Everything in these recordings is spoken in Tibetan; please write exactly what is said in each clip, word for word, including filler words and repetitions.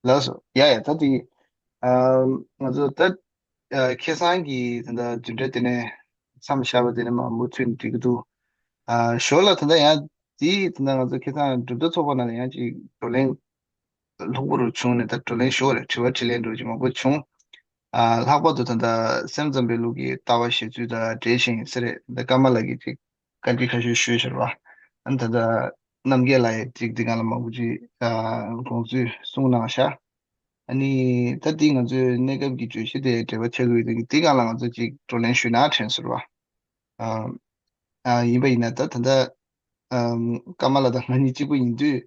ལགས་སོ། ཡ་ཡ། ད་དེ་ཨ་ང་ཚོ་ད་ཨ་ཁ་སང་གི་ད་ལྟ་བདུན་ཕྲག་དེ་ནས་མཚམས་བཞག་པ་དེ་ནས་མར་མུ་མཐུད་ནས་འགྲིག་གི་འདུག་ཨ་ཞོར་ལ་ད་ལྟ་ཡང་དེ་ད་ལྟ་ང་ཚོ་ཁ་སང་གྲུབ་མཐའ་ཚོགས་པ་ནང་ལ་ཡང་ཅིག་བགྲོ་གླེང་ལྷུག་པོ་རུ་བྱུང་ནས། ད་བགྲོ་གླེང་ཞུ་བ་རེད། དྲི་བ་དྲིས་ལན་འདྲ་ཅིག་མང་པོ་བྱུང་། ཨ་ལྷག་པར་དུ་ད་ལྟ་སེམས་ཙམ་པའི་ལུགས་ཀྱི་ལྟ་བ་བཞེས་ཚུལ་དང་འབྲེལ་བཞིན་ཟེར་རེད། ད་ཀརྨ་ལགས་ཀྱིས་ཅིག་བཀའ་འདྲི་ཁ་ཤས་ཞུས་ཤག་པ། ཨ་ནི་ད་ལྟ་རྣམ་རྒྱལ་ལགས་ཡང་ཅིག་འདི་སྒང་ལ་མང་པོ་ཅིག་ཨ་དགོངས་ཚུལ་གསུངས་གནང་ཤག་ཨ་ནི་ད་འདི་ང་ཚོའི་གནས་སྐབས་ཀྱི་བརྗོད་གཞི་དེ་འབྲེལ་བ་ཆགས་ཀྱི་ཡོད་དུས་འདི་སྒང་ལ་ང་ཚོ་ཅིག་བགྲོ་གླེང་ཞུས་ན་དྲན་སོང་བ། ཨ་ཨ་ཡིན་པ་ཡིན་ན་ད་ད་ལྟ་ཨམ་ཀརྨ་ལགས་དང་ང་གཉིས་གཅིག་པུ་ཡིན་དུས།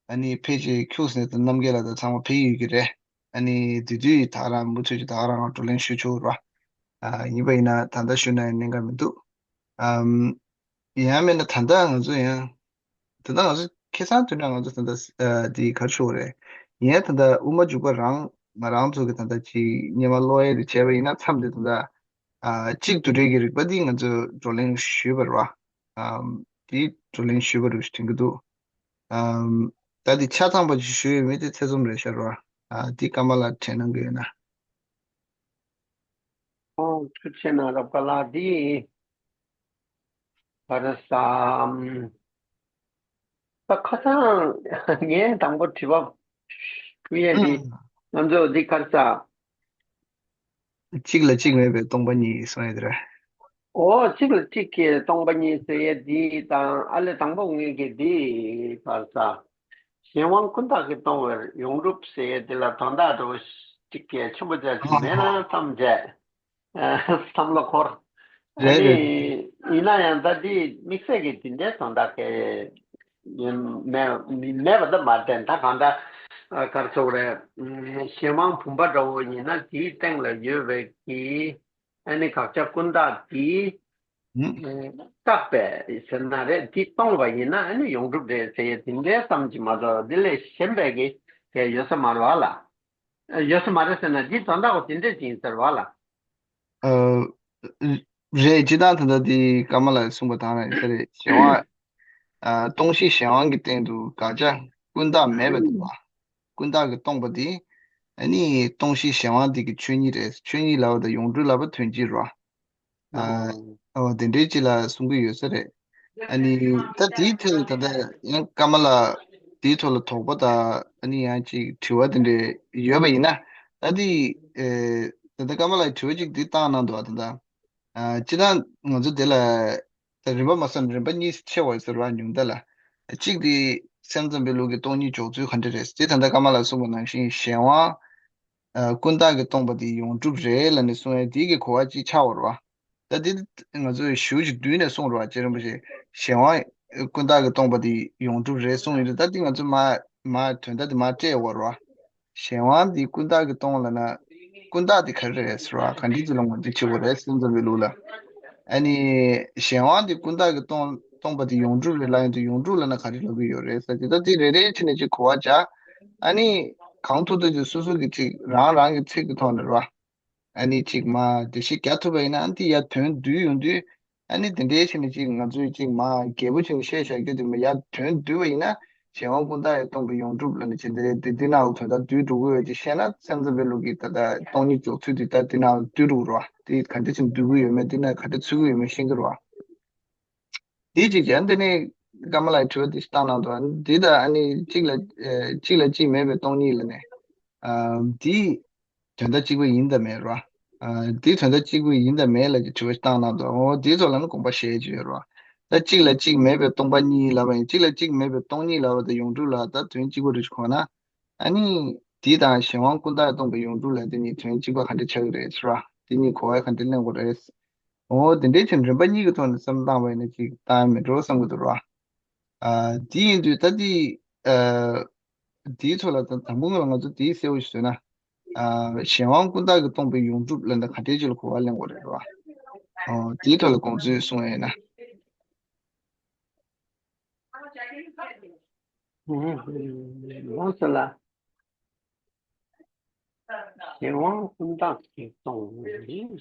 ཨ་ནི་ཕལ་ཆེར་ཁྱུག་ཟིན་དང་རྣམ་རྒྱལ་ལགས་དང་ཚང་མ་ཕེབས་ཡོད་ཀྱི་རེད། ཨ་ནི་དེ་དུས་ད་ག་རང་མུ་མཐུད་ཀྱིས་ད་ག་རང་བགྲོ་གླེང་ཞུ་ཆོག་ར། ཨ་ཡིན་པ་ཡིན་ན་ད་ལྟ་ཞུ་ན་ཡང་གནད་འགག་མི་འདུག་ཨམ་ཡང་མིན་ན་ད་ལྟ་ང་ཚོ་ཡང་། ད་ལྟ་ང་ཚོ་ཁ་སང་དུས་ན་ང་ཚོ་ད་ལྟ་ཨ་དེ་ག་རེ་ཞུ་དགོས་རེད། ཡིན་ཡང་ད་ལྟ་དབུ་མ་འཇུག་པ་རང་ང་རང་ཚོ་གི་ད་ལྟ་ཅིག་སྔོན་མ་ཀློག་ཡས་དེ་བྱས་པ་ཡིན་ན་མཚམས་དེ་ད་ལྟ་ཨ་གཅིག་ཏུ་འབྲེལ་གྱི་རིག་པ་འདི་ང་ཚོས་བགྲོ་གླེང་ཞུས་པ་རེད་བ། ཨམ་འདི་བགྲོ་གླེང་ཞུས་པ་རེད་ཞུ་དྲན་གྱི་འདུག་ཨམ་ད་འདི་ཆ་ཚང་པ་ཅིག་ཞུས་ཡོད་མེད་དེ་ཐེ་ཚོམ་རེད་ཤག་རེད་བ། ཨ་འདི་ཀརྨ་ལགས་དྲན་གནང་གི་ཡོད་ན། ཨོ་ཐུགས་རྗེ་ཆེ་གནང་རབ་དགའ་ལགས། འདི་ག་རེ་ཟ། ད་ཁ་སང་ངས་དང་པོ་དྲི་བ་ཕུལ་ཡས་འདི། ཨང་། ང་ཚོ་འདི་ག་རེ་ཟ། གཅིག་ལ་གཅིག་མེད་པའི་སྟོང་པ་ཉིད་གསུང་ཡས་དེ་རེད། ཨོ་གཅིག་ལ་གཅིག་གི་སྟོང་པ་ཉིད་ཟེར་ཡས་འདི་དང་ཨ་ལས་དང་པོ་ངས་ཀྱི་འདི་ག་རེ་ཟ། གཞན་དབང་ཀུན་བཏགས་ཀྱིས་སྟོང་བའི་ཡོངས་གྲུབ་ཟེར་ཡས་འདི་ལ་དོན་དག་འདྲ་བོ་གཅིག་གི་ཆེན་པོ་ཙམ་ཅིག་མེད་ན་བསམ་བྱས། བསམ་བློ་འཁོར། རེད་རེད། ཨ་ནི་ཡིན་ན་ཡང་ད་འདི་དམིགས་བསལ་གྱི་འདི་འདྲའི་དོན་དག་གི་ཡིན་མེད་མེད་པ་ད་མ་དྲན། ད་གང་ལྟར་ག་རེ་ཟེར་དགོས་རེད། གཞན་དབང་བུམ་པ་འདྲ་བོ་ཡིན་ན་དེའི་སྟེང་ལ་ཡོད་པའི་གི་ཨ་ནི་དགག་བྱ་ཀུན་བཏགས་དེ་ཨུ་བཏགས་པས་ཟེར་ན་རེད། དེ་སྟོང་བ་ཡིན་ན་ཨ་ནི་ཡོངས་གྲུབ་རེད་ཟེར་ཡས་དེ་འདྲའི་ཙམ་གྱིས་མ་གཏོགས་འདི་ལས་གཞན་པའི་གི་དེ་ཡོད་ས་མ་རེད་བ་ལ། ཡོད་ས་མ་རེད་ཟེར་ན་འདི་དོན་དག་གོ་དེ་འདྲས་ཅིག་ཡིན་ཟེར་བ་ལ། ཨ། རེད། སྤྱིར་བཏང་ད་ལྟ་འདི་ཀརྨ་ལགས་གསུངས་པ་དང་རེད་ཟེར་རེད། གཞན་དབང་། ཨ། སྟོང་གཞི་གཞན་དབང་གི་སྟེང་དུ་དགག་བྱ་ཀུན་བཏགས་མེད་པ་དེ་བ། ཀུན་བཏགས་ཀྱིས་སྟོང་པ་དེ། ཨ་ནི་སྟོང་གཞི་གཞན་དབང་དེ་གི་ཆོས་ཉིད་རེད། ཆོས་ཉིད་ལབ་པ་དང་ཡོངས་གྲུབ་ལབ་པ་དོན་གཅིག་རེད་བ། ཨ། ཨོ་དེ་འདྲའི་ཅིག་ལ་གསུང་གི་ཡོད་ས་རེད། ཨ་ནི་ད་དེའི་ཐད་ལ་ད་ལྟ་ཡང་ཀརྨ་ལགས་དེའི་ཐོག་ལ་དོགས་པ་དང་ཨ་ནི་ཡང་ཅིག་དྲི་བ་དེ་འདྲ་ཡོད་པ་ཡིན་ན། ད་དེ་ཨེ་ད་ལྟ་ཀརྨ་ལགས་དྲི་བ་ཅིག་འདི་བཏང་གནང་འདུག་ཨ། ད་ལྟ་ཨ་སྤྱིར་བཏང་ང་ཚོ་དེ་ལ་ད་རིམ་པ་མ་སོང་རིམ་པ་གཉིས་ཕྱེ་བ་ཟེར་བ་ཉུང་མཐའ་ལ། གཅིག་དེ་སེམས་ཙམ་པའི་ལུགས་ཀྱི་སྟོང་ཉིད་འཇོག་ཚུལ་ག་འདྲ་རེད། དེ་ད་ལྟ་ཀརྨ་ལགས་གསུངས་པ་ནང་བཞིན་གཞན་དབང་། ཨ། ཀུན་བཏགས་ཀྱིས་སྟོང་པ་དེ་ཡོངས་གྲུབ་རེད་ལབ་ནས་གསུང་ཡས་དེ་གི་གོ་བ་གཅིག་ཆགས་པ་རེད་བ། ད་དེ་ང་ཚོས་ཞུ་ཞིག་བསྡུས་ནས་གསུངས་རེད་བ། རྗེ་རིན་པོ་ཆེ་གཞན་དབང་ཀུན་བཏགས་ཀྱིས་སྟོང་པ་དེ་ཡོངས་གྲུབ་རེད་གསུངས་ཡོད་དུས། ད་དེ་ང་ཚོས་མ་མ་དོན་དག་དེ་མ་སྤྲད་ཡོད་རེད་བ། གཞན་དབང་དེ་ཀུན་བཏགས་ཀྱིས་སྟོང་ལབ་ན་ཀུན་བཏགས་དེ་ག་རེ་རེད་ཟེར་བ། ག་འདྲ་ཅིག་ལ་ངོས་འཛིན་བྱེད་དགོས་རེད་སེམས་ཙམ་པའི་ལུགས་ལ། ཨ་ནི་གཞན་དབང་དེ་ཀུན་བཏགས་ཀྱིས་སྟོང་སྟོང་པ་དེ་ཡོངས་གྲུབ་རེད་ལབ་ཡོང་དུས་ཡོངས་གྲུབ་ལབ་ན་ག་རེ་ལབ་ཀྱི་ཡོད་རེད་ཟེར་དུས། ད་དེ་རེ་རེ་བྱས་ནས་ཅིག་གོ་བ་རྒྱག་ཨ་ནི་གང་ཐུབ་ཐུབ་ཀྱིས་སོ་སོ་གི་ཅིག་རང་རང་གི་ཚིག་གི་ཐོག་ནས་རེད་བ། ཨ་ནི་ཅིག་མར་འགྲེལ་བཤད་རྒྱག་ཐུབ་པ་ཡིན་ན་ཨ་ནི་དེ་ཡར་དོན་བསྡུས་ཡོང་དུས། ཨ་ནི་དེ་འདྲའི་བྱས་ནས་ཅིག་ང་ཚོས་ཅིག་མར་རྒྱས་པོ་བྱས་ནས་བཤད་བཞག་རྒྱུ་དེ་མར་ཡར་དོན་བསྡུས་པ་ཡིན་ན། གཞན་དབང་ཀུན་བཏགས་ཀྱིས་སྟོང་པའི་ཡོངས་གྲུབ་ལབ་ནས་བྱས་འདི་རེད། དེ་འདི་ནང་ལ་དོན་དག་བསྡུས་འགྲོ་གི་ཡོད་ཅེས་བཤད་ན། སེམས་ཙམ་པའི་ལུགས་ཀྱི་ད་ལྟ་སྟོང་ཉིད་འཇོག་ཚུལ་དེ་ད་འདི་ནང་ལ་བསྡུས་འགྲོ་གི་རེད་བ། དེ་ག་འདྲ་ཅིག་བསྡུས་ཀྱི་ཡོད་མེད་འདི་ནས་ག་འདྲ་ཚུད་ཀྱི་ཡོད་མེད་ཤེས་ཀྱི་རེད་བ། དེ་གཅིག་བྱས། འདི་ནས་ཀརྨ་ལགས་དྲི་བ་འདི་ཞིག་བཏང་གནང་འདུག་འདི་ལྟར་ཨ་ནི་གཅིག་ལ་ཨ་གཅིག་ལ་གཅིག་མེད་པའི་སྟོང་ཉིད་ལབ་ནས། ཨ་འདི་དོན་དག་གཅིག་པ་ཡིན་དང་མེད་རེད་བ། ཨ་འདི་དོན་དག་གཅིག་པ་ཡིན་དང་མེད་ལབ་ཀྱི་དྲི་བ་ཞིག་བཏང་གནང་འདུག་འོ་འདིའི་ཐོག་ལ་ནི་དགོངས་པ་བཞེས་ཀྱི་ཡོད་རེད་བ། ད་གཅིག་ལ་གཅིག་མེད་པའི་སྟོང་པ་ཉིད་ལབ་པ་ཡིན། གཅིག་ལ་གཅིག་མེད་པའི་སྟོང་ཉིད་ལབ་པ་དང་ཡོངས་གྲུབ་ལ་ད་དོན་གཅིག་པ་རེད་གོ་ན། ཨ་ནི་འདི་དང་གཞན་དབང་ཀུན་བཏགས་སྟོང་པའི་ཡོངས་གྲུབ་ལ་དེ་གཉིས་དོན་གཅིག་པ་ག་འདྲ་ཆགས་ཀྱི་རེད་ཟེར་བ། དེ་གཉིས་གོ་བ་ག་འདྲ་ལེན་དགོས་རེད། འོ་དེ་འདྲའི་ཕྱིར་རིམ་པ་གཉིས་ཀྱི་ཐོག་ནས་བསམ་བློ་བཏང་བ་ཡིན་ན་ཅིག་བཏང་ཡ་མེད་འགྲོ་བསམ་གྱི་འདུག་ར། ཨ་དེ་ཡིན་དུས་ད་དེ་ཨ་དེའི་ཐོག་ལ་ད་དང་པོ་ང་ང་ཚོ་དེའི་གསལ་བོ་ཞིག་བཟོས་ན། ཨ་གཞན་དབང་ཀུན་བཏགས་ཀྱིས་སྟོང་པའི་ཡོངས་གྲུབ་ལ་འདི་ག་འདྲའི་ཅིག་ལ་གོ་བ་ལེན་དགོས་རེད་ར། ཨོ་དེའི་ཐོག་ལ་དགོངས་ཚུལ་གསུང་ཡ་ཡིན་ན། ལོངས་སུ་ལ། གཞན་དབང་ཀུན་བཏགས་ཀྱིས་སྟོང་བའི།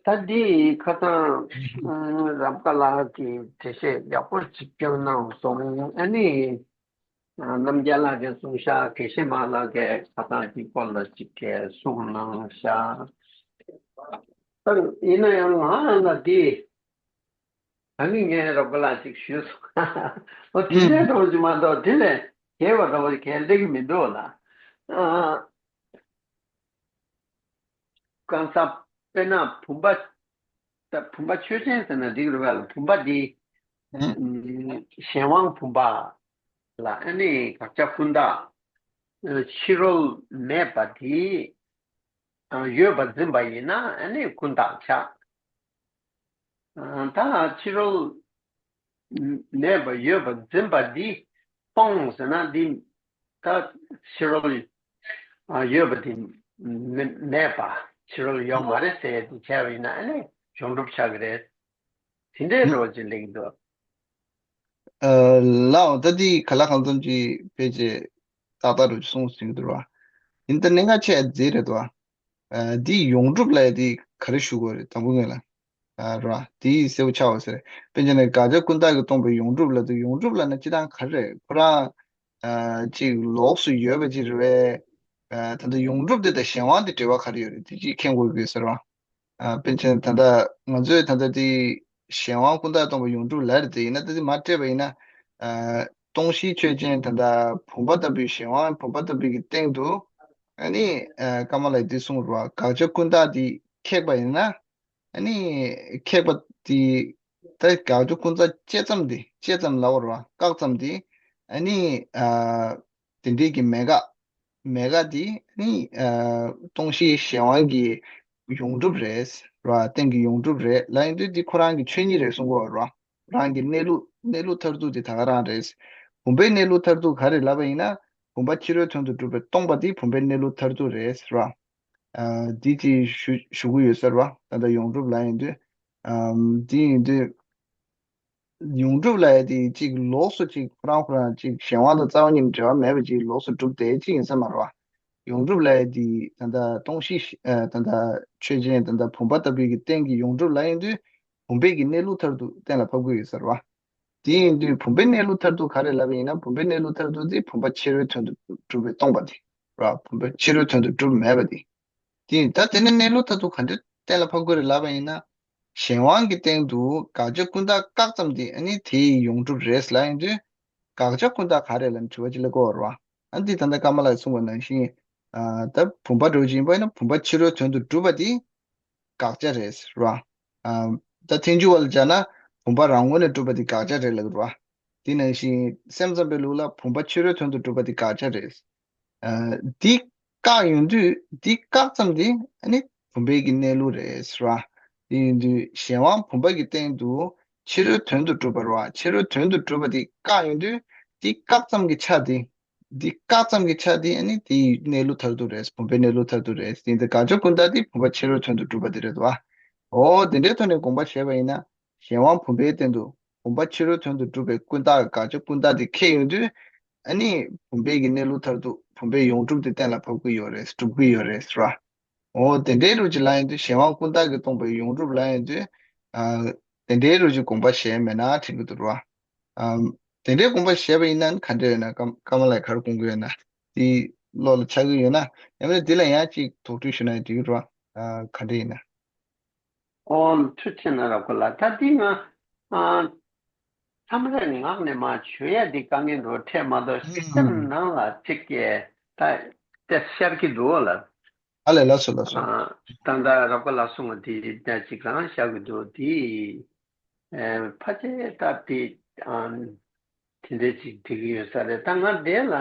ད་འདི་ཁ་སང་རབ་དགའ་ལགས་ཀྱིས་འགྲེལ་བཤད་ཡག་པོ་ཅིག་བསྐྱོན་གནང་སོང་། ཨ་ནི། རྣམ་རྒྱལ་ལགས་ཀྱིས་གསུངས་ཤག་དགེ་བཤེས་མ་ལགས་ཀྱིས་ཁ་སང་འདི་སྐོར་ལ་ཅིག་གསུངས་གནང་ཤག་ད་ཡིན་ན་ཡང་ང་ལ་འདི། ད་ནི་ངས་རོགས་པ་ལ་ཅིག་ཞུས་སོང་། ཨོ་དེ་འདྲའི་འགྲོ་གི་མ་གཏོགས་དེ་ལས་གལ་བ་འགྲོ་གི་གལ་འདྲ་གི་མི་འདུག་ལ། ཨ། གང་ཟག་དཔེར་ན་བུམ་པ། ད་བུམ་པ་ཆོས་ཅན་ཟེར་ན་འགྲིག་རེད་པ་ལ། བུམ་པ་འདི་ཨུམ། གཞན་དབང་བུམ་པ་ལ་ཨ་ནི་དགག་བྱ་ཀུན་བཏགས་ཕྱི་རོལ་མེད་པ་དེ་ཡོད་པར་འཛིན་པ་ཡིན་ན་ཨ་ནི་ཀུན་བཏགས་ཆགས། ད་ཕྱི་རོལ་མེད་པ་ཡོད་པར་འཛིན་པ་འདི་སྟོང་ཟེར་ན་འདི་ད་ཕྱི་རོལ་ཡོད་པ་འདི་མེད་པ་ཕྱི་རོལ་ཡོད་མ་རེད་ཟེར་ཏེ་བྱས་པ་ཡིན་ན་ཨ་ནི་བྱང་སྒྲུབ་ཆགས་ཀྱི་རེད། དེ་འདྲའི་འགྲོ་བ་ཅིག་ལེགས་འདུག་ལའོ་ད་འདི་ག་ལ་གང་འཚམ་ཅིག་ཕལ་ཆེར་ཏག་ཏག་རུ་གསུངས་ཟིན་འདུག་བ། ཡིན་ད་གནད་འགག་ཆེ་ཟིག་རེད་དོ། འདི་ཡོངས་གྲུབ་ལ་འདི་ག་རེ་ཞུ་དགོས་རེད་དང་པོ་ངོས་ལ། ར་དེའི་གསལ་པོ་ཆགས་པ་ཟེར། དཔེར་ན་དགག་བྱ་ཀུན་བཏགས་ཀྱིས་སྟོང་པའི་ཡོངས་གྲུབ་ལ་དེ་ཡོངས་གྲུབ་ལ་ན་སྤྱི་དང་ག་རེ་རེད་ཁོ་རང་། ཅིག་ལོགས་སུ་ཡོད་པ་ཅིག་རེད་པས། ད་ལྟ་ཡོངས་གྲུབ་དེ་དང་གཞན་དབང་དེ་འབྲེལ་བ་ག་རེ་ཡོད་རེད་དེ་ཅིག་མཁྱེན་དགོས་ཀྱི་ཟེར་བ། ཨ། པཎ་ཆེན་ད་ལྟ་ང་ཚོས་ད་ལྟ་དེ་གཞན་དབང་ཀུན་བཏགས་སྟོང་པ་ཡོངས་གྲུབ་ལབ་རེད་དེ་ཡིན་ན་ད་དེ་མ་སྤྲད་པ་ཡིན་ན། ཨ། སྟོང་གཞི་ཆོས་ཅན་ད་ལྟ་བུམ་པ་ལྟ་བུའི་གཞན་དབང་བུམ་པ་ལྟ་བུའི་གི་སྟེང་དུ། ཨ་ནི། ཨ། ཀ་མ་ལ་ཡིས་འདི་གསུངས་རེད་བ། དགག་བྱ་ཀུན་བཏགས་འདི་ཁེགས་པ་ཡིན་ན། ཨ་ནི། ཁེགས་པ་འདི། ད་དགག་བྱ་ཀུན་བཏགས་བཅད་ཙམ་འདི་བཅད་ཙམ་ལབ་པ་རེད་བ། བཀག་ཙམ་འདི། ཨ་ནི། ཨ། དེ་འདྲའི་གི་མེད་དགག་མེད་དགག་དེ་ནི། ཨ། སྟོང་གཞི་གཞན་དབང་གི་ཡོངས་གྲུབ་རེད་ར། སྟེང་གི་ཡོངས་གྲུབ་རེད་ལབ་ཡིན་དུས་འདི་ཁོ་རང་གི་ཆོས་ཉིད་རེད་གསུང་གི་ཡོད་ར། རང་གི་གནས་ལུགས་གནས་ལུགས་མཐར་ཐུག་དེ་ད་ག་རང་རེད། བུམ་པའི་གནས་ལུགས་མཐར་ཐུག་ག་རེ་ལབ་པ་ཡིན་ན། བུམ་པ་ཕྱི་རོལ་དོན་དུ་གྲུབ་པས་སྟོང་པ་དེ་བུམ་པའི་གནས་ལུགས་མཐར་ཐུག་རེད་ར། ཨ། འདི་ཅིག་ཞུ་ཞུ་གི་ཡོད་ཟེར་བ། ད་ལྟ་ཡོངས་གྲུབ་ལབ་ཡིན་དུས། ཨམ། འདི་ཡིན་དུས། ཡོངས་གྲུབ་ལབ་ཡ་དེ་གཅིག་ལོགས་སུ་གཅིག་ཁོ་རང་ཁོ་རང་གཅིག་གཞན་དབང་དང་རྩ་བ་ཉིད་ནས་འབྲེལ་བ་མེད་པ་གཅིག་ལོགས་སུ་གྲུབ་བསྡད་གཅིག་ཡིན་ས་མ་རེད་བ། ཡོངས་གྲུབ་ལབ་ཡ་དེ་ད་ལྟ་སྟོང་གཞི་ཨ། ད་ལྟ་ཆོས་ཅན་ད་ལྟ་བུམ་པ་ལྟ་བུའི་གི་སྟེང་གི་ཡོངས་གྲུབ་ལབ་ཡིན་དུས་བུམ་པའི་གི་གནས་ལུགས་མཐར་ཐུག་གཏན་ལ་ཕབ་དགོས་ཡོད་ས་རེད་བ། དེ་ཡིན་དུས་བུམ་པའི་གནས་ལུགས་མཐར་ཐུག་ག་རེ་ལབ་པ་ཡིན་ན་བུམ་པའི་གནས་ལུགས་མཐར་ཐུག་དེ་བུམ་པ་ཕྱི་རོལ་དོན་དུ་གྲུབ་པས་སྟོང་པ་དེ་རེད་བ། བུམ་པ་ཕྱི་རོལ་དོན་དུ་གྲུབ་མེད་པ་དེ། དེ་ད་དེ་ནས་གནས་ལུགས་མཐར་ཐུག་ག་འདྲ་གཏན་ལ་ཕབ་དགོས་རེད་ལབ་པ་ཡིན་ན། གཞན་དབང་གི་སྟེང་དུ་དགག་བྱ་ཀུན་བཏགས་བཀག་ཙམ་དེ་ཨ་ནི་དེའི་ཡོངས་གྲུབ་རེད་ལབ་ཡིན་དུས། དགག་བྱ་ཀུན་བཏགས་ག་རེ་ལབ་ནས་དྲི་བ་ཅིག་སླེབས་ཀྱི་ཡོད་རེད་བ། ཨ་འདི་ད་ལྟ་ཀ་མ་ལགས་གསུངས་པ་ནང་བཞིན། ཨ་ད་བུམ་པ་འདྲ་བོ་ཅིག་ཡིན་པ་ཡིན་ན་བུམ་པ་ཕྱི་རོལ་དོན་དུ་གྲུབ་པ་དེ་དགག་བྱ་རེད་ར། ཨ་ད་ཐལ་འགྱུར་བ་ལ་སྦྱར་ན་བུམ་པ་རང་ངོས་ནས་གྲུབ་པ་དེ་དགག་བྱ་རེད་ལབ་ཀྱི་རེད་བ། དེ་ནང་བཞིན་སེམས་ཙམ་པའི་ལུགས་ལ་བུམ་པ་ཕྱི་རོལ་དོན་དུ་གྲུབ་པ་དེ་དགག་བྱ་རེད། ཨ་འདི་བཀག་ཡོང་དུས་འདི་བཀག་ཙམ་དེ་ཨ་ནི་བུམ་པའི་གི་གནས་ལུགས་རེད་ཟེར་བ། དེ་ཡིན་དུས་གཞན་དབང་བུམ་པ་གི་སྟེང་དུ་ཕྱི་རོལ་དོན་དུ་གྲུབ་པ་རེད་བ། ཕྱི་རོལ་དོན་དུ་གྲུབ་པ་དེ་བཀག་ཡོང་དུས་འདི་བཀག་ཙམ་གྱི་ཆ་དེ། འདི་བཀག་ཙམ་གྱི་ཆ་དེ་ཨ་ནི་དེའི་གནས་ལུགས་མཐར་ཐུག་རེད། བུམ་པའི་གནས་ལུགས་མཐར་ཐུག་རེད། དེ་ཡིན་དུས་དགག་བྱ་ཀུན་བཏགས་དེ་བུམ་པ་ཕྱི་རོལ་དོན་དུ་གྲུབ་པ་དེ་རེད་བ། འོ་དེ་འདྲའི་ཐོག་ནས་དགོངས་པ་བཞེས་པ་ཡིན་ན། གཞན་དབང་བུམ་པའི་སྟེང་དུ་བུམ་པ་ཕྱི་རོལ་དོན་དུ་གྲུབ་པའི་ཀུན་བཏགས་དགག་བྱ་ཀུན་བཏགས་དེ་ཁེགས་ཡོང་དུས། ཨ་ནི་བུམ་པའི་གི་གནས་ལུགས་མཐར་ཐུག་བུམ་པའི་ཡོངས་གྲུབ་དེ་གཏན་ལ་ཕབ་ཀྱི་ཡོད་རེད་གྲུབ་ཀྱི་ཡོད་རེད་ཟེར་བ། འོ་དེ་འདྲའི་རུ་ཅིག་ལབ་ཡོང་དུས་གཞན་དབང་ཀུན་བཏགས་ཀྱིས་སྟོང་པའི་ཡོངས་གྲུབ་ལབ་ཡོང་དུས། ཨ་དེ་འདྲའི་རུ་ཅིག་དགོངས་པ་བཞེས་མེད་ན་དྲན་གྱི་འདུག་ར། ཨ་དེ་འདྲའི་དགོངས་པ་བཞེས་པ་ཡིན་ན་ག་འདྲ་ཡོད་ན་ཀ་ཀ་མ་ལགས་ག་རེ་དགོངས་ཀྱི་ཡོད་ན། དེ་བློ་ལ་འཆར་གྱི་ཡོད་ན་ཡང་མིན་ན་དེ་ལ་ཡང་ཅིག་དོགས་འདྲི་ཞུ་ན་ཡང་འགྲིག་གི་ར། ཨ་ག་འདྲ་ཡིན་ན། ཨོ་ཐུགས་ཆེ་གནང་རབ་དགའ་ལགས། ད་འདི་ང་ཨ་མཚམས་རེ་ངག་ནས་མར་བརྗོད་ཡ་འདི་དཀའ་ངལ་འདྲ་བོ་འཕྲད་མ་གཏོགས་སེམས་ནང་ལ་ཅིག་གི་ད་དེ་ཤར་གྱི་འདུག་ལ། ཨ་ལས་ལགས་སོ་ལགས་སོ། ཨ་ད་ལྟ་རབ་དགའ་ལགས་གསུངས་པ་འདི་ད་ཅིག་རང་ཤར་གྱི་འདུག་འདི། ཨེ་ཕལ་ཆེར་ད་དེ་ཨ་དེ་འདྲ་ཅིག་འགྲིག་གི་ཡོད་ས་རེད། ད་ང་དེ་ལ་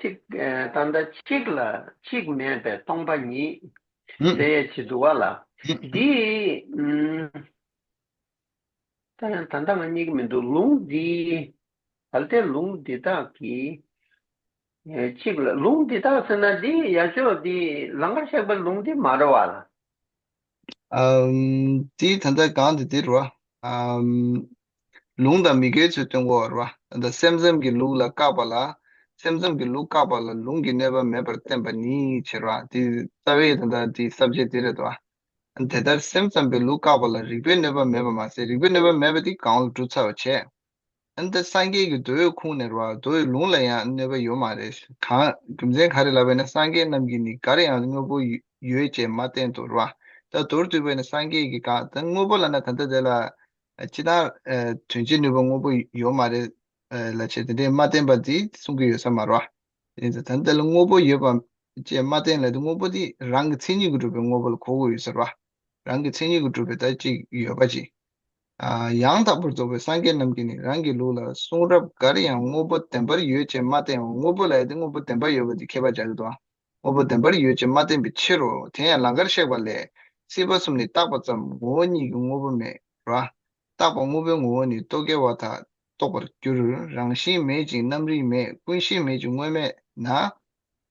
གཅིག་ཨེ་ད་ལྟ་གཅིག་ལ་གཅིག་མེད་པའི་སྟོང་པ་ཉིད་ཟེར་ཡས་ཅིག་འདུག་བ་ལ། འདི་ཨུམ་ད་ཡང་ད་ལྟ་ང་རྙེད་ཀྱི་མི་འདུག་ལུང་འདི་ད་ལྟའི་ལུང་འདི་དག་གི་ཨེ་གཅིག་ལ་ལུང་འདི་དག་ཟེར་ན་འདི་ཡ་ཤོ་འདི་ལང་ཀར་གཤེགས་པའི་ལུང་འདི་མ་རེད་བ་ལ། ཨམ། དེའི་ད་ལྟ་གང་དེ་དེ་རེད་བ། ཨམ། ལུང་དང་མི་འགལ་ཚུལ་སྟོན་གོ་རེད་བ། ད་ལྟ་སེམས་ཙམ་གྱི་ལུགས་ལ་བཀག་པ་ལ། སེམས་ཙམ་གྱི་ལུགས་བཀག་པ་ལ་ལུང་གི་གནོད་པ་མེད་པར་བསྟན་པ་ཉིད་ཕྱིར་རོ། དེ་རྩ་བའི་ད་ལྟ་དེ་ས་བཅད་དེ་རེད་དོ། དེ་ལྟར་སེམས་ཙམ་པའི་ལུགས་བཀག་པ་ལ་རིགས་པའི་གནོད་པ་མེད་པ་མ་ཟད། རིགས་པའི་གནོད་པ་མེད་པ་དེ་གང་ལ་གྲུབ་ཚར་བ་བྱས། ཨ་ནི་ད་སངས་རྒྱས་ཀྱི་མདོའི་ཁུངས་ནས་རེད་བ། མདོ་ཡི་ལུང་ལ་ཡང་གནོད་པ་ཡོད་མ་རེད། གང་རྒྱུ་མཚན་ག་རེ་ལབ་པ་ཡིན་ན། སངས་རྒྱས་རྣམས་ཀྱིས་ནི་གར་ཡང་དངོས་པོ་ཡོད་ཅེས་མ་བསྟན་ཏོ་རེད་བ། ད་མདོར་བསྡུས་པ་ཡིན་ན་སངས་རྒྱས་ཀྱིས་གང་ད་དངོས་པོ་ལབ་ན་ད་ལྟ་དེ་ལ་ཅི་ལྟར་དོན་བྱེད་ནུས་པ་དངོས་པོ་ཡོད་མ་རེད་ལབ་བྱས་དེ་འདྲས་མ་བསྟན་པ་དེ་གསུང་གི་ཡོད་ས་མ་རེད་བ། དེ་ད་ལྟ་ལ་དངོས་པོ་ཡོད་པ་ཅེས་མ་བསྟན་ལབ་དེ་དངོས་པོ་དེ་རང་གི་མཚན་ཉིད་ཀྱིས་གྲུབ་པའི་དངོས་པོ་ལ་གོ་དགོས་ཡོད་ས་རེད་བ། རང་གི་མཚན་ཉིད་ཀྱིས་གྲུབ་པའི་ད་ཅིག་ཡོད་པ་ཅིག་ཡང་དག་པར་རྫོགས་པའི་སངས་རྒྱས་རྣམས་ཀྱིས་ནི་རང་གི་ལུགས་ལ་གསུང་རབ་གར་ཡང་དངོས་པོ་བདེན་པར་ཡོད་ཅེས་མ་བསྟན་འོ། དངོས་པོ་ལ་ཡང་དེ་དངོས་པོ་བདེན་པར་ཡོད་པ་དེ་ཁྱད་པར་ཆགས་ཀྱི་འདུག་དངོས་པོ་བདེན་པར་ཡོད་ཅེས་མ་བསྟན་པའི་ཕྱིར་རོ། དེ་ཡང་ལང་ཀར་གཤེགས་པ་ལས། སྲིད་པ་གསུམ་ནི་རྟག་པ་ཙམ། ངོ་བོ་ཉིད་ཀྱི་དངོས་པོ་མེད་རོ། རྟག་པ་དངོས་པོའི་ངོ་བོ་ནི་རྟོག་གེ་བ་དག་རྟོགས་པར་འགྱུར། རང་བཞིན་མེད་ཅིང་རྣམ་རིག་མེད། ཀུན་གཞི་མེད་ཅིང་དངོས་མེད་ན།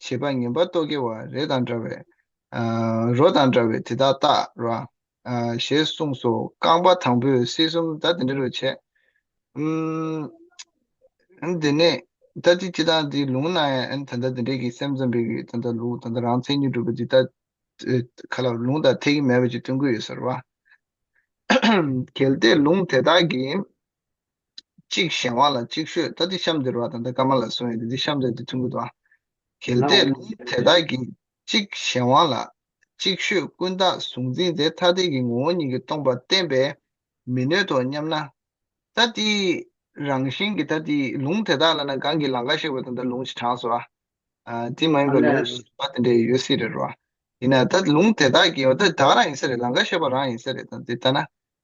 བྱས་པ་ངན་པ་རྟོག་གེ་བ་རེ་དང་འདྲ་བས། རོ་དང་འདྲ་བས་དེ་དག་རྟག་རོ། ཞེས་གསུངས་སོ། རྐང་པ་དང་པོའི་སྲིད་གསུམ་ད་དེ་འདྲ་རུ་བྱས། ཨུམ། དེ་ནས་ད་ཅི་ཅི་དང་དེའི་ལུང་ན་ཡང་ད་ལྟ་དེ་འདྲའི་གི་སེམས་ཙམ་པའི་གི་ད་ལྟ་ལུགས་ད་ལྟ་རང་མཚན་ཉིད་གྲུབ་པ་འདི་ད་ཁ་ལ་ལུང་དང་འཐད་ཀྱི་མེད་པ་ཅིག་སྟོན་གྱི་ཡོད་ཟེར་བ། གལ་ཏེ་ལུང་དེ་དག་གིས། གཅིག་གཞན་དབང་ལ་གཅིག་ཤོས། ད་འདི་གཤམ་དེ་རེད་བ། ད་ལྟ་ཀ་མ་ལ་སོང་ཡོད་དེ་འདི་གཤམ་དེ་དེ་མཐུན་གྱི་འདུག་ཨ། གལ་ཏེ་ལུང་དེ་དག་གིས་གཅིག་གཞན་དབང་ལ་གཅིག་ཤོས་ཀུན་བརྟགས་གཟུང་འཛིན་རྫས་ཐ་དད་ཀྱི་ངོ་བོ་ཉིད་ཀྱིས་སྟོང་པ་བསྟན་པས་མི་གནོད་དོ་སྙམ་ན། ད་འདི་རང་བཞིན་གྱིས་ད་འདི་ལུང་དེ་དག་ལབ་ན་གང་གི་ལང་ཀར་གཤེགས་པའི་ད་ལྟ་ལུང་ཅིག་དྲངས་སོ་ཨ། དེ་མ་ཡིན་པའི་ལུང་གསུམ་པ་དེ་འདྲ་ཡོད་སྲིད་རེད་རོ། ཡིན་ན་ད་ལུང་དེ་དག་གིས་ད་ད་ག་རང་ཡིན་ས་རེད། ལང་ཀར་གཤེགས་པ་རང་ཡིན་ས་རེད། ད་འདི་ལྟ་ན་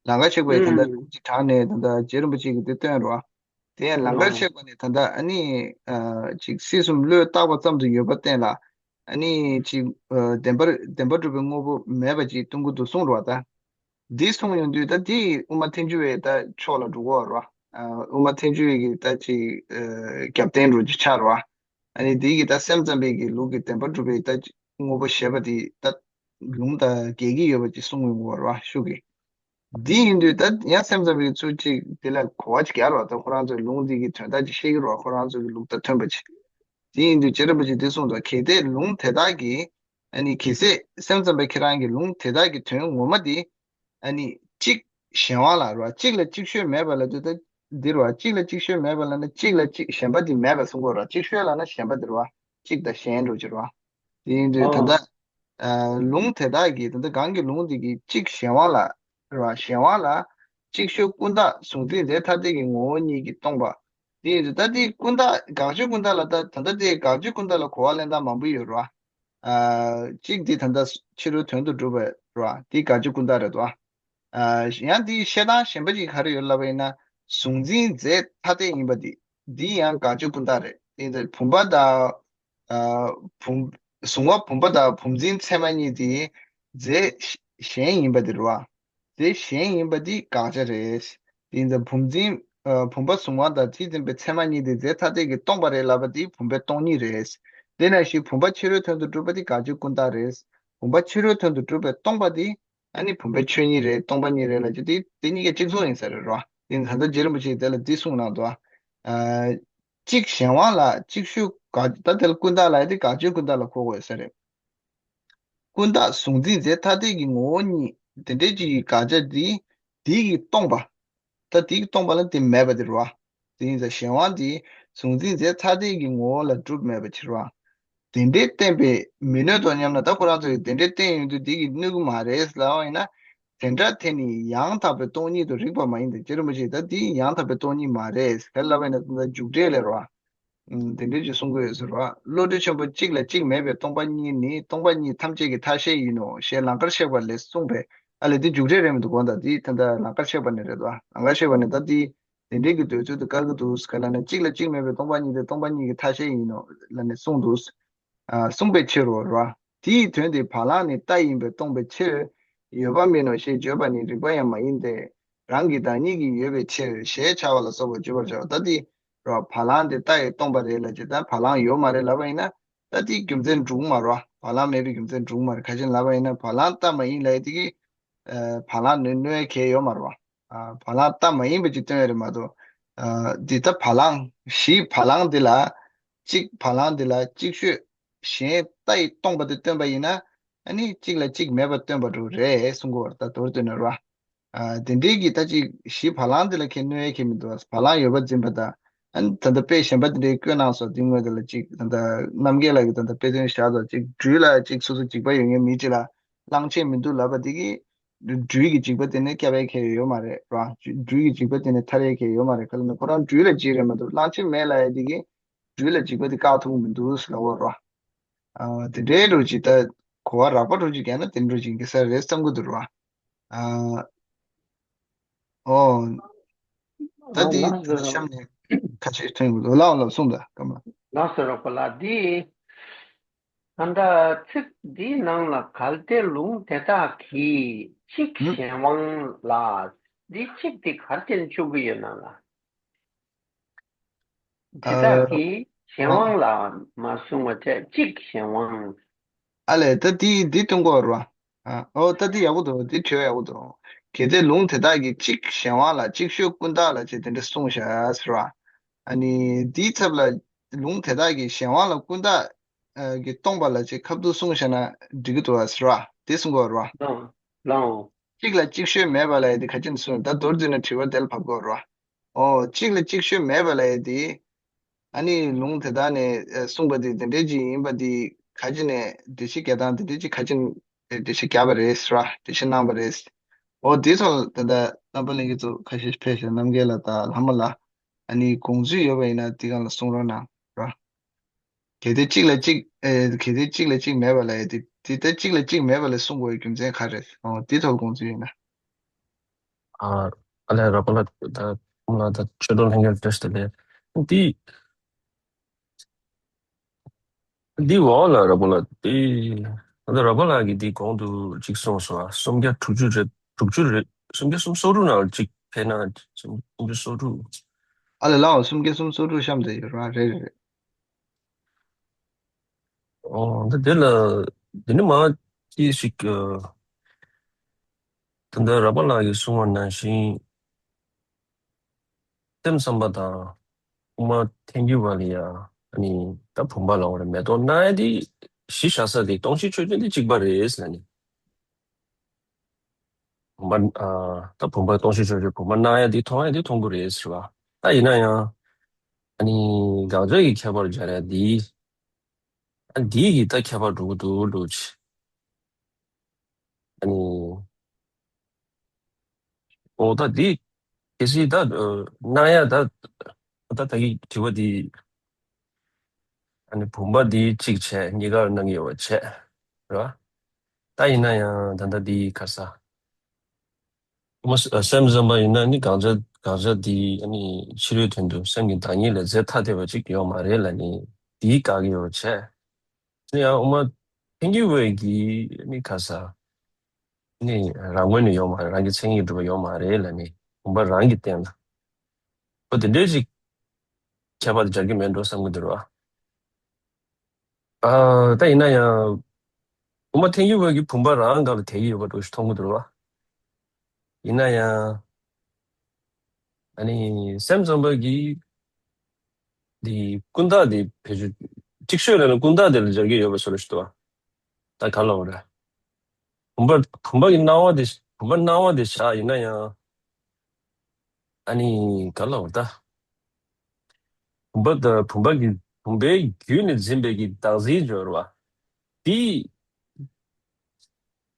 ལང་ཀར་གཤེགས་པའི་ད་ལྟ་ལུང་ཅིག་དྲངས་ནས་ད་ལྟ་རྗེ་རིན་པོ་ཆེ་གིས་འདི་སྟོན་རོ། དེ་ཡང་ལང་ཀར་གཤེགས་པ་ནི་ད་ལྟ་ཨ་ནི་ཅིག་སྲིད་གསུམ་བློས་བཏགས་པ་ཙམ་དུ་ཡོད་པ་བསྟན་ལ། ཨ་ནི་ཅིག་བདེན་པར་བདེན་པར་གྲུབ་པའི་དངོས་པོ་མེད་པ་ཅིག་སྟོན་གྱི་འདུག་གསུངས་རོ། ད་འདི་གསུངས་ཡོང་དུས་ད་འདི་དབུ་མ་ཐལ་འགྱུར་བའི་ད་ཕྱོགས་ལ་འགྲོ་གི་ཡོད་རོ། དབུ་མ་ཐལ་འགྱུར་བའི་གི་ད་ཅིག་རྒྱབ་རྟེན་འགྲོ་རྒྱུ་ཆགས་རོ། ཨ་ནི་འདི་གི་ད་སེམས་ཙམ་པའི་གི་ལུགས་ཀྱི་བདེན་པར་གྲུབ་པའི་ད་དངོས་པོ་ཞེས་པ་འདི་ད་ལུང་དང་འགལ་གྱི་ཡོད་པ་ཅིག་གསུངས་ཡོང་གི་ཡོད་རོ་ཤུགས་ཀྱིས། འདི་ཡིན་དུས་ད་ཡང་སེམས་ཙམ་པའི་ཚུལ་གཅིག་འདི་ལ་གོ་བ་ཅིག་རྒྱག་རོགས། ད་ཁོ་རང་ཚོའི་ལུང་འདི་གི་དོན་དག་ཅིག་ཤེས་ཀྱི་རོགས། ཁོ་རང་ཚོ་གི་ལུགས་དང་མཐུན་པ་ཅིག་འདི་ཡིན་དུས་རྗེ་རིན་པོ་ཆེས་འདི་གསུངས་འདུག་གལ་ཏེ་ལུང་དེ་དག་གིས་ཨ་ནི་གལ་སྲིད་སེམས་ཙམ་པ་ཁྱེད་རང་གི་ལུང་དེ་དག་གི་དོན་ངོ་མ་འདི་ཨ་ནི་གཅིག་གཞན་དབང་ལ་རོ། གཅིག་ལ་གཅིག་ཤོས་མེད་པ་ལ་དུས་ད་འདི་རོ། གཅིག་ལ་གཅིག་ཤོས་མེད་པ་ལ་ན་གཅིག་ལ་གཅིག་གཞན་པ་འདི་མེད་པ་གསུང་དགོས་རོ། གཅིག་ཤོས་ལ་ན་གཞན་པ་འདི་རོ། གཅིག་དང་གཞན་འགྲོ་ཅི་རོ། དེ་ཡིན་དུས་ད་ལྟ་ལུང་དེ་དག་གིས་ད་ལྟ་གང་གི་ལུང་དེ་གིས་གཅིག་གཞན་དབང་ལ་རེད་བ། གཞན་དབང་ལ་གཅིག་ཤོས་ཀུན་བརྟགས་གཟུང་འཛིན་རྫས་ཐ་དད་ཀྱི་ངོ་བོ་ཉིད་ཀྱིས་སྟོང་པ། དེ་ཡིན་དུས་ད་དེ་ཀུན་བརྟགས་དགག་བྱ་ཀུན་བརྟགས་ལ་ད་ད་ལྟ་དེ་དགག་བྱ་ཀུན་བརྟགས་ལ་གོ་བ་ལེན་སྟངས་མང་པོ་ཡོད་རེད་བ། གཅིག་དེ་ད་ལྟ་ཕྱི་རོལ་དོན་དུ་གྲུབ་པ་རེད་བ། དེ་དགག་བྱ་ཀུན་བརྟགས་རེད་བ། ཡང་དེའི་བཤད་སྟངས་གཞན་པ་ཅིག་ག་རེ་ཡོད་ལབ་པ་ཡིན་ན། གཟུང་འཛིན་རྫས་ཐ་དད་ཡིན་པ་དེ་འདི་ཡང་དགག་བྱ་ཀུན་བརྟགས་རེད། དེ་ཡིན་དུས་བུམ་པ་དང་། ཨ། བུམ། གཟུང་བ་བུམ་པ་དང་བུམ་འཛིན་ཚད་མ་གཉིས་དེ་རྫས་གཞན་ཡིན་པ་དེ་རེད་བ། རྫས་གཞན་ཡིན་པ་དེ་དགག་བྱ་རེད། དེ་ཡིན་ཙང་བུམ་འཛིན། ཨ། བུམ་པ་གཟུང་བ་དང་དེས་འཛིན་པའི་ཚད་མ་གཉིས་དེ་རྫས་ཐ་དད་ཀྱིས་སྟོང་པ་རེད་ལབ་པ་དེ་བུམ་པའི་སྟོང་ཉིད་རེད། དེ་ནང་བཞིན་བུམ་པ་ཕྱི་རོལ་དོན་དུ་གྲུབ་པ་དེ་དགག་བྱ་ཀུན་བརྟགས་རེད། བུམ་པ་ཕྱི་རོལ་དོན་དུ་གྲུབ་པའི་སྟོང་པ་དེ་ཨ་ནི་བུམ་པའི་ཆོས་ཉིད་རེད། སྟོང་པ་ཉིད་རེད་ལབ་རྒྱུ་དེ་དེ་གཉིས་ཀ་གཅིག་མཚུངས་ཡིན་ས་རེད་རོ། དེ་ད་ལྟ་རྗེ་རིན་པོ་ཆེས་དེ་ལ་འདི་གསུངས་གནང་འདུག་ཨ། གཅིག་གཞན་དབང་ལ་གཅིག་ཤོས་དགག་ད་དེ་ལ་ཀུན་བརྟགས་ལབ་ཡ་དེ་དགག་བྱའི་ཀུན་བརྟགས་ལ་གོ་དགོས་ས་རེད། ཀུན་བརྟགས་གཟུང་འཛིན་རྫས་ཐ་དད་ཀྱི་ངོ་བོ་ཉིད་དེ་འདྲའི་ཅིག་གི་དགག་བྱ་འདི་འདི་གིས་སྟོང་པ། ད་འདི་གིས་སྟོང་པ་ལ་དེ་མེད་པ་དེ་རེད་བ། དེ་ཡིན་ཙང་གཞན་དབང་འདི་གཟུང་འཛིན་རྫས་ཐ་དད་ཀྱི་ངོ་བོ་ལ་གྲུབ་མེད་པའི་ཕྱིར་རོ། དེ་འདྲའི་བསྟན་པས་མི་གནོད་དོ་སྙམ་ན། ད་ཁོ་རང་ཚོ་ཡིས་དེ་འདྲའི་བསྟན་ཡོང་དུས་འདི་གིས་གནོད་ཀྱི་མ་རེད་ལབ་པ་ཡིན་ན། དེ་འདྲ་དེ་ནི་ཡང་དག་པའི་སྟོང་ཉིད་དུ་རིགས་པ་མ་ཡིན་ཏེ། རྗེ་རིན་པོ་ཆེས་ད་འདི་ཡང་དག་པའི་སྟོང་ཉིད་མ་རེད་ལབ་པ་ཡིན་ན། ད་མཇུག་འབྲས་ལ་རོ། ཨུམ། དེ་འདྲའི་ཅིག་གསུང་གི་ཡོད་ཟེར་བ། བློ་གྲོས་ཆེན་པོས་གཅིག་ལ་གཅིག་མེད་པའི་སྟོང་པ་ཉིད་ནི་སྟོང་པ་ཉིད་ཐམས་ཅད་ཀྱི་མཐའ་བཤད་ཡིན་ནོ་ཞེས་ལང་ཀར་གཤེགས་པ་ལས་གསུངས་པས། ཨ་ལས་འདི་མཇུག་འབྲས་རེད་མི་འདུག་གོ། ད་འདི་ད་ལྟ་ལང་ཀར་གཤེགས་པ་ནས་རེད་དོ། ལང་ཀར་གཤེགས་པ་ནས་ད་འདི་དེ་འདྲའི་གི་འདོད་ཚུལ་དུ་བཀར་གི་འདུག་ག་ལབ་ན། གཅིག་ལ་གཅིག་མེད་པའི་སྟོང་པ་ཉིད་དེ་སྟོང་པ་ཉིད་ཀྱི་མཐའ་བཤད་ཡིན་ནོ་ལབ་ནས་གསུངས་འདུག་ཨ། གསུངས་པའི་ཕྱིར་རོ། རོ། དེའི་དོན་དེ་བ་ལང་ནི་རྟ་ཡིན་པས་སྟོང་པའི་ཕྱིར། ཡོད་པ་མིན་ནོ་ཞེས་བརྗོད་པ་ནི་རིགས་པ་ཡང་མ་ཡིན་ཏེ། རང་གི་བདག་ཉིད་ཀྱིས་ཡོད་པའི་ཕྱིར་ཞེས་བྱ་བ་ལ་སོགས་པ་བརྗོད་པར་བྱའོ། ད་འདི་རོ། བ་ལང་དེ་རྟ་ཡིས་སྟོང་པ་རེད་ལབ་ཅེས། ད་བ་ལང་ཡོད་མ་རེད་ལབ་པ་ཡིན་ན། ད་འདི་རྒྱུ་མཚན་འགྲུབ་མ་རོ། བ་ལང་མེད་པའི་རྒྱུ་མཚན་འགྲུབ་མ་རེད། ག་ཅི་ལབ་པ་ཡིན་ན། བ་ལང་རྟ་མ་ཡིན་ལབ་ཡ་དེ་གིས། ཨ། བ་ལང་ནི་གནོད་ཡ་གང་ཡང་ཡོད་མ་རེད་བ། ཨ། བ་ལང་རྟ་མ་ཡིན་པ་ཅིག་སྟོན་ཡ་རེད་མ་གཏོགས། ཨ། འདི་ད་བ་ལང་གཞི་བ་ལང་འདི་ལ། གཅིག་བ་ལང་འདི་ལ་གཅིག་ཤོས་གཞན་རྟ་ཡིས་སྟོངས་པ་དེ་སྟོན་པ་ཡིན་ན། ཨ་ནི་གཅིག་ལ་གཅིག་མེད་པ་སྟོན་པ་འདྲ་རེད་གསུང་གི་ཡོད་རེད། ད་མདོར་བསྡུས་ན་ར། ཨ་དེ་འདྲའི་གི་ད་ཅིག་གཞི་བ་ལང་འདི་ལ་ཁྱེད་གནོད་ཡ་ཁྱེད་མི་འདུག་བ་ལང་ཡོད་པ་འཛིན་པ་དང་། ཨ་ནི་ད་ལྟ་དཔེ་གཞན་པ་དེ་འདྲའི་བཀོད་གནང་སོགས་འདི་ངོས་དེ་ལ་ཅིག་ད་ལྟ་རྣམ་རྒྱལ་ལགས་ཀྱིས་ད་ལྟ་དཔེ་སྟོན་བཞག་ཙང་ཅིག་སྦྲུལ་ལ་ཅིག་སོ་སོ་འཇིགས་པ་ཡོད་མཁན་མི་གཅིག་ལ་གླང་ཆེན་མི་འདུག་ལབ་པ་དེ་གིས་སྦྲུལ་གྱི་འཇིགས་པ་དེ་ནས་སྐྱོབ་ཡ་ཁྱེད་ཡོད་མ་རེད་ར། སྦྲུལ་གྱི་འཇིགས་པ་དེ་ནས་ཐར་ཡ་ཁྱེད་ཡོད་མ་རེད། ག་ལ་ན་ཁོ་རང་སྦྲུལ་ལ་འཇིགས་རེད་མ་གཏོགས་གླང་ཆེན་མེད་ལབ་ཡ་དེ་གིས་སྦྲུལ་ལ་འཇིགས་པ་དེ་བཀག་ཐུབ་ཀྱི་མི་འདུག་ལབ་པ་ར། ཨ་དེ་འདྲའི་འདྲ་ཅིག་ད་གོ་བ་རགས་པ་འདྲ་ཅིག་རྒྱག་ན་དེ་འདྲ་ཅིག་འགྲིག་ས་རེད་བསམ་གྱི་འདུག་ར། ཨ། ཨོ། ད་འདི་ལགས་སོ། གཤམ་ནས་ཁ་ཤས་ཐོན་ཡོང་གི་འདུག་ལགས་ལགས་གསུངས་དང་སྐར་མ། ལགས་སོ་རོགས་པ་ལགས། འདི་ད་ལྟ་ཚིག་འདིའི་ནང་ལ་གལ་ཏེ་ལུང་དེ་དག་གིས་གཅིག་ཧུམ། གཞན་དབང་ལ། འདི་གཅིག་འདི་ག་རེ་བྱས་ནས་བཅུག་གི་ཡོད་ན་ལགས། དེ་དག་གིས་གཞན་དབང་ལ་མ་གསུངས་པ་བྱས་གཅིག་གཞན་དབང་། ཨ་ལས་ད་འདི་འདི་སྟོན་གོ་ར། ཨ་ཨོ་ད་འདི་ཡག་པོ་འདུག་འདི་དྲི་བ་ཡག་པོ་འདུག་གལ་ཏེ་ལུང་དེ་དག་གིས་གཅིག་གཞན་དབང་ལ་གཅིག་ཤོས་ཀུན་བརྟགས་ལ་བྱས་དེ་འདྲ་གསུངས་བཞག་ཟེར་བ། ཨ་ནི་འདིའི་ཚབ་ལ་ལུང་དེ་དག་གིས་གཞན་དབང་ལ་ཀུན་བརྟགས་ཀྱིས་སྟོང་པ་ལ་བྱས་ཁ་བསྡུ་གསུངས་བཞག་ན་འགྲིག་གི་འདུག་ཟེར་བ་དེ་གསུང་གོ་ར། ལའོ་ལའོ། གཅིག་ལ་གཅིག་ཤོས་མེད་པ་ལ་ཡ་དེ་ག་ཅི་ནས་གསུངས། ད་མདོར་བསྡུས་ན་དྲི་བ་དེ་ལ་བབ་དགོས་རེད་བ། ཨོ་གཅིག་ལ་གཅིག་ཤོས་མེད་པ་ལ་ཡ་དེ། ཨ་ནི་ལུང་དེ་དག་ནས་ཨ་གསུངས་པ་དེ་དེ་འདྲའི་ཅིག་ཡིན་པ་དེ་ག་ཅི་ནས་འགྲེལ་བཤད་རྒྱག་སྟངས་དེ་འདྲའི་ཅིག་ག་ཅི་ནས་འགྲེལ་བཤད་བརྒྱབ་པ་རེད་ཟེར་བ་འགྲེལ་བཤད་གནང་བ་རེད། ཨོ་དེ་ཚོ་ལ་ད་ལྟ་རྣམ་པ་ལྷན་རྒྱས་ཚོ་ཁ་ཤས་ཕེབས་ཤག་རྣམ་རྒྱལ་ལགས་དང་ལྷ་མོ་ལགས། ཨ་ནི་དགོངས་ཚུལ་ཡོད་པ་ཡིན་ན་དེ་སྒང་ལ་གསུང་རོགས་གནང་ར། གལ་ཏེ་གཅིག་ལ་གཅིག་ཨེ་གལ་ཏེ་གཅིག་ལ་གཅིག་མེད་པ་ལ་ཡ་དེ་དེ་ལྟར་གཅིག་ལ་གཅིག་མེད་པ་ལ་གསུང་དགོས་པའི་རྒྱུ་མཚན་ག་རེ་རེད། ཨོ་དེ་ཐོག་དགོངས་ཚུལ་ཡོད་ན། ཨ་ཨ་ལས་ར་པ་ལ་ད་མ་ལ་ད་ཆོས་གྲོགས་ལྷན་རྒྱས་བཀྲ་ཤིས་བདེ་ལེགས། འདི་འདི་འོག་ལ་ར་པ་ལ་དེ་ད་ལྟ་ར་པ་ལ་གི་འདི་གོང་དུ་གཅིག་གསུངས་སོང་ཨ། སུམ་བརྒྱ་དྲུག་ཅུ་རེད། དྲུག་ཅུ་རེད། སུམ་བརྒྱ་སུམ་སོ་དྲུག་ནང་གཅིག་ཕེབས་ན་སུམ་བརྒྱ་སུམ་སོ་དྲུག་ཨ་ལས་ལའོ་སུམ་བརྒྱ་སུམ་སོ་དྲུག་གཤམ་དུ་ཡོད་ར། རེད་རེད་རེད། ཨོ་ད་དེ་ལ་དེ་ནི་མ་ཅི་ཞིག་ཨ། ད་ལྟ་ར་པ་ལགས་ཀྱིས་གསུངས་པ་ནང་བཞིན་སེམས་ཙམ་པ་དང་དབུ་མ་ཐལ་འགྱུར་བ་ལ་ཡ་ཨ་ནི་ད་བུམ་པ་ལ་འོ་རེ་མེ་ཏོག་སྣང་ཡ་དེ་གཞི་བཞག་ས་དེ་སྟོང་གཞི་ཆོས་ཅན་དེ་གཅིག་པ་རེད་ཟེར་ནས། བུམ་པ་ཨ་ད་བུམ་པ་སྟོང་གཞི་ཆོས་ཅན་བུམ་པ་སྣང་ཡ་དེ་མཐོང་ཡ་དེ་མཐོང་གི་རེད་ཟེར་བ། ད་ཡིན་ན་ཡང་ཨ་ནི་དགག་བྱ་གི་ཁྱད་པར་སྦྱར་ཡ་དེ་ཨ་འདི་གི་ད་ཁྱད་པར་འགྲོ་གི་འདུག་འགྲོ་ཆེ། ཨ་ནི། ཨོ་ད་འདི་གལ་སྲིད་ད་ཨ་སྣང་ཡ་ད་ད་ད་གི་དྲི་བ་འདི་ཨ་ནི་བུམ་པ་འདི་གཅིག་བྱས་གཉིས་ཀར་སྣང་གི་ཡོད་པ་བྱས་རེད་བ། ད་ཡིན་ན་ཡང་ད་ལྟ་འདི་ག་ས་མ་སེམས་ཙམ་པ་ཡིན་ན་ནི་དགག་བྱ་དགག་བྱ་འདི་ཨ་ནི་ཕྱི་རོལ་དོན་དུ་སེམས་ཀྱི་བདག་ཉིད་ལས་རྫས་ཐ་དད་པ་ཅིག་ཡོད་མ་རེད་ལབ་ནི་འདི་དགག་གི་ཡོད་པ་བྱས། ནི་ཡང་དབུ་མ་ཐལ་འགྱུར་བའི་གི་ནི་ག་ས་ནི་རང་ངོས་ནས་ཡོད་མ་རེད། རང་གི་མཚན་ཉིད་གྲུབ་པ་ཡོད་མ་རེད་ལབ་ནི་བུམ་པ་རང་གི་སྟེང་ལ་ཁོ་དེ་འདྲའི་ཞིག་ཁྱད་པར་དུ་སྦྱར་གྱི་མེད་འགྲོ་བསམ་གྱི་འདུག་ར། ཨ་ད་ཡིན་ན་ཡང་དབུ་མ་ཐལ་འགྱུར་བའི་གི་བུམ་པ་རང་སྒང་ལ་དེ་གི་ཡོད་པ་འགྲོ་ཞིག་མཐོང་གི་འདུག་ར། ཡིན་ན་ཡང་ཨ་ནི་སེམས་ཙམ་པ་གི་འདི་ཀུན་བརྟགས་འདི་བེད་སྤྱོད་གཅིག་ཤོས་ལ་ནི་ཀུན་བརྟགས་དེ་ལ་སྦྱར་གྱི་ཡོད་པ་བཟོ་འདྲ་ཞིག་འདུག་བ། ད་ག་ལ་འོ་རེད། བུམ་པ་བུམ་པ་གི་སྣང་བ་དེ་བུམ་པ་སྣང་བ་དེ་བཞག་ཡིན་ན་ཡང་ཨ་ནི་ག་ལ་འོ་ད། བུམ་པ་དང་བུམ་པ་གི་བུམ་པའི་རྒྱུད་ནས་འཛིན་པའི་གི་བདག་འཛིན་སྦྱོར་བ། དེ་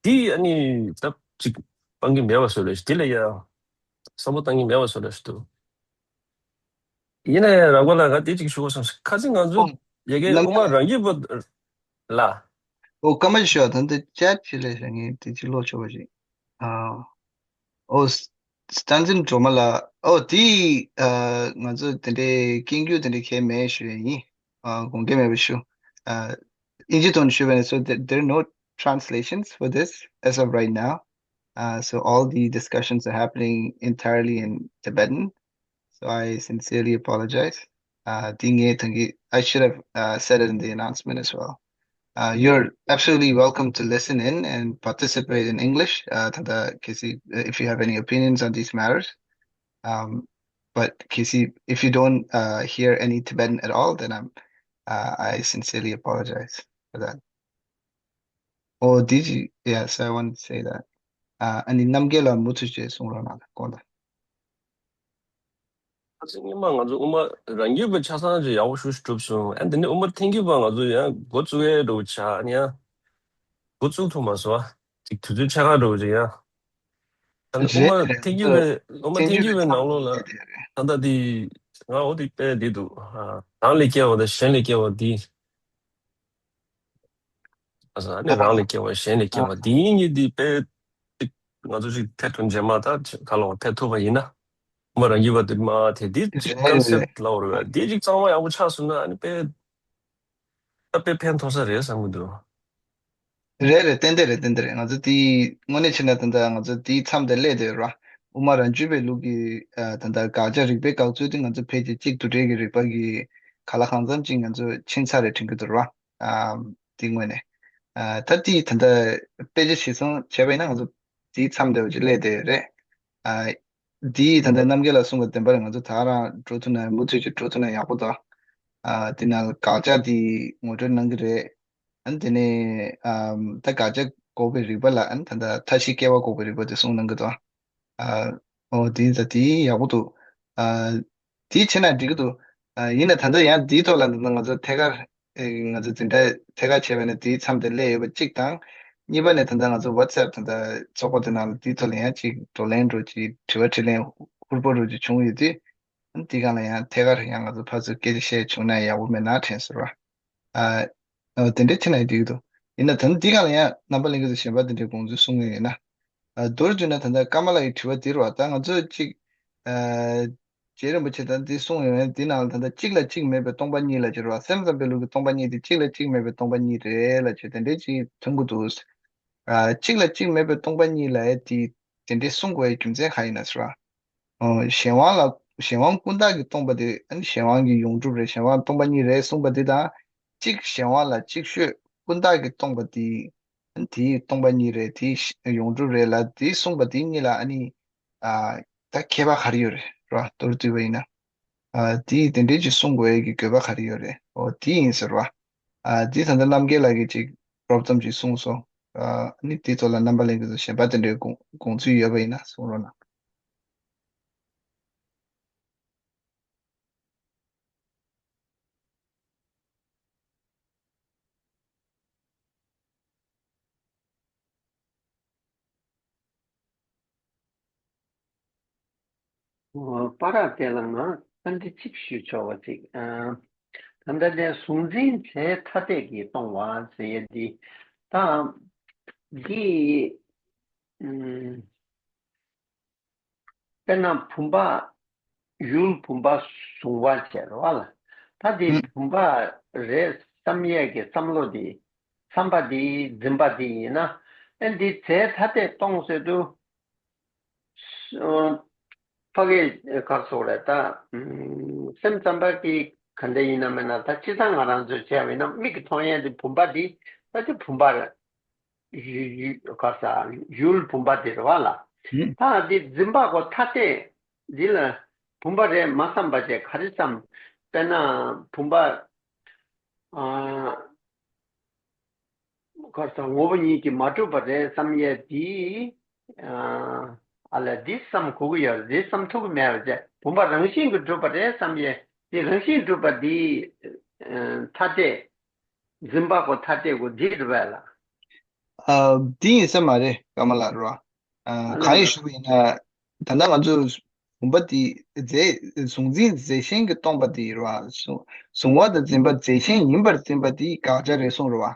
དེ་ཨ་ནི་ད་ཅིག་སྤང་གི་མེད་པ་བཟོ་འདྲ་ཞིག་དེ་ལ་ཡང་བསམ་བློ་བཏང་གི་མེད་པ་བཟོ་འདྲ་ཞིག་འདུག་ཡིན་ན་ཡང་རག་པ་ལ་ང་དེ་ཅིག་ཞུ་བ་སོང་ཁ་སང་ང་ཚོ་ཨོ་ཡ་གི་ལམ་དབུ་མ་རང་རྒྱུད་པ་ལ། ཨོ་ཀ་མ་ཤོ་ད་འདི་ཅེཊ་ཅིག་ལས་ཤ་ངས་དེ་ཅིག་ཀློག་ཆོག་པ་ཞིག་ཨ། ཨོ་བསྟན་འཛིན་སྒྲོལ་མ་ལགས། ཨོ་དེ་ཨ་ང་ཚོ་དེ་འདྲའི་སྐྱེ་རྒྱུ་དེ་འདྲའི་གལ་མེད་ཞུ་ཡ་ཡིན། ཨ་དགོངས་འགལ་མེད་པ་ཞུ། ཨ་ཨིན་ཇི་ཐོག་ནས་ཞུས་པ་ཡིན་ན། So there, there are no translations for this as of right now. Uh, so all the discussions are happening entirely in Tibetan. So I sincerely apologize. Uh, དེ་ངས་ཐང་གི- I should have uh, said it in the announcement as well. Uh, you're absolutely welcome to listen in and participate in English. Uh, ད་ལྟ་གལ་སྲིད- uh, if you have any opinions on these matters. Um, but གལ་སྲིད- if you don't uh, hear any Tibetan at all, then I'm Uh, I sincerely apologize for that. Oh, did you? Yes, I want to say that. Uh, ཨ་ནི་རྣམ་རྒྱལ་ལགས་མུ་མཐུད་བྱས་གསུང་རོགས་གནང་ལ་དགོངས་དག་ཨ་ཙི་སྔོན་མ་ང་ཚོ་དབུ་མ་རང་རྒྱུད་པའི་ཆ་ཚང་ཅིག་ཡག་པོ་ཞེ་པོ་ཅིག་གྲུབ་སོང་། ཨ་འདི་ནས་དབུ་མ་ཐེངས་གཅིག་པ་ང་ཚོ་ཡང་འགོ་བཙུགས་ཡས་འདྲ་བོ་ཆགས་ཨ་ནི་ཡང་འགོ་བཙུགས་ཐུབ་མ་སོང་ཨ། ཅིག་དུས་ཚོད་ཕྱེད་ཀ་འདྲ་བོ་ཅིག་ཡང་། ཨ་ནི་དབུ་རེད་མ་རེད། ཐེངས་གཅིག་པའི་དབུ་མ་ཐེངས་གཅིག་པའི་ནང་ལོགས་ལ་ད་ལྟ་དེ་ང་འོ་དེ་དཔེ་བསྡད་འདུག་ཨ། རང་ལས་སྐྱེ་བ་དང་གཞན་ལས་སྐྱེ་བ་དེ། ཨ་ནི་རང་ལས་སྐྱེ་བ་གཞན་ལས་སྐྱེ་བ་འདི་གཉིས་འདི་དཔེ་ང་ཚོ་ཅིག་ཐད་དུ་རྗེས་མ་ད་ག་ལ་བ་ཐད་ཐུབ་པ་ཡིན་ན། དབུ་མ་རང་རྒྱུད་པ་དེ་མ་དེ་འདི་ཅིག་རེད་ཀོན་རེད་སེབ་ལབ་དགོས་རེད་པས། འདི་ཅིག་གཙང་མ་ཡག་པོ་ཆགས་སོང་ན་ཨ་ནི་དཔེ་ད་དཔེ་ཕན་ཐོགས་ས་རེད་བསམ་གྱི་འདུག་རེད་རེད། ཏན་ཏན་རེད། ཏན་ཏན་རེད། ང་ཚོ་དེ་དངོས་གནས་བྱས་ན་ད་ལྟ་ང་ཚོ་དེའི་མཚམས་དེ་སླེབས་བསྡད་ཡོད་ར། དབུ་མ་རང་རྒྱུད་པའི་ལུགས་ཀྱི་ཨ་ད་ལྟ་དགག་བྱ་རིགས་པའི་དགག་ཚུལ་དེ་ང་ཚོ་ཕལ་ཆེར་གཅིག་དུ་འབྲེལ་གྱི་རིགས་པ་གི་ག་ལ་གང་འཚམ་ཅིག་ང་ཚོ་ཕྱིན་ཚར་རེད་དྲན་གྱི་འདུག་ར། ཨ་དེ་དངོས་གནས་ཨ་ད་དེ་ད་ལྟ་དཔེ་ཆ་ཞིབ་ཚང་བྱས་པ་ཡིན་ན་ང་ཚོ་དེའི་མཚམས་དེ་བ་ཅིག་སླེབས་བསྡད་ཡོད་རེད། ཨ་དེའི་ད་ལྟ་རྣམ་རྒྱལ་ལགས་གསུང་གི་བདེན་པ་རེད། ང་ཚོ་ད་རང་འགྲོ་ཐུབ་ན་མུ་མཐུད་ཀྱི་འགྲོ་ཐུབ་ན་ཡག་པོ་འདུག་ཨ་དེ་ནང་དགག་བྱ་དེ་ངོ་སྤྲོད་གནང་གི་རེད། ཨ་ནི་དེ་ནས་ཨམ་ད་དགག་བྱ་འགོག་པའི་རིགས་པ་ལ་ཨ་ནི་ད་ལྟ་མཐའ་བཞི་སྐྱེ་བ་འགོག་པའི་རིགས་པ་དེ་གསུངས་གནང་གི་འདུག་ཨ་ཨོ་དེ་ད་དེ་ཡག་པོ་འདུག་ཨ་དེ་བྱས་ན་འགྲིག་གི་འདུག་ཨ་ཡིན་ན་ད་ལྟ་ཡང་དེའི་ཐོག་ལ་ད་ལྟ་ང་ཚོ་ཐད་ཀར་ཨེ་ང་ཚོ་འཛིན་གྲྭ་ཐད་ཀར་བྱས་པ་ཡིན་ན་དེའི་མཚམས་དེ་སླེབས་ཡོད་པ་གཅིག་དང་། གཉིས་པ་ནས་ད་ལྟ་ང་ཚོ་ཝ་ཊི་སེབ་ད་ལྟ་ཚོགས་པ་དེ་ནང་ལ་དེའི་ཐོག་ལ་ཡང་གཅིག་བགྲོ་གླེང་འགྲོ་གཅིག་དྲི་བ་དྲིས་ལན་ཧུར་པོ་འགྲོ་གཅིག་བྱུང་ཡོད་དུས། དེ་སྒང་ལ་ཡང་ཐད་ཀར་ཡང་ང་ཚོ་ཕར་ཚུར་སྐད་ཆ་བཤད་བྱུང་ན་ཡག་པོ་མེད་ན་དྲན་སོང་ར། ཨ། ཨ་དེ་འདྲའི་ཕྱིར་ན་ཡང་འགྲིག་གི་འདུག་ཡིན་ན་ད་ནི་འདི་སྒང་ལ་ཡང་རྣམ་པ་ལྷན་རྒྱས་ཚོ་གཞན་པ་དེ་འདྲའི་དགོངས་ཚུལ་གསུང་གི་ཡོད་ན། ཨ་མདོར་བསྡུས་ན་ད་ལྟ་ཀརྨ་ལགས་ཀྱི་དྲི་བ་འདི་རེད་བ། ད་ང་ཚོས་གཅིག་ཨ་རྗེ་རིན་པོ་ཆེ་ད་འདི་གསུངས་ཡོད་ན་འདི་ནང་ལ་ད་ལྟ་གཅིག་ལ་གཅིག་མེད་པའི་སྟོང་པ་ཉིད་ལ་ཅིག་རེད་བ། སེམས་ཙམ་པའི་ལུགས་ཀྱི་སྟོང་པ་ཉིད་དེ་གཅིག་ལ་གཅིག་མེད་པའི་སྟོང་པ་ཉིད་རེད་ལབ་བྱས་དེ་འདྲའི་ཅིག་ཐོན་གྱི་འདུག་ཨ་གཅིག་ལ་གཅིག་མེད་པའི་སྟོང་པ་ཉིད་ལབ་ཡས་དེ་དེ་འདྲའི་གསུང་དགོས་ཡའི་རྒྱུ་མཚན་གང་ཡིན་ན་ཟེར་བ། ཨོ་གཞན་དབང་ལ་གཞན་དབང་ཀུན་བཏགས་ཀྱིས་སྟོང་པ་དེ་ཨ་ནི་གཞན་དབང་གི་ཡོངས་གྲུབ་རེད། གཞན་དབང་སྟོང་པ་ཉིད་རེད་གསུངས་པ་དེ་དང་། གཅིག་གཞན་དབང་ལ་གཅིག་ཤོས་ཀུན་བཏགས་ཀྱིས་སྟོང་པ་དེ་ཨ་ནི་དེའི་སྟོང་པ་ཉིད་རེད། དེའི་ཡོངས་གྲུབ་རེད་ལབ་དེ་གསུངས་པ་དེ་གཉིས་ལ་ཨ་ནི་ཨ་ད་ཁྱད་པར་ག་རེ་ཡོད་རེད་ར། མདོར་བསྡུས་པ་ཡིན་ན་ཨ་དེ་དེ་འདྲའི་ཅིག་གསུང་དགོས་ཡས་ཀྱི་དགོས་པ་ག་རེ་ཡོད་རེད། ཨོ་དེ་ཡིན་ཟེར་བ། ཨ་དེ་ད་ལྟ་རྣམ་རྒྱལ་ལགས་ཀྱིས་ཅིག་རོབ་ཙམ་ཅིག་གསུངས་སོང་། ཨ་ནི་དེ་ཚོ་ལ་རྣམ་པ་ལྷན་རྒྱས་ཚོ་གཞན་པ་དེ་འདྲའི་དགོངས་དགོངས་ཚུལ་ཡོད་པ་ཡིན་ན་གསུང་རོགས་གནང་། ཨོ། པ་ར་དེ་ལ་ང་བཀའ་འདྲི་གཅིག་ཞུ་ཆོག་པ་ཅིག་ཨ་ད་ལྟ་དེ་གཟུང་འཛིན་རྫས་ཐ་དད་ཀྱིས་སྟོང་བ་ཟེར་ཡས་འདི་ད་འདི་ཨམ། དཔེར་ན་བུམ་པ། ཡུལ་བུམ་པ་གཟུང་བ་བྱས་རེད་བ་ལ། ད་དེ་ཨུ། བུམ་པ་རེད་བསམ་ཡས་ཀྱི་བསམ་བློ་དེ། བསམ་པ་དེ་འཛིན་པ་དེ་ཡིན་ན། ཨེ་འདི་རྫས་ཐ་དད་སྟོང་ཟེར་དུས། ཨ་ཕ་གི་གར་སོགས་རེད་ད། ཨུམ་སེམས་ཙམ་པ་གི་ག་འདྲ་ཡིན་ན་མེད་ན་ད་སྤྱིར་བཏང་ང་རང་ཚོས་བྱས་པ་ཡིན་ན་མིག་གིས་མཐོང་ཡས་དེ་བུམ་པ་དེ་ད་དེ་བུམ་པ་རེད། ཡུལ་ཡུལ་ག་ས་ཡུལ་བུམ་པ་དེ་རེད་བ་ལ། ཨུ། ད་འདི་འཛིན་པ་གོ་ཐ་དད་འདི་ལ་བུམ་པ་རེད་མ་བསམ་པ་བྱས་ག་རེ་བསམ། དཔེར་ན་བུམ་པ་ཨ་ག་ས་ངོ་བོ་ཉིད་ཀྱིས་མ་གྲུབ་པ་རེད་བསམ་ཡས་འདི་ཨ་ཨ་ལས་འདི་བསམ་དགོས་ཀྱི་ཡོད་རེད། འདི་བསམ་ཐུབ་ཀྱི་མེད་པ་བྱས་བུམ་པ་རང་བཞིན་གྱིས་གྲུབ་པ་རེད་བསམ་ཡས་འདི་རང་བཞིན་གྲུབ་པ་འདི་ཨ་ཐ་དད། འཛིན་པ་གོ་ཐ་དད་གོ་འདི་རེད་བས་ལ། ཨ་འདི་ཡིན་ས་མ་རེད་ཀརྨ་ལགས་རོ། ཨ་ཨ་ལ་གང་ཡིན་ལ། ཞུ་བ་ཡིན་ན། ད་ལྟ་ང་ཚོ་བུམ་པ་འདི་རྫས་གཟུང་འཛིན་རྫས་གཞན་གྱིས་སྟོང་པ་འདི་རེད་བ། གཟུང་གཟུང་བ་དང་འཛིན་པ་རྫས་གཞན་ཡིན་པར་འཛིན་པ་འདི་དགག་བྱ་རེད་གསུངས་རེད་བ།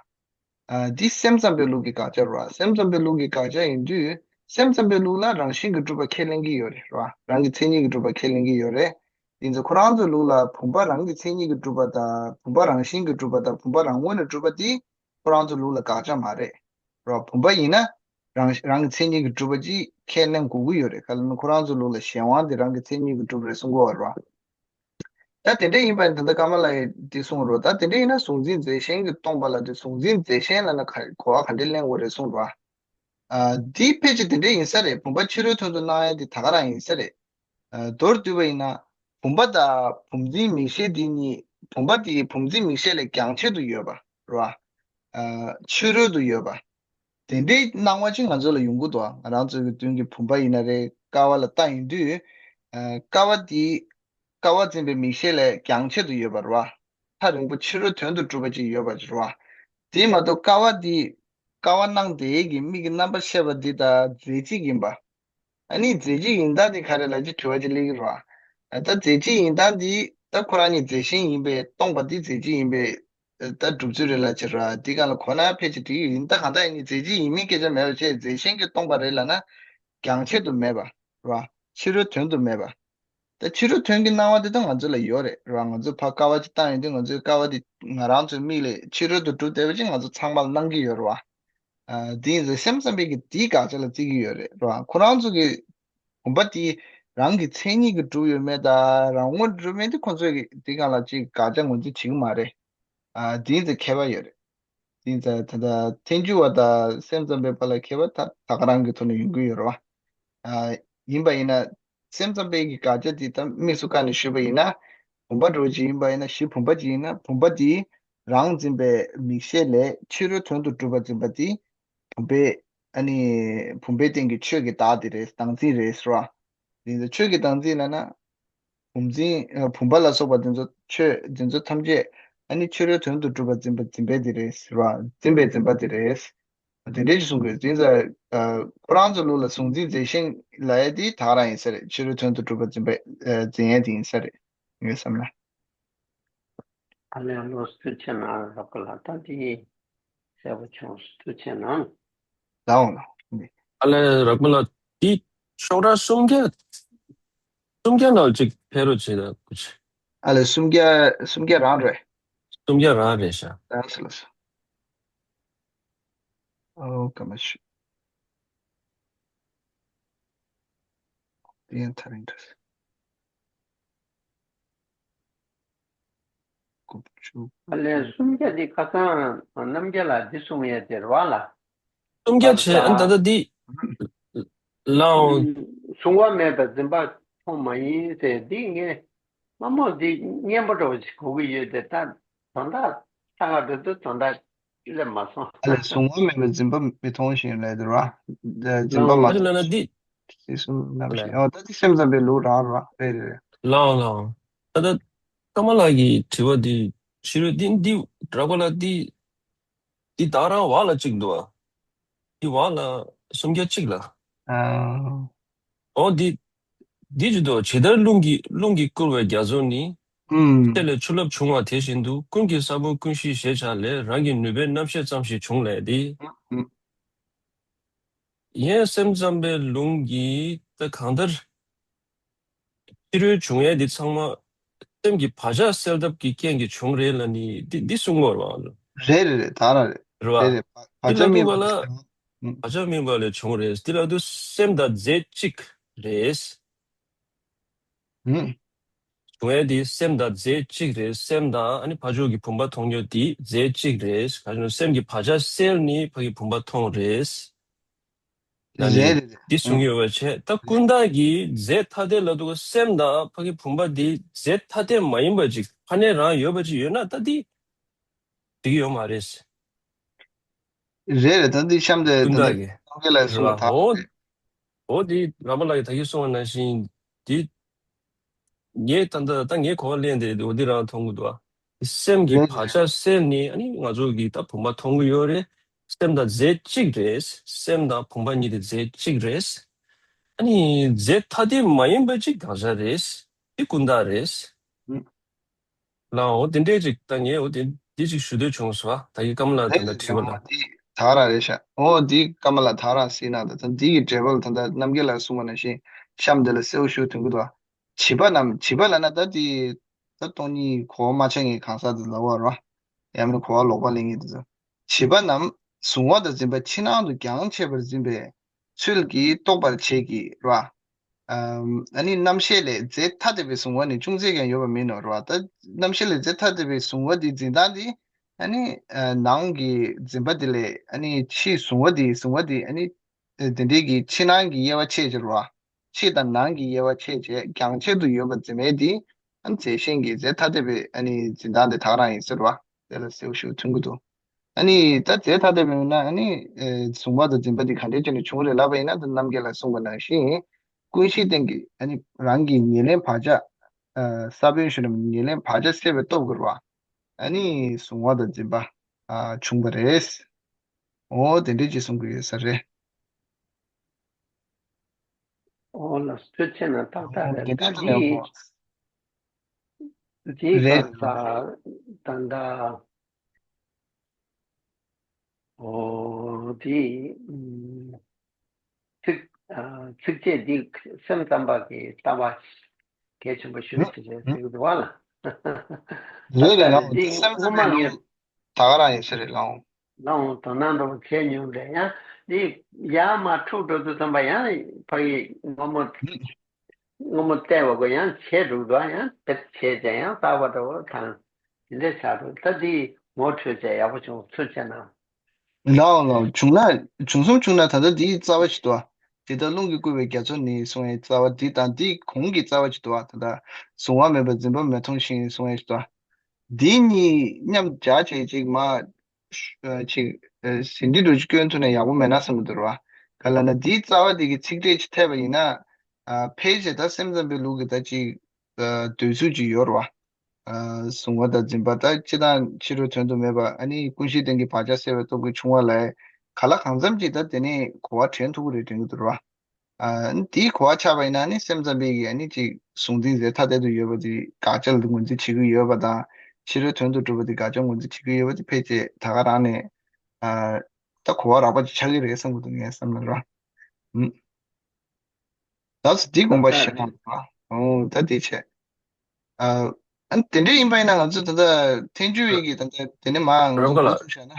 ཨ་འདི་སེམས་ཙམ་པའི་ལུགས་ཀྱི་དགག་བྱ་རེད་བ། སེམས་ཙམ་པའི་ལུགས་ཀྱི་དགག་བྱ་ཡིན་དུས་སེམས་ཙམ་པའི་ལུགས་ལ་རང་བཞིན་གྱིས་གྲུབ་པ་ཁས་ལེན་གྱི་ཡོད་རེད་རེད་བ། རང་གི་མཚན་ཉིད་ཀྱིས་གྲུབ་པ་ཁས་ལེན་གྱི་ཡོད་རེད། དེ་ཚོ་ཁོ་རང་ཚོའི་ལུགས་ལ་བུམ་པ་རང་གི་མཚན་ཉིད་ཀྱིས་གྲུབ་པ་དང་བུམ་པ་རང་བཞིན་གྱིས་གྲུབ་པ་དང་བུམ་པ་རང་ངོས་ནས་གྲུབ་པ་དེ་ཁོ་རང་ཚོའི་ལུགས་ལ་དགག་བྱ་མ་རེད། རོ། བུམ་པ་ཡིན་ན་རང་རང་གི་མཚན་ཉིད་ཀྱིས་གྲུབ་པ་ཅིག་ཁས་ལེན་དགོས་ཀྱི་ཡོད་རེད། ག་ལ་ན་ཁོ་རང་ཚོའི་ལུགས་ལ་གཞན་དབང་དེ་རང་གི་མཚན་ཉིད་ཀྱིས་གྲུབ་རེད་གསུང་གི་ཡོད་རེད་བ། ད་དེ་འདྲ་ཡིན་པ་ཡིན་ན་ད་ལྟ་ཀརྨ་ལགས་ཀྱིས་འདི་གསུངས་རོ། ད་དེ་འདྲ་ཡིན་ན་གཟུང་འཛིན་རྫས་གཞན་གྱིས་སྟོང་པ་ལ་དེ་གཟུང་འཛིན་རྫས་གཞན་ལབ་ན་ག་གོ་བ་ག་འདྲ་ལེན་དགོས་རེད་གསུངས་རོ། ཨ་འདི་ཕལ་ཆེར་དེ་འདྲ་ཡིན་ས་རེད། བུམ་པ་ཕྱི་རོལ་དོན་དུ་སྣང་ཡ་དེ་ད་ག་རང་ཡིན་ས་རེད། ཨ་མདོར་བསྡུས་པ་ཡིན་ན་བུམ་པ་དང་བུམ་འཛིན་མིག་ཤེས་འདི་གཉིས་ བུམ་པ་དེ་བུམ་འཛིན་མིག་ཤེས་ལས་འགངས་ཆེ་དུ་ཡོད་པ་རེད་བ། ཨ། ཕྱི་རོལ་དུ་ཡོད་པ། དེ་འདྲའི་སྣང་བ་ཅིག་ང་ཚོ་ལ་ཡོང་གི་འདུག་ང་རང་ཚོའི་གི་མདུན་གྱི་བུམ་པ་ཡིན་ན་རེད། ཀ་བ་ལ་ལྟ་ཡོང་དུས། ཨ། ཀ་བ་དེ་ཀ་བ་འཛིན་པའི་མིག་ཤེས་ལས་འགངས་ཆེ་དུ་ཡོད་པ་རེད་བ། ཐག་རིང་པོ་ཕྱི་རོལ་དོན་དུ་གྲུབ་པ་ཅིག་ཡོད་པ་ཅིག་རེད་བ། དེ་མ་གཏོགས་ཀ་བ་དེ་ཀ་བ་སྣང་དེ་གི་མིག་གི་རྣམ་པར་ཤེས་པ་འདི་ད་རྫས་གཅིག་ཡིན་པ། ཨ་ནི་རྫས་གཅིག་ཡིན་སྟངས་འདི་ག་རེ་ལ་ཅིག་དྲི་བ་ཅིག་སླེབས་ཀྱི་རེད་བ། ད་རྫས་གཅིག་ཡིན་སྟངས་འདི་ད་ཁོ་རང་ཉིད་རྫས་གཞན་ཡིན་པས་སྟོང་པ་འདི་རྫས་གཅིག་ཡིན་པས། ད་གྲུབ་ཚུལ་རེད་ལ་ཅིག་རེད་བ། འདི་གང་ལ་གོ་ན་ཕལ་ཆེར་འགྲིག་གི་ཡིན། ད་གང་ལྟར་ཡིན་ནའི་རྫས་གཅིག་ཡིན་མིན་སྐད་ཆ་མེད་པ་བྱས། རྫས་གཞན་གྱིས་སྟོང་པ་རེད་ལབ་ན་འགངས་ཆེ་དུ་མེད་པ་རེད་བ། ཕྱི་རོལ་དོན་དུ་མེད་པ། ད་ཕྱི་རོལ་དོན་གྱི་སྣང་བ་དེ་ད་ང་ཚོ་ལ་ཡོད་རེད་རེད་བ། ང་ཚོ་ཕར་ཀ་བ་ཅིག་བཏང་ཡོང་དུས་ང་ཚོའི་ཀ་བ་དེ་ང་རང་ཚོའི་མིག་ལས་ཕྱི་རོལ་དུ་གྲུབ་བསྡད་པ་ཅིག་ང་ཚོ་ཚང་མ་ལ་སྣང་གི་ཡོད་རེད་བ། ཨ། དེ་ཡིན་ཙང་སེམས་ཙམ་པས་ཀྱི་དེའི་དགག་བྱ་ལ་བརྩི་གི་ཡོད་རེད་རེད་བ། ཁོ་རང་ཚོ་གི་བུམ་པ་དེ་རང་གི་མཚན་ཉིད་ཀྱིས་གྲུབ་ཡོད་མེད་དང་རང་ངོས་གྲུབ་མེད་དེ་ཁོ་ཚོས་ཀྱི་དེ་སྒང་ལ་ཅིག་དགག་བྱ་ངོས་འཛིན་བྱེད་ཀྱི་མ་རེད། ཨ། དེ་ཡིན་ཙང་ཁྱད་པར་ཡོད་རེད། དེ་ཡིན་ཙང་ད་ལྟ་ཐལ་འགྱུར་བ་དང་སེམས་ཙམ་པའི་བར་ལ་ཁྱད་པར་ད་ད་ག་རང་གི་ཐོག་ནས་ཡོང་གི་ཡོད་རེད་བ། ཨ། ཡིན་པ་ཡིན་ན། སེམས་ཙམ་པའི་གི་དགག་བྱ་དེ་ད་དམིགས་སུ་བཀར་ནས་ཞུས་པ་ཡིན་ན། བུམ་པ་འདྲ་བོ་ཅིག་ཡིན་པ་ཡིན་ན། གཞི་བུམ་པ་ཅིག་ཡིན་ན། བུམ་པ་དེ་རང་འཛིན་པའི་མིག་ཤེས་ལས་ཕྱི་རོལ་དོན་དུ་གྲུབ་པ་འཛིན་པ་དེ་བུམ་པའི། ཨ་ནི་བུམ་པའི་སྟེང་གི་ཆོས་ཀྱི་བདག་དེ་རེད། བདག་འཛིན་རེད་ཟེར་བ། དེ་ཚོ་ཆོས་ཀྱི་བདག་འཛིན་ལབ་ན། བུམ་འཛིན། ཨ། བུམ་པ་ལ་སོགས་པ་དེ་ཚོ་ཆོས་དེ་ཚོ་ཐམས་ཅད་ཨ་ནི་ཕྱི་རོལ་དོན་དུ་གྲུབ་པ་འཛིན་པ་འཛིན་པའི་དེ་རེད་ཟེར་བ། འཛིན་པའི་འཛིན་པ་དེ་རེད། དེ་འདྲའི་ཞིག་གསུང་དགོས། དེ་ཚོ། ཨ། ཁོ་རང་ཚོ་ལུགས་ལ་གཟུང་འཛིན་རྫས་གཞན་ལབ་ཡ་དེ་ད་ག་རང་ཡིན་ས་རེད། ཕྱི་རོལ་དོན་དུ་གྲུབ་པ་འཛིན་པའི། ཨ། འཛིན་ཡ་དེ་ཡིན་ས་རེད། ངས་བསམ་ན། ཨ་ལས། ལོ་སུ་ཆེ་ན་རག་གི་ལ་ད་དེ་གསལ་པོ་བྱུང་། སུ་ཆེ་ན། ལའོ་ལའོ། ཨ་ལས། རག་མ་ལ་དེ་ཤོག་གྲངས་སུམ་བརྒྱ། སུམ་བརྒྱ་ནང་གཅིག་ཕེབས་རོགས་བྱེད་ན་ཀུ་ཅི། ཨ་ལས། སུམ་བརྒྱ་སུམ་བརྒྱ་རང་རེད། སུམ་བརྒྱ་རང་རེད་ཤག་ལགས་སོ་ལགས་སོ། ཨོ་ཀ་མ་ཤི། དེ་ཡང་ཐ་རིང་འདྲ། དགུ་བཅུ། ཨ་ལས། སུམ་བརྒྱ་འདི་ཁ་སང་རྣམ་རྒྱལ་ལགས་འདི་གསུང་ཡས་དེ་རེད་བ་ལ། སུམ་བརྒྱ་བྱས། ཨ། ད་ལྟ་འདི་ལའོ། གཟུང་བ་མེད་པར་འཛིན་པ་མཐོང་མ་ཡིན་ཟེར་འདི་ངས་སྔ་མོ་འདི་སྙན་པོ་འདྲ་བོ་ཞིག་གོ་གི་ཡོད་དེ། ད་དོན་དག་ལྟ་ག་འགྲོ་དུས་དོན་དག་སླེབས་མ་སོང་། ཨ་ལས། གཟུང་བ་མེད་པར་འཛིན་པ་མི་མཐོང་ཞིང་ལས་དེ་ར། འཛིན་པ་མ། ཨ་ལས་ལ་ན་འདི། སྲིད་གསུམ་རྣམ་ཤེས། ཨ། ཨོ་ད་འདི་སེམས་ཙམ་པའི་ལུགས་རང་རེད་བ། རེད་རེད་རེད། ལའོ་ལའོ། ད་ལྟ་ཀ་མ་ལགས་ཀྱི་དྲི་བ་འདི་ཕྱི་རོལ་འདི་འདི་རག་པ་ལ་འདི། འདི་ད་རང་བ་ལ་གཅིག་འདུག་ཨ། འདི་བ་ལ་སུམ་བརྒྱ་གཅིག་ལ། ཨ། ཨོ་འདི། འདི་ཅི་འདུག་ཇི་ལྟར་རླུང་གིས་རླུང་གིས་བསྐུལ་བའི་རྒྱ་མཚོ་ནི། ཨུམ། ཆེ་ལས་ཆུ་རླབས་བྱུང་བ་དེ་བཞིན་དུ། ཀུན་གྱི་ས་བོན་ཀུན་གཞི་ཞེས་བྱ་ལས། རང་གི་ནུས་པའི་རྣམ་ཤེས་ཙམ་ཞིག་བྱུང་ལས་ཏེ། ཨུམ། ཡང་སེམས་ཙམ་པའི་ལུང་གིས་ད་གང་ལྟར། ཕྱི་རོལ་བྱུང་ཡས་འདི་ཚང་མ་སེམས་ཀྱི་བག་ཆགས་སེལ་ཐབས་ཀྱི་རྐྱེན་གྱིས་བྱུང་རེད་ལབ་ནི་འདི་འདི་གསུང་གི་ཡོད་རེད་བ། རེད་རེད་རེད། ད་རང་རེད། རེད་བ། རེད་རེད། བག་འདི་ཆགས་ལ་དམིགས་པ་ཐུག་པ་ལ། ཨུམ། བག་ཆགས་དམིགས་པ་ལས་བྱུང་རེད། འདི་ལ་དུ་སེམས་དང་རྫས་གཅིག་རེད། ཨུམ། བྱུང་ཡས་འདི་སེམས་དང་རྫས་གཅིག་རེད། སེམས་དང་ཨ་ནི་ཕ་ཕྱོགས་ཀྱི་བུམ་པ་མཐོང་རྒྱུ་འདི་རྫས་གཅིག་རེད། ག་ཅི་ན་སེམས་ཀྱི་བག་ཆགས་སེལ་ནི་ཕ་གི་བུམ་པ་མཐོང་རེད། ལ་ནི་རེད་རེད་རེད། འདི་གསུང་ཡོད་པ་བྱས། ད་ཀུན་བརྟགས་ཀྱི་རྫས་ཐ་དད་ལ་དུ་སེམས་དང་ཕ་གི་བུམ་པ་འདི་རྫས་ཐ་དད་མ་ཡིན་པ་ཅིག་ཕ་ནས་རང་ཡོད་པ་ཅིག་ཡོད་ན་ད་འདི་འགྲིག་གི་ཡོད་མ་རེད། རེད་རེད། ད་འདི་གཤམ་དེ་ཀུན་ད་བརྟགས་ཀྱི་རྣམ་རྒྱལ་ལགས་གསུངས་པ་ད། འོ་འདི་ར་མ་ལགས་ཀྱིས་ད་གིན་གསུངས་པ་ནང་བཞིན་འདི། ངས་ད་ལྟ་ད་ངས་གོ་བ་ལེན་དེ་འོ་འདི་རང་མཐོང་གི་འདུག་ཨ། སེམས་ཀྱི་བག་ཆགས་སེལ་ནི་ཨ་ནི་ང་ཚོ་གི་ད་བུམ་པ་མཐོང་གི་ཡོད་རེད། སེམས་དང་རྫས་གཅིག་རེད། སེམས་དང་བུམ་པ་གཉིས་དེ་རྫས་གཅིག་རེད། ཨ་ནི་རྫས་ཐ་དད་མ་ཡིན་པ་ཅིག་དགག་བྱ་རེད། འདི་ཀུན་བརྟགས་རེད། ལ་འོ་དེ་འདྲས་ཅིག་ད་ངས་འོ་དེ་འདི་ཅིག་ཞུ་འདོད་བྱུང་སོང་ཨ། ད་གིན་ཀ་མ་ལགས་དེ་འདྲ་དྲིས་པ་ལ། འདི་ད་རང་རེད་ཤག་འོ་འདི་ཀ་མ་ལགས་ད་རང་སྲིད་ན་ད་ད་འདི་གི་འགྲེལ་པ་ལ་ད་ལྟ་རྣམ་རྒྱལ་ལགས་གསུངས་པ་ནང་བཞིན་གཤམ་དེ་ལ་གསལ་པོ་ཞུ་ཐུབ་ཀྱི་འདུག་ཨ། བྱིས་པ་རྣམས། བྱིས་པ་ལབ་ན་ད་དེ་ད་སྟོང་ཉིད་གོ་བ་མ་ཆགས་མཁན་གང་ཟག་དེ་ལབ་པ་རེད་བ། ཡང་མིན་གོ་བ་ལོག་པ་ལེན་མཁན་དེ་ཚོ། བྱིས་པ་རྣམས་གཟུང་བ་དང་འཛིན་པ་ཕྱི་ནང་དུ་འགངས་ཆེ་བར་འཛིན་པའི་ཚུལ་གྱིས་རྟོགས་པར་བྱེད་ཀྱི་རེད་བ། ཨམ། ཨ་ནི་རྣམ་ཤེས་ལས་རྫས་ཐ་དད་པའི་གཟུང་བ་ནི་ཅུང་ཟད་ཀྱང་ཡོད་པ་མིན་ནོ་རེད་བ། ད་རྣམ་ཤེས་ལས་རྫས་ཐ་དད་པའི་གཟུང་བ་འདི་འཛིན་སྟངས་འདི་ཨ་ནི་ཨ་ནང་གི་འཛིན་པ་འདི་ལས་ཨ་ནི་ཕྱིའི་གཟུང་བ་འདི་གཟུང་བ་འདི་ཨ་ནི་དེ་འདྲའི་གི་ཕྱི་ནང་གི་དབྱེ་བ་ཕྱེ་བྱས་རེད་བ། ཕྱི་དང་ནང་གི་དབྱེ་བ་ཕྱེ་བྱས་འགངས་ཆེ་དུ་ཡོད་པ་འཛིན་མེད་དེ། ཨ་ནི་རྫས་གཞན་གྱི་རྫས་ཐ་དད་པའི་ཨ་ནི་འཛིན་སྟངས་དེ་ད་ག་རང་ཡིན་ཟེར་བ། དེ་ལ་གསལ་པོ་ཞིག་མཚོན་གྱི་འདུག་ཨ་ནི་ད་རྫས་ཐ་དད་པའི་ཡིན་ན་ཨ་ནི་ཨེ་གཟུང་བ་དང་འཛིན་པ་དེ་ག་འདྲའི་ཆ་ནས་བྱུང་རེད་ལབ་པ་ཡིན་ན། ད་རྣམ་རྒྱལ་ལ་གསུངས་པ་ནང་བཞིན་ཀུན་གཞིའི་སྟེང་གི་ཨ་ནི་རང་གི་ཉེར་ལེན་བག་ཆགས། ཨ་ས་བོན་ཞུ་ན་ཉེར་ལེན་བག་ཆགས་སད་པའི་སྟོབས་ཀྱིས་རེད་བ། ཨ་ནི་གཟུང་བ་དང་འཛིན་པ་ཨ་བྱུང་བ་རེད། འོ་དེ་འདྲས་ཅིག་གསུང་གི་ཡོད་ས་རེད། འོ་ལགས་སོ། ཐུགས་རྗེ་ཆེ་གནང་། ཏག་ཏག་རེད། ད་འདི་འདིའི་རེད། སྐབས་ལ་ད་ལྟ། འོ་འདི། ཨུམ། ཚིགས། ཨ། ཚིགས་བཅད་འདི་སེམས་ཙམ་པ་གི་ལྟ་བ་གལ་ཆེན་པོ་ཞིག་རེད་ཟེར་གྱི་འདུག་བ་ལ། རེད་རེད་ལགས། འདི་སེམས་ཙམ་སྔོན་མ་པའི་ངས་ལུགས་ད་ག་རང་ཡིན་ས་རེད་ལགས། ལའང་དོ་སྣང་འདྲ་པོ་བྱས་མྱོང་རེད། ཡང་འདི་ཡར་མར་འཁྲུག་འགྲོ་དུས་ཙམ་པ་ཡང་ཕ་གི་སྔོན་མོ་སྔོན་མོ་བལྟས་པ་གོ་ཡང་བྱས་འགྲོ་འདུག་ཡང་དཔེ་བྱས་བྱས་ཡང་གསར་པ་འདྲ་པོ་དང་དེ་འདྲས་ཆགས་འགྲོ། ད་འདི་ངོ་འཕྲོད་བྱས་ཡག་པོ་བྱུང་། ཚུར་བྱས་ན། ལའོ་ལའོ། བྱུང་ན་བྱུང་སོང་། བྱུང་ན་ད་ལྟ་འདིའི་རྩ་བ་ཞིག་འདུག་ཇི་ལྟར་རླུང་གིས་བསྐུལ་བའི་རྒྱ་མཚོ་ནི་གསུང་བའི་རྩ་བ་འདི་དང་འདིའི་གོང་གི་རྩ་བ་ཞིག་འདུག་ད་ལྟ་གཟུང་བ་མེད་པར་འཛིན་པ་མི་མཐོང་ཞིང་གསུང་བའི་ཞིག་འདུག་འདི་གཉིས་མཉམ་སྦྱར་བྱས་ཅིག་མ་ཅིག་ཟིན་བྲིས་འདྲ་ཅིག་བསྐྱོན་ཐུབ་ན་ཡག་པོ་མེད་ན་བསམ་གྱི་འདུག་ར། ག་ལ་ན་འདིའི་རྩ་བ་འདི་གི་ཚིག་ཕྲད་ཅིག་ཐེབས་པ་ཡིན་ན། ཕལ་ཆེར་ད་སེམས་ཙམ་པའི་ལུགས་ཀྱི་ད་ཅིག་འདོད་ཚུལ་ཅིག་ཡོད་རེད་བ། གཟུང་བ་དང་འཛིན་པ་ད་སྤྱི་དང་ཕྱི་རོལ་དོན་དུ་མེད་པ། ཨ་ནི་ཀུན་གཞིའི་སྟེང་གི་བག་ཆགས་སད་པའི་སྟོབས་ཀྱིས་བྱུང་བ་ལས་ག་ལ་གང་འཚམ་ཅིག་ད་དེ་ནས་གོ་བ་དྲན་ཐུབ་ཀྱི་རེད་དྲན་གྱི་འདུག་ར། ཨ་ནི་དེའི་གོ་བ་ཆགས་པ་ཡིན་ན་ཨ་ནི་སེམས་ཙམ་པས་ཀྱི་ཨ་ནི་ཅིག་གཟུང་འཛིན་རྫས་ཐ་དད་དུ་ཡོད་པ་དེ་དགག་བྱ་ལ་ངོས་འཛིན་བྱེད་ཀྱི་ཡོད་པ་དང་། ཕྱི་རོལ་དོན་དུ་གྲུབ་པ་དེ་དགག་བྱ་ངོས་འཛིན་བྱེད་ཀྱི་ཡོད་པ་དེ་ཕལ་ཆེར་ད་ག་རང་ནས་ཨ་ད་གོ་བ་རགས་པ་ཅིག་ཆགས་ཀྱི་རེད་བསམ་གྱི་འདུག་ངའི་བསམ་ལ་ར། ཨུམ། ད་འདི་དགོངས་པ་བཞེས་དང་། ཨོ་ད་འདི་བྱས། ཨ་ཨ་དེ་འདྲ་ཡིན་པ་ཡིན་ན་ང་ཚོ་ད་ལྟ་ཐལ་འགྱུར་བའི་གི་ད་ལྟ་དེ་ནས་མ་ང་རབ་ཚོ་དགའ་འགོ་ལགས། ཚུགས་བཞག་ན།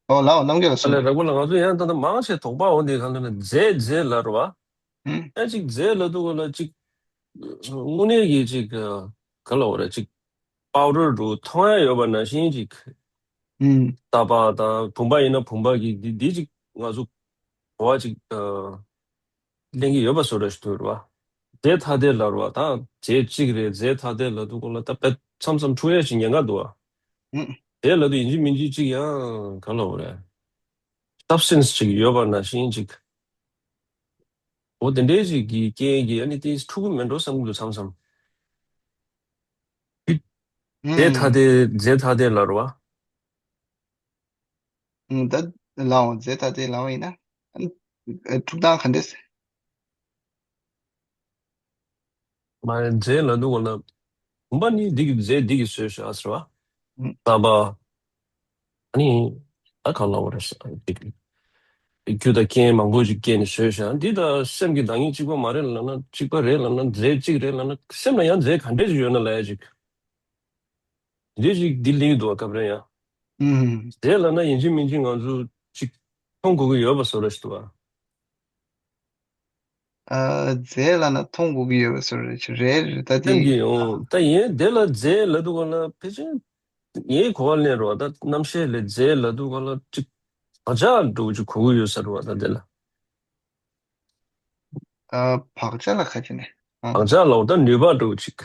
ཨོ་ལའོ་རྣམ་རྒྱལ་ལགས་ཨ་ལས་གསུངས། རབ་དགའ་ལགས། ང་ཚོ་ཡང་ད་ལྟ་མང་ཆེ་དོགས་པ་འོང་དེ་གང་ལ་ན་རྫས་རྫས་ལ་རུ་བ། ཨུམ། ཡང་ཅིག་རྫས་ལ་འདུག་ག་ལ་ཅིག་དངོས་གནས་ཀྱི་ཅིག་ག་ལ་བ་ར་ཅིག་པའུ་ཌར་འདྲ་མཐོང་ཡ་ཡོད་པ་ནང་བཞིན་ཅིག་ཨུམ། ལྟ་བ་དང་བུམ་པ་ཡིན་ན་བུམ་པ་གི་འདི་འདི་ཅིག་ང་ཚོ་གོ་བ་ཅིག་ཨ། ལེན་གྱི་ཡོད་པ་བཟོ་འདྲ་ཞིག་འདུག་རེད་བ། རྫས་ཐ་དད་ལ་རེད་བ། ད་རྫས་གཅིག་རེད། རྫས་ཐ་དད་ལ་འདུག་གོ་ལ་ད་དཔེ་མཚམས་མཚམས་འཁྲུག་ཡ་ཞིག་ཉེན་ཁ་འདུག་བ། ཨུ། རྫས་ལ་དུ་ཡིན་གཅིག་མིན་གཅིག་ཅིག་ཡང་ག་ལ་བ་རེད། སབ་སི་ཊན་སི་ཅིག་ཡོད་པ་ནང་བཞིན་ཅིག་འོ་དེ་འདྲའི་ཅིག་གི་རྐྱེན་གྱིས་ཨ་ནི་དེ་འཁྲུག་གི་མེད་འགྲོ་བསམ་གྱི་འདུག་མཚམས་མཚམས། རྫས་ཐ་དད་རྫས་ཐ་དད་ལ་རེད་བ། ཨུ། ད་ལའོ་རྫས་ཐ་དད་ལའོ་ཡིན་ན། ཨ་ནི་འཁྲུག་སྟངས་ག་འདྲས། མ་རེད། རྫས་ལ་འདུག་གོ་ལ། བུམ་པ་ནི་འདི་གི་རྫས་འདི་གིས་བཟོས་བཞག་ཟེར་བ། ཨུ། རྣམ་པ། ཨ་ནི། ད་ག་ལ་བ་རེད་ཟེར་འདི་གི། རྒྱུ་དང་རྐྱེན་མང་པོ་ཞིག་བསྐྱེད་ནས་བཟོས་བཞག་འདི་ད་སེམས་ཀྱི་བདག་ཉིད་གཅིག་པ་མ་རེད་ལབ་ན་གཅིག་པ་རེད་ལབ་ན་རྫས་གཅིག་རེད་ལབ་ན་སེམས་ལ་ཡང་རྫས་ག་འདྲས་ཞིག་ཡོད་ན་ལབ་ཡ་ཅིག་འདི་ཞིག་འདི་ལིང་འདུག་བ་སྐབས་རེ་ཡང་། ཨུམ། རྫས་ལབ་ན་ཡིན་གཅིག་མིན་གཅིག་ང་ཚོ་ཅིག་མཐོང་དགོས་ཀྱི་ཡོད་པ་བཟོ་འདྲ་ཞིག་འདུག་བ། ཨ། རྫས་ལབ་ན་མཐོང་དགོས་ཀྱི་ཡོད་པ་བཟོ་འདྲ་ཞིག་རེད་རེད་ད་དེ། སེམས་ཀྱི་ཡང་ད་ཡིན་དེ་ལ་རྫས་ལབ་འདུག་ག་ལ་ཕལ་ཆེར་ངའི་གོ་བ་ལེན་རོགས་ད་རྣམ་ཤེས་ལས་རྫས་ལབ་འདུག་ག་ལ་ཅིག་བག་ཆགས་འདྲ་བོ་ཅིག་གོ་གི་ཡོད་ས་རེད་བ་ད་དེ་ལ། ཨ། བག་ཆགས་ལ་ཁ་ཅིག་ནས། ཨ། བག་ཆགས་ལ་འོ་ད་ནུས་པ་འདྲ་བོ་ཅིག་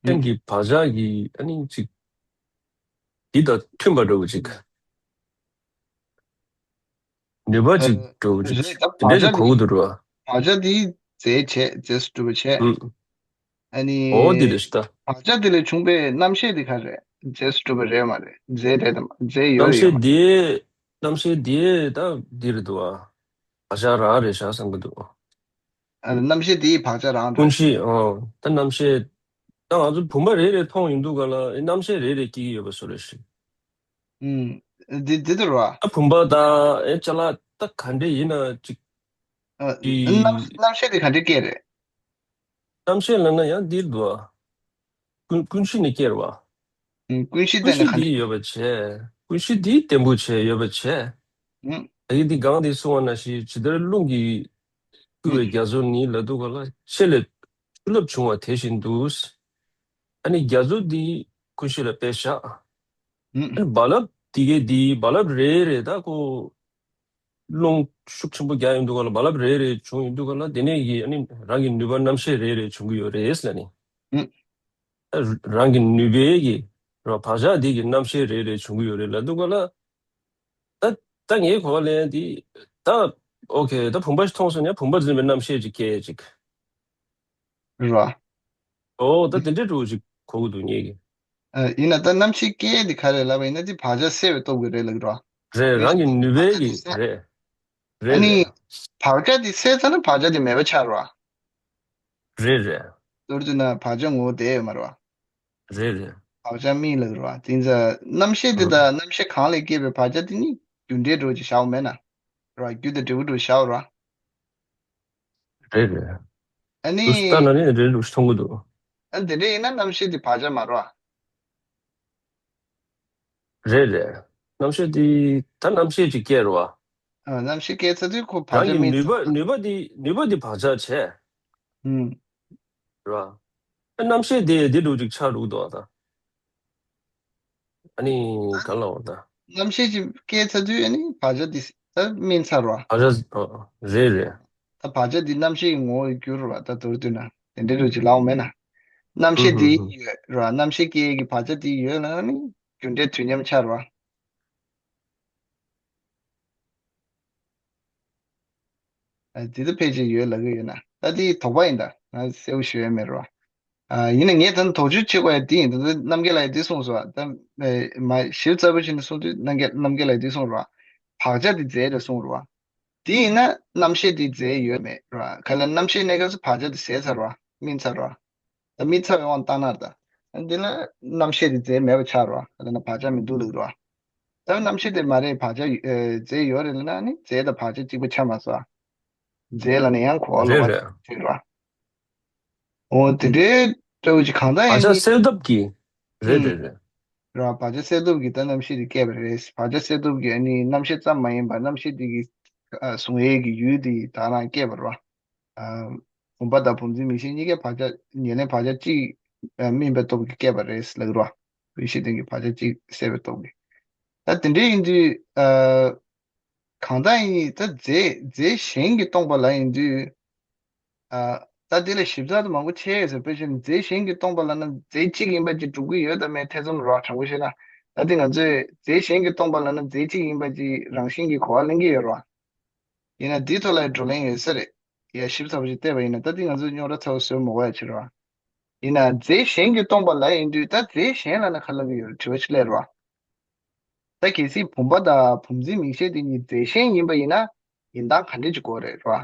ཨུ། སེམས་ཀྱི་བག་ཆགས་ཀྱི་ཨ་ནི་ཅིག་འདི་དང་མཐུན་པ་འདྲ་བོ་ཅིག་ནུས་པ་ཨ། ཅིག་འདྲ་བོ་ཅིག་རེད་ད། དེ་འདྲ་བག་ཅིག་ཆགས་གོ་གི་འདུག་ར། བག་ཆགས་འདི་རྫས་བྱས་རྫས་སུ་གྲུབ་པ་བྱས། ཨུ། ཨ་ནི། འོ་འདི་རེད་ཤི་ད། བག་ཆགས་འདི་ལས་བྱུང་པའི་རྣམ་ཤེས་འདི་ག་རེད། རྫས་སུ་གྲུབ་པ་རེད་མ་རེད། རྫས་རེད་དམ། རྫས་ཡོད་རེད་ཡོད་མ་རེད། རྣམ་ཤེས་འདི་རྣམ་ཤེས་འདི་ད་འདི་རེད་འདུག་ཨ། བག་ཆགས་རང་རེད་ཤག་བསམ་གི་འདུག་ཨ། རྣམ་ཤེས་དེའི་བག་ཆགས་རང་རེད། ཀུན་གཞི་ཨང་ད་རྣམ་ཤེས་ད་ང་ཚོ་བུམ་པ་རེ་རེ་མཐོང་ཡོང་དུས་ག་ལ་རྣམ་ཤེས་རེ་རེ་སྐྱེ་གི་ཡོད་པ་བཟོ་འདྲ་ཞིག་ཨུམ། འདི་འདི་ལྟར་བ། ད་བུམ་པ་དང་ཨེ་ཅ་ལག་ད་ག་འདྲ་ཡིན་ན་ཅིག་ཨ། གི་རྣམ་རྣམ་ཤེས་དེ་ག་འདྲ་སྐྱེ་རེད། རྣམ་ཤེས་ལབ་ན་ཡང་འདིར་འདུག་ཨ། ཀུན་ཀུན་གཞི་ནས་སྐྱེ་རེད་བ། ཨུམ། ཀུན་གཞི་ཀུན་གཞི་འདི་ཡོད་པ་བྱས། ཀུན་གཞི་འདི་བརྟན་པོ་བྱས་ཡོད་པ་བྱས། ཨུམ། ད་གིན་འདི་གང་འདི་གསུང་བ་ནང་བཞིན་ཇི་ལྟར་རླུང་གིས་བསྐུལ་བའི་རྒྱ་མཚོ་ནི་ལབ་དུས་ག་ལ་ཆེ་ལས་ཆུ་རླབས་བྱུང་བ་དེ་བཞིན་དུ། ཨ་ནི་རྒྱ་མཚོ་འདི་ཀུན་གཞི་ལ་དཔེ་བཞག་ཨ་ནི་རྦ་རླབས་འདི་གའི་འདི་རྦ་རླབས་རེ་རེ་ད་ཁོ་རླུང་ཤུགས་ཆེན་པོ་རྒྱག་ཡོང་དུས་ག་ལ་རྦ་རླབས་རེ་རེ་བྱུང་ཡོང་དུས་ག་ལ་དེ་ནས་ཀྱི་ཨ་ནི་རང་གི་ནུས་པ་རྣམ་ཤེས་རེ་རེ་བྱུང་གི་ཡོད་རེད་ལབ་ནི། ཨ་རང་གི་ནུས་པའི་གི་ར་བག་ཆགས་འདི་གི་རྣམ་ཤེས་རེ་རེ་བྱུང་གི་ཡོད་རེད་ལབ་འདུག་ག་ལ། ད་ད་ངའི་གོ་བ་ལེན་འདི་ད་ཨོ་ཁེ་ད་བུམ་པ་ཞིག་མཐོང་སོང་ན་བུམ་པ་འཛིན་པའི་རྣམ་ཤེས་ཅིག་སྐྱེ་ཅིག་ར། ཨོ་ད་དེ་འདྲའི་འགྲོ་ཅིག་གོ་གི་འདུག་ངེད་ཀྱི། ཨ་ཡིན་ན་ད་རྣམ་ཤེས་སྐྱེ་འདི་ག་རེ་ལབ་པ་ཡིན་ན་འདི་བག་ཆགས་སད་པའི་སྟོབས་ཀྱིས་རེད་ལབ་ཀྱི་ར། རེད་རང་གི་ནུས་པའི་གི་རེད། རེད་ཨ་ནི་རེད། བག་ཆགས་འདི་སད་ཚར་ན་བག་ཆགས་འདི་མེད་པ་ཆགས་ར། རེད་རེད། མདོར་བསྡུས་ན་བག་ཆགས་ངོ་བོ་དེ་ཡོད་མ་རེད་བ། རེད་རེད། བག་ཆགས་རྨིས་ལབ་ཀྱི་ར་བ་དེ་ཡིན་ཙང་རྣམ་ཤེས་འདི་དང་རྣམ་ཤེས་གང་ལས་སྐྱེས་པའི་བག་ཆགས་འདི་ནི་རྒྱུ་འབྲས་འགྲོ་ཅིག་བཞག་པ་མེད་ན། ར་རྒྱུ་དང་འབྲས་བུ་འགྲོ་བཞག་པ་ར། རེད་རེད། ཨ་ནི། དུས་ལྟར་ན་ནི་རེད་འདུག་མཐོང་གི་འདུག་ཨ་དེ་འདྲ་ཡིན་ན་རྣམ་ཤེས་དེ་བག་ཆགས་མ་རེད་བ། རེད་རེད། རྣམ་ཤེས་དེ་ད་རྣམ་ཤེས་ཅིག་སྐྱེ་རེད་བ། ཨ་རྣམ་ཤེས་སྐྱེ་ཚར་དུས་ཁོ་བག་རང་ཆགས་གི་མེད་ནུས་པ་ཚར་ནུས་པ་དེ་ནུས་པ་དེ་བག་ཆགས་བྱས། ཨུམ། རེད་བ། ཨ་རྣམ་ཤེས་དེ་དེ་འདྲ་ཅིག་ཆགས་འདུག་དོ་ད། ཨ་ནི་ག་ལ་འོ་ད། རྣམ་ཤེས་ཅིག་སྐྱེས་ཚར་དུས་ཨ་ནི་བག་ཆགས་དེ་ད་སྨིན་ཚར་བ། བག་ཆགས་ཨ་རེད་རེད། ད་བག་ཆགས་དེ་རྣམ་ཤེས་ཀྱི་ངོ་བོར་གྱུར་བ་ད་མདོར་བསྡུས་ན་དེ་འདྲའི་རུ་ཅིག་ལའོ་མེད་ན། རྣམ་ཤེས་དེ་ཡོད་ར་རྣམ་ཤེས་སྐྱེ་ཡས་ཀྱི་བག་ཆགས་དེ་ཡོད་ལ་ཨ་ནི་རྒྱུ་འབྲས་དུས་མཉམ་ཆགས་ར། ཨ་དེ་ད་ཕལ་ཆེར་ཡོད་ལབ་ཀྱི་ཡོད་ན་ད་དེ་དོགས་པ་ཡིན་ད་ང་གསལ་པོ་ཞུ་ཡས་མེད་ར། ཨ་ཡིན་ན་ངས་ད་དོགས་གཅོད་བྱེད་དགོས་ཡ་དེ་ཡིན་ད་རྣམ་རྒྱལ་ལགས་ཡ་དེ་གསུངས་སོང་ད་མ་ཞིབ་ཚགས་པོ་བྱས་ནས་གསུངས་དུས་རྣམ་རྒྱལ་རྣམ་རྒྱལ་ལགས་ཡ་དེ་གསུངས་ར། བག་ཆགས་དེ་རྫས་རེད་གསུངས་ར། དེ་ཡིན་ན་རྣམ་ཤེས་དེ་རྫས་ཡོད་མེད་ར་ག་ལ་རྣམ་ཤེས་གནས་སྐབས་སུ་བག་ཆགས་དེ་ཟད་ཚར་བ་སྨིན་ཚར་བ། ད་སྨིན་ཚར་བའི་དབང་བཏང་ན་ད། འདི་ལ་རྣམ་ཤེས་དེ་རྫས་མེད་པ་ཆགས་ར་ག་ལ་ན་བག་ཆགས་མི་འདུག་ལུགས་ར། ད་རྣམ་ཤེས་དེ་མ་རེད་བག་ཆགས་ཡོ་ཨེ་རྫས་ཡོད་རེད་ལ་ན་ནི་རྫས་དང་བག་ཆགས་གཅིག་པ་ཆགས་མ་སོང་། རྫས་ལ་ནི་ཡང་གོ་བ་ལོག་རེད་པ་རེད། ཆགས་ར། འོ་དེ་འདྲའི་སྤྲ་བོ་ཅིག་གང་ལྟར་ཡང་བག་ཆགས་ནི་སེལ་ཐབས་ཀྱི། རེད་ཨུམ། རེད་རེད། ར་བག་ཆགས་སེལ་ཐབས་ཀྱི་ད་རྣམ་ཤེས་དེ་སྐྱེས་པ་རེད། བག་ཆགས་སེལ་ཐབས་ཀྱི་ཨ་ནི་རྣམ་ཤེས་ཙམ་མ་ཡིན་པར་རྣམ་ཤེས་དེ་གི་ཨ་གཟུང་ཡས་ཀྱི་ཡུལ་དེ་ད་རང་སྐྱེས་པ་རེད་བ། ཨ་བུམ་པ་དང་བུམ་འཛིན་མིག་ཤེས་གཉིས་ཀའི་བག་ཆགས་ཉེར་ལེན་བག་ཆགས་གཅིག་ཨ་སྨིན་པའི་སྟོབས་ཀྱིས་སྐྱེས་པ་རེད་ལབ་ཀྱི་རེད་བ། ཡེ་ཤེས་སྟེང་གི་བག་ཆགས་གཅིག་སད་པའི་སྟོབས་ཀྱིས། ད་དེ་འདྲའི་ཡིན་དུས་ཨ། གང་ལྟར་ཡིན་ད་རྫས་རྫས་གཞན་གྱིས་སྟོང་པ་ལ་ཡིན་དུས། ཨ་ད་འདི་ལ་ཞིབ་ཚགས་དུ་མང་པོ་ཆེ་ཡོད་ཟེར་དཔེ་བཞིན་རྫས་གཞན་གྱིས་སྟོང་པ་ལ་ན་རྫས་གཅིག་ཡིན་པ་ཅིག་སྒྲུབ་ཀྱི་ཡོད་དམ་མེད་ཐེ་ཚོམ་རོ་དྲང་པོ་བཤད་ན། ད་འདི་ང་ཚོས་རྫས་གཞན་གྱིས་སྟོང་པ་ལ་ན་རྫས་གཅིག་ཡིན་པ་ཅིག་རང་བཞིན་གྱིས་གོ་བ་ལེན་གྱི་ཡོད་རོ། ཡིན་ན་འདི་ཐོག་ལ་བགྲོ་གླེང་ཡོད་ས་རེད། ཡ་ཞིབ་ཚགས་པོ་ཅིག་བལྟས་པ་ཡིན་ན་ད་འདི་ང་ཚོས་རྙོག་དྲ་ཚ་བོ་བཟོས་མ་དགོས་ཡ་ཕྱིར་རོ། ཡིན་ན་རྫས་གཞན་གྱིས་སྟོང་པ་ལ་ཡིན་དུས་ད་རྫས་གཞན་ལ་ན་ག་ལབ་ཀྱི་ཡོད་རེད་དྲི་བ་ཅིག་སླེབས་རོ། ད་གལ་སྲིད་བུམ་པ་དང་བུམ་འཛིན་མིག་ཤེས་དེ་གཉིས་རྫས་གཞན་ཡིན་པ་ཡིན་ན་ཡིན་སྟངས་ག་འདྲས་ཅིག་དགོས་རེད་རོ།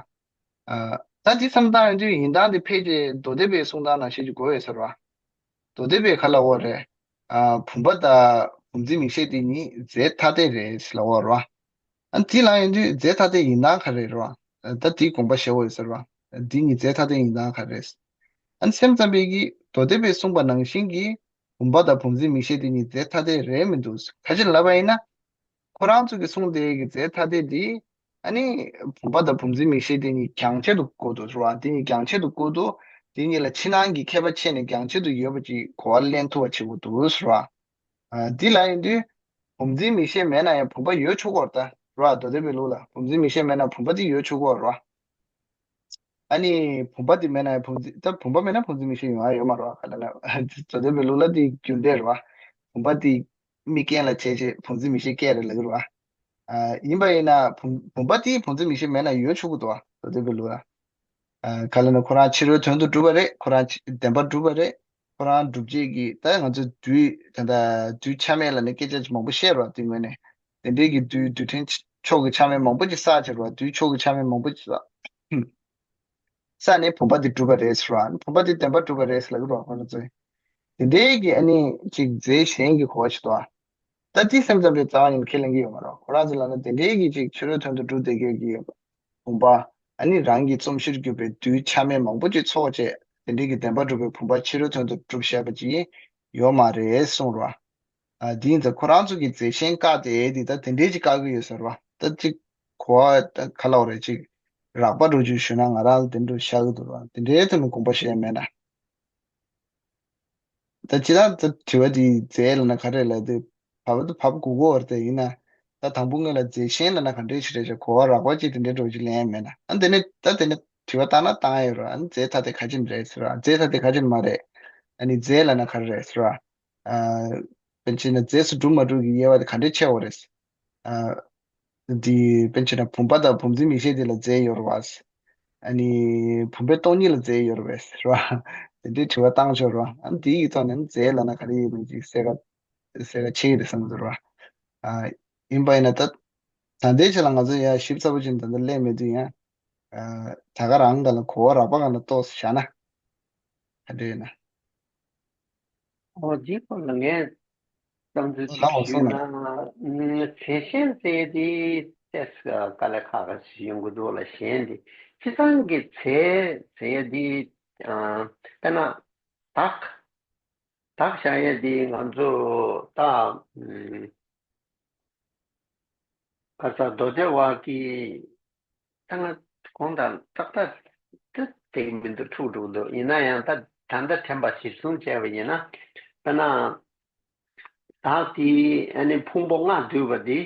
ཨ་ད་འདི་བསམ་སྟངས་ཡོད་དུས་ཡིན་སྟངས་དེ་ཕལ་ཆེར་མདོ་སྡེ་པའི་གསུང་སྟངས་ནང་བཞིན་ཅིག་དགོས་ཡོད་ཟེར་རོ། མདོ་སྡེ་པས་ག་ལབ་ཡོད་རེད། ཨ་བུམ་པ་དང་བུམ་འཛིན་མིག་ཤེས་དེ་གཉིས་རྫས་ཐ་དད་རེད་ལབ་ཡོད་རོ། ཨ་འདི་ལ་ཡིན་དུས་རྫས་ཐ་དད་ཡིན་སྟངས་ག་རེ་རེད་རོ། ད་དེའི་དགོངས་པ་བཞེས་ཡོད་ཟེར་རོ། འདི་གཉིས་རྫས་ཐ་དད་ཡིན་སྟངས་ག་རེ་རེད། ཨ་སེམས་ཙམ་པས་ཀྱིས་མདོ་སྡེ་པས་གསུངས་པ་ནང་བཞིན་གྱི། བུམ་པ་དང་བུམ་འཛིན་མིག་ཤེས་དེ་གཉིས་རྫས་ཐ་དད་རེད་མི་འདུག་ག་ཅི་ལབ་པ་ཡིན་ན། ཁོ་རང་ཚོ་གི་གསུང་དེ་གི་རྫས་ཐ་དད་དེ། ཨ་ནི། བུམ་པ་དང་བུམ་འཛིན་མིག་ཤེས་དེ་གཉིས་རྒྱང་ཆད་དུ་བཀོད་དུ་རུ་བ་དེ་གཉིས་རྒྱང་ཆད་དུ་བཀོད་དུ། དེ་གཉིས་ལ་ཕྱི་ནང་གི་ཁྱད་པར་ཕྱེ་ནས་རྒྱང་ཆད་དུ་ཡོད་པ་ཅིག་གོ་བ་ལེན་ཐུབ་པ་བྱེད་དགོས་འདུག་ཟེར་བ། ཨ་འདི་ལ་ཡིན་དུས། བུམ་འཛིན་མིག་ཤེས་མེད་ན་ཡང་བུམ་པ་ཡོད་ཆོག་གི་རེད་ད་རུ་བ་མདོ་སྡེ་པའི་ལུགས་ལ་བུམ་འཛིན་མིག་ཤེས་མེད་ན་བུམ་པ་དེ་ཡོད་ཆོག་གི་རེད་རུ་བ། ཨ་ནི་བུམ་པ་དེ་མེད་ན་བུམ་འཛིན་ད་བུམ་པ་མེད་ན་བུམ་འཛིན་མིག་ཤེས་ཡོང་ཡ་ཡོད་མ་རེད་བ་ག་ལ་ན་མཛོ་དོན་པའི་ལུགས་ལ་དེ་རྒྱུ་འབྲས་རེད་བ། བུམ་པ་དེ་དམིགས་རྐྱེན་ལ་བྱས་རྗེས་བུམ་འཛིན་མིག་ཤེས་སྐྱེ་རེད་ལབ་ཀྱི་རེད་བ། ཨ་ཡིན་པ་ཡིན་ན་བུམ་བུམ་པ་དེ་བུམ་འཛིན་མིག་ཤེས་མེད་ན་ཡོད་ཆོག་གི་འདུག་བ་མཛོ་དོན་པའི་ལུགས་ལ། ཨ་ག་ལ་ན་ཁོ་རང་ཕྱི་རོལ་དོན་དུ་གྲུབ་པ་རེད་ཁོ་རང་ཕྱི་བདེན་པར་གྲུབ་པ་རེད། ཁོ་རང་སྒྲུབ་བྱེད་ཀྱི་ད་ང་ཚོ་དུས་ད་ལྟ་དུས་ཆ་མེད་ལ་ནི་སྐད་ཆ་མང་པོ་བཤད་རོགས་དེ་ངོས་ནས་དེ་འདྲའི་གི་དུས་དུས་ཕྲན་ཕྱོགས་ཀྱི་ཆ་མེད་མང་པོ་ཅིག་བསགས་བྱེད་རོགས་དུས་ཕྱོགས་ཀྱི་ཆ་མེད་མང་པོ་ཅིག་བསགས་བསགས་ནས་བུམ་པ་དེ་གྲུབ་པ་རེད་ཟེར་རོགས་བུམ་པ་དེ་བདེན་པར་གྲུབ་པ་རེད་ཟེར་ལབ་ཀྱི་རོགས་ཁོ་ཚོས་དེ་འདྲའི་གི་ཨ་ནི་ཅིག་རྫས་གཞན་གྱི་གོ་བ་ཞིག་འདུག་ཨ། ད་དེ་སེམས་ཙམ་པའི་རྩ་བ་ཉིད་ཁས་ལེན་གྱི་ཡོད་མ་རེད་ཁོ་རང་ཚོ་ལ་ན་དེ་འདྲའི་གི་ཅིག་ཕྱི་རོལ་དོན་དུ་གྲུབ་བསྡད་མཁན་གྱི། བུམ་པ། ཨ་ནི་རང་གི་རྩོམ་གཞིར་གྱུར་པའི་རྡུལ་ཆ་མེད་མང་པོ་ཅིག་ཚོགས་བཅས་དེ་འདྲའི་གི་བདེན་པར་གྲུབ་པའི་བུམ་པ་ཕྱི་རོལ་དོན་དུ་གྲུབ་བཞག་པ་ཅིག་ཡོད་མ་རེད་གསུངས་རོ། ཨ་དེ་ཡིན་ཙང་ཁོ་རང་ཚོ་གི་རྫས་གཞན་བཀག་སྟེ་དེ་ད་དེ་འདྲའི་ཅིག་བཀག་གི་ཡོད་ཟེར་བ་ད་ཅིག་གོ་བ་ད་ག་ལ་བ་རེད་ཅིག་རགས་པ་འགྲོ་རྒྱུ་ཞུ་ན་ང་རང་ལ་དེ་འདྲ་ཤར་གི་འདུག་ར་དེ་འདྲའི་ཐོག་ནས་དགོངས་པ་བཞེས་ཡ་མེད་ན། ད་ཅི་ལ་ད་དྲི་བ་དེ་རྫས་ལ་ན་ག་རེ་ལ་དེ་བབ་དེ་བབ་དགོས་ཀྱི་ཡོད་རེད་དེ་ཡིན་ན་ད་དང་པོ་ངོས་ལ་རྫས་གཞན་ལ་ན་ག་འདྲས་ཞིག་རེད་ཅེས་གོ་བ་རགས་པ་ཅིག་དེ་འདྲའི་འགྲོ་རྒྱུ་ལན་མེད་ན་ཨ་འདི་ནི་ད་དེ་ནི་དྲི་བ་བཏང་ན་བཏང་ཡོད་རེད་ཨ་ནི་རྫས་ཐ་དད་ག་ཅི་རེད་ཟེར་ར་རྫས་ཐ་དད་ག་ཅི་མ་རེད། ཨ་ནི་རྫས་ལབ་ན་ག་རེ་རེད་ཟེར་བ། ཨ། དཔེར་ན་ཆ་བཞག་ན་རྫས་སུ་གྲུབ་མ་གྲུབ་ཀྱི་དབྱེ་བ་དེ་ག་འདྲས་ཕྱེ་དགོས་རེད། ཨ། འདི་དཔེར་ན་ཆ་བཞག་ན་བུམ་པ་དང་བུམ་འཛིན་མིག་ཤེས་དེ་ལ་རྫས་ཡོད་རེད་བ། ཨ་ནི་བུམ་པའི་སྟོང་ཉིད་ལ་རྫས་ཡོད་རེད་བས་ཟེར་བ། དེ་འདྲའི་དྲི་བ་བཏང་ཆོག་རེད་བ། ཨ་ནི་དེའི་ཐོག་ནས་རྫས་ལབ་ན་ག་རེ་ཡིན་མིན་ཅིག་གསལ་ཁ་གསལ་ཁ་ཕྱེ་ཡི་རེད་བསམ་གྱི་འདུག་རེད་བ། ཨ། ཡིན་པ་ཡིན་ན་ད་ད་ལྟའི་ཆ་ལ་ང་ཚོ་ཡ་ཞིབ་ཚགས་པོ་ཅིག་ད་ལྟ་གླེང་མེད་དུས་ཡང་། ཨ། ད་ག་རང་ག་ལ་གོ་བ་རགས་པ་ག་ལ་གཏོགས་བཞག་ན་ག་འདྲ་ཡོད་ན། ཨོ་འདིའི་སྐོར་ལ་ངས་བསམ་ཚུལ་ཅིག་ལའོ་ཞུས་ན། གསུངས་ན། ཨ། རྫས་གཞན་ཟེར་དེ་ཏོག་ཙམ་དཀའ་ལས་ཁག་ཁག་ཞིག་ཡོང་གི་འདུག་ལ། གཞན་དེ་སྤྱིར་བཏང་གི་རྫས་ཟེར་དེ། ཨ། དཔེར་ན་དག་དག་བཞག་ཡས་དེ་ང་ཚོ་ད། ཨ། ཁ་སང་མདོ་སྡེ་པ་གིས་ད་ང་གོང་དང་ཏག་ཏག་ཏུ་དེ་མི་འདུག་འཁྲུག་འགྲོ་གི་འདུག་ཡིན་ན་ཡང་ད་ད་ལྟ་དྲན་པ་གཞིར་བཟུང་བྱས་པ་ཡིན་ན། དཔེར་ན་དག་དེ་ཨ་ནི་ཕུང་པོ་ལྔ་འདུས་པ་དེ་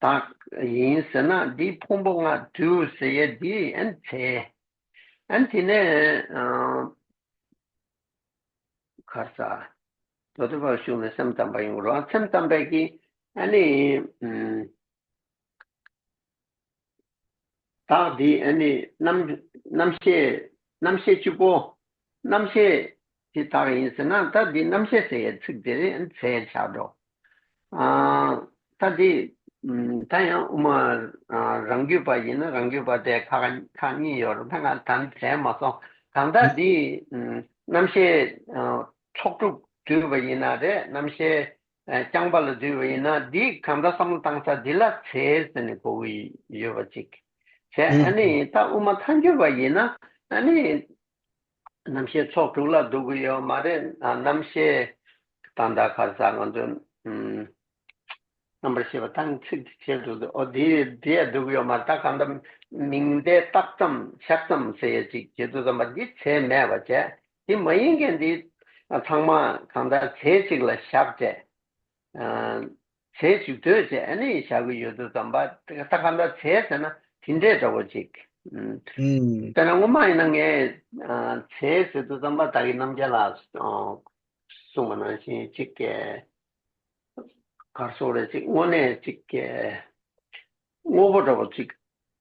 དག་ཡིན་ཟེར་ན། དེ་ཕུང་པོ་ལྔ་འདུས་ཟེར་ཡས་དེ་ཨ་ནི་རྫས། ཨ་ནི་དེ་ནས། ཨ། ག་རེ་ཟ། མདོ་སྡེ་པ་གཞུང་ནས་སེམས་ཙམ་པ་ཡོང་རོགས། སེམས་ཙམ་པས་ཀྱིས་ཨ་ནི། ཨུམ། དག་འདི་ཨ་ནི་རྣམ་རྣམ་ཤེས། རྣམ་ཤེས་གཅིག་པོ། རྣམ་ཤེས་དེ་དག་ཡིན་ཟེར་ན། ད་འདི་རྣམ་ཤེས་ཟེར་ཡའི་ཚིག་དེ་རྫས་ཆགས་འགྲོ། ཨ། ད་འདི། ཨུམ། ད་ཡང་དབུ་མ། ཨ། རང་རྒྱུད་པ་ཡིན་ན་རང་རྒྱུད་པ་དེ་ཁག་ཁག་གཉིས་ཡོད་རེད། ད་ང་ད་མཛད་མ་སོང་། གང་ལྟར་འདི། ཨུམ། རྣམ་ཤེས། ཨ། ཚོགས་དྲུག་འདུས་པ་ཡིན་ན་རེད། རྣམ་ཤེས། ཨ། རྐྱང་པ་ལ་འདུས་པ་ཡིན་ན། འདི་གང་ལྟར་བསམ་བློ་བཏང་ས་འདི་ལ་རྫས་ཟེར་ནས་གོ་གི་ཡོད་པ་ཅིག་བྱས། ཨ་ནི་ད་དབུ་མ་ཐལ་འགྱུར་བ་ཡིན་ན་ཨ་ནི། རྣམ་ཤེས་ཚོགས་དྲུག་ལ་འདུ་གི་ཡོད་མ་རེད། ཨ། རྣམ་ཤེས་ད་ལྟ་ག་རེ་ཟ། ང་ཚོ། ཨུམ། རྣམ་པར་ཤེས་པ་དང་ཚིག་དེ་བྱེད་དུ་འདུག་ཨོ་དེ་དེ་ཡང་འདུ་གི་ཡོད་མ་རེད། ད་གང་ལྟར་མིང་བརྡས་བཏགས་ཙམ་བཞག་ཙམ་ཟེར་ཡས་ཅིག་བྱེད་དུས་ཙམ་པ་འདི་རྫས་མེད་པ་བྱས། དེ་མ་ཡིན་མཁན་འདི་ཚང་མ་གང་ལྟར་རྫས་གཅིག་ལ་བཞག་བྱས། ཨ། རྫས་གཅིག་འདོད་བྱས་ཨ་ནི་བཞག་གི་ཡོད་དུས་ཙམ་པ། ད་གང་ལྟར་རྫས་ཟེར་ན་དེ་འདྲས་འདྲ་བོ་ཅིག་ཨུམ། ཨུམ། དཔེར་ན་སྔོན་མ་ཡིན་ན་ངས། ཨ། རྫས་ཟེར་དུས་ཙམ་པ་ད་གིན་རྣམ་རྒྱལ་ལགས། ཨ། གསུངས་པ་ནང་བཞིན་ཅིག་ག་རེ་ཟེར་དགོས་རེད། ཅིག་དངོས་གནས་ཅིག་དངོས་པོ་འདྲ་བོ་ཅིག་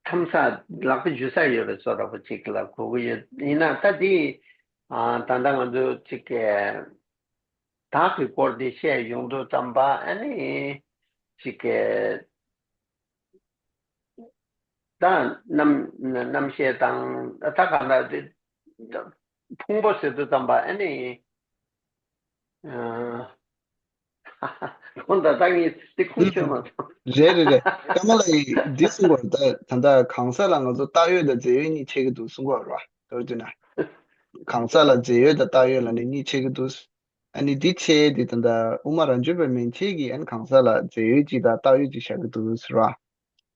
འཐམ་ས། ལག་པ་འཇུ་ས་ཡོད་པའི་བཟོ་འདྲ་བོ་ཅིག་ལ་གོ་གི་ཡོད། ཡིན་ན་ད་འདི། ཨ། ད་ལྟ་ང་ཚོ་ཅིག་གི་བདག་གི་སྐོར་འདི་བཤད་ཡོང་དུས་ཙམ་པ་ཨ་ནི་ཅིག་གི་ད་རྣམ་རྣམ་ཤེས་དང་། ད་གང་ལྟར་འདི་ཕུང་པོ་ཟེར་དུས་ཙམ་པ་ཨ་ནི། ཨ། ཁོང་ད་ལྟ་ངས་འདི་ཁུངས་འཁྱོལ་མ་སོང་། རེད་རེད་རེད། ཀརྨ་ལགས་ཀྱིས་འདི་གསུངས་པ་རེད། ད་ད་ལྟ་གང་ཟག་ལ་ང་ཚོ་བཏགས་ཡོད་དང་རྫས་ཡོད་གཉིས་ཕྱེ་གི་འདུག་གསུང་གི་ཡོད་རེད་བ། མདོར་བསྡུས་ན། གང་ཟག་ལ་རྫས་ཡོད་དང་བཏགས་ཡོད་ལབ་ནས་གཉིས་ཕྱེ་གི་འདུག་ཨ་ནི་འདི་ཕྱེ་དེ་ད་ལྟ་དབུ་མ་རང་རྒྱུད་པ་མན་ཆད་ཀྱིས་ཨ་ནི་གང་ཟག་ལ་རྫས་ཡོད་གཅིག་དང་བཏགས་ཡོད་གཅིག་བཞག་གི་འདུག་ཟེར་བ།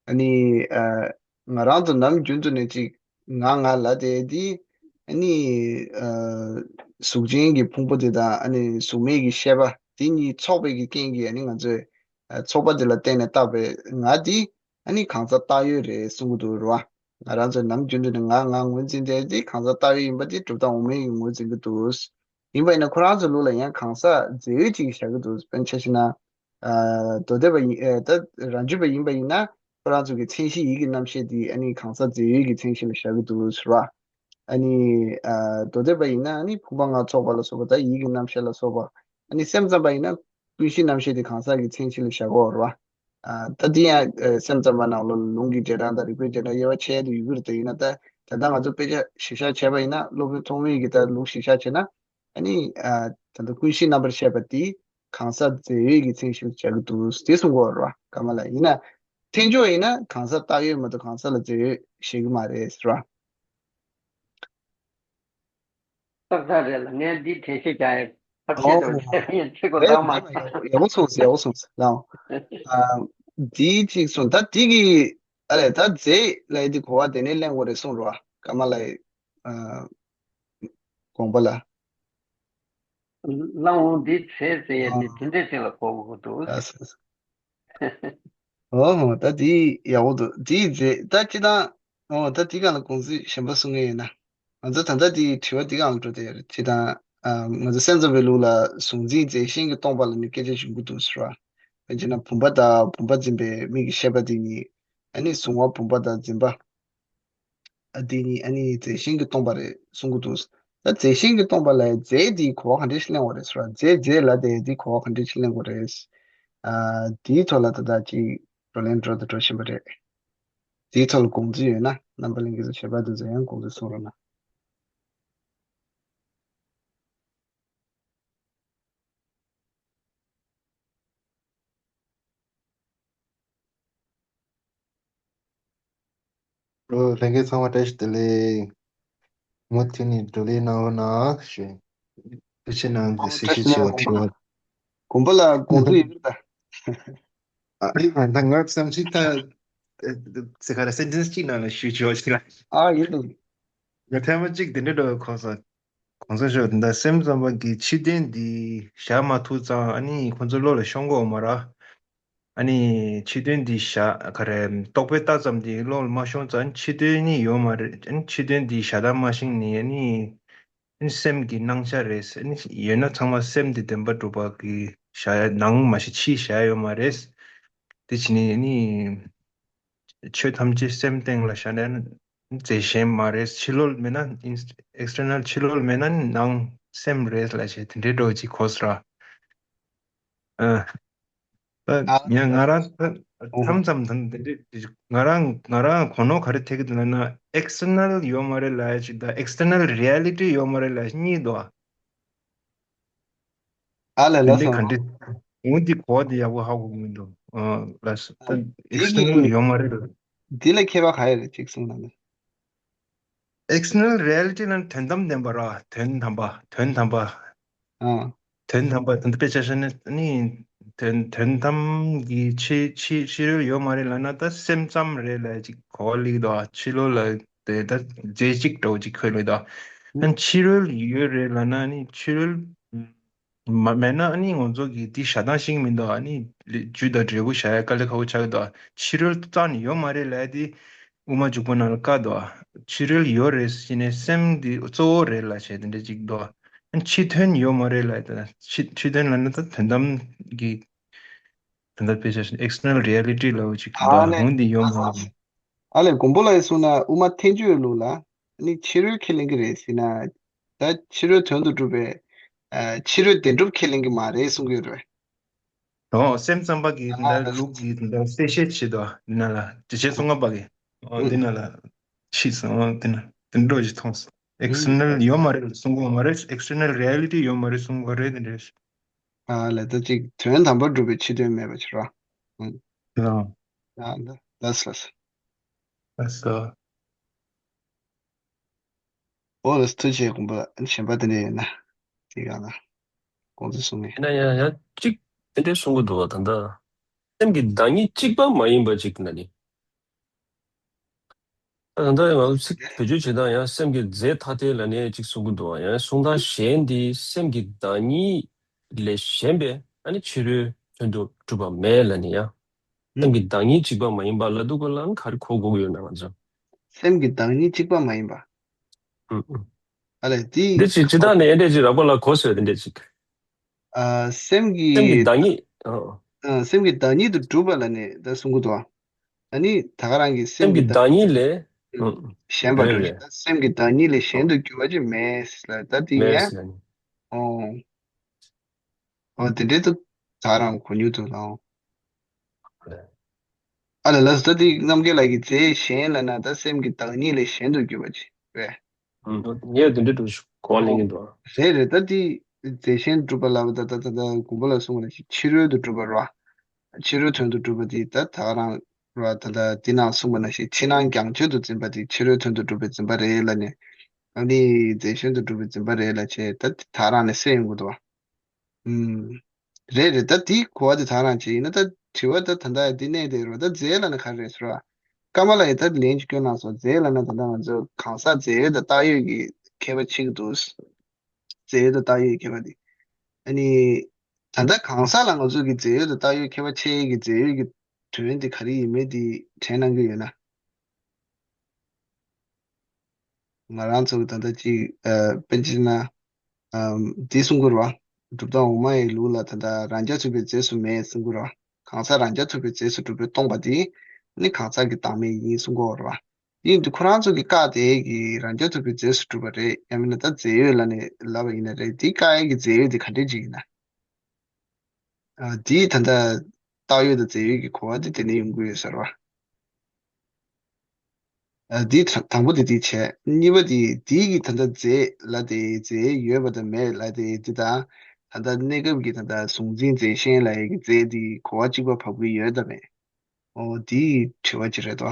ཨ་ནི། ཨ། ང་རང་ཚོ་ནམ་རྒྱུན་དུ་ནས་ཅིག་ང་ང་ལབ་བསྡད་དེ། ཨ་ནི། ཨ། གཟུགས་ཅན་གྱི་ཕུང་པོ་དེ་དང་ཨ་ནི་གཟུགས་མེད་ཀྱི་ཤེས་པ་དེ་གཉིས་ཚོགས་པའི་གི་རྐྱེན་གྱིས་ཨ་ནི་ང་ཚོས། ཨ། ཚོགས་པ་དེ་ལ་བརྟེན་ནས་བཏགས་པའི་ང་དེ་ཨ་ནི་གང་ཟག་བཏགས་ཡོད་རེད་གསུང་གི་འདུག་རེད་བ། ང་རང་ཚོ་ནམ་རྒྱུན་དུ་ནས་ང་ང་ངོས་འཛིན་བསྡད་དེ་གང་ཟག་བཏགས་ཡོད་ཡིན་པ་དེ་གྲུབ་མཐའ་འོག་མའི་གི་ངོས་འཛིན་གྱི་འདུག་ཡིན་པ་ཡིན་ན་ཁོ་རང་ཚོའི་ལུགས་ལ་ཡང་གང་ཟག་རྫས་ཡོད་ཅིག་བཞག་གི་འདུག་དཔེར་ན་ཆ་བཞག་ན། ཨ། མདོ་སྡེ་པ་ཡིན། ཨ། ད་རང་རྒྱུད་པ་ཡིན་པ་ཡིན་ན་ཁོ་རང་ཚོ་གི་མཚན་གཞི་ཡིད་ཀྱི་རྣམ་ཤེས་དེ་ཨ་ནི་གང་ཟག་རྫས་ཡོད་ཀྱི་མཚན་གཞི་ལ་བཞག་གི་འདུག་ཟེར་བ། ཨ་ནི། ཨ། མདོ་སྡེ་པ་ཡིན་ན་ཨ་ནི་ཕུང་པོ་ལྔ་ཚོགས་པ་ལ་སོགས་པ། ད་ཡིད་ཀྱི་རྣམ་ཤེས་ལ་སོགས་པ། ཨ་ནི་སེམས་ཙམ་པ་ཡིན་ན་ཀུན་གཞིའི་རྣམ་ཤེས་དེ་གང་ཟག་གི་མཚན་གཞི་ལ་བཞག་གི་ཡོད་རེད་བ། ཨ། ད་དེ་ཡང་། ཨ། སེམས་ཙམ་པ་ནང་ལོགས་ལ་ལུང་གི་རྗེས་འབྲང་དང་རིགས་པའི་རྗེས་འབྲང་དབྱེ་བ་ཕྱེ་ཡ་དེ་ཡོད་ཀྱི་རེད། དེ་ཡིན་ན་ད་ད་ལྟ་ང་ཚོ་དཔེ་ཆ་གཞིར་བཞག་བྱས་པ་ཡིན་ན། སློབ་དཔོན་ཐོགས་མེད་ཀྱི་ད་ལུང་གཞིར་བཞག་བྱས་ན། ཨ་ནི། ཨ། ད་ལྟ་ཀུན་གཞིའི་རྣམ་པར་ཤེས་པ་དེ་གང་ཟག་རྫས་ཡོད་ཀྱི་མཚན་གཞིར་བཞག་གི་འདུག་དེ་གསུང་གི་ཡོད་རེད་བ། ཀརྨ་ལགས་ཡིན་ན། ཐལ་འགྱུར་བ་ཡིན་ན་གང་ཟག་བཏགས་ཡོད་མ་གཏོགས་གང་ཟག་ལ་རྫས་ཡོད་བཞག་གི་མ་རེད་ཟེར་བ། ཏག་ཏག་རེད་ལ། ངས་འདི་འགྲེལ་བཤད་རྒྱག་ཡ་ཕལ་ཆེར་དུ་ཨོ། འགྲེལ་བཤད་བྱེད་དགོས་རེད། ལགས་མ། ཡག་པོ་གསུངས་སོང་། ཡག་པོ་གསུངས་སོང་། ལགས། ཨ། འདི་གཅིག་སོང་། ད་འདི་གི། ཨ་ལས། ད་རྫས་ལབ་ཡ་འདི་གོ་བ་དེ་ནས་ལེན་དགོས་རེད་གསུངས་རེད་བ། ཀརྨ་ལགས། ཨ། དགོངས་པ་ལ། ལགས་འོང་། འདི་རྫས་ཟེར་ཡ་དེ་ཨ། དེ་འདྲས་ཅིག་ལ་གོ་དགོས་འདུག་ཨ། སོ་སོ། ཨོ་ཧོ། ད་དེ་ཡག་པོ་འདུག་དེའི་རྫས་ད་སྤྱིར་བཏང་། ཨོ། ད་དེ་སྒང་ལ་དགོངས་ཚུལ་གཞན་པ་གསུང་མཁན་ཡོད་ན། ང་ཚོ་ད་ལྟ་དེའི་དྲི་བ་དེ་སྒང་ལ་འགྲོ་བསྡད་ཡོད་རེད། སྤྱིར་བཏང་ ཨ། ང་ཚོ་སེམས་ཙམ་པའི་ལུགས་ལ་གཟུང་འཛིན་རྫས་གཞན་གྱིས་སྟོང་པ་ལ་ནི་སྐད་ཆ་བྱུང་གི་འདུག་ཟེར་བ། དཔེར་བྱས་ན་བུམ་པ་དང་བུམ་པ་འཛིན་པའི་མིག་གི་ཤེས་པ་དེ་གཉིས། ཨ་ནི་གཟུང་བ་བུམ་པ་དང་འཛིན་པ། ཨ། དེ་གཉིས་ཨ་ནི་རྫས་གཞན་གྱིས་སྟོང་པ་རེད་གསུང་གི་འདུག། ད་རྫས་གཞན་གྱིས་སྟོང་པ་ལ་རྫས་དེའི་གོ་བ་ག་འདྲ་ཞིག་གླེང་བ་རེད་ཟེར་བ། རྫས་རྫས་ལབ་དེ་དེའི་གོ་བ་ག་འདྲ་ཞིག་གླེང་དགོས་རེད། ཨ། དེའི་ཐོག་ལ་ད་ལྟ་ཅིག་བགྲོ་གླེང་འགྲོ་དང་འགྲོ་བཞིན་པ་རེད། དེའི་ཐོག་ལ་དགོངས་ཚུལ་ཡོད་ན་རྣམ་པ་ལྷན་རྒྱས་ཚོ་ཞལ་པར་དེ་ཚོ་ཡང་དགོངས་ཚུལ་གསུང་རོགས་གནང་། ལྷན་རྒྱས་ཚང་མ་བཀྲ་ཤིས་བདེ་ལེགས། མུ་མཐུད་ནས་བགྲོ་གླེང་གནང་རོགས་གནང་ཞུ། ཐུགས་རྗེ་གནང་། ཨོ། གཟིགས་ཞིབ་བྱས་པ་དྲི་བ། དགོངས་པ་ལ་དགོངས་ཚུལ་ཡོད་ད། ཨ། ད་ངར་བསམ་ཚུལ་ད། ཟེར་ག་ར་སེན་ཊེན་སི་གཅིག་ནང་ལ་ཞུ་ཆོག་ཅིག་ལ། ཨ། ཡིན་འདུག། ང་ཐེངས་མ་གཅིག་དེ་འདྲའི་འགྲོ་གོ་ས། གོང་ས་མཆོག་འདི་འདྲ་སེམས་ཙམ་པ་གི་ཕྱི་དོན་འདི་བཞག་མ་ཐུབ་ཙང་ཨ་ནི་ཁོང་ཚོ་བློ་ལ་ཤོང་གི་ཡོད་མ་རེད། ཨ་ནི་ཕྱི་དོན་འདི་བཞག་ག་རེ་རྟོག་པས་བཏགས་ཙམ་འདི་བློ་ལ་མ་ཤོང་ཙང་ཕྱི་དོན་ནི་ཡོད་མ་རེད། ཨ་ནི་ཕྱི་དོན་འདི་བཞག་དང་མ་ཤེས་ནི་ཨ་ནི་ཨ་ནི་སེམས་ཀྱི་སྣང་ཆ་རེད། ཨ་ནི་ཡོད་ན་ཚང་མ་སེམས་འདི་བདེན་པར་གྲུབ་པ་གི་བཞག་ནང་མ་ཤེས་ཕྱི་བཞག་ཡོད་མ་རེད། དེ་བྱས་ནི་ཨ་ནི། ཆོས་ཐམས་ཅད་སེམས་སྟེང་ལ་བཞག་ན་རྫས་གཞན་མ་རེད། ཕྱི་ལོགས་མེད་ན་ཨིན་སི་ཊི། ཨེག་སི་ཊར་ནལ། ཕྱི་ལོགས་མེད་ན་ནང་སེམས་རེད་ལབ་བྱས་དེ་འདྲའི་འགྲོ་ཅིག་གོ་སོང་ར། ཨ། ད་ཨ། ཡང་ང་རང་ད་ཨོ། མཚམས་མཚམས་ད་དེ་འདྲའི་ང་རང་ང་རང་གོ་ནོར་ག་རེ་ཐེབས་ཀྱི་འདུག་ལབ་ན་ཨེག་སི་ཊར་ནལ་ཡོད་མ་རེད་ལབ་ཡ་ཅིག་དང་ཨེག་སི་ཊར་ནལ་རི་ཡ་ལི་ཊི་ཡོད་མ་རེད་ལབ་ཡ་ཅིག་གཉིས་འདུག་ཨ། ཨ་ལས། དེ་ལ་འདི་ག་སོང་། འདྲ། འོ་འདི་གོ་བ་འདི་ཡག་པོ་ཧ་གོ་གི་མི་འདུག། ཨ། ལགས་སོ། ཨ། ད་འདི་ཨེག་སི་ཊར་ནལ་གི་ཡོད་མ་རེད་ལ། འདི་ལ་ཁྱད་པར་ག་རེ་རེད་ཅིག་གསུངས་དང་། ཨེག་སི་ཊར་ནལ་རི་ཡ་ལི་ཊི་ལ་དོན་དམ་བདེན་པ་ར། དོན་དམ་པ། དོན་དམ་པ། ཨ། དོན་དམ་པ་དོན་དུ་དཔེ་ཆ་བཞག་ན་ནི་དོན་དོན་དམ་གྱི་ཕྱི་ཕྱི་ཕྱི་རོལ་ཡོད་མ་རེད་ལབ་ན་ད་སེམས་ཙམ་རེད་ལབ་ཅིག་གོ་བ་སླེབས་འདུག། ཕྱི་ལོགས་ལ་དེ་ད་རྫས་གཅིག་འདྲ་བོ་ཅིག་འཁོད་ལེ་འདུག། ཨ། ཕྱི་རོལ་ཡོད་རེད་ལབ་ན་ནི་ཕྱི་རོལ་མ་མེད་ན་ཨ་ནི་ང་ཚོ་གི་དེ་བཞག་སྟངས་ཤེས་ཀྱི་མི་འདུག། ཨ་ནི་རྒྱུ་དང་འབྲས་བུ་བཞག་ཡ་དཀའ་ལས་ཁག་པོ་ཆགས་ཀྱི་འདུག། ཕྱི་རོལ་རྩ་ནས་ཡོད་མ་རེད་ལབ་ཡ་དེ་དབུ་མ་འཇུག་པ་ནང་ལ་བཀག་འདུག། ཕྱི་རོལ་ཡོད་རེད་ཟེར་ནས་སེམས་དེ་གཙོ་བོ་རེད་ལབ་བྱས་དེ་འདྲ་ཅིག་འདུག། ཨ། ཕྱི་དོན་ཡོད་མ་རེད་ལབ་ཡ་དེ་ཕྱི་ཕྱི་དོན་ལབ་ན་ད་དོན་དམ་གྱི་དོན་དག་དཔེ་ཆ་བཞག་ན་ཨེག་སི་ཊར་ནལ་རི་ཡ་ལི་ཊི་ལབ་ཅིག་ཨ་འདུག། ལས། འོ་འདི་ཡོད་མ་རེད། ཨ་ལས། མགོན་པོ་ལགས་ཀྱིས་གསུངས་ན་དབུ་མ་ཐལ་འགྱུར་ལུགས་ལ་ནི་ཕྱི་རོལ་ཁས་ལེན་གྱི་རེད་ཟེར་ན། ད་ཕྱི་རོལ་དོན་དུ་གྲུབ་པའི། ཨ། ཕྱི་རོལ་བདེན་གྲུབ་ཁས་ལེན་གྱི་མ་རེད་གསུང་གི་ཡོད་རེད། འོ། སེམས་ཙམ་པ་གིས་ཨ། ད་ལུགས་ཀྱི་ད་གསལ་བཤད་བྱེད་དོ་འདི་ན་ལ་དེ་བྱས་གསུང་ངམ་པ་གི། འོ། ཨུ། འདི་ན་ལ་ཕྱིས་སོང་། འོ། འདི་ན་དེ་འགྲོ་ཞིག་མཐོང་སོང་། ཨེག་སི་ཊར་ནལ་ཡོད་མ་རེད་གསུང་གི་ཡོད་མ་རེད། ཨེག་སི་ཊར་ནལ་རི་ཡ་ལི་ཊི་ཡོད་མ་རེད་གསུང་གི་རེད་དེ་འདྲ། ཨ་ལས། ད་ཅིག་དོན་དམ་པར་གྲུབ་པའི་ཕྱི་དོན་མེད་པ་ཕྱིར་རོ། ཨུ། ལགས། ཨ་ལས། ལགས་སོ། ལགས་སོ། ཨོ་ལགས། ཐུགས་རྗེ་ཆེ། དགོངས་པ་གཞན་པ་དེ་འདྲ་ཡོད་ན་དེ་ག་ལ་དགོངས་ཚུལ་གསུང་ངེས། ཡིན་ན་ཡང་ཡང་གཅིག་དེ་འདྲ་གསུང་གི་འདུག་བ། ད་ལྟ་སེམས་ཀྱི་བདག་ཉིད་གཅིག་པ་མ་ཡིན་པ་ཅིག་ན་ནི། ད་ལྟ་ང་ཚོ་ཚིག་བེད་སྤྱོད་བྱེད་སྟངས་ཡང་སེམས་ཀྱི་རྫས་ཐ་དད་ལ་ནི་གཅིག་གསུང་གི་འདུག་བ། ཡང་གསུང་སྟངས་གཞན་འདི་སེམས་ཀྱི་བདག་ཉིད་ལས་གཞན་པའི་ཨ་ནི་ཕྱི་རོལ་དོན་དུ་གྲུབ་པ་མེད་ལ་ནི་ཡང་། སེམས་ཀྱི་བདག་ཉིད་གཅིག་པ་མ་ཡིན་པ་ལབ་དུས་སྐབས་ལ་ག་རེ་གོ་དགོས་ཀྱི་ཡོད་ན་ང་ཚོ། སེམས་ཀྱི་བདག་ཉིད་གཅིག་པ་མ་ཡིན་པ། ཨུ། ཨུ། ཨ་ལས། དེ་འདི་ཅིག་ཅི་ད་ནས་འདྲ་ཅིག་རག་པ་ལ་གོ་སོད་འདྲ་ཅིག། ཨ། སེམས་སེམས་ཀྱི་ཀྱི་བདག་ཉིད། ཨ། ཨ། སེམས་ཀྱི་བདག་ཉིད་དུ་གྲུབ་པ་ལ་ནི་ད་གསུང་གི་འདུག། ཨ་ནི་ད་ག་རང་གི་སེམས་སེམས་ཀྱི་ཀྱི་བདག་བདག་ཉིད་ལས། ཨུ། ཨུ། གཞན་པ་རེད་གྲུབ་རེད། ད་སེམས་ཀྱི་བདག་ཉིད་ལས་གཞན་དུ་གྱུར་པ་ཅིག་མེད་ལ་ད་དེ་མེད་ཡང་། ཟེར་ནས། ཨོ། འོ། དེ་འདྲའི་ཐུགས་ཐག་རང་གོ་མྱུར་དུ་ལའོ། ཨ་ལས། ལགས་སོ། ད་དེ་རྣམ་རྒྱལ་ལགས་ཀྱིས་རྫས་གཞན་ལབ་ན་ད་སེམས་ཀྱི་བདག་ཉིད་ལས་གཞན་དུ་གྱུར་པ་ཅིག་རེད། ངས་དེ་འདྲ་འདྲ་གོ་བ་ལེན་གྱི་འདུག། རེད་རེད། ད་དེ་རྫས་གཞན་གྲུབ་པ་ལབ་པ་ད་ད་ད་ད་མགོན་པོ་ལགས་གསུངས་པ་ནང་བཞིན་ཕྱི་རོལ་དུ་གྲུབ་པ་རེད་བ། ཕྱི་རོལ་དོན་དུ་གྲུབ་པ་དེ་ད་ད་ག་རང་རེད་བ། ད་ད་དེ་ནང་གསུངས་པ་ནང་བཞིན་ཕྱི་ནང་རྒྱང་ཆོད་དུ་འཛིན་པ་དེ་ཕྱི་རོལ་དོན་དུ་གྲུབ་པའི་འཛིན་པ་རེད་ལབ་ནས། ཨ་ནི་རྫས་གཞན་དུ་གྲུབ་པའི་འཛིན་པ་རེད་ལབ་བྱས་ད་དེ་ད་ག་རང་ནས་སེལ་ཡོང་གི་འདུག་བ། ཨུམ། རེད་རེད། ད་དེའི་གོ་བ་དེ་ད་ག་རང་བྱས་ཡིན་ན་ད་དྲི་བ་ད་ད་ལྟ་འདི་གནས་དེ་རེད་བ། ད་རྫས་ལབ་ན་ག་རེ་རེད་ཟེར་བ། ཀརྨ་ལགས་ཡིས་ད་ལན་ཅིག་སྐྱོན་གནང་སོང་། རྫས་ལབ་ན་ད་ལྟ་ང་ཚོ་གང་ཟག་རྫས་ཡོད་དང་བཏགས་ཡོད་ཀྱི་ཁྱད་པར་ཕྱེ་གི་འདུག། རྫས་ཡོད་དང་བཏགས་ཡོད་ཀྱི་ཁྱད་པར་དེ། ཨ་ནི། ད་ལྟ་གང་ཟག་ལ་ང་ཚོ་གི་རྫས་ཡོད་དང་བཏགས་ཡོད་ཁྱད་པར་ཕྱེ་ཡས་ཀྱི་རྫས་ཡོད་ཀྱི་དོན་དེ་ག་རེ་ཡིན་མིན་དེ་དྲན་གནང་གི་ཡོད་ན། ང་རང་ཚོ་གི་ད་ལྟ་ཅིག་ཨ། དཔེར་ན་ཆ་བཞག་ན། ཨམ། འདི་གསུང་གི་རེད་བ། གྲུབ་མཐའ་འོག་མ་ཡི་ལུགས་ལ་ད་ལྟ་རང་རྐྱ་ཐུབ་པའི་རྫས་སུ་མེད་གསུང་གི་རེད་བ། གང་ཟག་རང་རྐྱ་ཐུབ་པའི་རྫས་སུ་གྲུབ་པས་སྟོང་པ་དེ་ནི་གང་ཟག་གི་བདག་མེད་ཡིན་གསུང་གི་ཡོད་རེད་བ། དེ་ཡིན་དུས་ཁོ་རང་ཚོ་གི་བཀག་དེ་གི་རང་རྐྱ་ཐུབ་པའི་རྫས་སུ་གྲུབ་པ་རེད། ཡང་མིན་ན་ད་རྫས་ཡོད་ལབ་ནས་ལབ་པ་ཡིན་ན་རེད། དེ་བཀག་ཡས་ཀྱི་རྫས་ཡོད་དེ་ག་འདྲས་ཅིག་ཡིན་ན། ཨ། དེ་ད་ལྟ་བཏགས་ཡོད་དང་རྫས་ཡོད་ཀྱི་གོ་བ་དེ་དེ་ནས་ཡོང་གི་ཡོད་ཟེར་བ། ཨ། འདི་དང་དང་པོ་དེ་འདི་བྱས། གཉིས་པ་དེ་འདི་གི་ད་ལྟ་རྫས་ལ་དེ་རྫས་ཡོད་པ་དང་མེད་ལ་དེ་འདི་དང་། ད་ལྟ་གནས་སྐབས་ཀྱི་ད་ལྟ་གཟུང་འཛིན་རྫས་གཞན་ལ་ཡི་གི་རྫས་འདི་གོ་བ་གཅིག་པ་བབས་ཀྱི་ཡོད་དམ་མེད། ཨོ་འདི་དྲི་བ་གཅིག་རེད་དོ།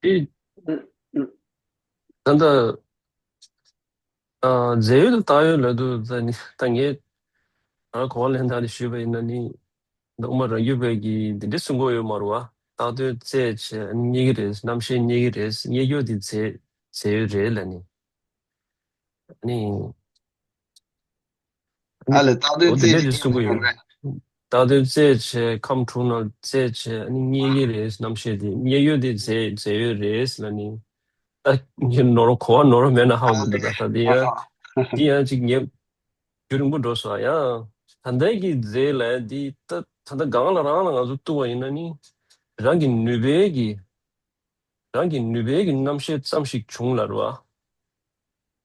ཨེ། ད་ལྟ། ཨ། རྫས་ཡོད་དང་བཏགས་ཡོད་ལབ་དུས་ད་ནི་ད་ངས་ང་གོ་བ་ལེན་སྟངས་དེ་ཞུས་པ་ཡིན་ན་ནི། ད་དབུ་མ་རང་རྒྱུད་པའི་གི་འདི་འདྲ་གསུང་གི་ཡོད་མ་རེད་བ། བཏགས་དོན་རྫས་བྱས་རྙེད་ཀྱི་རེད། རྣམ་ཤེས་རྙེད་ཀྱི་རེད། རྙེད་རྒྱུ་དེ་རྫས་རྫས་ཡོད་རེད་ལབ་ནི། ཨ་ནི། ཨ་ལས་བཏགས་དོན་འོ་དེ་རྫས་འདྲ་ཅིག་གསུང་གི་ཡོད། བཏགས་དོན་རྫས་བྱས། ཁམས་དྲུག་ནང་རྫས་བྱས། ཨ་ནི་རྙེད་ཀྱི་རེད། རྣམ་ཤེས་དེ་རྙེད་ཡོད་དེ་རྫས་རྫས་ཡོད་རེད་ལབ་ནི། ཨ། ངས་ནོར་གོ་བ་ནོར་མེད་ན་ཧ་གོ་གི་འདུག་ད་ལྟ་འདི་ཡང་འདི་ཡང་ཅིག་ངས་རྒྱུན་རིང་པོ་འགྲོ་སོང་ཡང་། ད་ལྟའི་གི་རྫས་ལ་འདི་ད་ད་ལྟ་སྒང་ལ་རང་ལ་ང་ཚོ་གཏུག་པ་ཡིན་ན་ནི། རང་གི་ནུས་པའི་གི་རང་གི་ནུས་པའི་གི་རྣམ་ཤེས་ཙམ་ཞིག་བྱུང་ལབ་རེད་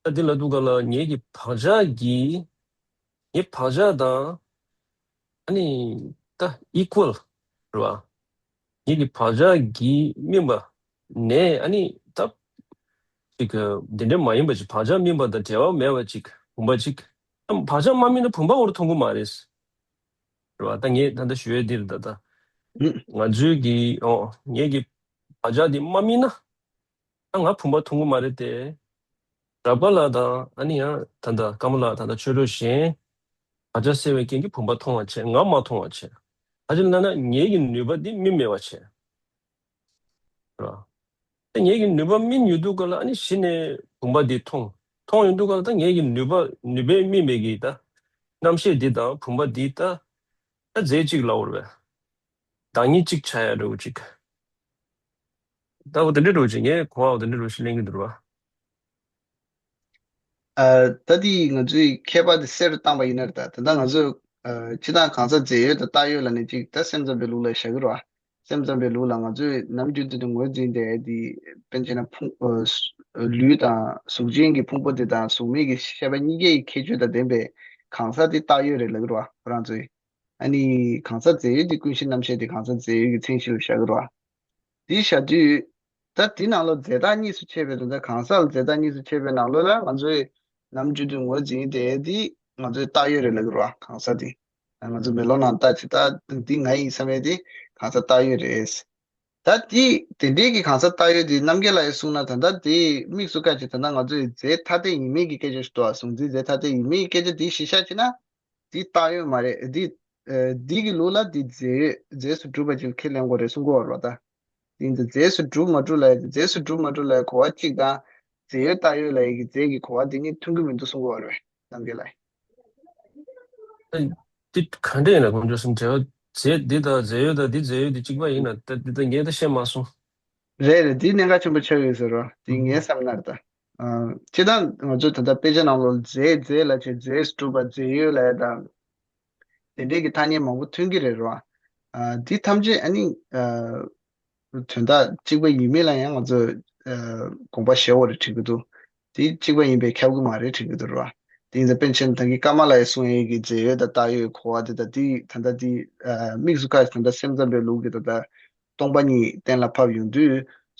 བ། ད་འདི་ལབ་དུས་སྒང་ལ་ངེད་ཀྱི་བག་ཆགས་ཀྱི་ངའི་བག་ཆགས་དང་ཨ་ནི་ད་equal རེད་བ། ངེད་ཀྱི་བག་ཆགས་ཀྱི་སྨིན་པ་ནས་ཨ་ནི་ད་ཅིག་འདི་འདྲ་མ་ཡིན་པ་ཅིག་བག་ཆགས་སྨིན་པ་དང་འབྲེལ་བ་མེད་པ་ཅིག་བུམ་པ་ཅིག་བག་ཆགས་མ་སྨིན་ན་བུམ་པ་འོར་མཐོང་གི་མ་རེད། རེད་བ། ད་ངས་ད་ལྟ་ཞུ་ཡས་འདི་རེད་ད། ད་ང་ཚོའི་གི་ཨོ་ངེད་ཀྱི་བག་ཆགས་འདི་མ་སྨིན་ན། ད་ང་བུམ་པ་མཐོང་གི་མ་རེད་དེ། རབ་དགའ་ལགས་དང་ཨ་ནི་ཡང་ད་ལྟ་ཀརྨ་ལགས་ད་ལྟ་ཆོས་གྲོགས་གཞན། བག་ཆགས་སད་པའི་རྐྱེན་གྱིས་བུམ་པ་མཐོང་བ་བྱས། ང་མ་མཐོང་བ་བྱས། ད་ཅི་ལབ་ན་ངེད་ཀྱི་ནུས་པ་འདི་སྨིན་མེད་པ་བྱས། རེད་བ། ད་ངེད་ཀྱི་ནུས་པ་སྨིན་ཡོང་དུས་སྒང་ལ་ཨ་ནི་གཞི་ནས་བུམ་པ་འདི་མཐོང་། མཐོང་ཡོང་དུས་སྒང་ལ་ད་ངེད་ཀྱི་ནུས་པ་ནུས་པས་སྨིན་པའི་གི་ད་རྣམ་ཤེས་འདི་དང་བུམ་པ་འདི་ད་ད་རྫས་གཅིག་ལབ་དགོས་རེད་པས། བདག་ཉིད་གཅིག་ཆགས་ཡ་འདྲ་བོ་ཅིག་ད་འོ་དེ་འདྲ་འདྲ་བོ་ཅིག་ངས་གོ་བ་འོ་དེ་འདྲ་འདྲ་བོ་ཞིག་ལེན་གྱི་འདུག་ར། ཨ། ད་དེ་ང་ཚོས་ཁྱད་པར་དེ་གསལ་རུ་བཏང་པ་ཡིན་ན་རེད་ད། ད་ལྟ་ང་ཚོས་ཨ། སྤྱིར་བཏང་གང་ཟག་རྫས་ཡོད་དང་བཏགས་ཡོད་ལབ་ནས་ཅིག་ད་སེམས་ཙམ་པའི་ལུགས་ལ་བཞག་གི་རེད་བ། སེམས་ཙམ་པའི་ལུགས་ལ་ང་ཚོས་ནམ་རྒྱུན་དུ་ནས་ངོས་འཛིན་དེ་དེ་དཔེར་ན་ཕུང་ཨ། ལུས་དང་གཟུགས་ཅན་གྱི་ཕུང་པོ་དེ་དང་གཟུགས་མེད་ཀྱི་ཤེས་པ་གཉིས་ཀའི་ཁྱད་ཆོས་དང་ལྡན་པའི་གང་ཟག་དེ་བཏགས་ཡོད་རེད་ལབ་ཀྱི་རེད་བ། ཁོ་རང་ཚོས། ཨ་ནི་གང་ཟག་རྫས་ཡོད་དེ་ཀུན་གཞི་རྣམ་ཤེས་དེ་གང་ཟག་རྫས་ཡོད་ཀྱི་མཚན་གཞི་ལ་བཞག་གི་རེད་བ། དེ་བཞག་དུས། ད་དེ་ནང་ལ་རྫས་བཏགས་གཉིས་སུ་ཕྱེ་བའི་དོན་དག་གང་ཟག་ལ་རྫས་བཏགས་གཉིས་སུ་ཕྱེ་བའི་ནང་ལོགས་ལ་ང་ཚོས་ནམ་རྒྱུན་དུ་ངོས་འཛིན་དེ་དེ་ང་ཚོས་བཏགས་ཡོད་རེད་ལབ་ཀྱི་རེད་བ། གང་ཟག་དེ། ང་ཚོ་མེ་ལོང་ནང་ལྟ་ཅི་ལྟ་འདི་ང་ཡིན་བསམ་ཡས་དེ་གང་ཟག་བཏགས་ཡོད་རེད། ད་དེ་དེ་འདྲའི་གི་གང་ཟག་བཏགས་ཡོད་དེ་རྣམ་རྒྱལ་ལགས་ཀྱིས་གསུངས་ན་ད་ལྟ་དེ་དམིགས་སུ་བཀར་ཅིག་ད་ལྟ་ང་ཚོས་རྫས་ཐ་དད་ཡིན་མིན་གྱི་སྐད་ཆ་ཞིག་འདུག་བ། གཟུང་འཛིན་རྫས་ཐ་དད་ཡིན་མིན་གྱི་སྐད་ཆ་དེ་གཞི་བཞག་བྱས་ན། དེ་བཏགས་ཡོད་མ་རེད། འདི། ཨ། འདི་གི་ལུགས་ལ་འདི་རྫས་ཡོད་རྫས་སུ་གྲུབ་པ་ཅིག་ཁས་ལེན་དགོས་རེད་གསུང་གི་ཡོད་རེད་བ་ད། འདི་འདི་རྫས་སུ་གྲུབ་མ་གྲུབ་ལབ་ཡ་དེ་རྫས་སུ་གྲུབ་མ་གྲུབ་ལབ་ཡ་གོ་བ་གཅིག་དང་། རྫས་ཡོད་བཏགས་ཡོད་ལབ་ཡ་གི་རྫས་ཀྱི་གོ་བ་དེ་གཉིས་མཐུན་གྱི་མི་འདུག་གསུང་གི་ཡོད་རེད་རྣམ་རྒྱལ་ལགས། ཨ། འདི་ག་འདྲ་ཡིན་ན་དཀོན་མཆོག་གསུམ་འབྲེལ་བ་རྫས་འདི་དང་རྫས་ཡོད་དང་འདི་རྫས་ཡོད་འདི་གཅིག་པ་ཡིན་ན་ད་འདི་ད་ངས་ད་བཤད་མ་སོང་། རེད་རེད། འདི་གནད་འགག་ཆེན་པོ་ཆགས་ཡོད་ཟེར་རོ། འདི་ངའི་བསམ་ན་རེད་ད། ཨ། སྤྱིར་བཏང་ང་ཚོ་ད་ལྟ་དཔེ་ཆ་ནང་ལོགས་རྫས་རྫས་ལབ་བྱས་རྫས་སུ་གྲུབ་པ་རྫས་ཡོད་ལབ་ཡ་དང་། དེ་འདྲའི་གི་ཐ་སྙད་མང་པོ་ཐོན་གྱི་རེད་རོ། ཨ། འདི་ཐམས་ཅད་ཨ་ནི། ཨ། དོན་དག་གཅིག་པ་ཡིན་མིན་ལ་ཡང་ང་ཚོས། ཨ། དགོངས་པ་བཞེས་དགོས་རེད་དྲན་གྱི་འདུག་དེ་གཅིག་པ་ཡིན་པས་ཁྱབ་ཀྱི་མ་རེད་དྲན་གྱི་འདུག་རོ། དེ་ཡིན་ཙང་པཎ་ཆེན་ད་གིན་ཀརྨ་ལགས་ཀྱིས་གསུངས་ཡས་ཀྱི་རྫས་ཡོད་དང་བཏགས་ཡོད་གོ་བ་དེ་དང་དེ་ད་ལྟ་དེ། ཨ། དམིགས་སུ་བཀར་ད་ལྟ་སེམས་ཙམ་པའི་ལུགས་ཀྱི་ད་ལྟ་སྟོང་པ་ཉིད་གཏན་ལ་ཕབ་ཡོང་དུས་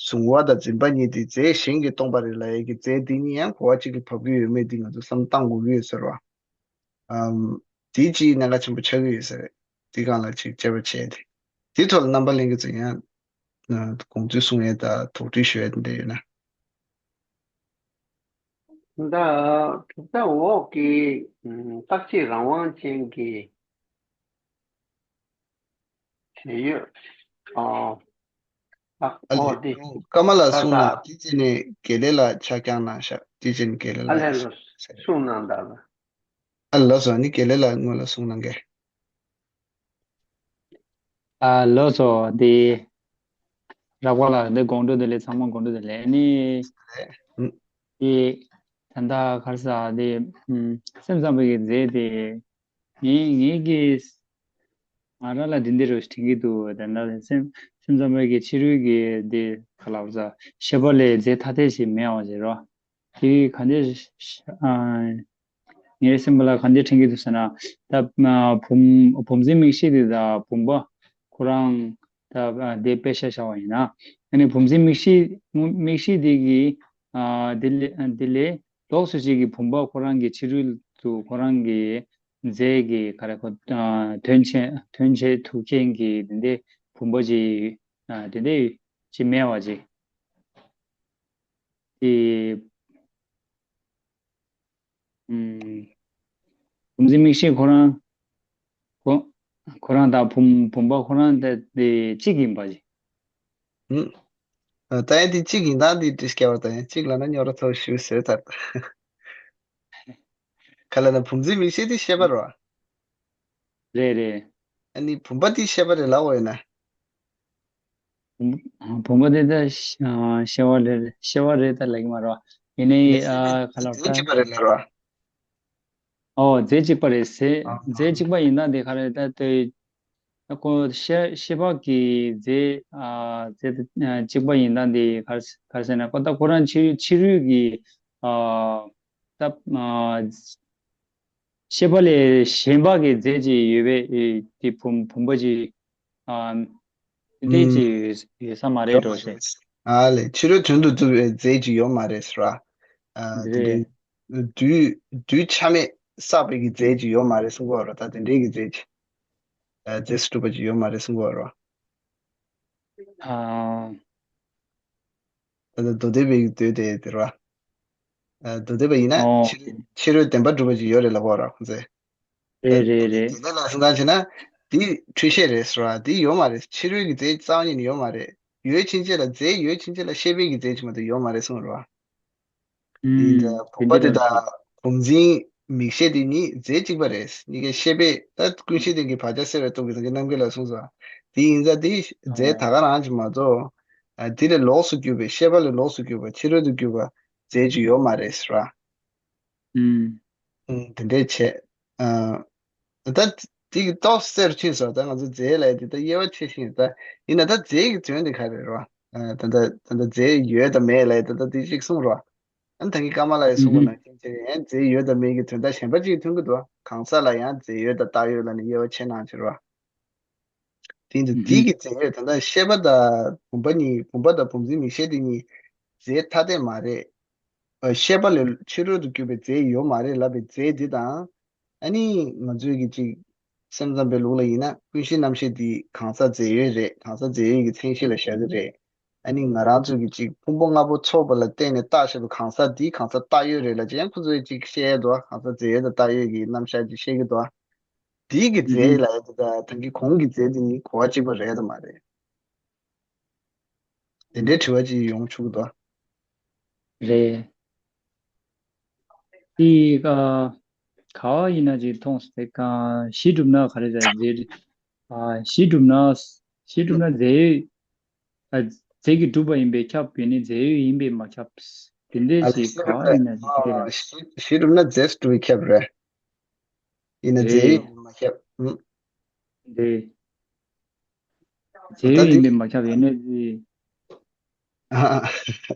གཟུང་བ་དང་འཛིན་པ་གཉིས་དེ་རྫས་གཞན་གྱིས་སྟོང་པ་རེད་ལབ་ཡས་ཀྱི་རྫས་དེ་གཉིས་ཡང་གོ་བ་གཅིག་གིས་བབས་ཀྱི་ཡོད་མེད་དེ་ང་ཚོ་བསམ་བློ་བཏང་དགོས་ཀྱི་ཡོད་ཟེར་བ། ཨམ། དེ་གཅིག་གནད་འགག་ཆེན་པོ་ཆགས་ཀྱི་ཡོད་ས་རེད། དེ་སྒང་ལ་ཅིག་དཔྱད་པ་བྱས་ཏེ། དེ་ཐོག་ལ་རྣམ་པ་ལྷན་རྒྱས་ཚོ་ཡང་། ཨ། དགོངས་ཚུལ་གསུང་ཡས་དང་དོགས་འདྲི་ཞུ་ཡས་དེ་འདྲ་ཡོད་ན། ད་གྲུབ་མཐའ་འོག་གི་ཨམ། རྟག་གཅིག་རང་དབང་ཅན་གྱི་རྫས་ཡོད། ཨ། ཨ། ཨ་ལས། ཨོ་དེ། ཀརྨ་ལགས་གསུང་གནང་། དེ་བྱས་ནས་དགེ་ལེགས་ལགས་ཕྱག་བརྐྱངས་གནང་ཤག་དེ་བྱས་ནས་དགེ་ལེགས་ཨ་ལགས་ལས་ལོ། ཡོད་ས་རེད། གསུང་གནང་དང་། ཨ་ལགས་སོ། ཨ་ནི་དགེ་ལེགས་ལགས་སྔོན་ལ་གསུང་གནང་གས། ཨ་ལགས་སོ། དེ་རབ་དགའ་ལགས་འདི་དགོང་དྲོ་བདེ་ལེགས། ཚང་མ་དགོང་དྲོ་བདེ་ལེགས། ཨ་ནི་ཨུ། དེ་ད་ ད་ལྟ་ག་རེ་ཟ་དེ་ཨམ་སེམས་ཙམ་པའི་གི་རྫས་དེ་ངས་ངས་ཀྱིས་ང་རང་ལ་འདི་འདྲ་རུ་དྲན་གྱི་འདུག་ད་ལྟ་སེམས་སེམས་ཙམ་པའི་གི་ཕྱི་རོལ་གྱི་དེ་ག་ལབ་ས་ཤེས་པ་ལས་རྫས་ཐ་དད་ཞིག་མེད་པ་ཞིག་རོ། དེ་ག་འདྲ་ཨ་ངའི་སེམས་པ་ལ་ག་འདྲ་དྲན་གྱི་འདུག་ཟེར་ན། ད་ཨ་བུམ་བུམ་འཛིན་མིག་ཤེས་དེ་དང་བུམ་པ་ཁོ་རང་ད་ཨ་དེ་དཔེ་ཆ་བཞག་པ་ཡིན་ན། ཨ་ནི་བུམ་འཛིན་མིག་ཤེས་མིག་ཤེས་དེ་གི་ཨ་དེ་ལས་དེ་ལས་ལོགས་སུ་ཅིག་གི་བུམ་པ་ཁོ་རང་གི་ཕྱི་རོལ་དུ་ཁོ་རང་གི་རྫས་ཀྱི་ག་རེ་ཁོ་ཨ་དོན་བྱེད་དོན་བྱེད་ཐུབ་མཁན་གྱི་དེ་འདྲའི་བུམ་པ་ཅིག་ཨ་དེ་འདྲའི་ཅིག་མེད་པ་ཅིག་དེ་ཨུམ། བུམ་འཛིན་མིག་ཤེས་ཁོ་རང་ཁོ་ཁོ་རང་དང་བུམ་བུམ་པ་ཁོ་རང་དེ་དེ་གཅིག་ཡིན་པ་ཞིག་ཨུམ། ཨ་ད་ཡང་དེ་གཅིག་ཡིན་སྟངས་དེ་དྲི་སྐྱེ་བ་དང་ཡང་གཅིག་ལབ་ན་རྙོག་དྲ་ཚ་པོ་ཞེ་པོ་བཟོས་ཚར། ག་ལབ་ན་བུམ་འཛིན་མིག་ཤེས་དེ་ཤེས་པ་རེད་བ། རེད་རེད། ཨ་ནི་བུམ་པ་དེ་ཤེས་པ་རེད་ལབ་འོ་ཡིན་ན། བུམ་བུམ་པ་དེ་ད་ཤེས་པ་རེད་ཤེས་པ་རེད་ད་ལབ་ཀྱི་མ་རེད་བ། ཡིན་ནའི་ཨ་ག་ལབ་རྫས་གཅིག་པ་རེད་ལབ་རེད་བ། ཨོ་རྫས་གཅིག་པ་རེད་ཟེར། ཨ་རྫས་གཅིག་པ་ཡིན་ན་དེ་ག་རེད་ད་ལྟོས། ད་ཁོ་ཤེས་ཤེས་པ་གི་རྫས་ཨ་རྫས་དེ་གཅིག་པ་ཡིན་ན་དེ་ག་རེ་ག་རེ་ཟེར་ན་ཁོ་ད་ཁོ་རང་ཕྱི་ཕྱི་རོལ་གྱི་ཨ་ད་ཨ་ཤེས་པ་ལས་གཞན་པ་གི་རྫས་ཅིག་ཡོད་པས་དེ་བུམ་བུམ་པ་ཅིག་ཨ་དེ་ཅིག་ཡོད་ཡོད་ས་མ་རེད་འགྲོ་ཞེས། ཨ་ལས་ཕྱི་རོལ་དོན་དུ་བཙུགས་པའི་རྫས་ཅིག་ཡོད་མ་རེད་ཟེར་བ། ཨ་དེ་འདྲའི་རེད། རྡུལ་རྡུལ་ཆ་མེད་བསགས་པའི་གི་རྫས་ཅིག་ཡོད་མ་རེད་གསུང་གི་ཡོད་རེད་ད་དེ་འདྲའི་གི་རྫས་ཅིག་ཨ་རྫས་སུ་གྲུབ་པ་ཅིག་ཡོད་མ་རེད་གསུང་གི་ཡོད་རེད། ཨ། ད་ལྟ་མདོ་སྡེ་པའི་མདོ་སྡེ་དེ་རེད་བ། ཨ་མདོ་སྡེ་པ་ཡིན་ན་ཨོ། ཕྱི་རོལ་ཕྱི་རོལ་བདེན་པར་གྲུབ་པ་ཅིག་ཡོད་རེད་ལབ་ཀྱི་ཡོད་རེད་ཁོང་ཚོས། རེད་རེད་རེད། དེ་ལ་གསུང་སྟངས་བྱས་ན་འདི་འཁྲུལ་ཤེས་རེད་ཟེར་བ་འདི་ཡོད་མ་རེད། ཕྱི་རོལ་གྱི་རྫས་རྩ་བ་ཉིད་ནས་ཡོད་མ་རེད། ཡོད་ཕྱིན་ཆད་ལ་རྫས་ཡོད་ཕྱིན་ཆད་ལ་ཤེས་པའི་གི་རྫས་ཅིག་མ་གཏོགས་ཡོད་མ་རེད་གསུངས་རེད་བ། ཡིན་ད་ཨུམ། བུམ་པ་དེ་དེ་འདྲ་དང་བུམ་འཛིན་མིག་ཤེས་དེ་གཉིས་རྫས་གཅིག་པ་རེད། གཉིས་ཀའི་ཤེས་པས་ད་ཀུན་ཤེས་སྟེང་གི་བག་ཆགས་སེལ་བའི་སྟོབས་ཀྱིས་སངས་རྒྱས་རྣམ་རྒྱལ་ལ་གསུངས་སོ། དེ་ཡིན་ཙང་དེ་རྫས་ད་ག་རང་ཅིག་མ་གཏོགས། ཨ་དེ་ལས་ལོགས་སུ་གྱུར་པའི་ཤེས་པ་ལས་ལོགས་སུ་གྱུར་པ་ཕྱི་རོལ་དུ་གྱུར་པ་རྫས་ཅིག་ཡོད་མ་རེད་ཟེར་བ། ཨུམ། ཨུམ། དེ་འདྲས་བྱས། ཨ་ད་དེ་གི་ཏོག་ཙམ་གསལ་རུ་ཕྱིན་སོང་། ད་ང་ཚོ་རྫས་ལབ་ཡ་དེ་ད་དབྱེ་བ་ཕྱེ་ཤེས་ད་ཡིན་ན་ད་རྫས་ཀྱི་དོན་དེ་ག་རེ་རེད་བ། ཨ་ད་ད་ད་ད་རྫས་ཡོད་དང་མེད་ལབ་ཡ་ད་ད་དེ་གཅིག་གསུངས་རོགས། ཨ་ནི་ད་གིན་ཀརྨ་ལགས་ཀྱིས་གསུངས་པ་ནང་བཞིན་བྱས་ཡང་རྫས་ཡོད་དང་མེད་ཀྱི་དོན་དག་གཞན་པ་གཅིག་མཐུན་གྱི་འདུག་གང་ཟག་ལ་ཡང་རྫས་ཡོད་དང་བཏགས་ཡོད་ལབ་ནས་དབྱེ་བ་ཕྱེ་གནང་བྱས་རོགས། དེ་འདི་འདི་གི་རྫས་ཡོད་ད་ལྟ་ཤེས་པ་དང་བུམ་པ་གཉིས་བུམ་པ་དང་བུམ་འཛིན་མིག་ཤེས་དེ་གཉིས་རྫས་ཐ་དད་མ་རེད། ཨ་ཤེས་པ་ལས་ཕྱི་རོལ་དུ་གྱུར་པའི་རྫས་ཡོད་མ་རེད་ལབ་པའི་རྫས་འདི་དང་། ཨ་ནི་ང་ཚོའི་གི་ཅིག་སེམས་ཙམ་པའི་ལུགས་ལ་ཡིན་ན་ཀུན་གཞི་རྣམ་ཤེས་འདི་གང་ཟག་རྫས་ཡོད་རེད། གང་ཟག་རྫས་ཡོད་ཀྱི་མཚན་གཞི་ལ་བཞག་གི་རེད། ཨ་ནི་ང་རང་ཚོ་གི་ཅིག་ཕུང་པོ་ལྔ་པོ་ཚོགས་པ་ལ་བརྟེན་ནས་བཏགས་བཞག་པའི་གང་ཟག་འདི་གང་ཟག་བཏགས་ཡོད་རེད་ལབ་ཅིག་ཡང་ཁོ་ཚོས་ཅིག་བཤད་ཡས་འདུག་གང་ཟག་རྫས་ཡོད་དང་བཏགས་ཡོད་ཀྱི་རྣམ་གཞག་ཅིག་བཤད་ཀྱི་འདུག་འདི་གི་རྫས་ལ་ཡ་དེ་ད་ཐང་གི་གོང་གི་རྫས་དེ་ནི་གོ་བ་གཅིག་པ་རེད་དམ་མ་རེད། དེ་འདྲའི་དྲི་བ་ཅིག་ཡོང་ཆོག་གི་འདུག་རེད། དེ་ཨ་ག་བ་ཡིན་ན་ཅིག་མཐོང་སྟེ་ག་གཞི་གྲུབ་ན་ག་རེ་རེད་རྫས་ཨ་གཞི་གྲུབ་ན་གཞི་གྲུབ་ན་རྫས་ཡོད་ཨ་རྫས་ཀྱིས་གྲུབ་པ་ཡིན་པས་ཁྱབ་ཡོད་ནི་རྫས་ཡོད་ཡིན་པས་མ་ཁྱབ། དེ་འདྲའི་ཨ་ལས་ཞིག་ག་བ་ཡིན་ན་ཅིག་དེ་རེད། གཞི་གཞི་གྲུབ་ན་རྫས་སུ་གྲུབ་པས་ཁྱབ་རེད། ཡིན་ན་རྫས་ཡོད་རེད། ཡིན་པས་མ་ཁྱབ། ཨུ། རེད། རྫས་ད་ཡོད་ཡིན་འདི་པས་མ་ཁྱབ་ཡིན་ནའི་ཨ་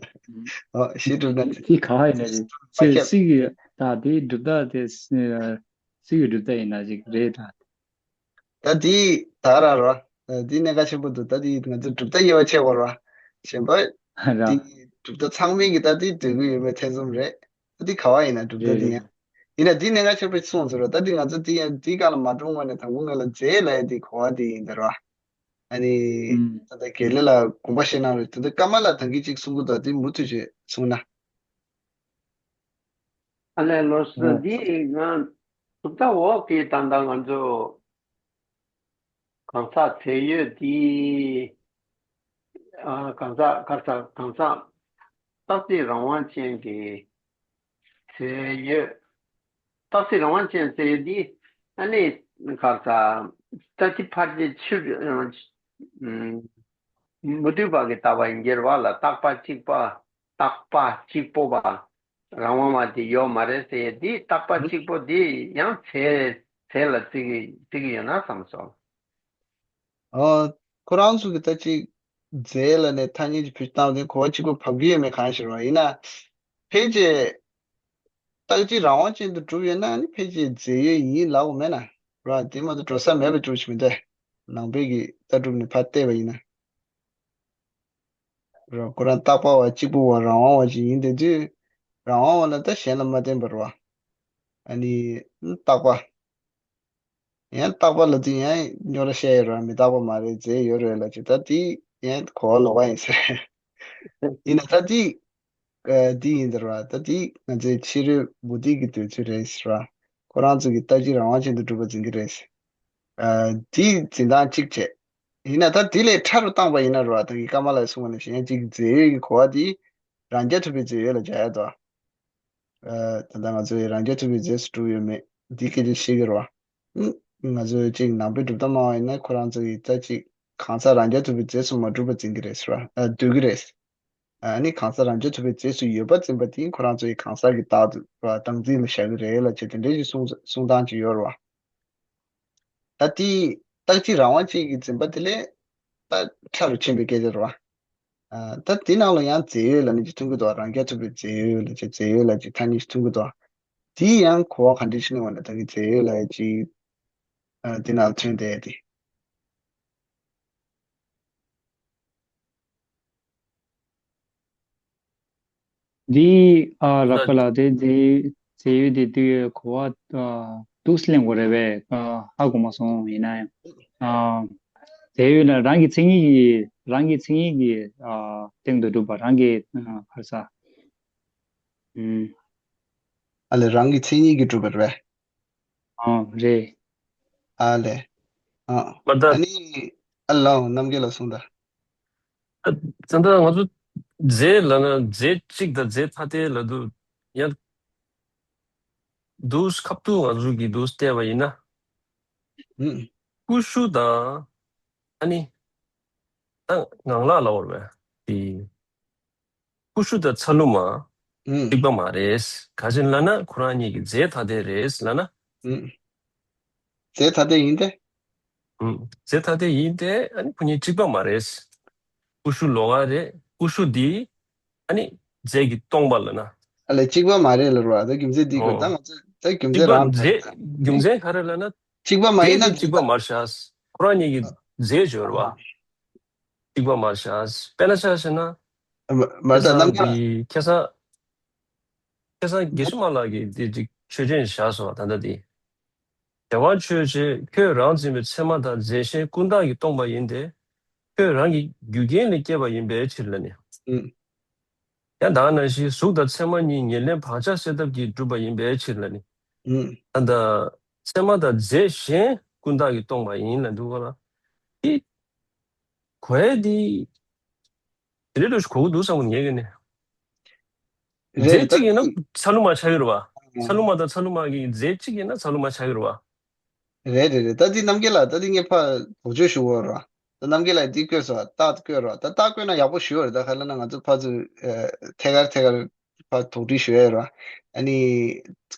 ཨོ་ཞི་གྲུབ་ན་དེ་ག་བ་ཡིན་ན་རེད། མ་ཁྱབ། སི་གི་ད་དེའི་གྲུབ་རྟགས་དེ་སི་གི་གྲུབ་རྟགས་ཡིན་ན་ཅིག་རེད་ད། ད་དེ་ད་ར་ར་དེ་གནད་འགག་ཆེན་པོ་འདུག་ད་དེ་ང་ཚོ་གྲུབ་རྟགས་དབྱེ་བ་ཕྱེ་དགོས་ར་གཞན་པ་ར་དེ་གྲུབ་རྟགས་ཚང་མས་གི་ད་དེ་འདོད་གི་ཡོད་པའི་ཐེ་ཚོམ་རེད། ད་དེ་ག་བ་ཡིན་ན་གྲུབ་རྟགས་དེ་ཡང་ཡིན་ན་དེ་གནད་འགག་ཆེན་པོ་གསུངས་ཟེར་ར། ད་དེ་ང་ཚོ་དེ་ཡང་དེའི་སྒང་ལ་མ་འགྲོ་སྔོན་ནས་དང་པོ་ང་ལ་རྫས་ལབ་ཡ་དེ་གོ་བ་དེ་ཡིན་ད་ར། ཨ་ནི་ཨུམ། ད་ལྟ་དགེ་ལེགས་ལ་དགོངས་པ་བཞེས་གནང་རེད། ད་ལྟ་ཀརྨ་ལགས་ད་གིན་གཅིག་གསུང་གི་འདུག་དེ་མུ་མཐུད་བྱས་གསུང་ན། ཨ་ལས་ལོ་སི་ཨོ། འདི་ང་གྲུབ་མཐའ་འོག་གི་ད་ལྟ་ང་ཚོ་གང་ཟག་རྫས་ཡོད་འདི་ཨ་གང་ཟག་གར་ཟག་གང་ཟག་རྟག་གཅིག་རང་དབང་ཅན་གྱི་རྫས་ཡོད། རྟག་གཅིག་རང་དབང་ཅན་རྫས་ཡོད་འདི་ཨ་ནི་གར་ཟག་ད་ཅི་ཕར་ཅི་ཕྱིར་ཨ་མུ་སྟེགས་པ་གི་ལྟ་བ་ཡིན་གྱི་རེད་བ་ལ། རྟག་པ་གཅིག་པ་རྟག་པ་གཅིག་པོ་པ། རང་དབང་བ་དེ་ཡོད་མ་རེད་ཟེར་ཡས་དེ་རྟག་པ་གཅིག་པོ་དེ་ཡང་རྫས་རྫས་ལ་བརྩི་གི་བརྩི་གི་ཡོད་ན་བསམ་སོང་། ཨ། ཁོ་རང་ཚོ་གི་ད་ཅིག་རྫས་ལ་ནས་ཐ་སྙད་ཅིག་བེད་སྤྱོད་བཏང་དུས་གོ་བ་གཅིག་པོ་བབས་ཀྱི་ཡོད་མེད་གང་ཤེས་རོགས་ཡིན་ན། ཕལ་ཆེར་རྟག་གཅིག་རང་དབང་ཅན་དུ་གྲུབ་ཡོད་ན་ནི་ཕལ་ཆེར་རྫས་ཡོད་ཡིན་ལབ་དགོས་མེད་ན་རོགས་དེ་མ་གཏོགས་འགྲོ་ས་མེད་པ་ཅིག་མི་འདུག་ནང་པའི་གི་ལྟ་གྲུབ་ནས་ཕར་བལྟས་པ་ཡིན་ན། རོགས་ཁོ་རང་རྟག་པ་བ་གཅིག་པུ་བ་རང་དབང་བ་ཅིག་ཡིན་དེ་དུས་རང་དབང་བ་ལ་ད་གཞན་ལ་མ་བརྟེན་པར་བ། ཨ་ནི་རྟག་པ། ཡང་རྟག་པ་ལ་དུས་ཡང་རྙོག་དྲ་བཤད་ཡོད་ར་མི་རྟག་པ་མ་རེད་རྫས་ཡོད་རེད་ལ་ཅི་ད་དེ་ཡང་གོ་བ་ལོག་པ་ཡིན་ཟེར། ཡིན་ན་ད་དེ་ཨ་དེ་ཡིན་ཟེར་བ་ད་དེ་ང་ཚོའི་ཕྱི་རོལ་བོ་དྷི་གི་འདོད་ཚུལ་རེད་ཟེར་བ། ཁོ་རང་ཚོ་གི་ལྟ་ཅི་རང་དབང་ཅན་དུ་གྲུབ་པ་འཛིན་གྱི་རེད། ཨ་དེ་འཛིན་སྟངས་གཅིག་བྱས། ཡིན་ན་ད་དེ་ལས་ཕྲ་རུ་བཏང་པ་ཡིན་ན་ར་ད་གི་ཀ་མ་ལ་གསུངས་པ་ནང་བཞིན་ཡང་གཅིག་རྫས་ཡོད་ཀྱི་གོ་བ་དེ་རང་རྐྱ་ཐུབ་པའི་རྫས་ཡོད་ལ་སྦྱར་ཡ་དོ། ཨ་ད་ལྟ་ང་ཚོའི་རང་རྐྱ་ཐུབ་པའི་རྫས་སུ་གྲུབ་ཡོད་མེད་འདི་སྐད་ཆ་བཤད་ཀྱི་རེད་བ། ཨུ། ང་ཚོའི་གཅིག་ནང་པའི་གྲུབ་མཐའ་སྨྲ་བ་ཡིན་ན་ཁོ་རང་ཚོ་ཡི་ད་གཅིག་གང་ཟག་རང་རྐྱ་ཐུབ་པའི་རྫས་སུ་མ་གྲུབ་པ་འཛིན་གྱི་རེད་ཟེར་བ་ཨ་འདོད་ཀྱི་རེད། ཨ་ནི་གང་ཟག་རང་རྐྱ་ཐུབ་པའི་རྫས་སུ་ཡོད་པ་འཛིན་པ་དེ་ཁོ་རང་ཚོ་ཡི་གང་ཟག་གི་བདག་ཏུ་བདག་འཛིན་ལ་བཞག་གི་རེད་ལ་བྱས་དེ་འདྲའི་གསུང་གསུང་སྟངས་ཅིག་ཡོད་རེད་བ། ད་དེ་རྟག་གཅིག་རང་དབང་ཅན་གྱི་འཛིན་པ་དེ་ལས་ད་ཕྲ་རུ་ཕྱིན་པའི་སྐད་ཆ་རེད་བ། ཨ་ད་དེ་ནང་ལ་ཡང་རྫས་ཡོད་ལབ་ནས་ཅིག་མཐོང་གི་འདུག་རང་རྐྱ་ཐུབ་པའི་རྫས་ཡོད་ལབ་ཅིག་རྫས་ཡོད་ལབ་ཅིག་ཐ་སྙད་ཅིག་མཐོང་གི་འདུག་དེ་ཡང་གོ་བ་ག་འདྲ་ཞིག་ནས་འོང་ན་ད་གི་རྫས་ཡོད་ལབ་ཅིག་ཨ་དེ་ནང་ལ་ཐོན་བསྡད་དེ། འདི་ཨ་རག་པ་ལགས་དེ་འདི་རྫས་ཡོད་དེ་དུས་གོ་བ་ཨ་འདུག་སེ་ལེན་དགོས་རེད་པས་ཨ་ཧ་གོ་མ་སོང་ཡིན་ན་ཡང་ཨ་རྫས་ཡོད་ལ་རང་གི་མཚན་ཉིད་ཀྱི་རང་གི་མཚན་ཉིད་ཀྱི་ཨ་སྟེང་དུ་གྲུབ་པ་རང་གི་ཨ་ག་རེ་ཟ་ཨུམ། ཨ་ལས་རང་གི་མཚན་ཉིད་ཀྱིས་གྲུབ་པ་རེད་པས། ཨ་རེད། ཨ་ལས། ཨ་མ་ད། ཨ་ནི་ཨ་ལའོ་རྣམ་རྒྱལ་ལགས་གསུངས་ད། ད་ད་ང་ཚོ་རྫས་ལབ་ན་རྫས་གཅིག་དང་རྫས་ཐ་དད་ལབ་དུས་ཡང་འདུག་ཁབ་ཏུ་ང་ཚོ་གིས་འདུག་བལྟས་པ་ཡིན་ན། ཨུམ། ཀུ་ཤུ་དང་ཨ་ནི་ད་ངང་ལག་ལབ་དགོས་རེད་པས་དེ། ཀུ་ཤུ་དང་ཚ་ལུ་མ་ཨུམ། གཅིག་པ་མ་རེད། ག་ཅི་ལབ་ན་ཁོ་རང་གཉིས་ཀྱི་རྫས་ཐ་དད་རེད་ལབ་ན། ཨུམ། རྫས་ཐ་དད་ཡིན་ཏེ། ཨུམ། རྫས་ཐ་དད་ཡིན་ཏེ་ཨ་ནི་ཁོ་གཉིས་གཅིག་པ་མ་རེད། ཀུ་ཤུ་ལོགས་ཀ་རེད། ཀུ་ཤུ་འདི་ཨ་ནི་རྫས་ཀྱིས་སྟོང་པ་ལབ་ན། ཨ་ལས་གཅིག་པ་མ་རེད་ལབ་ར་ད་རྒྱུ་མཚན་འདི་དགོས་ད་ཨོ། ང་ཚོ་ད་རྒྱུ་མཚན་གཅིག་པ་རང་རྫས་རྒྱུ་མཚན་ག་རེ་ལབ་ན། གཅིག་པ་མ་ཡིན་ན་རྫས་འདི་གཅིག་པ་མ་རེད་ཤག་ཁོ་རང་གཉིས་ཀྱི་རྫས་ཡོད་རེད་པ། གཅིག་པ་མ་རེད་ཤག་དཔེར་ན་ཆ་བཞག་ན། མ་མ་ད་རྣམ་རྒྱལ་ལགས། ཁ་སང་ཁ་སང་དགེ་བཤེས་མ་ལགས་ཀྱིས་འདི་ཅིག་ཆོས་ཅན་བཞག་སོང་ད་ལྟ་འདི། དེ་བ་ཆོས་ཅན་ཁྱོད་རང་འཛིན་པའི་ཚད་མ་དང་རྫས་གཞན་ཀུན་བཏགས་ཀྱིས་སྟོང་པ་ཡིན་ཏེ། ཁྱོད་རང་གི་རྒྱུ་རྐྱེན་ལས་སྐྱེས་པ་ཡིན་པའི་ཕྱིར་ལ་ནི། ཨུམ། ཡང་དག་ནང་བཞིན་གཟུགས་དང་ཚད་མ་གཉིས་ཉེར་ལེན་བག་ཆགས་སེལ་ཐབས་ཀྱིས་གྲུབ་པ་ཡིན་པའི་ཕྱིར་ལ་ནི། ཨུམ། ད་ལྟ་ཚད་མ་དང་རྫས་གཞན་ཀུན་བཏགས་ཀྱིས་སྟོང་པ་ཡིན་ལ་འདུག་ག་ལ། ཨི། གོ་ཡ་འདི། དེ་འདྲའི་འདྲ་ཞིག་གོ་གི་འདུག་བསམ་གི་ངས་ཀྱི་ནི། རེད་རྫས་ད་གཅིག་ཡིན་ན་ཚ་ལུ་མ་ཆགས་ཀྱི་རེད་བ། ཚ་ལུ་མ་དང་ཚ་ལུ་མ་གི་རྫས་གཅིག་ཡིན་ན་ཚ་ལུ་མ་ཆགས་ཀྱི་རེད་བ། རེད་རེད་རེད་ད་འདི་རྣམ་རྒྱལ་ལགས་ད་འདི་ངས་ཕར་དོགས་གཅོད་ཞུ་དགོས་རེད་བ། ད་རྣམ་རྒྱལ་ལགས་འདི་བཀོད་སོང་རྟགས་བཀོད་རེད་བ་ད་རྟགས་བཀོད་ན་ཡག་པོ་ཞུ་བ་རེད་ད་ག་ལ་ན་ང་ཚོ་ཕར་ཚུར་ཐད་ཀར་ཐད་ཀར་ཕར་དོགས་འདྲི་ཞུ་ཡ་རེད་བ། ཨ་ནི་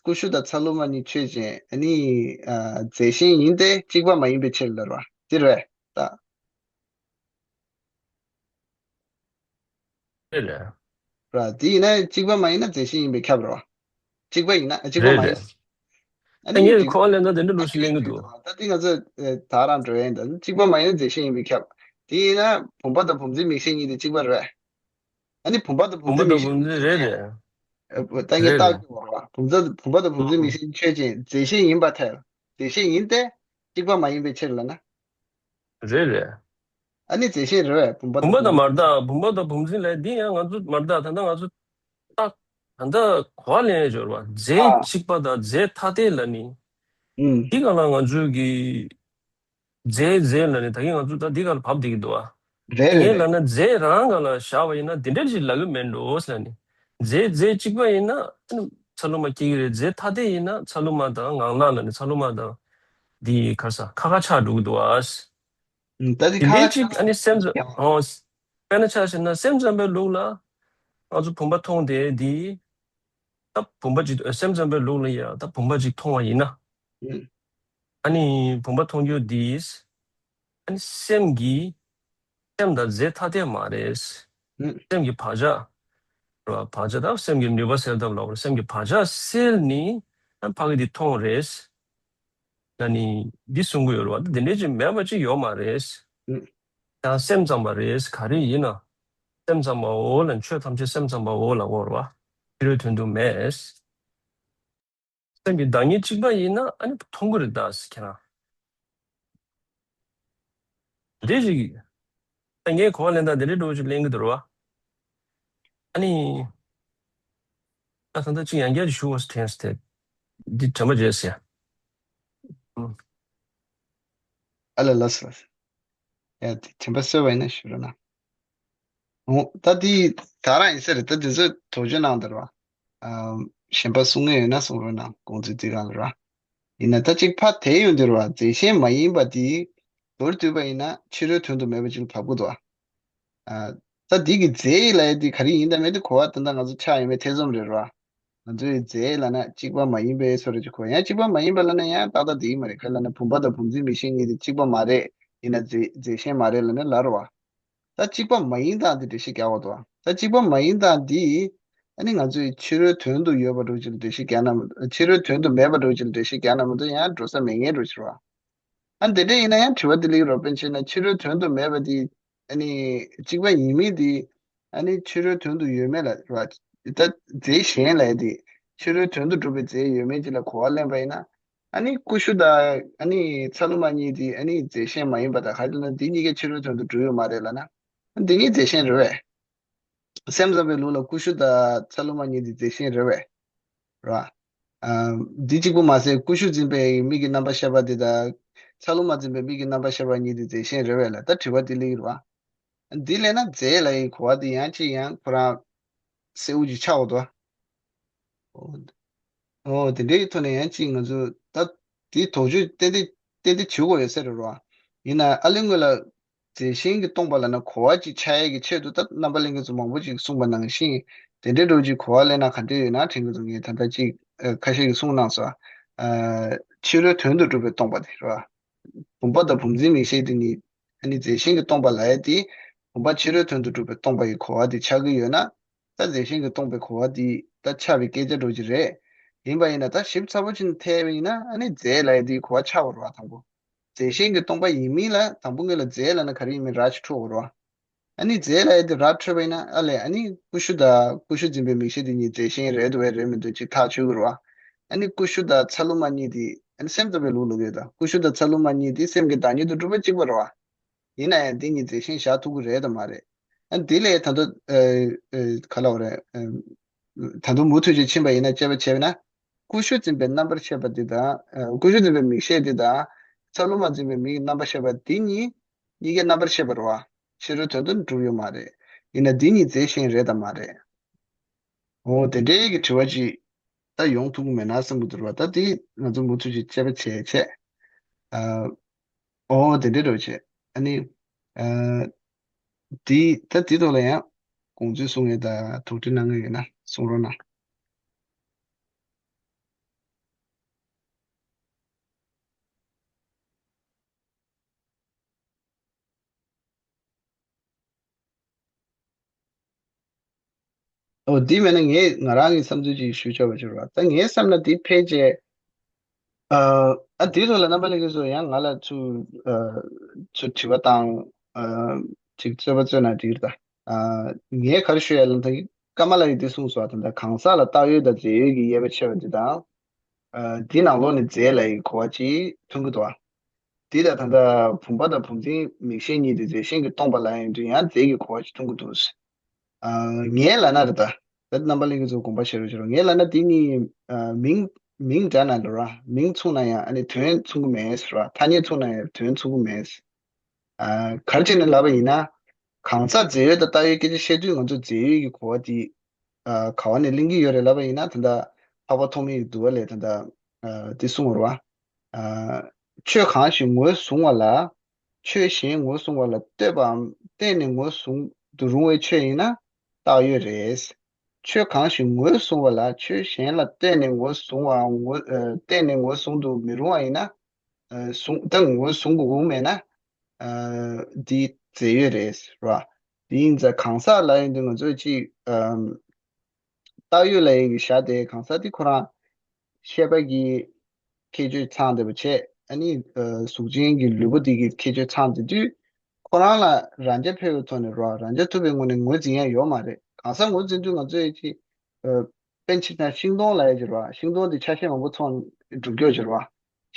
ཀུ་ཤུ་དང་ཚ་ལུ་མ་གཉིས་ཆོས་ཅན་ཨ་ནི་རྫས་གཞན་ཡིན་ཏེ་གཅིག་པ་མ་ཡིན་པའི་ཕྱིར་ལ་རེད་བ་འདི་རེད་ད། རེད་རེད། ར། དེ་ཡིན་ན་གཅིག་པ་མ་ཡིན་ན་རྫས་གཞན་ཡིན་པས་ཁྱབ་རོ། གཅིག་པ་ཡིན་ན་གཅིག་པ་རེད་མ་རེད། ཡིན། ཨ་ད་ནི་ངས་གཅིག་གོ་བ་ལེན་ན་དེ་འདྲ་ལུགས་ཤིག་ལེན་གི་འདུག་ད་དེ་ང་ཚོ་ད་རང་འགྲོ་ཡིན་ད་གཅིག་པ་མ་ཡིན་ན་རྫས་གཞན་ཡིན་པས་ཁྱབ། དེ་ཡིན་ན་བུམ་པ་དང་བུམ་འཛིན་མིག་ཤེས་གཉིས་དེ་གཅིག་པ་རེད། ཨ་ནི་བུམ་པ་དང་བུམ་བུམ་པ་འཛིན་དང་མིག་ཤེས་བུམ་འཛིན་རེད་རེད། ད་ངས་རེད་རྟགས་རེད། བཀོད་པ་རེད་བ་བུམ་པ་བུམ་པ་དང་བུམ་འཛིན་མིག་ཤེས་ཆོས་ཅན་རྫས་གཞན་ཡིན་པར་ཐལ། རྫས་གཞན་ཡིན་ཏེ་གཅིག་པ་མ་ཡིན་པའི་ཕྱིར་ལ་ན། རེད་རེད། ཨ་ནི་རྫས་གཞན་རེད་བས་བུམ་པ་བུམ་པ་དང་དང་མར་ཐག་བུམ་པ་དང་བུམ་འཛིན་ལས་འདི་ཡང་ང་ཚོ་མར་ཐག་ད་ལྟ་ང་ཚོ་ཏག་ད་ལྟ་གོ་བ་ལེན་ཡ་འབྱོར་བ་རྫས་ཨ་གཅིག་པ་དང་རྫས་ཐ་དད་ལ་ནི་ཨུམ། འདི་ག་ལ་ང་ཚོས་ཀྱི་རྫས་རྫས་ལ་ནི་ད་གིན་ང་ཚོ་ད་འདི་ག་ལ་བབས་བསྡད་ཀྱི་འདུག་ཨ། རེད་རེད་ངས་རེད། ལབ་ན་རྫས་རང་ག་ལ་བཞག་པ་ཡིན་ན་འདི་འདྲ་ཞིག་ལབ་ཀྱི་མེད་འགྲོ་ཟེར་ནི། རྫས་རྫས་གཅིག་པ་ཡིན་ན་ཚ་ལུ་མ་སྐྱེ་གི་རེད་རྫས་ཐ་དད་ཡིན་ན་ཚ་ལུ་མ་དང་ངང་ལག་ལ་ནི་ཚ་ལུ་མ་དང་འདི་ག་ས་ཁ་ཁ་ཆགས་འགྲོ་གི་འདུག་ཨ། ད་དེ་དེ་ཁ་འདྲའི་ཅིག་ཨ་ནི་སེམས་ཙམ་ཨོ། དཔེར་ན་ཆ་བཞག་ན་སེམས་ཙམ་པའི་ལུགས་ལ་ང་ཚོ་བུམ་པ་མཐོང་དེ་འདི་ ད་བུམ་པ་གཅིག་སེམས་ཙམ་པའི་ལུགས་ལ་ཡ་ད་བུམ་པ་གཅིག་མཐོང་བ་ཡིན་ན། ཨ་ནི་བུམ་པ་མཐོང་རྒྱུ་འདིས། ཨ་ནི་སེམས་ཀྱི་སེམས་དང་རྫས་ཐ་དད་མ་རེད། སེམས་ཀྱི་བག་ཆགས། རེད་བ། བག་ཆགས་དང་སེམས་ཀྱི་ནུས་པ་སེལ་ཐབས་ལབ་པ་རེད། སེམས་ཀྱི་བག་ཆགས་སེལ་ནི་ཨ་ཕ་གི་འདི་མཐོང་རེད། ཨ་ནི་འདི་གསུང་གི་ཡོད་རེད་བ། འདི་འདྲས་ཅིག་མེད་པ་ཅིག་ཡོད་མ་རེད། ཡང་སེམས་ཙམ་པ་རེད། ག་རེ་ཡིན་ན། སེམས་ཙམ་པའོ་ལབ་ཆོས་ཐམས་ཅད་སེམས་ཙམ་པའོ་ལབ་དགོས་རེད་བ། ཕྱི་རོལ་དོན་དུ་མེད། སེམས་ཀྱི་བདག་ཉིད་གཅིག་པ་ཡིན་ན་ཨ་ནི་མཐོང་གི་རེད་ད་ཟེར་ཁྱེད་རང་། འདི་ཞིག་ད་ངས་གོ་བ་ལེན་སྟངས་འདི་འདྲའི་འགྲོ་ཅིག་ལེན་གི་འདུག་རེད་བ། ཨ་ནི། ད་ད་ལྟ་ཅིག་ཡང་བསྐྱར་ཞུ་བ་དྲན་སྟེ། འདི་དྲན་པ་བརྗེད་ཟེར། ཨ་ལ་ལ་ས། ཡ་དེ་དྲན་པ་གསོས་པ་ཡིན་ན་ཞུ་རོགས་གནང་། འོ་ད་དེ་ད་རང་ཡིན་ས་རེད། ད་དེ་ཚོས་དོགས་གཅོད་གནང་དར་བ། གཞན་པ་གསུང་ངེས་ཡོད་ན་གསུང་རོགས་གནང་། དགོངས་ཚུལ་དེ་རང་ལ་ར། ཡིན་ན་ད་ཅིག་ཕ་དེ་ཡོང་དེ་ར་བ། རྫས་གཞན་མ་ཡིན་པ་དེ་མདོར་བསྡུས་པ་ཡིན་ན་ཕྱི་རོལ་དོན་དུ་མེད་པ་ཅིག་ལ་བབ་དགོས་འདུག་བ། ད་འདི་གི་རྫས་ལ་ཡ་དེ་ག་རེ་ཡིན་དང་མེད་དེ་གོ་བ་ད་ལྟ་ང་ཚོ་ཆགས་ཡོད་མེད་ཐེ་ཚོམ་རེད་ར་བ། ང་ཚོའི་རྫས་ལབ་ན་གཅིག་པ་མ་ཡིན་པའི་བཟོ་འདྲ་ཅིག་གོ། ཡང་གཅིག་པ་མ་ཡིན་པ་ལབ་ན་ཡང་ཏག་ཏག་དེ་ཡིན་མ་རེད། ག་རེ་ལབ་ན་བུམ་པ་དང་བུམ་འཛིན་མིག་ཤེས་གཉིས་དེ་གཅིག་པ་མ་རེད། ཡིན་ན་རྫས་རྫས་གཞན་མ་རེད་ལབ་ན་ལབ་རེད་བ། ད་གཅིག་པ་མ་ཡིན་སྟངས་དེ་འགྲེལ་བཤད་རྒྱག་དགོས་འདུག་བ། ད་གཅིག་པ་མ་ཡིན་སྟངས་དེ་ཨ་ནི་ང་ཚོའི་ཕྱི་རོལ་དོན་དུ་ཡོད་པ་འདྲ་ཅིག་ལ་འགྲེལ་བཤད་རྒྱག་ན་མ་གཏོགས། ཕྱི་རོལ་དོན་དུ་མེད་པ་འདྲ་ཅིག་ལ་འགྲེལ་བཤད་རྒྱག་ན་མ་གཏོགས་ཡང་འགྲོ་ས་མེད་ངེས་འདྲ་ཅིག་རེད་བ། ཨ་འདི་འདྲ་ཡིན་ན་ཡང་དྲི་བ་འདི་སླེབས་རོགས། དཔེར་ན་ཕྱི་རོལ་དོན་དུ་མེད་པ་དེ་ཨ་ནི་གཅིག་པ་ཡིན་མིན་དེ་ཨ་ནི་ཕྱི་རོལ་དོན་དུ་ཡོད་མེད་ལ་རེད་བ། ད་རྫས་གཞན་ལབ་ཡ་དེ་ཕྱི་རོལ་དོན་དུ་གྲུབ་པའི་རྫས་ཡོད་མེད་ཅིག་ལ་གོ་བ་ལེན་པ་ཡིན་ན། ཨ་ནི་ཀུ་ཤུ་དང་ཨ་ནི་ཚ་ལུ་མ་གཉིས་དེ་ཨ་ནི་རྫས་གཞན་མ་ཡིན་པ་དང་། ག་རེ་ལབ་ན་འདི་གཉིས་ཀ་ཕྱི་རོལ་དོན་དུ་གྲུབ་ཡོད་མ་རེད་ལབ་ན། འདི་གཉིས་རྫས་གཞན་རེད་བས། སེམས་ཙམ་པའི་ལུགས་ལ་ཀུ་ཤུ་དང་ཚ་ལུ་མ་གཉིས་དེ་རྫས་གཞན་རེད་བས། ར། ཨ། འདི་གཅིག་པུ་མ་ཟད་ཀུ་ཤུ་འཛིན་པའི་མིག་གི་རྣམ་པར་ཤེས་པ་དེ་དང་། ཚ་ལུ་མ་འཛིན་པའི་མིག་གི་རྣམ་པར་ཤེས་པ་གཉིས་དེ་རྫས་གཞན་རེད་བས་ལ། ད་དྲི་བ་འདི་སླེབས་ཀྱི་རེད་བ། འདི་ལས་ན་རྫས་ལ་ཡི་གོ་བ་དེ་ཡང་ཅིག་ཡང་ཁོ་རང་གསལ་བོ་ཅིག་ཆགས་འོ་དོ། འོ། འོ་དེ་འདྲའི་ཐོག་ནས་ཡང་ཅིག་ང་ཚོ་ད་དེའི་དོགས་གཅོད་ཏན་ཏན་ཏན་ཏན་བྱེད་དགོས་ཡོད་ས་རེད་རོ། ཡིན་ན་ཨ་ལེ་སྔོན་ལ་རྫས་གཞན་གྱིས་སྟོང་པ་ལབ་ན་གོ་བ་གཅིག་ཆགས་ཡས་ཀྱི་ཆེད་དུ་ད་རྣམ་པ་ལྷན་རྒྱས་ཚོ་མང་པོ་ཅིག་གསུངས་པ་ནང་བཞིན་དེ་འདྲའི་འདྲ་བོ་ཅིག་གོ་བ་ལེན་ན་ག་འདྲ་ཡོད་ན་དྲན་གྱི་འདུག་ངས་ད་ལྟ་ཅིག་ཨ་ཁ་ཤས་ཀྱིས་གསུངས་གནང་སོང་། ཨ་ཕྱི་རོལ་དོན་དུ་གྲུབ་པའི་སྟོང་པ་དེ་རེད་བ། བུམ་པ་དང་བུམ་འཛིན་མིག་ཤེས་དེ་གཉིས་ཨ་ནི་རྫས་གཞན་གྱིས་སྟོང་པ་ལབ་ཡས་དེ་བུམ་པ་ཕྱི་རོལ་དོན་དུ་གྲུབ་པའི་སྟོང་པ་ཡི་གོ་བ་དེ་ཆགས་ཀྱི་ཡོད་ན། ད་རྫས་གཞན་གྱིས་སྟོང་པའི་གོ་བ་འདི་ད་ཆགས་པའི་སྐད་ཆ་འདྲ་ཅིག་རེད། ཡིན་པ་ཡིན་ན་ད་ཞིབ་ཚགས་པོ་ཅིག་ཐལ་བ་ཡིན་ན་ཨ་ནི་རྫས་ལབ་ཡ་འདི་གོ་བ་ཆགས་པ་རེད་བ་དང་པོ། རྫས་གཞན་གྱིས་སྟོང་པ་ཡིན་མིན་ལ་དང་པོ་ངོས་ལ་རྫས་ལབ་ན་ག་རེ་ཡིན་མིན་ར་ཅིག་འཕྲོད་དགོས་རེད་བ། ཨ་ནི་རྫས་ལབ་ཡ་འདི་ར་འཕྲོད་པ་ཡིན་ན་ཨ་ལས་ཨ་ནི་ཀུ་ཤུ་དང་ཀུ་ཤུ་འཛིན་པའི་མིག་ཤེས་འདི་གཉིས་རྫས་གཞན་རེད་འདུག་བས་རེད་མི་འདུག་ཅིག་ཐག་ཆོད་ཀྱི་རེད་བ། ཨ་ནི་ཀུ་ཤུ་དང་ཚ་ལུ་མ་གཉིས་འདི་ཨ་ནི་སེམས་ཙམ་པའི་ལུགས་ལ་ཡོད་ད། ཀུ་ཤུ་དང་ཚ་ལུ་མ་གཉིས་འདི་སེམས་ཀྱི་བདག་ཉིད་དུ་གྲུབ་པ་གཅིག་པ་རེད་བ། ཡིན་ན་ཡང་འདི་གཉིས་རྫས་གཞན་བཞག་ཐུབ་ཀྱི་རེད་དམ་མ་རེད། ཨ་འདི་ལས་ད་དུང་ཨ་ཨ་ག་ལབ་དགོས་རེད། ཨ་ད་དུང་མུ་མཐུད་ཅིག་ཕྱིན་པ་ཡིན་ན་དཔྱད་པ་བྱས་པ་ན། ཀུ་ཤུ་འཛིན་པའི་རྣམ་པར་ཤེས་པ་འདི་དང་། ཨ་ཀུ་ཤུ་འཛིན་པའི་མིག་ཤེས་འདི་དང་། ཚ་ལུ་མ་འཛིན་པའི་མིག་གི་རྣམ་པར་ཤེས་པ་འདི་གཉིས་གཉིས་ཀའི་རྣམ་པར་ཤེས་པ་རེད་བ། ཕྱི་རོལ་དོན་དུ་གྲུབ་ཡོད་མ་རེད། ཡིན་ན་འདི་གཉིས་རྫས་གཞན་རེད་དམ་མ་རེད། འོ་དེ་འདྲའི་གི་དྲི་བ་ཅིག་ད་ཡོང་ཐུབ་ཀྱི་མེད་ན་བསམ་གྱི་འདུག་ར་བ། ད་འདི་ང་ཚོ་མུ་མཐུད་ཅིག་དཔྱད་པ་བྱས་བྱས། ཨ། ཨོ་དེ་འདྲའི་འདྲ་བོ་བྱས། ཨ་ནི། ཨ། འདི་ད་འདི་ཐོག་ལ་ཡང་དགོངས་ཚུལ་གསུང་ཡས་དང་དོགས་འདྲི་གནང་ཡས་ཡོད་ན་གསུང་རོགས་གནང་། ཨོ་འདི་མེད་ན་ངས་ང་རང་གི་བསམ་ཚུལ་ཅིག་ཞུ་ཆོག་པ་ཅིག་རེད་བ། ད་ངའི་བསམ་ན་འདི་ཕལ་ཆེར། ཨ་ཨ་འདིའི་ཐོག་ལ་རྣམ་པ་ལྷན་རྒྱས་ཚོ་ཡང་ང་ལ་ཚུར་ཨ་ཚུར་དྲི་བ་དང་ཨ་ཅིག་རྩོད་པ་རྩོད་ན་འགྲིག་རེད་ད། ཨ་ངས་ག་རེ་ཞུ་ཡ་ལབ་ན་ད་ཀ་མ་ལ་ཡིས་འདི་གསུངས་སོང་བ། ད་ལྟ་གང་ཟག་ལ་བཏགས་ཡོད་དང་རྫས་ཡོད་ཀྱི་དབྱེ་བ་ཕྱེ་བ་འདི་དང་། ཨ་འདི་ནང་ལོགས་ནས་རྫས་ལབ་ཡའི་གོ་བ་ཅིག་མཐོང་གི་འདུག་བ། འདི་ལ་ད་ལྟ་བུམ་པ་དང་བུམ་འཛིན་མིག་ཤེས་གཉིས་དེ་རྫས་གཞན་གྱིས་སྟོང་པ་ལབ་ཡིན་དུས་ཡང་རྫས་ཀྱི་གོ་བ་ཞིག་མཐོང་གི་འདུག་ཨ་ངས་ལབ་ན་རེད་ད། ད་རྣམ་པ་ལྷན་རྒྱས་ཚོ་དགོངས་པ་བཞེས་རོགས་བྱེད་རོགས། ངས་ལབ་ན་འདི་གཉིས་ཨ་མིང་མིང་འདྲ་ན་འགྲོ་ར། མིང་མཚུངས་ན་ཡང་ཨ་ནི་དོན་མཚུངས་ཀྱི་མེད་ཟེར་བ། ཐ་སྙད་མཚུངས་ན་ཡང་དོན་མཚུངས་ཀྱི་མེད། ཨ་ག་རེ་བྱས་ནས་ལབ་པ་ཡིན་ན། གང་ཟག་རྫས་ཡོད་དང་བཏགས་ཡོད་སྐད་ཆ་བཤད་དུས་ང་ཚོ་རྫས་ཡོད་ཀྱི་གོ་བ་དེ་ཨ་ག་བ་ནས་ལེན་གྱི་ཡོད་རེད་ལབ་པ་ཡིན་ན། ད་ལྟ་འཕགས་པ་ཐོགས་མེད་ཀྱིས་འདུལ་བ་ལས་ད་ལྟ་ཨ་དེ་གསུངས་པ་རེད་བ། ཨ་ཆོས་གང་ཞིག་ངོས་བཟུང་བ་ལ། ཆོས་གཞན་ངོས་བཟུང་བ་ལ་ལྟོས་པའམ་བརྟེན་ནས་ངོས་བཟུང་དུ་རུང་བའི་ཆོས་ཡིན་ན་བཏགས་ཡོད་རེད། ཆོས་གང་ཞིག་ངོས་བཟུང་བ་ལ་ཆོས་གཞན་ལ་བརྟེན་ནས་ངོས་བཟུང་བའམ་ངོས་ཨ་བརྟེན་ནས་ངོས་བཟུང་དུ་མི་རུང་བ་ཡིན་ན། ཨ་བཟུང་ད་ངོས་བཟུང་དགོས་ཀྱི་མེད་ན། ཨ་འདི་རྫས་ཡོད་རེད་ར། དེ་ཡིན་ཙང་གང་ཟག་ལབ་ཡོང་དུས་ང་ཚོས་ཅིག་ཨ་བཏགས་ཡོད་ལབ་ཡོང་གི་བཞག་སྟེ་གང་ཟག་དེ་ཁོ་རང་ཤེས་པ་གི་ཁྱད་ཆོས་ཚང་བསྡད་པ་བྱས། ཨ་ནི་ཨ་གཟུགས་ཅན་གྱི་ལུས་པོ་དེ་གི་ཁྱད་ཆོས་ཚང་བསྡད་དུས། ཁོ་རང་ལ་རང་རྐྱ་འཕེར་བའི་ཐོག་ནས་རོ། རང་རྐྱ་ཐུབ་པའི་ངོས་ནས་ངོས་འཛིན་ཡ་ཡོད་མ་རེད། གང་ཟག་ངོས་འཛིན་དུས་ང་ཚོས་ཅིག་ཨ་དཔེ་ཕྱིན་ན་ཤིང་སྡོང་ལབ་ཡ་ཅིག་རོ། ཤིང་སྡོང་དེ་ཆ་ཤས་མང་པོ་ཚང་འགྲུབ་ཀྱི་ཡོད་ཅིག་རོ།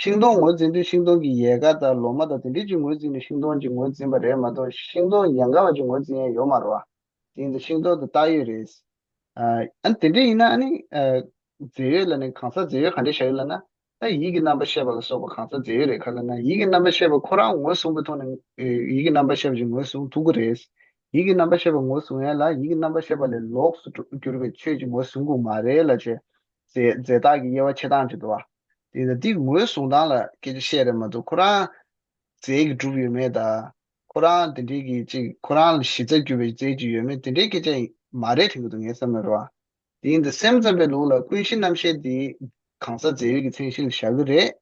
ཤིང་སྡོང་ངོས་འཛིན་དུས་ཤིང་སྡོང་གི་ཡལ་ག་དང་ལོ་མ་དང་དེ་འདྲས་ཅིག་ངོས་འཛིན་ནས་ཤིང་སྡོང་ཅིག་ངོས་འཛིན་པ་རེད་མ་གཏོགས་ཤིང་སྡོང་ཡན་གར་བ་ཅིག་ངོས་འཛིན་ཡ་ཡོད་མ་རེད་བ། དེ་ཡིན་ཙང་ཤིང་སྡོང་དེ་བཏགས་ཡོད་རེད། ཨ་ཨ་ནི་དེ་འདྲ་ཡིན་ན་ཨ་ནི་ཨ་རྫས་ཡོད་ལ་ནི་གང་ཟག་རྫས་ཡོད་ག་འདྲ་བཞག་ཡོད་ལབ་ན། ད་ཡིད་ཀྱི་རྣམ་པར་ཤེས་པ་ལ་སོགས་པ་གང་ཟག་རྫས་ཡོད་རེད་ག་ལབ་ན། ཡིད་ཀྱི་རྣམ་པར་ཤེས་པ་ཁོ་རང་ངོས་བཟུང་བའི་ཐོག་ནས་ཨེ་ཡིད་ཀྱི་རྣམ་པར་ཤེས་པ་ཅིག་ངོས་བཟུང་ཐུབ་ཀྱི་རེད། ཡིད་ཀྱི་རྣམ་པར་ཤེས་པ་ངོས་བཟུང་ཡ་ལ་ཡིད་ཀྱི་རྣམ་པར་ཤེས་པ་ལས་ལོགས་སུ་གྲུབ་གྱུར་པའི་ཆོས་ཅིག་ངོས་བཟུང་དགོས་མ་རེད་ལབ་བྱས། རྫས་རྫས་བཏགས་ཀྱི་དབྱེ་བ་ཕྱེ་སྟངས་ཅིག་འདུག་བ། དེ་ཡིན་ཙང་འདི་ངོས་བཟུང་སྟངས་ལ་སྐད་ཆ་བཤད་རེད་མ་གཏོགས་ཁོ་རང་རྫས་ཀྱིས་གྲུབ་ཡོད་མེད་དང་། ཁོ་རང་དེ་འདྲའི་གི་ཅིག་ཁོ་རང་ལ་གཞི་རྩར་གྱུར་པའི་རྫས་ཅིག་ཡོད་མེད་དེ་འདྲའི་སྐད་ཆ་མ་རེད་དྲན་གྱི་འདུག་ངའི་བསམ་བློ་རེད་བ། དེ་ཡིན་ཙང་སེམས་ཙམ་པའི་ལུགས་ལ་ཀུན་གཞི་རྣམ་ཤེས་དེ་གང་ཟག་རྫས་ཡོད་ཀྱི་མཚན་གཞི་ལ་བཞག་གི་རེད།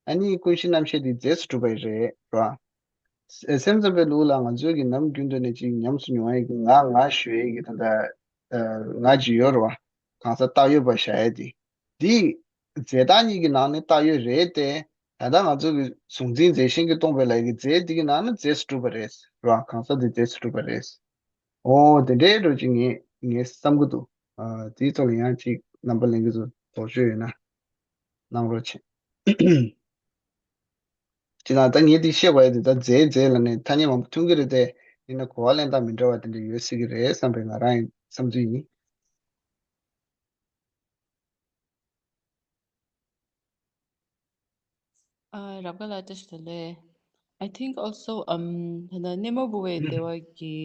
ཨ་ནི་ཀུན་གཞི་རྣམ་ཤེས་དེ་རྫས་སུ་གྲུབ་པ་རེད་ར། སེམས་ཙམ་པའི་ལུགས་ལ་ང་ཚོའི་གི་ནམ་རྒྱུན་དུ་ནས་ཅིག་ཉམས་སུ་མྱོང་ཡས་ཀྱི་ང་ང་ཞུ་ཡས་ཀྱི་ད་ལྟ་ང་ཅིག་ཡོད་རེད་བ། གང་ཟག་བཏགས་ཡོད་པ་བཞག་ཡས་དེ། འདི་རྫས་བཏགས་གཉིས་ཀྱི་ནང་ནས་བཏགས་ཡོད་རེད་དེ། ད་ལྟ་ང་ཚོ་གི་གཟུང་འཛིན་རྫས་གཞན་གྱིས་སྟོང་པའི་ལས་ཀྱི་རྫས་འདི་གི་ནང་ནས་རྫས་སུ་གྲུབ་པ་རེད་ར། གང་ཟག་འདི་རྫས་སུ་གྲུབ་པ་རེད། ཨོ་དེ་འདྲའི་འགྲོ་ཅིག་ངས་ངས་བསམ་གྱི་འདུག་ཨ་དེའི་ཐོག་ལ་ཡང་ཅིག་རྣམ་པ་ལྷན་རྒྱས་ཚོ་དོགས་གཅོད་ཡོད་ན་གནང་རོགས་བྱེད། ཅེས་དང་། ད་ངས་འདི་བཤད་པ་ཡིན་དུས་ད་རྫས་རྫས་ལ་ནི་ཐ་སྙད་མང་པོ་ཐོན་གྱི་རེད་དེ། ཡིན་ན་གོ་བ་ལེན་སྟངས་མི་འདྲ་བ་དེ་འདྲ་ཡོད་སྲིད་ཀྱི་རེད་བསམ་པའི་ང་རང་ཡི་བསམ་ཚུལ་ཡིན། ཨ། རབ་དགའ་ལགས་བཀྲ་ཤིས་བདེ་ལེགས། I think also, um, ད་ལྟ་གནས་མ་བུ་བའི་ལྟེ་བ་གི་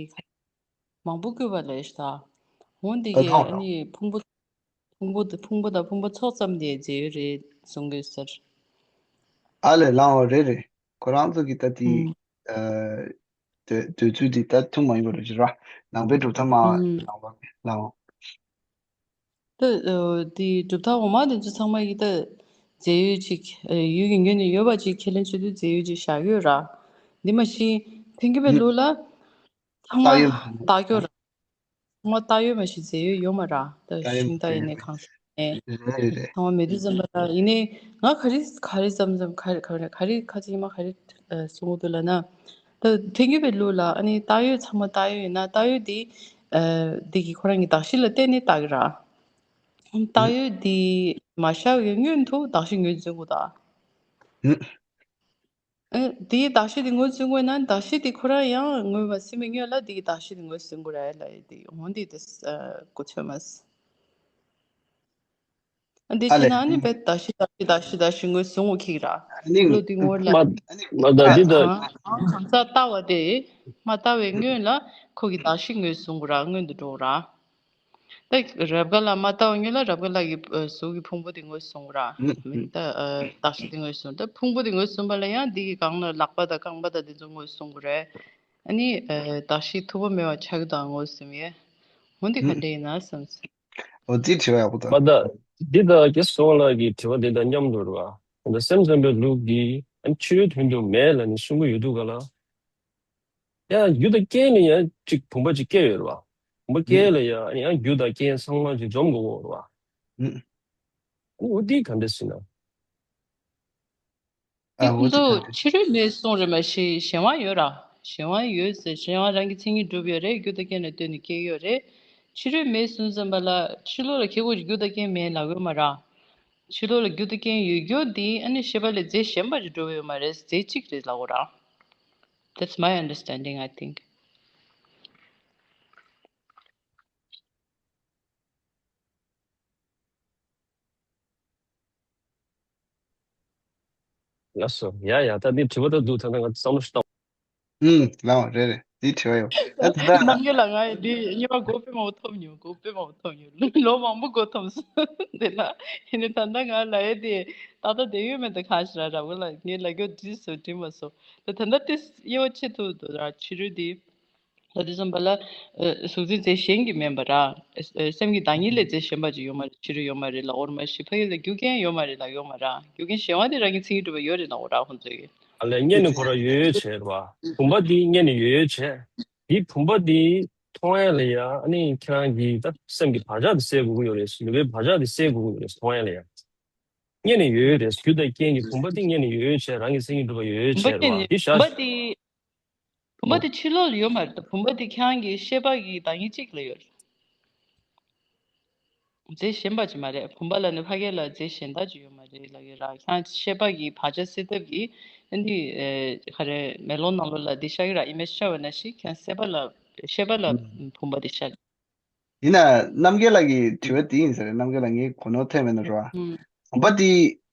མང་པོ་བཀོད་པ་ལས་ཤ་སྟག་འོ་འདི་ད་གིས་ཨ་ནི་ཕུང་པོ་ཕུང་པོ་དང་ཕུང་པོ་དང་ཕུང་པོ་ཚོགས་ཙམ་དེ་རྫས་ཡོད་རེད་གསུང་གི་ཟེར། ཨ་ལས་ལའོ། རེད་རེད། ཁོ་རང་ཚོ་གི་ད་དེ་ཨ་དེ་དུས་ཚོད་དེ་ད་ཐུང་མ་ཡིན་པ་རེད་ཅེས་ར། ནང་པའི་གྲུབ་མཐའ་མ་ལའོ་ལའོ། ད་དེ་གྲུབ་མཐའ་འོག་མ་དེ་ཚོ་ཚང་མ་ཡི་ད་རྫས་ཡོད་ཅིག་ཡུལ་གྱི་ངོས་ནས་ཡོད་པ་ཅིག་ཁས་ལེན་བྱེད་དུས་རྫས་ཡོད་ཅིག་བཞག་ཡོད་ར། འདི་མ་གཞི་ཐོན་གྱི་བའི་ལུགས་ལ་ཚང་མ་བཏགས་ཡོད་ར། ཚང་མ་བཏགས་ཡོད་མ་གཞི་རྫས་ཡོད་ཡོད་མ་ར། ད་ཤིང་རྟ་ཡིན་ནའི་གང་ཟག་ཡིན་ནའི་ཚང་མ་མེད་དུས་ཙམ་པ་ལ་ཡིན་ནའི་ང་ག་རེ་ག་རེ་ཙམ་ཙམ་ག་རེ་ག་རེ་ག་རེ་ཁ་ཚིག་མ་ག་རེ་གསུང་གི་འདུག་ལབ་ན། ད་ཐོན་གྱི་བའི་ལུགས་ལ་ཨ་ནི་བཏགས་ཡོད་ཚང་མ་བཏགས་ཡོད་ཡིན་ན་བཏགས་ཡོད་དེ་འདི་གི་ཁོ་རང་གི་གདགས་གཞི་ལ་བརྟེན་ནས་བཏགས་ཀྱི་ར། བཏགས་ཡོད་དེ་མ་བཞག་པའི་སྔོན་དུ་གདགས་གཞི་ངོས་འཛིན་དགོས་ད། ཨེ། དེའི་གདགས་གཞི་དེ་ངོས་འཛིན་དགོས་ན་གདགས་གཞི་དེ་ཁོ་རང་ཡང་ངོས་མ་ཟིན་པའི་སྔོན་ལ་དེའི་གདགས་གཞི་དེ་ངོས་ཟིན་དགོས་རེད་ལབ་ཡོད་དེ་འོན་ཏེ་དེ་གོ་ཆོད་མ་སོང་། འདི་ཨ་བྱས་ལས། ན་ཨ་ནི་རྦད་གདགས་གཞི་གདགས་གཞི་གདགས་གཞི་གདགས་གཞི་ངོས་བཟུང་བ་ཁེགས་ར། ཨ་ནི་བློ་འདི་ངོར་ལ། མ་མ་ད་ཨ་འདི་ད། གང་གང་ཟག་ལྟ་བ་དེ་མ་ལྟ་བའི་སྔོན་ལ་ཁོ་གི་གདགས་གཞི་ངོས་བཟུང་དགོས་ར་སྔོན་དུ་འགྲོ་དགོས་ར། ད་རབ་དགའ་ལགས་མ་ལྟ་བ་སྔོན་ལ་རབ་དགའ་ལགས་ཀྱི་གཟུགས་ཀྱི་ཕུང་པོ་དེ་ངོས་བཟུང་དགོས་ར། ད་གདགས་གཞི་དེ་ངོས་བཟུང་། ད་ཕུང་པོ་དེ་ངོས་བཟུང་བ་ལ་ཡང་འདི་གི་སྒང་ལ་ལག་པ་དང་རྐང་པ་དང་དེ་ཚོ་ངོས་བཟུང་དགོས་རེད། ཨ་ནི་གདགས་གཞི་ཐུབ་པ་མེད་པ་ཆགས་དང་ངོས་བཟུང་ཡས། འོ་འདི་ག་འདྲ་ཡིན་ན་བསམ་སོང་། འོ་འདི་དྲི་བ་ཡག་པོ་འདུག་མ་ད། འདི་དང་རྒྱལ་སྲས་ལགས་ཀྱི་དྲི་བ་འདི་དང་མཉམ་དུ་རེད་བ། ད་སེམས་ཙམ་པའི་ལུགས་འདི་ཕྱི་རོལ་དོན་དུ་མེད་ལབ་ནས་གསུང་གི་ཡོད་འདུག་ག་ལ། ཡང་རྒྱུ་དང་རྐྱེན་ལ་ཡང་གཅིག་བུམ་པ་གཅིག་སྐྱེས་ཡོད་རེད་བ། བུམ་པ་སྐྱེས་ལ་ཡང་ཡང་རྒྱུ་དང་རྐྱེན་ཚང་མ་གཅིག་འཛོམས་དགོས་ཀྱི་ཡོད་རེད་བ། འོ་འདི་ག་འདྲ་ཟེར་ན། འདི་ཁོང་ཚོ་ཕྱི་རོལ་མེད་གསུང་རེད་མ་གཞི་གཞན་དབང་ཡོད་ར། གཞན་དབང་ཡོད་ཟེར་གཞན་དབང་རང་གི་མཚན་ཉིད་གྲུབ་ཡོད་རེད། རྒྱུ་དང་རྐྱེན་ལ་ལྟོས་ནས་སྐྱེ་ཡོད་རེད། ཕྱི་རོལ་མེད་གསུང་ཙམ་པ་ལ་ཕྱི་ལོགས་ལ་ཁྱེད་ཁོ་རྒྱུ་དང་རྐྱེན་མེད་ལབ་ཡོད་མ་ར། ཕྱི་ལོགས་ལ་རྒྱུ་དང་རྐྱེན་ཡོད་རྒྱུ་འདི་ཨ་ནི་ཤེས་པ་ལས་རྫས་གཞན་པ་ཞིག་གྲུབ་ཡོད་མ་རེད། རྫས་གཅིག་རེད་ལབ་ཡོད་ར། That's my understanding, I think. ལགས་སོ། ཡ་ཡ། ད་འདི་དྲི་བ་ད་འདུག་ད་ང་བསམ་བློ་ཞིག་བཏང་། ཨུམ། ལའོ། རེད་རེད། འདི་དྲི་བ་ཡོད། ད་ད་ལྟ། ནམ་རྒྱུན་ལ་ང་ཡི་འདི་གཉིས་པ་མགོ་དཔེ་མང་པོ་ཐོམ་མྱོང་། མགོ་དཔེ་མང་པོ་ཐོམ་མྱོང་། ལོ་མང་པོ་མགོ་ཐོམ་སོང་། དེ་ལ་ཡིན་ནའི་ད་ལྟ་ང་ལ་ཡ་དེ་ཏག་ཏག་བསྡད་ཡོད་མེད་ད་གང་ཤེས་ར། ར་བུ་ལ་ངས་ལབ་རྒྱུ་འདི་སུ་དྲི་མ་སོང་། ད་ད་ལྟ་དེ་དབྱེ་བ་ཕྱེ་ཐུབ་འདུག་ར། ཕྱི་རོལ་དེ། ལ་དེ་ཙམ་པ་ལ་ཨ་གཟུགས་འཛིན་རྫས་གཞན་གྱིས་མིན་པ་ར། ཨ་སེམས་ཀྱི་བདག་ཉིད་ལས་རྫས་གཞན་པ་ཅིག་ཡོད་མ་རེད། ཕྱི་རོལ་ཡོད་མ་རེད་ལབ་ཡོད་རེད་མ་གཞི། ཕ་གི་ལ་རྒྱུ་རྐྱེན་ཡོད་མ་རེད་ལབ་ཡོད་མ་ར། རྒྱུ་རྐྱེན་གཞན་དབང་དེ་རང་གི་མཚན་ཉིད་གྲུབ་པ་ཡོད་རེད་ལབ་ཡོད་ར་ཁོང་ཚོས་ཀྱི། ཨ་ལས་གཉེན་ནི་ཁོ་རང་ཡོད་ཡོད་བྱས་རེད་བ། བུམ་པ་འདི་གཉེན་ནི་ཡོད་ཡོད་བྱས། འདི་བུམ་པ་འདི་མཐོང་ཡ་ལ་ཡ་ཨ་ནི་ཁྱེད་རང་གིས་ད་སེམས་ཀྱི་བག་ཆགས་དེ་སད་དགོས་ཀྱི་ཡོད་རེད། ནུས་པའི་བག་ཆགས་དེ་སད་དགོས་ཀྱི་ཡོད་རེད། མཐོང་ཡ་ལ་ཡ། གཉེན་ནི་ཡོད་ཡོད་རེད། རྒྱུ་དང་རྐྱེན་གྱི་བུམ་པ་འདི་གཉེན་ནི་ཡོད་ཡོད་བྱས། རང་གི་སེམས་ཀྱི་གྲུབ་པ་ཡོད་ཡོད་བུམ་པ་བྱས་རེད་གཉེན་བ། ནི་འདི་བུམ་པ་ཤ་འདི། བུམ་པ་དེ་ཕྱི་ལོགས་ལ་ཡོད་མ་རེད་ད། བུམ་པ་དེ་ཁྱེད་རང་གི་ཤེས་པ་གི་བདག་ཉིད་གཅིག་ལ་ཡོད་རེད། རྫས་གཞན་པ་ཅིག་མ་རེད། བུམ་པ་ལ་ནི་ཕ་གི་ལ་རྫས་གཞན་དག་ཅིག་ཡོད་མ་རེད་ལབ་ཡོད་ར། ཁྱེད་རང་ཤེས་པ་གི་བག་ཆགས་སད་ཐབས་ཀྱི་ཨ་ནི་ཨེ་ག་རེ་མེ་ལོང་ནང་ལོགས་ལ་འདི་ཤར་གི་ར། ཨི་མེ་ཇི་ཤར་བ་ནང་བཞིན་ཁྱེད་རང་སད་པ་ལ་ཤེས་པ་ལ་བུམ་པ་དེ་ཤར། ཡིན་ན་རྣམ་རྒྱལ་ལགས་ཀྱི་དྲི་བ་དེ་ཡིན་ས་རེད། རྣམ་རྒྱལ་ལགས་ངས་གོ་ནོར་ཐེབས་མེད་ན་རོ། ཨ། བུམ་པ་དེ་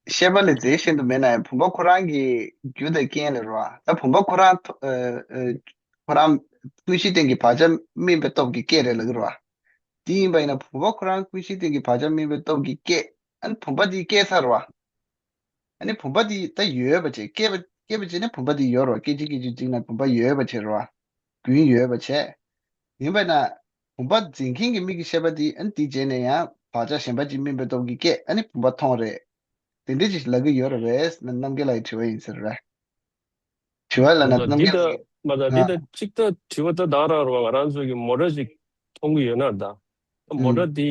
ཤེས་པ་ལས་རྫས་གཞན་དུ་མེད་ན་ཡང་བུམ་པ་ཁོ་རང་གི་རྒྱུ་དང་རྐྱེན་ལས་རོ། ཨ། ད་བུམ་པ་ཁོ་རང་ཐོ་ཨ་ཨ་ཁོ་རང་ཀུན་གཞི་སྟེང་གི་བག་ཆགས་སྨིན་པའི་སྟོབས་ཀྱིས་སྐྱེས་རེད་ལབ་ཀྱི་རོ། དེ་ཡིན་པ་ཡིན་ན་བུམ་པ་ཁོ་རང་ཀུན་གཞི་སྟེང་གི་བག་ཆགས་སྨིན་པའི་སྟོབས་ཀྱིས་སྐྱེས། ཨ་ནི་བུམ་པ་དེ་སྐྱེས་ཚར་རོ། ཨ་ནི་བུམ་པ་དེ་ད་ཡོད་པ་བྱས། སྐྱེས་པ་སྐྱེས་པ་བྱས་ནས་བུམ་པ་དེ་ཡོད་རོ། སྐད་ཅིག་སྐད་ཅིག་གཅིག་ན་བུམ་པ་ཡོད་པ་བྱས་རོ། རྒྱུན་ཡོད་པ་བྱས། ཡིན་པས་ན། བུམ་པ་འཛིན་མཁན་གྱི་མིག་གི་ཤེས་པ་དེ་ཨ་ནི་དེའི་རྗེས་ནས་ཡང་བག་ཆགས་གཞན་པ་ཅིག་སྨིན་པའི་སྟོབས་ཀྱིས་སྐྱེས། ཨ་ནི་བུམ་པ་མཐོང་རེད། དེ་འདྲ་ཅིག་ལབ་ཀྱི་ཡོད་རེད་པས། ན་རྣམ་རྒྱལ་ལགས་ཀྱི་དྲི་བ་ཡིན་ཟེར་རེད། དྲི་བ་ལ་ན་ད་རྣམ་འདི་རྒྱལ་ལགས་ད་ཀྱིས། མ་ད་འདི་ད་ཨ། གཅིག་ད་དྲི་བ་ད་ད་རང་རོ། ང་རང་ཚོ་གི་མོ་ཊ་ཅིག་མཐོང་གི་ཡོད་ན་ད། མོ་ཊ་ཨུ། དེ་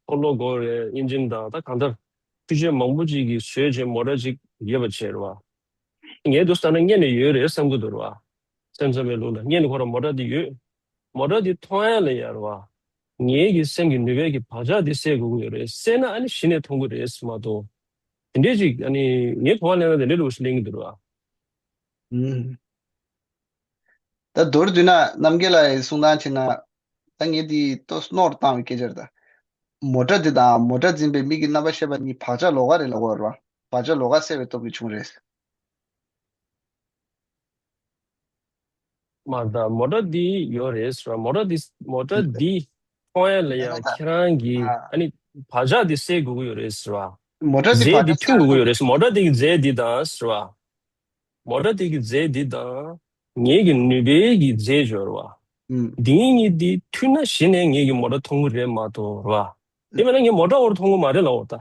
འཁོར་ལོ་སྒོ་རེད། ཨིན་ཇིན་དང་ད་གང་ལྟར་ཕྱི་ཆོས་མང་པོ་ཅིག་གིས་བཟོས་བྱས་མོ་ཊ་ཅིག་ཡོད་པ་བྱས་རེད་བ། ངས་འདུག་ས་ན་གཉེན་ནས་ཡོད་རེད་བསམ་གྱི་འདུག་རེད་བ། སེམས་ཙམ་པའི་ལུགས་ལ་གཉེན་ནས་ཁོ་རང་མོ་ཊ་དེ་ཡོད། མོ་ཊ་དེ་མཐོང་ཡ་ལ་ཡ་རེད་བ། ངེད་ཀྱི་སེམས་ཀྱི་ནུས་པའི་གི་བག་ཆགས་དེ་སད་དགོས་ཀྱི་ཡོད་རེད། སད་ན་ཨ་ནི་གཞི་ནས་མཐོང་གི་རེད་མ་གཏོགས། དེ་འདྲས་ཅིག་ཨ་ནི་ངས་གོ་བ་ལེན་ན་དེ་འདྲས་འདྲ་བོ་ཞིག་ལེན་གྱི་འདུག་རེད་བ། ཨུམ། ད་མདོར་བསྡུས་ན་རྣམ་རྒྱལ་ལགས་ཀྱིས་གསུང་སྟངས་བྱས་ན། ད་ངས་འདི་ལྟོས་སྣོར་བཏང་བའི་སྐད་ཆ་རེད་ད། མོ་ཊ་འདི་དང་མོ་ཊ་འཛིན་པའི་མིག་གི་རྣམ་པར་ཤེས་པ་གཉིས་བག་ཆགས་ལོགས་ཀ་རེད་ལབ་དགོས་རེད་བ། བག་ཆགས་ལོགས་ཀ་སད་པའི་སྟོབས་ཀྱིས་བྱུང་རེད། མ་ད་མོ་ཊ་འདི་ཡོད་རེད་ཟེར་བ། མོ་ཊ་འདི་མོ་ཊ་འདི་མཐོང་ཡ་ལ་ཡང་ཁྱེད་རང་གིས་ཨ་ནི་བག་ཆགས་འདི་སད་དགོས་ཀྱི་ཡོད་རེད་ཟེར་བ། མོ་ཊ་འདི་རྫས་བག་འདི་ཆགས་མཐུན་དགོས་ཀྱི་ཡོད་རེད་ཟེར། མོ་ཊ་འདི་གི་རྫས་འདི་དང་ཟེར་བ། མོ་ཊ་དེ་གི་རྫས་འདི་དང་། ངེད་ཀྱི་ནུས་པའི་གི་རྫས་སྦྱོར་བ། ཨུམ། འདི་གཉིས་འདི་མཐུན་ན་གཞི་ནས་ངེད་ཀྱི་མོ་ཊ་མཐོང་གི་རེད་མ་གཏོགས་རེད་བ། དེ་མིན་ན་ངས་མོ་ཊ་འོར་མཐོང་གི་མ་རེད་ལབ་འོར་ད།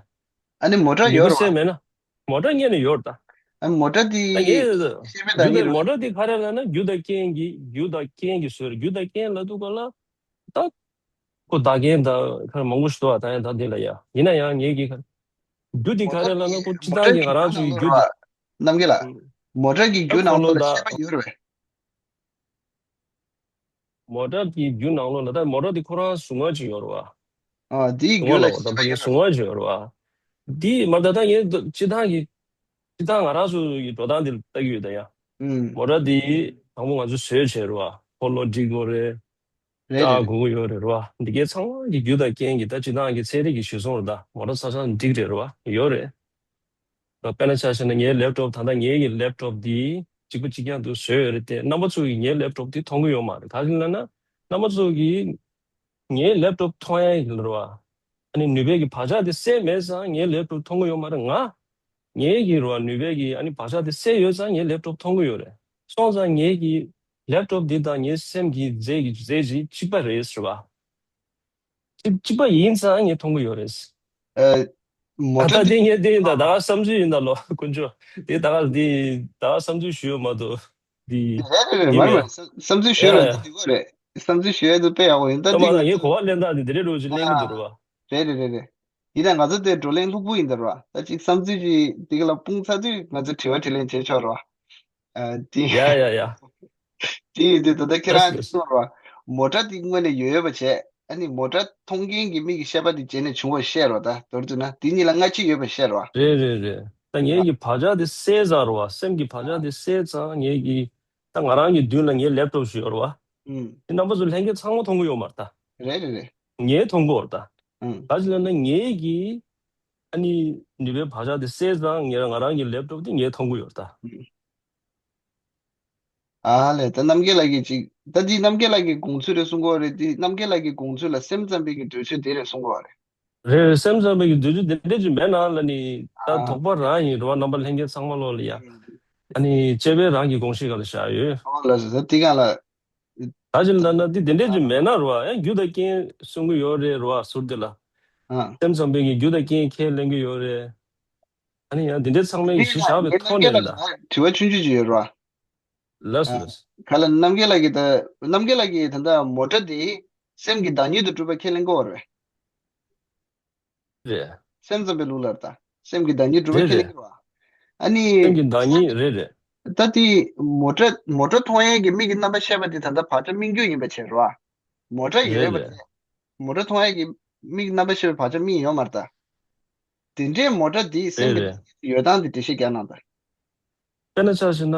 ཨ་ནི་མོ་ཊ་ཡོད་རེད་བ། ནུས་པ་སད་མེད་ན། མོ་ཊ་ངེད་ནས་ཡོད་རེད་ད། ཨ་མོ་ཊ་དེ་ད་ངས་ཤེས་པའི་བདག་རྒྱུ་ཉིད་དང་རེད། མོ་ཊ་དེ་ག་རེ་ལབ་ན་རྒྱུ་དང་རྐྱེན་གྱི་རྒྱུ་དང་རྐྱེན་གྱི་བཟོས་རེད། རྒྱུ་དང་རྐྱེན་ལབ་དུས་ག་ལ། ད། ཁོ་བདག་རྐྱེན་དང་ཁ་མང་པོ་ཞིག་འདུག་བ། ད་ཡང་ད་འདི་ལ་ཡ་ཡིན་ན་ཡང་ངེད་ཀྱི་ཁ། རྒྱུ་འདི་མོ་ག་ཊ་རེ་ལབ་ན་གི་ཁོ་སྤྱི་མོ་བཏང་ཊ་གི་གི་ང་རང་རྒྱུ་ནང་ཚོ་གི་ལོགས་རྒྱུ་ར། འདི། རྣམ་རྒྱལ་ལགས། ཨུམ། མོ་ཊ་གི་ད་རྒྱུ་ནང་ཁོ་ལོ་ལོགས་ལ་ད། ཤེས་པ་ཡོད་རེད་པས། མོ་ཊ་གི་རྒྱུ་ནང་ལོགས་ལ་ད་མོ་ཊ་འདི་ཁོ་རང་གཟུངས་སྔགས་ཅིག་ཡོད་རེད་བ། ཨ་འདིའི་རྒྱུ་ལ་གཟུངས་སྔགས་ལ་ཤེས་པ་ཡོད་རེད། གཟུངས་སྔགས་ཅིག་ཡོད་རེད་བ། འདི་མ་ད་ད་ངས་སྤྱི་བཏང་གི་སྤྱི་བཏང་ང་རང་ཚོ་ཡི་འགྲོ་སྟངས་འདི་ལྟ་གི་ཡོད་ད་ཡ། ཨུམ། མོ་ཊ་འདི་དང་པོ་ང་ཚོ་བཟོས་བྱས་རེད་བ། ཁོ་ལོ་སྒྲིག་དགོས་རེད། རེད་རེད། ཀ་གོ་གི་ཡོད་རེད་རེད་བ། འདི་གའི་ཚང་མ་གི་རྒྱུ་དང་རྐྱེན་གྱི་ད་སྤྱི་བཏང་གི་ཚན་རིག་གི་གཞི་བཟུང་རེད་ད། མོ་ཊ་ས་ཆ་འགྲིག་རེད་རེད་བ། ཡོད་རེད། དཔེར་ན་ཆ་བཞག་ན་ངའི་ལེབ་ཊོབ་ད་ལྟ་ངའི་གི་ལེབ་ཊོབ་འདི་གཅིག་པ་གཅིག་རྐྱང་དུ་བཟོས་ཡོད་རེད་དེ། རྣམ་པ་ཚོ་གི་ངའི་ལེབ་ཊོབ་འདི་མཐོང་གི་ཡོད་མ་རེད། ག་རེ་ལབ་ན། རྣམ་པ་ཚོ་གི་ངའི་ལེབ་ཊོབ་མཐོང་ཡ་ཡིན་རེད་བ། ཨ་ནི་ནུས་པའི་གི་བག་ཆགས་དེ་སད་མེད་ཙང་ངའི་ལེབ་ཊོབ་མཐོང་གི་ཡོད་མ་རེད། ང་ངའི་གི་རེད་བ། ནུས་པའི་གི་ཨ་ནི་བག་ཆགས་དེ་སད་ཡོད་ཙང་ངའི་ལེབ་ཊོབ་མཐོང་གི་ཡོད་རེད། སོང་ཙང་ངའི་གི་ལེབ་ཊོབ་འདི་དང་ངའི་སེམས་ཀྱི་རྫས་ཀྱི་རྫས་གཅིག་གཅིག་པ་རེད་ཟེར་བ། གཅིག་གཅིག་པ་ཡིན་ཙང་ངས་མཐོང་གི་ཡོད་རེད། ཨ། མོ་ད་ཊ་ལྟ་དེ་དེ་ངས་དེ་ཡིན་ད། ད་ག་བསམ་ཚུལ་ཡིན་ད་ལོ་དཀོན་མཆོག་དེ་ད་ག་དེ་ད་ག་བསམ་ཚུལ་ཞུ་ཡོད་མ་གཏོགས་དེ་རེད་རེད་རེད། དེ་མ་མ་མེད། བསམ་བསམ་ཚུལ་ཞུ་ཡ་ལ་ཡ་དེ་དེ་གོ་རེད། བསམ་ཚུལ་ཞུ་ཡ་དེ་དཔེ་ཡག་པོ་ཡིན། ད་ད་དེ་མ་ད་ང་ངས་ཚོ་གོ་བ་ལེན་སྟངས་དེ་དེ་རེད་འགྲོ་ཅིག་ལེན་གི་འདུག་རེད་བ། རེད་རེད་རེད་རེད། ཡིན་ན་ང་ཚོ་དེ་བགྲོ་གླེང་ལྷུག་པོ་ཡིན་ད་རེད་བ། ད་ཅིག་བསམ་ཚུལ་ཅིག་དེ་ག་ལ་སྤུངས་ཚར་དུས་ང་ཚོ་དྲི་བ་དྲིས་ལན་བྱེད་ཆོག་རེད་བ། ཨ་དེ། ཡ་ཡ་ཡ། དེ་ཡིན་དུས་ད་ལྟ་ཁྱེད་རང་ལགས་ལགས། གསུངས་རོགས། མོ་ཊ་དེ་དངོས་གནས་ཡོད་ཡོད་པ་བྱས། ཨ་ནི་མོ་ཊ་མཐོང་མཁན་གྱི་མིག་གི་ཤེས་པ་དེ་རྗེས་ནས་བྱུང་བ་བཤད་རོགས། ད་མདོར་བསྡུས་ན་དེ་གཉིས་ལ་སྔ་ཕྱི་ཡོད་པ་བཤད་རོགས། རེད་རེད་རེད། ད་ངེད་ཀྱི་བག་ཆགས་དེ་སད་ཚར་རོགས། སེམས་ཀྱི་བག་ཆགས་དེ་སད་ཙང་ངེད་ཀྱི་ད་ང་རང་གི་མདུན་ལ་ངའི་ལེབ་ཊོབ་ཞིག་ཡོད་རོགས། ཨུམ། དེ་རྣམ་པ་ཚོ་ལྷན་རྒྱས་ཚང་མ་མཐོང་གི་ཡོད་མ་རེད་ད། རེད་རེད་རེད། ངས་མཐོང་གི་ཡོད་རེད་ད། ཨུམ། ག་ཅི་ལབ་ན་ངེད་ཀྱི་ཨ་ནི་ནུས་པའི་བག་ཆགས་དེ་སད་ཙང་ངས་ང་རང་གི་ལེབ་ཊོབ་དེ་ངས་མཐོང་གི་ཡོད་རེད་ད། ཨུམ། ཨ་ལས། ད་རྣམ་རྒྱལ་ལགས་ཀྱིས་ཅིག་ད་འདི་རྣམ་རྒྱལ་ལགས་ཀྱི་དགོངས་ཚུལ་རེད་གསུང་གི་ཡོད་རེད། འདི་རྣམ་རྒྱལ་ལགས་ཀྱི་དགོངས་ཚུལ་ལ་སེམས་ཙམ་པའི་གི་འདོད་ཚུལ་དེ་རེད་གསུང་གི་ཡོད་རེད། རེད་རེད། སེམས་ཙམ་པའི་གི་འདོད་ཚུལ་དེ་འདྲ་ཅིག་མེད་ན་ལ་ནི་ད་ཨ། དོགས་པ་རང་ཡིན་རེད་བ། རྣམ་པ་ལྷན་རྒྱས་ཚང་མ་ལོག་ལ་ཡ། ཨ་ནི་དཔྱད་པའི་རང་གི་དགོངས་གཞི་སྒང་ལ་བཞག་ཡོད། ཨོ་ལགས་སོ། ད་འདི་སྒང་ལ་ ད་ཅི་ལབ་ན་འདི་དེ་འདྲས་ཅིག་མེད་ན་རོ། ཡང་རྒྱུ་དང་རྐྱེན་གསུང་གི་ཡོད་རེད་རོ། ཟུར་དེ་ལ་སེམས་ཙམ་པས་ཀྱི་རྒྱུ་དང་རྐྱེན་ཁས་ལེན་གི་ཡོད་རེད། ཨ་ནི་ཡང་དེ་འདྲས་ཚང་མས་ཀྱི་གཞི་བཞག་པའི་ཐོག་ནས་རེད་ད། དྲི་བ་ཆུང་ཆུང་ཅིག་ཡོད་རོ། ལགས་སོ་ལགས་སོ། ག་ལ་རྣམ་རྒྱལ་ལགས་ཀྱིས་ད་རྣམ་རྒྱལ་ལགས་ཀྱིས་ད་ལྟ་མོ་ཊ་དེ་སེམས་ཀྱི་བདག་ཉིད་དུ་གྲུབ་པ་ཁས་ལེན་གི་ཡོད་རེད། རེད། སེམས་ཙམ་པའི་ལུགས་ལ་ད་སེམས་ཀྱི་བདག་ཉིད་གྲུབ་པ་རེད་ཁས་ལེན་རེད། གི་རེད་བ། ཨ་ནི་སེམས་ཀྱི་བདག་ཉིད་རེད་རེད། ད་དེ་མོ་ཊ་མོ་ཊ་མཐོང་ཡས་ཀྱི་མིག་གི་རྣམ་པ་ཤེས་པ་དེ་ད་ལྟ་བག་ཆགས་སྨིན་རྒྱུ་ཡིན་པ་བྱས་རོ། མོ་ཊ་ཡོད་རེད་པ་རེད། དེ། མོ་ཊ་མཐོང་ཡས་ཀྱི་མིག་རྣམ་པ་ཤེས་པའི་བག་ཆགས་སྨིན་ཡོད་མ་རེད་ད། དེ་འདྲའི་མོ་ཊ་དེ་སེམས་རེད་ཀྱི་རེད། ཡོད་སྟངས་དེ་འགྲེལ་བཤད་རྒྱག་གནང་ད། དཔེར་ན་ཆ་བཞག་ན།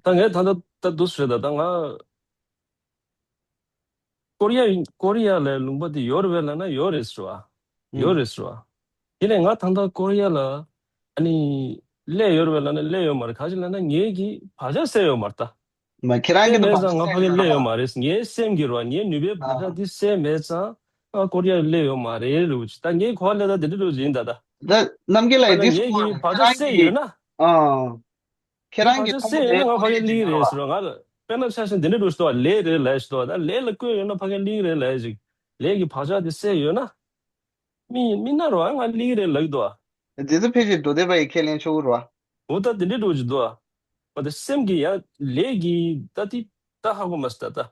ད་ངས་ད་ལྟ་ད་འདུག་ཟེར་ད་ད་ང་། ཀོ་རི་ཡ་ཀོ་རི་ཡ་ལའི་ལུང་པ་དེ་ཡོད་རེད་པས་ལབ་ན་ཡོད་རེད་ཟེར་བ། ཡོད་ཨུམ། རེད་ཟེར་བ། དེ་ནས་ང་ད་ལྟ་ཀོ་རི་ཡ་ལ་ཨ་ནི་སླེབས་ཡོད་རེད་པས་ལབ་ན་སླེབས་ཡོད་མ་རེད། ག་ཅི་ལབ་ན་ངེད་ཀྱི་བག་ཆགས་སད་ཡོད་མ་རེད་ད། མ་ཁྱེད་རང་སད་གིས་ད་མེད་བག་ཙང་ཆགས་ང་ཕ་གིར་སད་སླེབས་ཡོད་ཡོད་མ་མ་རེད། ངའི་སེམས་ཀྱི་རེད་བ། ངའི་ནུས་པའི་བག་ཆགས་ཨ། དེ་སད་མེད་ཙང་ང་ཀོ་རི་ཡར་སླེབས་ཡོད་མ་རེད་ལབ་ཀྱི། ད་ངས་གོ་བ་ལེན་ད་དེ་འདྲ་འགྲོ་བཞིན་ད་ད། ད་རྣམ་རྒྱལ་ལགས་ད་ཡིན་ད་དེ་ངས་གསུང་ཡོད་རེད་ཀྱི་བ། བག་ཆགས་ཁྱེད་རང་སད་ཡོད་གིས་ན། ཨ། ཁྱེད་རང་གིས་ཁོང་ཁྲོ་ཟ་ཡས་ཀྱི་ལས་ཀློག་ཡས་ཅིག་ཡིན་ན་རེད་བ། ང་ལ་དཔེར་ན་ཆ་བཞག་ན་དེ་འདྲ་འདུག་ཟེར་བ། ལས་རེད་ལབ་ཞིག་འདུག་བ། ད་ལས་ལ་བཀོད་ཡོད་ན་ཕ་གིར་ལས་རེད་ལབ་ཞིག་ལས་ཀྱི་བག་ཆགས་དེ་སད་ཡོད་ན། མི་མི་སྣ་རོ་ང་ལས་རེད་ལབ་ཀྱི་འདུག་བ། དེ་ཚོ་ཕལ་ཆེར་མདོ་སྡེ་པ་ཡིས་ཁས་ལེན་ཆོག་གི་རེད་བ། འོ་ད་དེ་འདྲ་འདྲ་ཅིག་འདུག་བ། མ་དེ་སེམས་ཀྱི་ཡང་ལས་ཀྱི་ད་དེ་ད་ཧ་གོ་མ་སོང་ད་ད།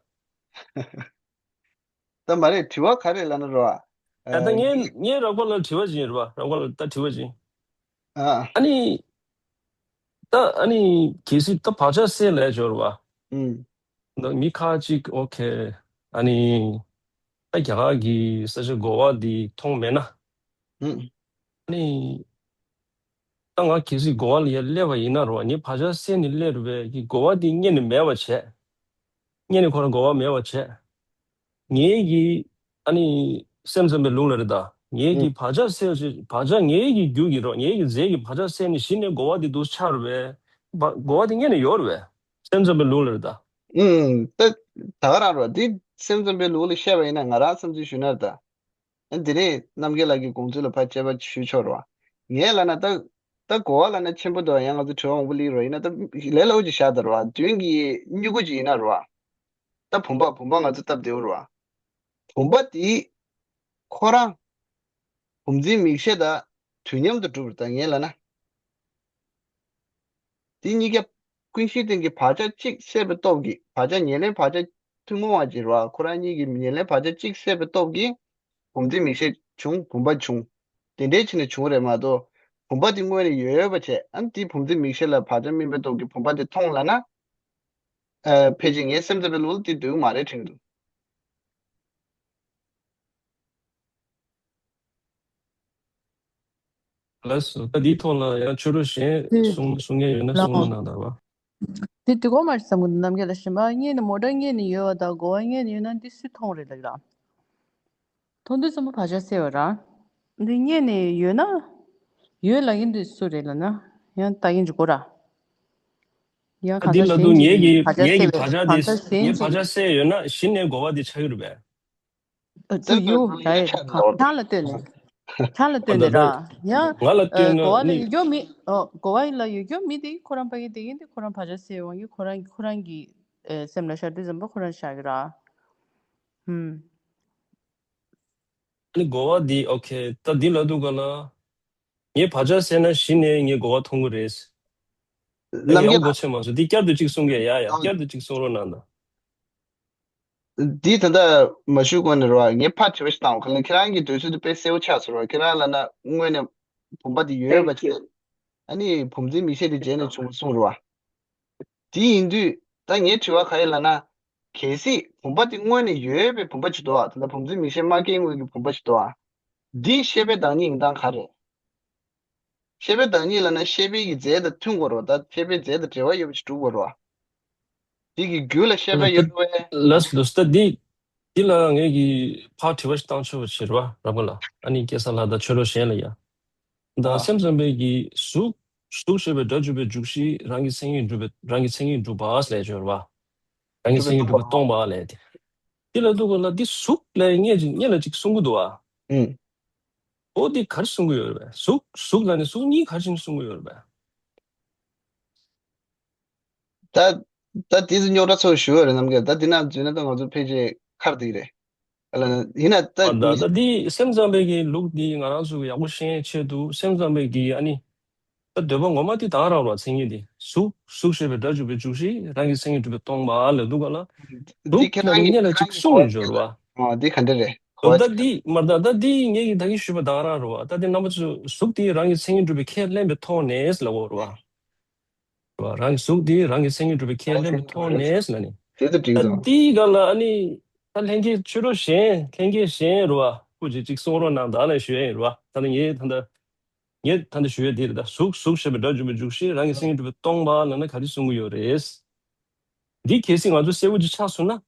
ད་མ་རེད། དྲི་བ་ག་རེ་ལབ་ན་རོ། ཨ་ད་ཨ་ངས་ངས་རག་པ་ལ་དྲི་བ་ཅིག་ཡིན་རེད་བ། རག་པ་ལ་ད་དྲི་བ་ཅིག་ཨ། ཨ་ནི། ད་ཨ་ནི་གལ་སྲིད་ད་བག་ཆགས་སད་ལབ་ཡས་ཅིག་ཡོད་རེད་བ། ཨུམ། ད་མི་ཁ་ཅིག་ཨོ་ཁེ། ཨ་ནི། ད་རྒྱ་གར་གྱི་ས་ཆ་གོ་བ་འདི་མཐོང་མེད་ན། ཨུམ། ཨ་ནི། ད་ང་གལ་སྲིད་གོ་བ་ལ་ཡར་སླེབས་པ་ཡིན་ན་རོ། ངས་བག་ཆགས་སད་ནས་སླེབས་རེད་པས་ཀྱི་གོ་བ་འདི་རྙེད་ནས་མེད་པ་བྱས། རྙེད་ནས་ཁོ་རང་གོ་བ་མེད་པ་བྱས། ངེད་ཀྱི་ཨ་ནི་སེམས་ཙམ་པའི་ལུགས་ལ་རེད་ད། ངེད་ཀྱི་ཨུ། བག་ཆགས་སད་ཅིག་བག་ཆགས་ངེད་ཀྱི་རྒྱུ་གི་རོ། ངེད་ཀྱི་རྫས་ཀྱི་བག་ཆགས་སད་ནས་གཞི་ནས་གོ་བ་འདི་འདུག་ཆགས་རེད་པས། བ་གོ་བ་འདི་རྙེད་ནས་ཡོད་རེད་པས། སེམས་ཙམ་པའི་ལུགས་ལ་རེད་ད། ཨུ། ད་ད་ག་རང་རོ། འདི་སེམས་ཙམ་པའི་ལུགས་ལ་བཤད་པ་ཡིན་ན་ང་རང་བསམ་ཚུལ་ཞུས་ན་རེད་ད། ཨ་དེ་ནས་རྣམ་རྒྱལ་ལགས་ཀྱི་དགོངས་ཚུལ་ལ་ཕར་དཔྱད་པ་ཞུས་ཆོག་རོ། ངས་ལབ་ན་ད་ད་གོ་བ་ལབ་ན་ཆེན་པོ་འདུག་ཡང་ང་ཚོ་དྲི་བ་མང་པོ་སླེབས་རོ། ཡིན་ན་ད་ལས་སླ་པོ་ཅིག་བཞག་ད་རོ། མདུན་གྱི་སྨྱུ་གུ་ཅིག་ཡིན་ན་རོ། ད་བུམ་པ་བུམ་པ་ང་ཚོ་སྟབས་བདེ་བོ་རེད་བ། བུམ་པ་དེ་ཁོ་རང་བུམ་འཛིན་མིག་ཤེས་དང་དུས་མཉམ་དུ་གྲུབ་རེད་ད། ངས་ལབ་ན། དེ་གཉིས་ཀ་ཀུན་གཞིའི་སྟེང་གི་བག་ཆགས་གཅིག་སད་པའི་སྟོབས་ཀྱིས། བག་ཆགས་ཉེར་ལེན་བག་ཆགས་ཐུན་མོང་བ་ཅིག་རེད་བ། ཁོ་རང་གཉིས་ཀྱི་ཉེར་ལེན་བག་ཆགས་གཅིག་སད་པའི་སྟོབས་ཀྱིས་བུམ་འཛིན་མིག་ཤེས་བྱུང་། བུམ་པ་བྱུང་། དེ་འདྲའི་ཕྱིར་ནས་བྱུང་རེད་མ་གཏོགས། བུམ་པ་དེ་དངོས་ནས་ཡོད་པ་བྱས། ཨ་ནི་དེ་བུམ་འཛིན་མིག་ཤེས་ལ་བག་ཆགས་སྨིན་པའི་སྟོབས་ཀྱིས་བུམ་པ་དེ་མཐོང་ལབ་ན། ཨ་ཕལ་ཆེར་ངའི་སེམས་ཙམ་པའི་ལུགས་ལ་དེ་འདོད་ཀྱི་མ་རེད་དྲན་གྱི་འདུག་ལགས་སོ། ད་འདིའི་ཐོག་ལ་ཡང་ཆོས་གྲོགས་གཞན་དེ་གསུང་གསུང་མཁན་ཡོད་ན་གསུང་རོགས་གནང་དང་བ། དེ་དུས་གོ་མར་བསམ་གི་འདུག་རྣམ་རྒྱལ་ལགས། གཞན་པ་རྙེད་ནས་མོ་ཊ་རྙེད་ནས་ཡོད་པ་དང་གོ་བ་རྙེད་ནས་ཡོད་ན་འདི་སུས་མཐོང་རེད་ལབ་ར། མཐོང་དུས་ཙམ་པ་བག་ཆགས་སད་པ་ར། འདི་རྙེད་ནས་ཡོད་ན། ཡོད་ལབ་མཁན་འདི་སུ་རེད་ལབ་ན། ཡང་ལྟ་མཁན་གྱི་གོ་ར། ཡང་གང་འདི་ལ་ལྟར་དུ་གཞན་གྱིས་ངེད་ཀྱི་བག་ཆགས་ངེད་ཀྱི་སད་བག་པའི་ཆགས་དེ་གང་ལྟར་གཞན་ངས་བག་ཆགས་གྱིས་སད་ཡོད་ན་གཞི་ནས་གོ་བ་དེ་ཆགས་ཀྱི་རེད་པས། ད་ཡོད་ད་ཡོད་ཆ་ལ་ཆ་ལ་ལྟོས་ནས། ཆ་ལ་ལྟོས་ནས་ར། ཡང་ང་ལ་ལྟོས་ན་གོ་བ་ལ་ནི་ཡོད་རྒྱུ་མི་ཨོ་གོ་བ་ལ་ཡོད་རྒྱུ་མི་དེ་ཁོ་རང་ཕ་གི་དེ་ཡིན་དེ་ཁོ་རང་བག་ཆགས་སད་ཡོང་གི་ཁོ་རང་ཁོ་རང་གི་ཨེ་སེམས་ལ་ཤར་དུས་ཙམ་པ་ཁོ་རང་ཤར་གི་ར། ཧུམ། ནི་གོ་བ་འདི་ཨོ་ཁེ་ད་འདི་ལ་འདུག་ག་ལ། ངས་བག་ཆགས་སད་ན་གཞི་ནས་ངས་གོ་བ་མཐོང་གི་རེད། ད་རྣམ་ཡང་རྒྱལ་གོ་ལགས། ཆེ་མ་སོང་འདི་བསྐྱར་དུ་གཅིག་གསུང་གི་ཡ་ཡ་བསྐྱར་དུ་གཅིག་གསུང་རོགས་གནང་དང་། འདི་ད་ལྟ་མ་ཞུ་གོང་ནས་རོ། ངས་ཕར་དྲི་བ་ཞིག་བཏང་བ་ག་ལ་ཁྱེད་རང་གི་འདོད་ཚུལ་དེ་དཔེ་གསལ་པོ་ཆགས་སོང་རོ། ཁྱེད་རང་ལབ་ན་དངོས་གནས་བུམ་པ་དེ་ཡོད་པ་བྱས། ཨ་ནི་བུམ་འཛིན་མིག་ཤེས་དེ་རྗེས་ནས་བྱུང་བ་གསུངས་རོ། དེ་ཡིན་དུས་ད་ངའི་དྲི་བ་ག་རེ་ལབ་ན། གལ་སྲིད་བུམ་པ་དེ་དངོས་གནས་ཡོད་པའི་བུམ་པ་ཅིག་འདུག་ཨ། ད་ལྟ་བུམ་འཛིན་མིག་ཤེས་མ་སྐྱེས་སྔོན་གྱི་བུམ་པ་ཅིག་འདུག་ཨ། འདི་ཤེས་པའི་བདག་ཉིད་ཡིན་སྟངས་ག་རེ། ཤེས་པའི་བདག་ཉིད་ལབ་ན་ཤེས་པའི་གི་རྫས་དང་མཐུན་དགོས་རེད་བ། ད་ཤེས་པའི་རྫས་དང་འབྲེལ་བ་ཡོད་པ་ཞིག་གྲུབ་དགོས་རེད་བ། དེ་གི་རྒྱུད་ལ་ཤེས་པ་ཡོད་པས། ལགས་སོ་ལགས་སོ། ད་འདི་འདི་ལ་ངས་ཀྱི་ཕར་དྲི་བ་ཞིག་བཏང་ཆོག་པ་བྱེད་རོགས་ར་བ་ལ། ཨ་ནི་སྐལ་བཟང་ལགས་དང་ཆོས་གྲོགས་གཞན་ལ་ཡ། ད་ཨ། སེམས་ཙམ་པས་ཀྱི་གཟུགས་གཟུགས་ཞེས་པའི་སྒྲ་བརྗོད་པའི་འཇུག་གཞི་རང་གི་མཚན་ཉིད་སྒྲུབ་པའི་རང་གི་མཚན་ཉིད་སྒྲུབ་པ་ལས་བརྗོད་ར་བ། རང་གི་མཚན་ཉིད་སྒྲུབ་པ་སྟོང་པ་ལས་དེ། འདི་ལ་འདུག་ག་ལ་འདི་གཟུགས་ལས་ངས་ཅིག་ངས་ལ་ཅིག་གསུང་གི་འདུག་ཨ། ཨུ། ཨོ་འདི་ག་རེ་གསུང་གི་ཡོད་རེད་པས། གཟུགས་གཟུགས་ལ་ནི་གཟུགས་གཉིས་ག་རེ་བྱས་ནས་གསུང་གི་ཡོད་རེད་པས། ད་ ད་དེ་ཚོ་རྙོག་དྲ་ཚོ་ཞུ་བ་རེད་རྣམ་རྒྱལ། ད་དེ་ན་འཛུལ་ན་ད་ང་ཚོ་ཕལ་ཆེར་ཁར་དེ་རེད། ཨ་ལ་ཡིན་ན་ད་ཨ་ད་ད་འདི་སེམས་ཙམ་པའི་གི་ལུགས་འདི་ང་རང་ཚོ་གི་ཡག་པོ་ཤེས་ཆེད་དུ་སེམས་ཙམ་པའི་གི་ཨ་ནི། ད་འདོད་པ་ངོ་མ་འདི་དང་རང་རོ་མཚན་ཉིད་འདི་གཟུགས་གཟུགས་ཞེས་པའི་སྒྲ་འཇུག་པའི་འཇུག་གཞི་རང་གི་མཚན་ཉིད་གྲུབ་པའི་སྟོང་པ་ལ་འདུག་ག་ལ། འདི་ཁྱེད་རང་གི་ཁྱེད་རང་གི་གོ་བ་ཨ་འདི་ག་འདྲ་རེད་གོ་བ་ད་འདི་མ་ད་ད་འདི་ངེད་ཀྱི་ད་གི་ཞུས་པ་དང་རང་རོ་བ། ད་འདི་རྣམ་པ་ཚོ་གཟུགས་འདི་རང་གི་མཚན་ཉིད་གྲུབ་པའི་ཁས་ལེན་པའི་ཐོག་ནས་ལ་འོ་རོ་བ། རང་གི་གཟུགས་འདི་རང་གི་མཚན་ཉིད་གྲུབ་པའི་ཁས་ལེན་པའི་ཐོག་ནས་ལ་ནི། དེ་ཚོ་འགྲིག་ད་སོང་། འདི་ག་ལ་ཨ་ནི། ད་ལྷན་རྒྱས་ཆོས་གྲོགས་གཞན་ལྷན་རྒྱས་གཞན་རོ་བ་སྐུ་མཁྱེན་གཅིག་གསུང་རོགས་གནང་ད་ལ་ཞུ་ཡ་ཡིན་རོ་བ། ད་ནི་ངས་ད་ད། ངས་ད་ལྟ་ཞུ་ཡ་འདི་རེད། ད་གཟུགས་གཟུགས་ཞེས་པའི་སྒྲ་འཇུག་པའི་འཇུག་གཞི་རང་གི་མཚན་ཉིད་གྲུབ་པའི་སྟོང་པ་ལབ་ན་ག་རེ་གསུང་གི་ཡོད་རེད། འདི་གལ་སྲིད་ང་ཚོ་གསལ་བོ་ཅིག་ཆགས་སོང་ན།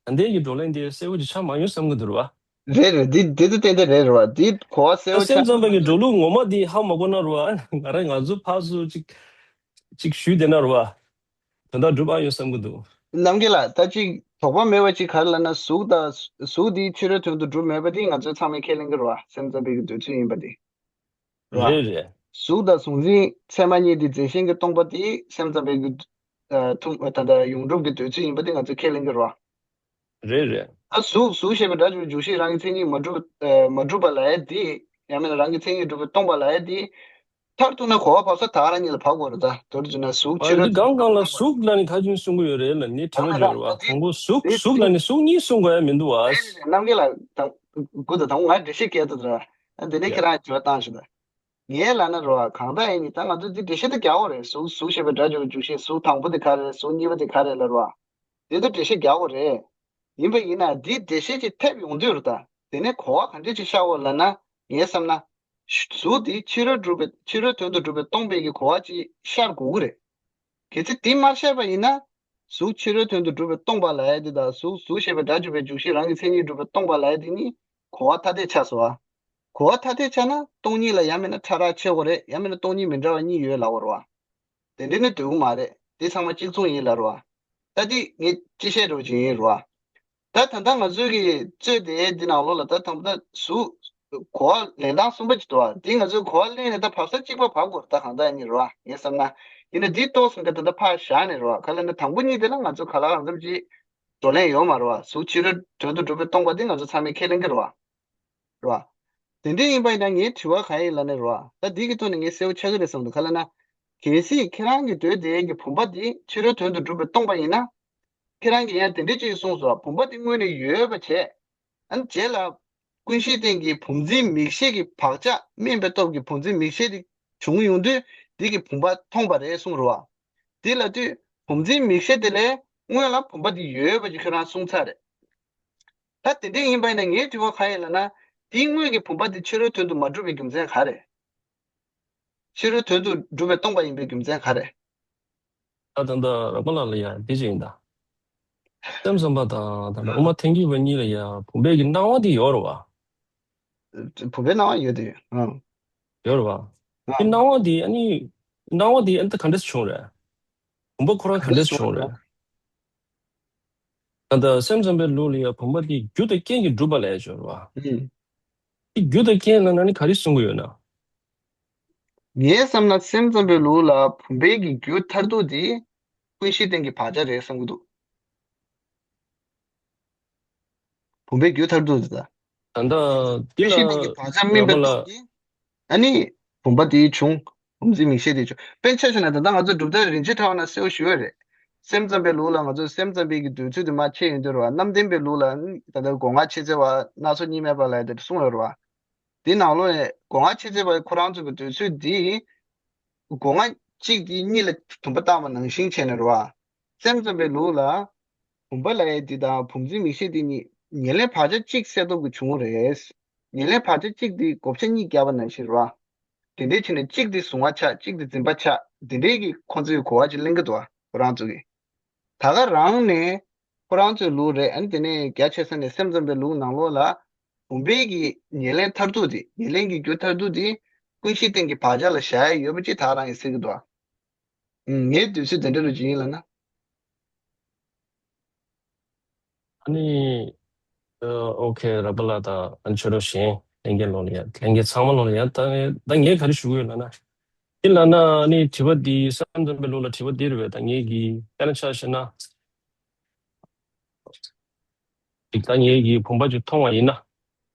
ད་ལྟའི་གི་བགྲོ་གླེང་འདི་གསལ་བོ་ཅིག་ཆགས་མ་ཡོང་བསམ་གི་འདུག་ར་བ། རེད་རེད། འདི་འདི་ཚོ་ཏན་ཏན་རེད་ར་བ། འདི་གོ་བ་གསལ་ད་བོ་སེམས་ཆགས་ཙམ་པ་གི་འགྲོ་ལུགས་ངོ་མ་འདི་ཧ་མ་གོ་ན་ར་བ། ང་རང་ང་ཚོ་ཕར་ཚུར་ཅིག་ཅིག་ཞུས་བསྡད་ན་ར་བ། དོན་དག་འགྲུབ་ཨ་ཡོང་བསམ་གི་འདུག་རྣམ་རྒྱལ་ལགས། ད་ཅིག་དོགས་པ་མེད་པ་ཅིག་ག་རེ་ལབ་ན་གཟུགས་དང་གཟུགས་འདི་ཕྱི་རོལ་དོན་དུ་གྲུབ་མེད་པ་འདི་ང་ཚོས་ཚང་མས་ཁས་ལེན་གི་ར་བ། སེམས་ཙམ་པའི་གི་འདོད་ཚུལ་ཡིན་པ་འདི། རེད་བ། རེད་རེད། གཟུགས་དང་གཟུགས་འཛིན་ཚད་མ་གཉིས་དེ་རྫས་གཞན་གྱི་སྟོང་པ་དེ་སེམས་ཙམ་པའི་གི་ཨ་ཐུན་ད་ལྟ་ཡོངས་གྲུབ་ཀྱི་འདོད་ཚུལ་ཡིན་པ་དེ་ང་ཚོས་ཁས་ལེན་གྱི་རེད་བ། རེད་རེད། ད་གཟུགས་གཟུགས་ཞེས་པའི་སྒྲ་འཇུག་འཇུག་ཤེས་རང་གི་མཚན་ཉིད་མ་གྲུབ་ཨ་མ་གྲུབ་པ་ལབ་ཡ་དེ། ཡང་མིན་ན་རང་གི་མཚན་ཉིད་གྲུབ་པའི་སྟོང་པ་ལབ་ཡ་དེ། མཐར་ཐུག་ན་གོ་བ་བབས་ས་ད་རང་ཉིད་ལ་བབས་དགོས་རེད། ད་མདོར་བསྡུས་ན་གཟུགས་ཕྱི་ཨ་རོལ་འདི་གང་གང་ལ་གཟུགས་ལ་ནི་ག་ཅིག་གསུང་གི་ཡོད་རེད་ལ་ནི་དྲི་བ་ཡོད་རེད་བ། དང་པོ་གཟུགས་གཟུགས་ལ་ནི་གཟུགས་གཉིས་གསུང་དགོས་ཡ་མི་འདུག་བ། རྣམ་རྒྱལ་ལགས་དང་། དགུ་དང་དང་པོ་ང་འགྲེལ་བཤད་སྐྱེལ་ཐུབ་དང་། ཨ་འདི་ནས་ཡ། ཁྱེད་རང་དྲི་བ་བཏང་ཞུ་དང་། ངས་ལབ་ན་རོ་བ་གང་ལྟར་ཡིན་ནི་ད་ང་ཚོ་འདི་འགྲེལ་བཤད་ད་རྒྱག་དགོས་རེད། གཟུགས་གཟུགས་ཞེས་པའི་སྒྲ་འཇུག་འཇུག་ཤེས་གཟུགས་དང་པོ་དེ་ག་རེ་རེད། གཟུགས་གཉིས་པ་དེ་ག་རེ་ལབ་རོ་བ། དེ་ཚོ་འགྲེལ་བཤད་རྒྱག་དགོས་རེད། ཡིན་པ་ཡིན་ན་འདིའི་འགྲེལ་བཤད་ཅིག་ཐེབས་ཡོང་དུས་རེད། ད་དེ་ནས་གོ་བ་ག་འདྲས་ཅིག་ཤར་བ་ལབ་ན། ངས་བསམ་ན། གཟུགས་དེ་ཕྱི་རོལ་གྲུབ་པའི་ཕྱི་རོལ་དོན་དུ་གྲུབ་པའི་སྟོང་པའི་གི་གོ་བ་ཅིག་ཤར་དགོས་ཀྱི་རེད། གལ་སྲིད་དེ་མ་ཤར་བ་ཡིན་ན། གཟུགས་ཕྱི་རོལ་དོན་དུ་གྲུབ་པའི་སྟོང་པ་ལབ་ཡ་དེ་དང་གཟུགས་གཟུགས་ཞེས་པའི་སྒྲ་འཇུག་པའི་འཇུག་ཤེས་རང་གི་མཚན་ཉིད་གྲུབ་པའི་སྟོང་པ་ལབ་ཡ་དེ་གཉིས་གོ་བ་ཐ་དད་ཆགས་སོང་བ། གོ་བ་ཐ་དད་ཆགས་ན་སྟོང་ཉིད་ལ་ཡང་མིན་ན་ཕྲ་རགས་ཆེ་བོ་རེད། ཡང་མིན་ན་སྟོང་ཉིད་མི་འདྲ་བ་གཉིས་ཡོད་ལབ་པ་རེད་བ། དེ་འདྲ་ནི་འདོད་གི་མ་རེད། དེ་ཚང་མ་གཅིག་མཚུངས་ཡིན་ལབ་རེད་བ། ད་དེ་ངས་ཅི་བཤད་འགྲོ་གི་ཡིན་རེད་བ། ད་ད་ལྟ་ང་ཚོའི་གི་རྩོད་དེ་འདི་ནང་ལོགས་ལ་ད་དང་པོ་ད་གཟུགས་གོ་བ་ལེན་སྟངས་གསུམ་པ་ཅིག་འདུག་བ། དེ་ང་ཚོའི་གོ་བ་ལེན་ནས་ད་བབས་ས་གཅིག་པ་བབས་དགོས་རེད། ད་གང་ལྟར་ཡིན་རེད་བ། ངས་བསམ་ན། ཡིན་ན་འདི་ཏོག་ཙམ་གི་ད་ལྟ་ཕར་བཞག་ནས་རེད་བ། ག་ལབ་ན་དང་པོ་གཉིས་དེ་ལ་ང་ཚོ་ག་ལ་གང་འཚམ་ཅིག་བགྲོ་གླེང་ཡོད་མ་རེད་བ། གཟུགས་ཕྱི་རོལ་དོན་དུ་གྲུབ་པའི་སྟོང་པ་དེ་ང་ཚོ་ཚང་མས་ཁས་ལེན་གྱི་རེད་བ། རེད་བ། དེ་འདྲ་ཡིན་པ་ཡིན་ན་ངའི་དྲི་བ་གང་ཡིན་ལབ་ན་རེད་བ། ད་འདི་གི་ཐོག་ནས་ངས་གསལ་བོ་ཆགས་ཀྱི་རེད་བསམ་འདུག་ག་ལབ་ན། གལ་སྲིད་ཁྱེད་རང་གི་འདོད་དེ་གི་བུམ་པ་འདི་ཕྱི་རོལ་དོན་དུ་གྲུབ་པའི་སྟོང་པ་ཡིན་ན། ཁྱེད་རང་གིས་ཡང་དེ་འདྲ་ཅིག་གསུངས་སོང་། བུམ་པ་འདི་སྔོན་ནས་ཡོད་པ་བྱས། ཨ་ནི་རྗེས་ལ་ཀུན་གཞིའི་སྟེང་གི་བུམ་འཛིན་མིག་ཤེས་ཀྱི་བག་ཆགས་དམན་པའི་སྟོབས་ཀྱིས་བུམ་འཛིན་མིག་ཤེས་དེ་བྱུང་ཡོང་དུས་འདི་གི་བུམ་པ་མཐོང་པ་རེད་གསུངས་རེད་བ། དེ་ལབ་དུས་བུམ་འཛིན་མིག་ཤེས་དེ་ལས་སྔོན་ལ་བུམ་པ་འདི་ཡོད་པ་ཅིག་ཁྱོད་རང་གསུངས་ཚར་རེད། ད་དེ་འདྲ་ཡིན་པ་ཡིན་ན་ངའི་དྲི་བ་གང་ཡིན་ལབ་ན། དེའི་སྔོན་གྱི་བུམ་པ་དེ་ཕྱི་རོལ་དོན་དུ་མ་གྲུབ་པའི་རྒྱུ་མཚན་ག་རེ། ཕྱི་རོལ་དོན་དུ་གྲུབ་པའི་སྟོང་པ་ཡིན་པའི་རྒྱུ་མཚན་ག་རེ། ད་ད་ལྟ་རག་པ་ལགས་ལ་ཡ་འདི་ཅིག་ཡིན་ད། སེམས་ཙམ་པ་དང་ད་ལྟ་དབུ་མ་ཐལ་འགྱུར་བ་གཉིས་ལ་ཡ་བུམ་པའི་གི་སྣང་བ་དེ་ཡོད་རེད་བ། བུམ་པའི་སྣང་བ་ཡོད་དེ། ཨང་། ཡོད་རེད་བ། དེ་ཨང་། སྣང་བ་དེ་ཨ་ནི། སྣང་བ་དེ་ཨ་ནི་ད་ག་འདྲས་བྱུང་རེད། བུམ་པ་ཁོ་རང་ག་ག་འདྲས་འདྲས་བྱུང་བྱུང་རེད། རེད། ད་ལྟ་སེམས་ཙམ་པའི་ལུགས་ལ་ཡང་བུམ་པ་དེ་རྒྱུ་དང་རྐྱེན་གྱིས་གྲུབ་པ་ལས་བྱུང་བ། ཨུམ། དེ་རྒྱུ་དང་རྐྱེན་ལ་ན་ནི་ག་རེ་གསུང་གི་ཡོད་ན། ངའི་བསམ་ན་སེམས་ཙམ་པའི་ལུགས་ལ་བུམ་པའི་གི་རྒྱུ་མཐར་ཐུག་དེ་ཀུན་གཞིའི་སྟེང་གི་བག་ཆགས་རེད་བསམ་གྱི་འདུག་བུམ་པའི་རྒྱུ་མཐར་ཐུག་དེ་ད། ད་ལྟ་འདི་ཀུན་གཞིའི་སྟེང་གི་ལ་བག་ཆགས་དམིགས་པའི་རང་སྟོབས་ཀྱིས། ཨ་ནི། བུམ་པ་དེའི་བྱུང་། བུམ་འཛིན་མིག་ཤེས་དེའི་བྱུང་། དཔེར་ཆ་བཞག་ན་ད་ལྟ་ང་ཚོ་གྲུབ་མཐའ་རིན་ཆེན་ཕྲེང་བ་ན་གསལ་བོ་ཞུ་བ་རེད། སེམས་ཙམ་པའི་ལུགས་ལ་ང་ཚོ་སེམས་ཙམ་པའི་གི་འདོད་ཚུལ་དེ་མར་ཕྱེ་ཡོང་དུས་རེད་བ། རྣམ་བདེན་པའི་ལུགས་ལ་ད་ལྟ་སྒོ་ལྔ་ཕྱེད་འཚལ་བ་སྣ་ཚོགས་གཉིས་མེད་པ་ལབ་ཡ་དེ་གསུངས་ཡོད་རེད་བ། དེའི་ནང་ལོགས་ནས་སྒོ་ལྔ་ཕྱེད་འཚལ་བ་ཁོ་རང་ཚོ་གི་འདོད་ཚུལ་དེ། སྒོ་ལྔ་གཅིག་དེ་གཉིས་ལ་དུམ་པ་བཏགས་པ་ནང་བཞིན་བྱས་ནས་རེད་བ། སེམས་ཙམ་པའི་ལུགས་ལ། བུམ་པ་ལབ་ཡ་འདི་དང་བུམ་འཛིན་མིག་ཤེས་འདི་གཉིས་ཉེར་ལེན་བག་ཆགས་གཅིག་གསལ་སྟོབས་ཀྱིས་བྱུང་བ་རེད། ཉེར་ལེན་བག་ཆགས་གཅིག་འདི་བགོ་བཤའ་གཉིས་བརྒྱབ་པ་ནང་བཞིན་རེད་བ། དེ་འདྲའི་ཕྱིར་ནས་གཅིག་འདི་གཟུང་བ་ཆགས། གཅིག་འདི་འཛིན་པ་ཆགས། འདི་འདྲའི་གི་ཁོང་ཚོའི་གོ་བ་ཅིག་ལེན་གྱི་འདུག་བ། ཁོ་རང་ཚོ་གིས། ད་ག་རང་ནས་ཁོ་རང་ཚོའི་ལུགས་རེད། ཨ་ནི་དེ་ནས་རྒྱ་ཆེ་ས་ནས་སེམས་ཙམ་པའི་ལུགས་ནང་ལོགས་ལ། བུམ་པའི་གི་ཉེར་ལེན་མཐར་ཐུག་དེ། ཉེར་ལེན་གྱི་རྒྱུ་མཐར་ཐུག་དེ། ཀུན་གཞིའི་སྟེང་གི་བག་ཆགས་ལ་བཞག་ཡ་ཡོད་པ་ཅིག་ད་ག་རང་གིས་ཟེར་གྱི་འདུག་བ། ངའི་འདོད་ཚུལ་དེ་འདྲ་རུ་ཅིག་ཡིན་ལབ་ན། ཨ་ནི། ཨ། ཨོ་ཁེ། རག་པ་ལགས་དང་ཨ་ནི་ཆོས་གྲོགས་གཞན་ལྷན་རྒྱས་ལོག་ལ་ཡ། ལྷན་རྒྱས་ཚང་མ་ལོག་ལ་ཡ། ད་ངས་ད་ངས་ག་རེ་ཞུ་གི་ཡོད་ལབ་ན། དེ་ལབ་ན་ནི་དྲི་བ་འདི་སེམས་ཙམ་པའི་ལུགས་ལ་དྲི་བ་འདི་རེད་པས། ད་ངེད་ཀྱིས་དཔེར་ན་ཆ་བཞག་ན། ད་ངེད་ཀྱིས་བུམ་པ་ཅིག་མཐོང་བ་ཡིན་ན།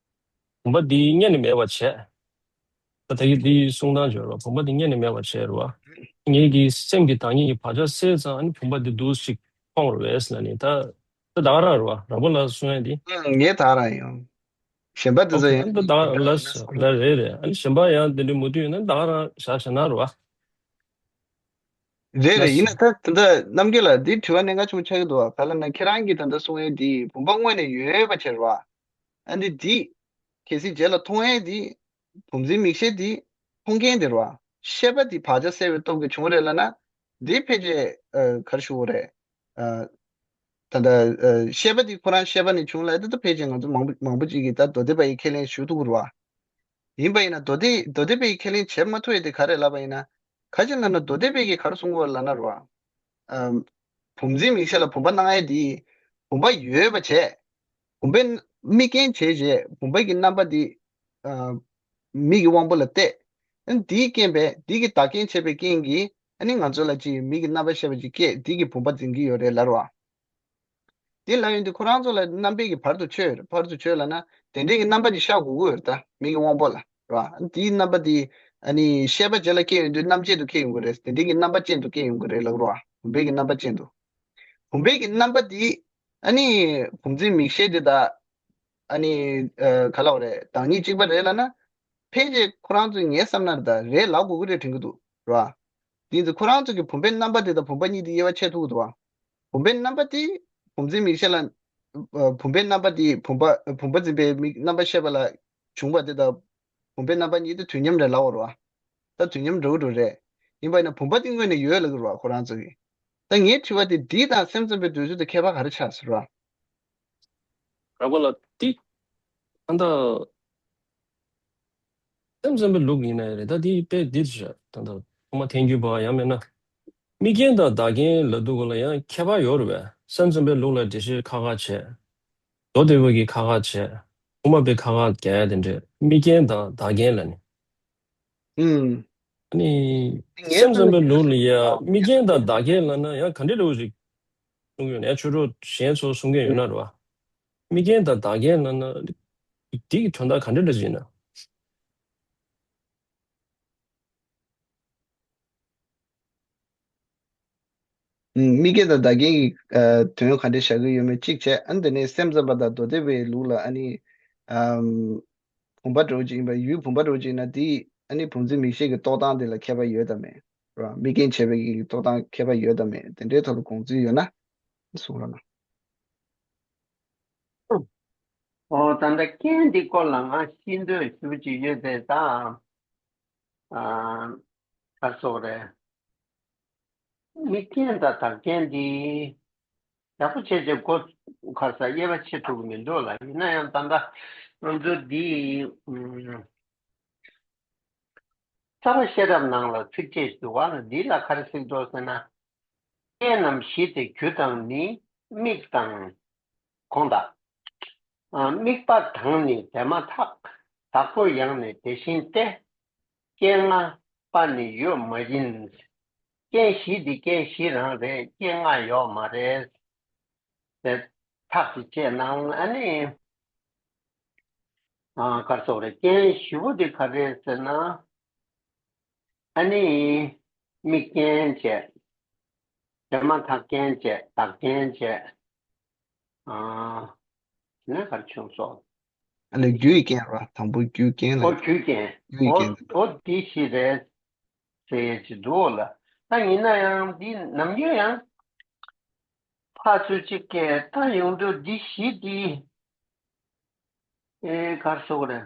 བུམ་པ་འདི་རྙེད་ནས་མེད་པ་བྱས། ད་ད་གི་འདི་གསུང་སྟངས་ཅིག་ཡོད་རེད་བ། བུམ་པ་འདི་རྙེད་ནས་མེད་པ་བྱས་རེད་བ། ངེད་ཀྱི་སེམས་ཀྱི་བདག་ཉིད་ཀྱི་བག་ཆགས་སད་ཙང་ཨ་ནི་བུམ་པ་འདི་འདུག་ཅིག་མཐོང་རེད་པས་ལབ་ནི་ད། ད་ད་ག་རང་རེད་བ། རང་པོ་ལ་གསུང་ཡ་འདི། ཨང་། ངས་ད་ག་རང་ཡིན། གཞན་པ་འདི་ཚོ་ཨོ་ཡང་ད་ད་ག་རང་ལ་ལ་རེད་རེད། ཨ་ནི་གཞན་པ་ཡང་འདི་འདྲའི་མུ་མཐུད་ཡོད་ན་ད་ག་རང་བཞག་བཞག་ན་རེད་བ། རེད་རེད། ལགས་ཡིན་ན་སོ། ད་ད་ལྟ་རྣམ་རྒྱལ་ལགས་འདི་དྲི་བ་གནད་འགག་ཆེན་པོ་ཆགས་ཀྱི་འདུག་བ། ག་ལབ་ན་ཁྱེད་རང་གིས་ད་ལྟ་གསུང་ཡས་འདི་བུམ་པ་དངོས་གནས་ཡོད་པ་བྱས་རེད་བ། ཨ་འདི་འདི་གལ་སྲིད་རྗེས་ལ་མཐོང་ཡས་འདི་བུམ་འཛིན་མིག་ཤེས་འདི་མཐོང་མཁན་དེ་རེད་བ། ཤེས་པ་འདི་བག་ཆགས་སད་པའི་སྟོབས་ཀྱིས་བྱུང་རེད་ལབ་ན་འདི་ཕལ་ཆེར་ཨ་ག་རེ་ཞུ་དགོས་རེད། ཨ་ད་ལྟ་ཨ་ཤེས་པ་འདི་ཁོ་རང་ཤེས་པ་ནས་བྱུང་ལབ་ཡས་འདི་ད་ཕལ་ཆེར་ང་ཚོ་མང་པོ་མང་པོ་ཅིག་གིས་ད་མདོ་སྡེ་པ་ཡི་ཁས་ལེན་ཞུ་ཐུབ་ཀྱི་རེད་བ། ཡིན་པ་ཡིན་ན་མདོ་སྡེ་མདོ་སྡེ་པའི་ཁས་ལེན་བྱེད་མ་ཐུབ་ཡས་དེ་ག་རེ་ལབ་པ་ཡིན་ན། ག་ཅི་ལབ་ན་མདོ་སྡེ་པའི་གིས་ག་རེ་གསུང་གི་ཡོད་ལབ་ན་རེད་བ། ཨམ། བུམ་འཛིན་མིག་ཤེས་ལ་བུམ་པ་སྣང་ཡས་དེ། བུམ་པ་ཡོད་པ་བྱས། བུམ་པའི་དམིགས་རྐྱེན་བྱས་རྗེས་བུམ་པ་གི་རྣམ་པ་དེ། ཨ། མིག་གི་དབང་པོ་ལ་གཏད། ཨ་ནི་དེའི་རྐྱེན་པས་དེ་གི་བདག་རྐྱེན་བྱས་པའི་རྐྱེན་གྱིས་ཨ་ནི་ང་ཚོ་ལ་ཅིག་མིག་གི་རྣམ་པ་ཤེས་པ་ཅིག་སྐྱེས། དེ་གི་བུམ་པ་འཛིན་གྱི་ཡོད་རེད་ལབ་རེད་བ། དེ་ལབ་ཡོང་དུས་ཁོ་རང་ཚོ་ལ་རྣམ་པའི་གི་བར་དུ་ཆོད་ཡོད་རེད། བར་དུ་ཆོད་ལབ་ན་དེ་འདྲའི་གི་རྣམ་པ་ཅིག་ཤར་དགོས་ཀྱི་ཡོད་རེད། ད་མིག་གི་དབང་པོ་ལ་རེད་བ། དེའི་རྣམ་པ་དེ་ཨ་ནི་ཤེས་པ་རྗེས་ལ་སྐྱེ་ཡོང་དུས་རྣམ་ཅན་དུ་སྐྱེ་ཡོང་གི་རེད། དེ་འདྲའི་གི་རྣམ་པ་ཅན་དུ་སྐྱེ་ཡོང་གི་རེད་ལབ་རེད་བ། བུམ་པའི་གི་རྣམ་པ་ཅན་དུ། བུམ་པའི་གི་རྣམ་པ་དེ་ཨ་ནི་བུམ་འཛིན་མིག་ཤེས་དེ་དག་ཨ་ནི་ཨ་ག་ལབ་དགོས་རེད། བདག་ཉིད་གཅིག་པ་རེད་ལབ་ན། ཕལ་ཆེར་ཁོ་རང་ཚོས་ངའི་བསམ་ན་རེད་ད་རེད་ལབ་དགོས་ཀྱི་རེད་དྲན་གྱི་འདུག་རེད་བ། དེ་ཡིན་དུས་ཁོ་རང་ཚོ་གི་བུམ་པའི་རྣམ་པ་དེ་དང་བུམ་པ་གཉིས་དེ་དབྱེ་བ་ཕྱེ་ཐུབ་ཀྱི་འདུག་བ། བུམ་པའི་རྣམ་པ་དེ་བུམ་འཛིན་མིག་ཤེས་ལ། ཨ་བུམ་པའི་རྣམ་པ་དེ་བུམ་པ་བུམ་པ་འཛིན་པའི་མིག་རྣམ་པ་ཤེས་པ་ལ་བྱུང་བ་དེ་དང་། བུམ་པའི་རྣམ་པ་གཉིས་དེ་དུས་མཉམ་རེད་ལབ་པ་རེད་བ། ད་དུས་མཉམ་འདྲ་བོ་འདྲ་བོ་རེད། ཡིན་པ་ཡིན་ན་བུམ་པ་དེ་དངོས་གནས་ཡོད་ལབ་ཀྱི་རེད་བ་ཁོ་རང་ཚོ་གིས། ད་ངའི་དྲི་བ་དེ་འདི་དང་སེམས་ཙམ་པའི་འདོད་ཚུལ་དེ་ཁྱད་པར་ག་རེ་ཆགས་ཟེར་བ། ར་གོ་ལ་ཏི། ཨ་ད། སེམས་ཙམ་པའི་ལུགས་ཡིན་ན་རེད། ད་དེ་དཔེ་འདིར་བཞག་ད་ལྟ་ཐོག་མ་ཐལ་འགྱུར་བ་ཡང་མིན་ན། དམིགས་རྐྱེན་དང་བདག་རྐྱེན་ལབ་དུས་ག་ལ་ཡང་ཁྱད་པར་ཡོད་རེད་པས། སེམས་ཙམ་པའི་ལུགས་ལ་འགྲེལ་བཤད་ཁག་ཁག་བྱས། མདོ་སྡེ་པ་གིས་ཁག་ཁག་བྱས། དབུ་མ་པས་ཁག་ཁག་རྒྱག་ཡ་དེ་འདྲས། དམིགས་རྐྱེན་དང་བདག་རྐྱེན་ལབ་ནས། ཨུམ། ཨ་ནི། ངའི་སེམས་ཙམ་པའི་ལུགས་ལ་ཡ་དམིགས་རྐྱེན་དང་བདག་རྐྱེན་ལབ་ན་ཡང་ག་འདྲས་འདྲ་བོ་ཞིག་གསུང་གི་ཡོད་ན། ཡང་ཆོས་གྲོགས་གཞན་ཚོ་གསུང་མཁན་ཡོད་ན་རེད་བ། དམིགས་རྐྱེན་དང་བདག་རྐྱེན་ལབ་ན་འདི་གི་དོན་དག་ག་འདྲ་འདྲ་ཞིག་ཡིན་ན། ཨུམ། དམིགས་རྐྱེན་དང་བདག་རྐྱེན་གྱི་ཨ་དོན་ག་འདྲ་བཞག་གི་ཡོད་མེད་གཅིག་བྱས། ཨ་ནི་དེ་ནས་སེམས་ཙམ་པ་དང་མདོ་སྡེ་པའི་ལུགས་ལ་ཨ་ནི་ཨམ། བུམ་པ་འདྲ་བོ་ཅིག་ཡིན་པ། ཡུལ་བུམ་པ་འདྲ་བོ་ཅིག་ཡིན་ན་དེ་ཨ་ནི་བུམ་འཛིན་མིག་ཤེས་ཀྱི་རྟོགས་སྟངས་དེ་ལ་ཁྱད་པར་ཡོད་དམ་མེད། རེད་བ། དམིགས་རྐྱེན་བྱས་པའི་གི་རྟོགས་སྟངས་ཁྱད་པར་ཡོད་དམ་མེད། དེ་འདྲའི་ཐོག་ལ་དགོངས་ཚུལ་ཡོད་ན་གསུང་རོགས་གནང་། ཨོ་ད་ལྟ་རྐྱེན་འདི་སྐོར་ལ་ང་ཤེས་འདོད་ཞུ་ཅིག་ཡོད་ཚེ་ད། ཨ་ག་སོགས་རེད། དམིགས་རྐྱེན་དང་བདག་རྐྱེན་འདི་ཡག་པོ་བྱས་རྗེས་གོ་ཁ་ས་དབྱེ་བ་ཕྱེ་ཐུབ་ཀྱི་མི་འདུག་ལ། ཡིན་ན་ཡང་ད་ལྟ་ང་ཚོ་འདི་ཨུམ། རྩ་བ་ཤེས་རབ་ནང་ལ་ཚིགས་བཅད་ཞིག་འདུག་བ་ལ། འདི་ལ་ག་རེ་ཟེར་འདུག་ཟེར་ན། རྐྱེན་རྣམས་གཞི་དེ་རྒྱུ་དང་ནི། དམིགས་དང་ཁོང་དག་ཨ་དམིགས་པ་དང་ནི་དེ་མ་ཐག་བདག་པོ་ཡང་ནི་དེ་བཞིན་ཏེ། རྐྱེན་ལྔ་པ་ནི་ཡོད་མ་ཡིན། རྐྱེན་བཞི་འདི་རྐྱེན་བཞི་རང་རེད། རྐྱེན་ལྔ་ཡོད་མ་རེད། དེ་ཐག་གཅིག་བཅད་ནའང་ཨ་ནི། ཨ་ག་རེ་ཟེར་དགོས་རེད། རྐྱེན་བཞི་པོ་འདི་ག་རེ་རེད་ཟེར་ན། ཨ་ནི། དམིགས་རྐྱེན་བྱས། དེ་མ་ཐག་རྐྱེན་བྱས། བདག་རྐྱེན་བྱས། ཨ་ནི་ག་རེ་བྱུང་སོང་། ཨ་ནི་རྒྱུའི་རྐྱེན་རེད་བ། དང་པོ་རྒྱུའི་རྐྱེན་ལ། ཨོ་རྒྱུའི་རྐྱེན། རྒྱུའི་རྐྱེན་དེ། ཨོ་འདི་བཞི་རེད་ཟེར་ཡས་ཅིག་འདུག་ལ། ད་ཡིན་ན་ཡང་འདི་ནམ་རྒྱུན་ཡང་ཕར་ཚུར་གཅིག་གིས་ལྟ་ཡོང་དུས་འདི་བཞི་འདི། ཨེ་ག་རེ་ཟེར་དགོས་རེད།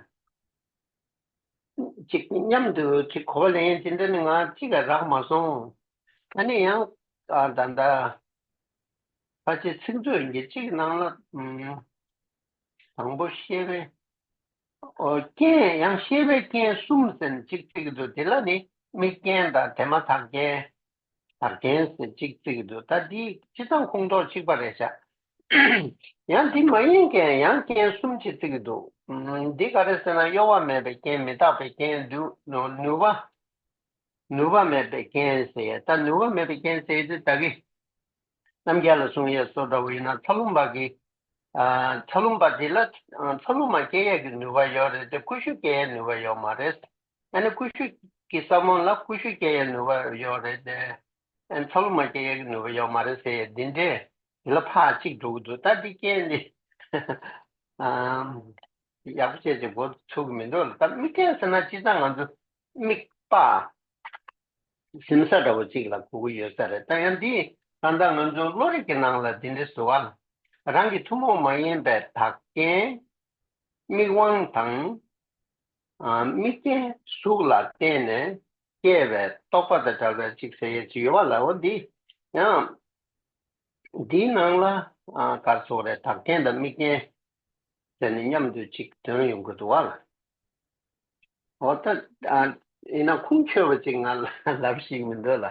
གཅིག་མཉམ་དུ་གཅིག་གོ་བ་ལེན་དེ་འདྲ་ནི་ང་གཅིག་ལ་རག་མ་སོང་། ཨ་ནི་ཡང་ཨ་ད་ལྟ་ཕལ་ཆེར་ཚིག་མཛོད་འདི་གཅིག་ནང་ལ་ཨུམ། དང་པོ་ཤེས་པའི་ཨོ་རྐྱེན་ཡང་ཤེས་པའི་རྐྱེན་གསུམ་ཟེར་ནས་གཅིག་བརྩི་གི་འདུག་དེ་ལ་ནི་དམིགས་རྐྱེན་དང་དེ་མ་ཐག་རྐྱེན། བདག་རྐྱེན་ཟེར་གཅིག་བརྩི་གི་འདུག་ད་འདི་སྤྱི་བཏང་ཁོངས་གཏོགས་གཅིག་པ་རེད་ཤག་ཡང་འདི་མ་ཡིན་མཁན་ཡང་རྐྱེན་གསུམ་ཅིག་བརྩི་གི་འདུག་ཨུམ། འདི་ག་རེ་ཟེར་ན་གཡོ་བ་མེད་པའི་རྐྱེན། མི་རྟག་པའི་རྐྱེན། འདུས་ནུས་པ། ནུས་པ་མེད་པའི་རྐྱེན་ཟེར་ཡ། ད་ནུས་པ་མེད་པའི་རྐྱེན་ཟེར་ཡ་དེ་ད་གི་རྣམ་རྒྱལ་ལ་གསུང་ཡས་སོགས་འདྲ་བོ་ཡིན་ན། ཚ་ལུ་མ་གི་ཨ་ཚ་ལུ་མ་དེ་ལ་ཨ་ཚ་ལུ་མ་སྐྱེ་ཡས་ཀྱི་ནུས་པ་ཡོད་རེད་དེ། ཀུ་ཤུ་སྐྱེ་ཡས་ནུས་པ་ཡོད་མ་རེད། ཨ་ནི་ཀུ་ཤུ་གི་ས་བོན་ལ་ཀུ་ཤུ་སྐྱེ་ཡས་ནུས་པ་ཡོད་རེད་དེ། ཨ་ནི་ཚ་ལུ་མ་སྐྱེ་ཡས་ཀྱི་ནུས་པ་ཡོད་མ་རེད་ཟེར་ཡས་འདི་འདྲས་དེ་ལ་ཕར་གཅིག་འགྲོ་གི་འདུག་ད་འདི་རྐྱེན་འདི་ཨ་ཡག་པོ་བྱས་ཅིག་འགོ་ཚུགས་ཀྱི་མི་འདུག་ལ། ད་དམིགས་རྐྱེན་ཟེར་ན་སྤྱིར་བཏང་ང་ཚོ་དམིགས་པ། སེམས་འདྲ་བོ་གཅིག་ལ་གོ་གི་ཡོད་ས་རེད། ད་ཡང་འདི་ད་ལྟ་ང་ཚོ་བློ་རིག་གི་ནང་ལ་འདི་འདྲ་ཟེར་བ་ལ། རང་གི་ཐུན་མོང་མ་ཡིན་པའི་བདག་རྐྱེན། དམིགས་དབང་དང་། ཨ་དམིགས་རྐྱེན་གཟུགས་ལ་བརྟེན་ནས་སྐྱེས་པའི་རྟོག་པ་དང་བྲལ་བའི་གཅིག་ཟེར་ཡས་ཅིག་ཡོད་པ་ལ། འོ་འདི་ཡང་འདིའི་ནང་ལ་ཨ་ག་རེ་ཟེར་དགོས་རེད། བདག་རྐྱེན་དང་དམིགས་རྐྱེན་ཟེར་ནས་མཉམ་དུ་གཅིག་འདོན་ཡོང་གི་འདུག་བ་ལ། འོ་ད་ཨ་ཡིན་ན་ཁུངས་འཁྱོལ་བ་ཅིག་ང་ལ་ལབ་ཤེས་མི་འདུག་ལ།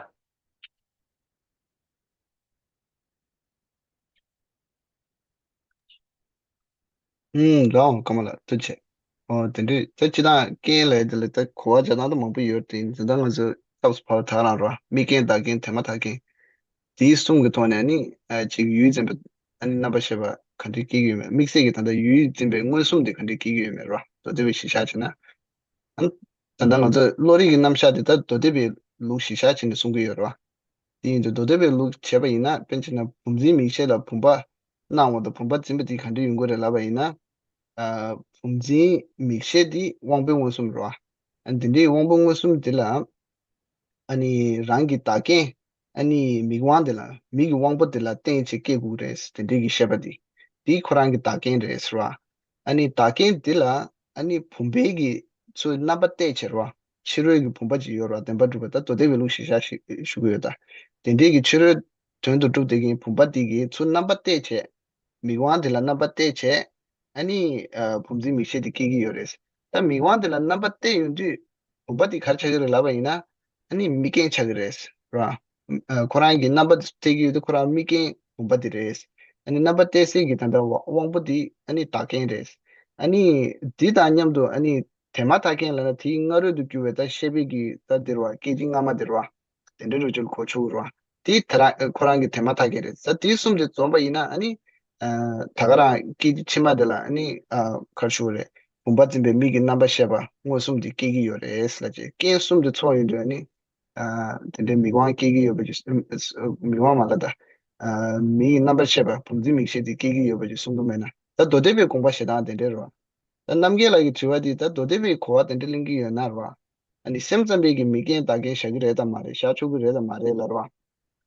ཨུམ། རང་ཀ་མ་ལ་ཐུགས་རྗེ་ཆེ། ཨོ་དེ་འདྲས་ད་སྤྱིར་བཏང་རྐྱེན་ལབ་དེ་ལ་ད་གོ་བ་རྒྱག་སྟངས་ད་མང་པོ་ཡོད་དེ། འཛིན་སྟངས་ང་ཚོ་སྐབས་སུ་བབ་ད་རང་རོ། དམིགས་རྐྱེན་བདག་རྐྱེན་དེ་མ་ཐག་རྐྱེན། དེའི་གསུམ་གྱི་ཐོག་ནས་ནི་ཨ་ཅིག་ཡུལ་འཛིན་པའི་ཨ་ནི་རྣམ་པར་ཤེས་པ་ག་འདྲས་སྐྱེ་གི་ཡོད་མེད། དམིགས་བསལ་གྱི་ད་ལྟ་ཡུལ་འཛིན་པའི་མངོན་སུམ་དེ་ག་འདྲས་སྐྱེ་གི་ཡོད་མེད་རོ། མདོ་སྡེ་པའི་གཞི་བཞག་བྱས་ན། ཨ་ནི་ད་ལྟ་ང་ཚོ་བློ་རིག་གི་རྣམ་གཞག་དེ་ད་མདོ་སྡེ་པའི་ལུགས་གཞི་བཞག་བྱས་ནས་གསུང་གི་ཡོད་རེད་བ། དེ་ཡིན་དུས་མདོ་སྡེ་པའི་ལུགས་བྱས་པ་ཡིན་ན། དཔེར་ན་བྱས་ན་བུམ་འཛིན་མིག་ཤེས་ལ་བུམ་པ་སྣང་བ་དང་བུམ་པ་འཛིན་པ་དེ་ག་འདྲ་ཡོང་གི་རེད་ལབ་པ་ཡིན་ན། ཨ་བུམ་འཛིན་མིག་ཤེས་དེ་དབང་པོའི་མངོན་སུམ་རེད་བ། ཨ་འདི་འདྲའི་དབང་པོའི་མངོན་སུམ་དེ་ལ། ཨ་ནི་རང་གི་བདག་རྐྱེན། ཨ་ནི་མིག་དབང་དེ་ལ། མིག་གི་དབང་པོ་དེ་ལ་བརྟེན་བྱས་སྐྱེ་དགོས་རེད། དེ་འདྲའི་གི་ཤེས་པ་དེ། དེ་ཁོ་རང་གི་བདག་རྐྱེན་རེད་ཟེར་བ། ཨ་ནི་བདག་རྐྱེན་དེ་ལ་ཨ་ནི་བུམ་པའི་གི་ཚུར་རྣམ་པ་གཏད་བྱས་རེད་བ། ཕྱི་རོལ་གྱི་བུམ་པ་ཅིག་ཡོད་རེད་བ། བདེན་པར་གྲུབ་པ་ད་མདོ་སྡེ་པའི་ལུགས་གཞི་བཞག་ཞུ་གི་ཡོད་ད། དེ་འདྲའི་གི་ཕྱི་རོལ་དོན་དུ་གྲུབ་བསྡད་མཁན་བུམ་པ་དེ་གི་ཚུར་རྣམ་པ་གཏད་བྱས། མིག་དབང་དེ་ལ་རྣམ་པ་གཏད་བྱས། ཨ་ནི་ཨ་བུམ་འཛིན་མིག་ཤེས་དེ་སྐྱེ་གི་ཡོད་རེད། ད་མིག་དབང་དེ་ལ་རྣམ་པ་གཏད་ཡོང་དུས་བུམ་པ་དེ་ག་རེ་ཆགས་ཀྱི་རེད་ལབ་པ་ཡིན་ན། ཨ་ནི་དམིགས་རྐྱེན་ཆགས་ཀྱི་རེད་ར། ཨ་ཁོ་རང་གི་རྣམ་པ་དེ་གཏད་ཀྱི་ཡོད་དུས་ཁོ་རང་དམིགས་རྐྱེན་བུམ་པ་དེ་རེད། ཨ་ནི་རྣམ་པ་གཏད་སའི་གི་ད་ལྟ་དབང་པོ་དེ་ཨ་ནི་བདག་རྐྱེན་རེད། ཨ་ནི་དེ་དང་མཉམ་དུ་ཨ་ནི་དེ་མ་ཐག་རྐྱེན་ལབ་ན་དེའི་སྔ་རོལ་དུ་གྱུར་པའི་ད་ཤེས་པའི་གི་ད་དེ་རེད་བ། སྐད་ཅིག་སྔ་མ་དེ་རེད་བ། དེ་འདྲའི་རུ་ཅུང་གོ་ཆོག་རེད་བ། དེ་ད་རང་ཁོ་རང་གི་དེ་མ་ཐག་རྐྱེན་རེད། ད་དེ་གསུམ་དེ་འཛོམས་པ་ཡིན་ན་ཨ་ནི། ཨ་ད་ག་རང་སྐད་ཅིག་ཕྱི་མ་དེ་ལ་ཨ་ནི་ཨ་ག་རེ་ཞུ་དགོས་རེད། བུམ་པ་འཛིན་པའི་མིག་གི་རྣམ་པར་ཤེས་པ་མངོན་སུམ་དེ་སྐྱེ་གི་ཡོད་རེད་ལབ་བྱས། རྐྱེན་གསུམ་དེ་ཚོགས་ཡོང་དུས་ཨ་ནི། ཨ་དེ་འདྲའི་མིག་དབང་སྐྱེ་གི་ཡོད་པ་ཅིག་མིག་དབང་མ་ལ་ད། ཨ་མིག་གི་རྣམ་པར་ཤེས་པ་བུམ་འཛིན་མིག་ཤེས་དེ་སྐྱེ་གི་ཡོད་པ་ཅིག་གསུང་གི་མེད་ན། ད་མདོ་སྡེ་པའི་དགོངས་པ་བཞེས་སྟངས་དེ་འདྲ་རེད་བ། ད་རྣམ་རྒྱལ་ལགས་ཀྱི་དྲི་བ་དེ་ད་མདོ་སྡེ་པའི་གོ་བ་དེ་འདྲ་ལེན་གྱི་ཡོད་ན་རེད་བ། ཨ་ནི་སེམས་ཙམ་པའི་གི་མིག་རྐྱེན་བདག་རྐྱེན་བཞག་གི་རེད་དམ་མ་རེད། བཞག་ཆོག་གི་རེད་དམ་མ་རེད་ལབ་རེད་བ།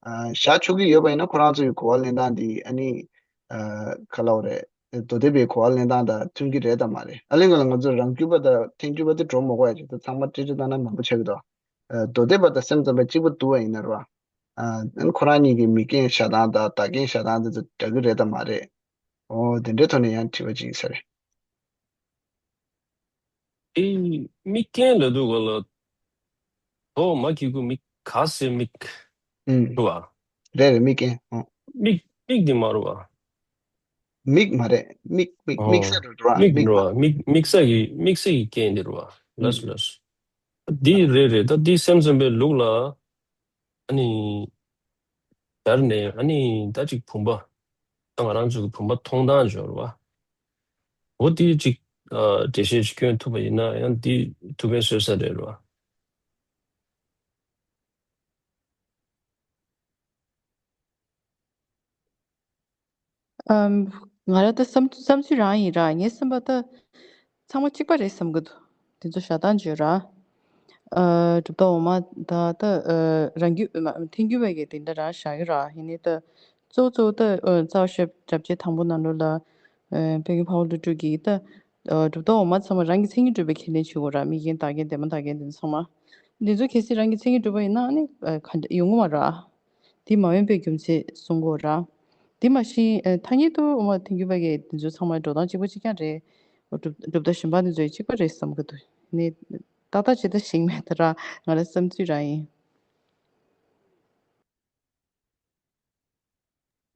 ཨ་བཞག་ཆོག་གི་ཡོད་པ་ཡིན་ན་ཁོ་རང་ཚོ་ཡི་གོ་བ་ལེན་སྟངས་འདི་ཨ་ནི་ཨ་ག་ལབ་རེད། མདོ་སྡེ་པའི་གོ་བ་ལེན་སྟངས་དང་མཐུན་གྱི་རེད་དམ་མ་རེད། ཨ་ལས་ང་ལ་ང་ཚོ་རང་རྒྱུད་པ་དང་ཐལ་འགྱུར་པ་དེ་འགྲོ་མ་དགོས་ཡ་ཅིག་ད་ཚང་མ་ཀྲི་ཀྲི་བཏང་ན་མང་པོ་ཆགས་ཀྱི་འདུག་ཨ་མདོ་སྡེ་པ་དང་སེམས་ཙམ་པ་གཅིག་པ་འདུག་པ་ཡིན་ན་རེད་བ། ཨ་ཁོ་རང་གཉིས་ཀྱི་མིག་རྐྱེན་བཞག་སྟངས་དང་བདག་རྐྱེན་བཞག་སྟངས་དེ་ཚོ་འདྲ་གི་རེད་དམ་མ་རེད། ཨོ་དེ་འདྲའི་ཐོག་ནས་ཡང་དྲི་བ་ཅིག་ཡིན་ས་རེད། ཨེ། དམིགས་རྐྱེན་ལབ་དུས་ག་ལ། དོ་མ་གི་གུ་མིག་ག་སེ་མིག་ཨུམ། རུ་བ། རེད་རེད། དམིགས་རྐྱེན། ཨོ། མིག་མིག་དེ་མ་རུ་བ། མིག་མ་རེད། མིག་མིག་ཨོ། དམིགས་ས་རུ་རུ་བ། མིག་མིག་རུ་བ། མིག་དམིགས་ས་གི་དམིགས་ས་གི་རྐྱེན་དེ་རུ་བ། ལགས་སོ་ལགས་སོ། འདི་རེད་རེད། ད་འདི་སེམས་ཙམ་པའི་ལུགས་ལ། ཨ་ནི། དར་ནས་ཨ་ནི་ད་ཅིག་བུམ་པ། ད་ང་རང་ཚོ་གི་བུམ་པ་མཐོང་སྟངས་འབྱོར་བ། འོ་དེ་ཅིག་ཨ་འགྲེལ་བཤད་ཅིག་སྐྱོན་ཐུབ་པ་ཡིན་ན་ཡང་དེ་ཐུགས་ཕན་གསོས་ས་རེད་རོ། ཨམ། ང་རང་ད་བསམ་བསམ་ཚུལ་རང་ཡིན་ར། ངའི་བསམ་པ་ད་ཚང་མ་གཅིག་པ་རེད་བསམ་གི་འདུག་དེ་ཚོ་བཞག་སྟངས་བརྗོད་ར། ཨ་གྲུབ་མཐའ་འོག་མ་ད་ད་ཨ་རང་རྒྱུད་མ་ཐལ་འགྱུར་བ་གི་དེ་འདྲ་རང་བཞག་གི་ར། ཡིན་ནའི་ད་གཙོ་བོ་གཙོ་བོ་ད་ཨ་རྩ་བ་ཤེས་རབ་བྱེད་དང་པོ་ནང་ལོགས་ལ་ཨ་དཔལ་མགོན་འཕགས་པ་ཀླུ་སྒྲུབ་ཀྱིས་ད་ཨ་གྲུབ་མཐའ་འོག་མ་ཚང་མ་རང་གི་མཚན་ཉིད་གྲུབ་པའི་ཁས་ལེན་བྱེད་དགོས་ར། དམིགས་རྐྱེན་བདག་རྐྱེན་དེ་མ་བདག་རྐྱེན་དེ་ཚང་མ། འདི་ཚོ་གལ་སྲིད་རང་གི་མཚན་ཉིད་གྲུབ་པ་ཡིན་ན་ཨ་ནི་ཨ་ག་འདྲ་ཡོང་གི་མ་རེད། དེ་མ་འོས་པའི་རྒྱུ་མཚན་གསུང་གི་ཡོད་ར། དེ་མ་གཞི་ཨ་ཐ་སྙད་དུ་ཨོ་མ་ཐལ་འགྱུར་བ་གིས་འདི་ཚོ་ཚང་མ་འགྲོ་སྟངས་གཅིག་པ་གཅིག་རྐྱང་རེད། ཨོ་གྲུབ་གྲུབ་མཐའ་གཞན་པ་འདི་ཚོ་ཡང་གཅིག་པ་རེད་བསམ་གི་འདུག་ནི་ཏག་ཏག་ཇི་ལྟར་ཤེས་མེད་ད་ར། ང་རའི་བསམ་ཚུལ་རང་ཡིན།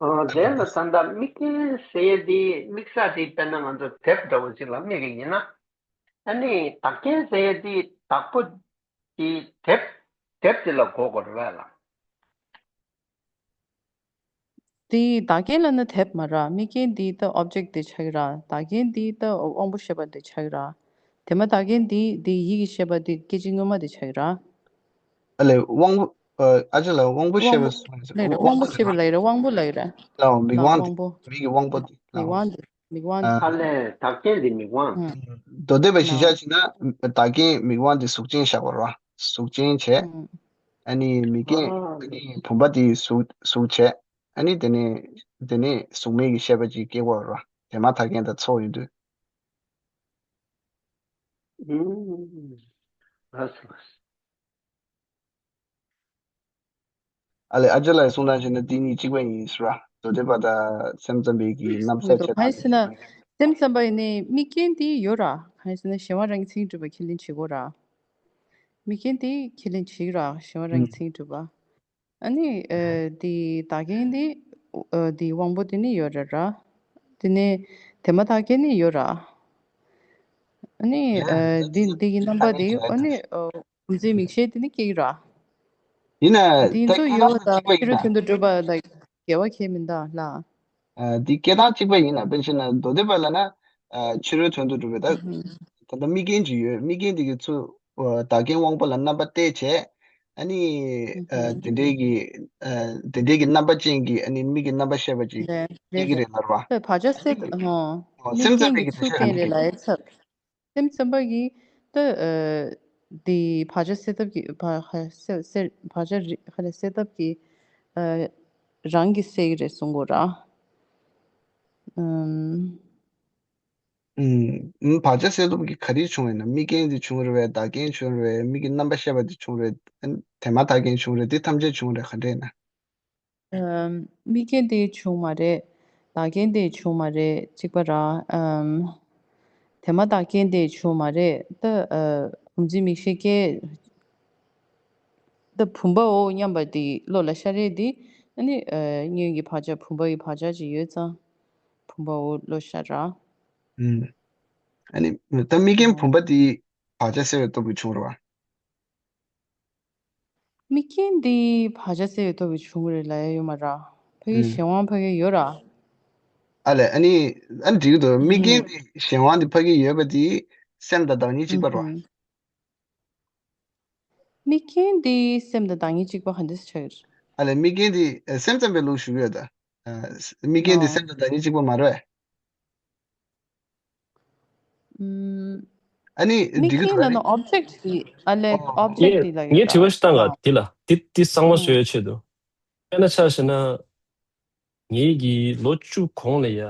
ཨ་དེ་ལ་ད་ལྟ་དམིགས་རྐྱེན་ཟེར་ཡས་དེ་དམིགས་ས་དེ་དཔེར་ན་ང་ཚོ་དེབ་འདྲ་བོ་ཞིག་ལ་དམིགས་པ་ཡིན་ན། ཨ་ནི་བདག་རྐྱེན་ཟེར་ཡས་དེ་བདག་པོ་དེ་དེབ་ དེབ་དེ་ལ་གོ་དགོས་རེད་བས་ལགས། དེ་བདག་རྐྱེན་ལབ་ན་དེབ་མ་རེད། དམིགས་རྐྱེན་འདི་ད་ཨོབ་ཇེག་དེ་ཆགས་ཀྱི་རེད། བདག་རྐྱེན་འདི་ད་དབང་པོ་ཤེས་པ་དེ་ཆགས་ཀྱི་རེད། དེ་མ་བདག་རྐྱེན་འདི་དེ་ཡིད་ཀྱི་ཤེས་པ་དེ་སྐད་ཅིག་སྔོན་མ་དེ་ཆགས་ཀྱི་རེད། ཨ་ལས་དབང་པོ། ཨ་ཅེ་ལ་དབང་པོ་ཤེས་པ་དབང་པོ་ལབ་ཡ་རེད། དབང་པོ་ལབ་ཡ་རེད། དབང་པོ་ལབ་ཡ་རེད། ལའོ་མིག་དབང་དབང་པོ། མིག་གི་དབང་པོ་དེ་ལའོ། མིག་དབང་དེ། མིག་དབང་དེ། ཨ་ལས་བདག་རྐྱེན་དེ་མིག་དབང་། ལའོ། མདོ་སྡེ་པ་གཞིར་བཞག་བྱས་ན་བདག་རྐྱེན་མིག་དབང་དེ་གཟུགས་ཅན་བཞག་པ་རེད་བ། གཟུགས་ཅན་བྱས། ཨ་ནི་མིག་རྐྱེན་ཨ་ནི་བུམ་པ་དེ་གཟུགས་གཟུགས་བྱས། ཨ་ནི་དེ་ནས་དེ་ནས་གཟུགས་མེད་ཀྱི་ཤེས་པ་ཅིག་སྐྱེ་བ་རེད་བ། དེ་མ་ཐག་རྐྱེན་དང་ཚོགས་ཡོང་དུས། ཨ་ལས་ཨ་ཅེ་ལགས་གསུང་སྟངས་བྱས་ན་འདི་གཉིས་གཅིག་པ་ཡིན་ཟེར་བ། མདོ་སྡེ་པ་དང་སེམས་ཙམ་པའི་གི་རྣམ་གསལ་བྱས་ན། གང་ཡིན་ཟེར་ན་སེམས་ཙམ་པ་ཡིན་ནའི་དམིགས་རྐྱེན་དེ་ཡོད་ར། གང་ཡིན་ཟེར་ན་གཞན་དབང་རང་གི་མཚན་ཉིད་གྲུབ་པ་ཁས་ལེན་བྱེད་དགོས་ར། དམིགས་རྐྱེན་དེ་ཁས་ལེན་བྱེད་ཀྱི་ར། གཞན་དབང་རང་གི་མཚན་ཉིད་གྲུབ་པ། ཨ་ནི་ཨ་དེ་བདག་རྐྱེན་དེ་ཨ་དེ་དབང་པོ་དེ་ནི་ཡོད་རེད་ར། དེ་ནས་དེ་མ་བདག་རྐྱེན་ནི་ཡོད་ར། ཨ་ནི་ཨ་དེ་དེ་གི་རྣམ་པ་དེ་ཨ་ནི་ཨ་བུམ་འཛིན་མིག་ཤེས་དེ་ནི་སྐྱེ་གི་ར། ཡིན་ན་དེ་ད་ཚོ་ཡོད་པ་དང་ཕྱི་རོལ་དོན་དུ་གྲུབ་པ་ལ་འགལ་བ་ཁས་མི་འདུག་ལ། ཨ་འདི་སྐད་གདངས་གཅིག་པ་ཡིན་ན། དཔེར་བྱས་ན་མདོ་སྡེ་པ་ལབ་ན་ཨ་ཕྱི་རོལ་དོན་དུ་གྲུབ་པའི་ད་ད་ལྟ་དམིགས་རྐྱེན་ཅིག་ཡོད། དམིགས་རྐྱེན་དེ་གི་ཚུར་ཨ་བདག་རྐྱེན་དབང་པོ་ལ་རྣམ་པ་གཏད་བྱས། ཨ་ནི་ཨ་དེ་འདྲའི་གི་ཨ་དེ་འདྲའི་གི་རྣམ་པ་ཅན་གྱི་ཨ་ནི་མིག་གི་རྣམ་པ་ཤེས་པ་ཅིག་སྐྱེ་གི་རེད་ལབ་ར་བ། བག་ཆགས་སད་ཧོ། ཨོ་སེམས་ཙམ་པའི་གི་དེ་ཤོད་ཡ་མི་ཤེས། སེམས་ཙམ་པ་གིས་ད་ཨ་དེ་བག་ཆགས་སེལ་ཐབས་ཀྱི་བག་ཧ་སེལ་སེལ་བག་ཆགས་རི་ཧ་ལས་སེལ་ཐབས་ཀྱི་ཨ་རང་གིས་སེལ་གྱི་རེད་གསུང་གོ་ར། ཨམ། ཨུམ། བག་ཆགས་སེལ་ཐབས་ཀྱི་ག་རེ་བྱུང་བས་ན། དམིགས་རྐྱེན་དེ་བྱུང་རེད་བས། བདག་རྐྱེན་བྱུང་རེད་བས། མིག་གི་རྣམ་པ་ཤེས་པ་དེ་བྱུང་རེད། ཨ་དེ་མ་བདག་རྐྱེན་བྱུང་རེད། དེ་ཐམས་ཅད་བྱུང་རེད་ག་འདྲས་ན། ཨམ། དམིགས་རྐྱེན་དེ་བྱུང་མ་རེད། བདག་རྐྱེན་དེ་བྱུང་མ་རེད་གཅིག་པ་ར། ཨམ། དེ་མ་བདག་རྐྱེན་དེ་བྱུང་མ་རེད། ད་ཨ་བུམ་འཛིན་མིག་ཤེས་སྐྱེ། ད་བུམ་པའོ་སྙམ་པ་དེ་བློ་ལ་ཤར་རེད་དེ། ཨ་ནི་ཨ་སྔོན་གྱི་བག་ཆགས་བུམ་པ་ཡི་བག་ཆགས་ཅིག་ཡོད་ཙང་། བུམ་པའོ་བློ་ཤར་ར། ཨུམ། ཨ་ནི་ད་དམིགས་རྐྱེན་བུམ་པ་དེ་བག་ཆགས་སེལ་བའི་སྟོབས་ཀྱིས་བྱུང་རེད་བ། དམིགས་རྐྱེན་འདི་བག་ཆགས་སེལ་བའི་སྟོབས་ཀྱིས་བྱུང་གི་རེད་ལབ་ཡ་ཡོད་མ་རེད། ཕ་གི་ཨུམ། གཞན་དབང་ཕ་གི་ཡོད་ར། ཨ་ལས་ཨ་ནི་ཨ་འགྲིག་གི་འདུག་དམིགས་རྐྱེན་ཨུམ། འདི་གཞན་དབང་འདི་ཕ་གི་ཡོད་པ་འདི་སེམས་དང་བདག་ཉིད་གཅིག་པ་རེད་བ། ཨུམ། དམིགས་རྐྱེན་འདི་སེམས་དང་བདག་ཉིད་གཅིག་པ་ག་འདྲས་ཆགས་ཀྱི་རེད། ཨ་ལས་དམིགས་རྐྱེན་འདི་ཨ་སེམས་ཙམ་པའི་ལུགས་ཞུ་གི་ཡོད་ད། ཨ་དམིགས་རྐྱེན་འདི་ཨོ། སེམས་དང་བདག་ཉིད་གཅིག་པ་མ་རེད་བས། ཨ་ནི་དམིགས་རྐྱེན་ལ་ནི་ཨོབ་ཇེག་དེ་ཨ་ལས་ཨོབ་ཇེག་དེ་ལ་ཡོད་ད། ངས་དྲི་བ་ཞིག་བཏང་ག་འདི་ལ་འདི་འདི་གཙང་མ་བཟོ་ཡ་ཆེད་དུ། དཔེར་ན་ཆ་བཞག་ན། ངེད་ཀྱི་ལོ་བཅུ་གོང་ལ་ཡ།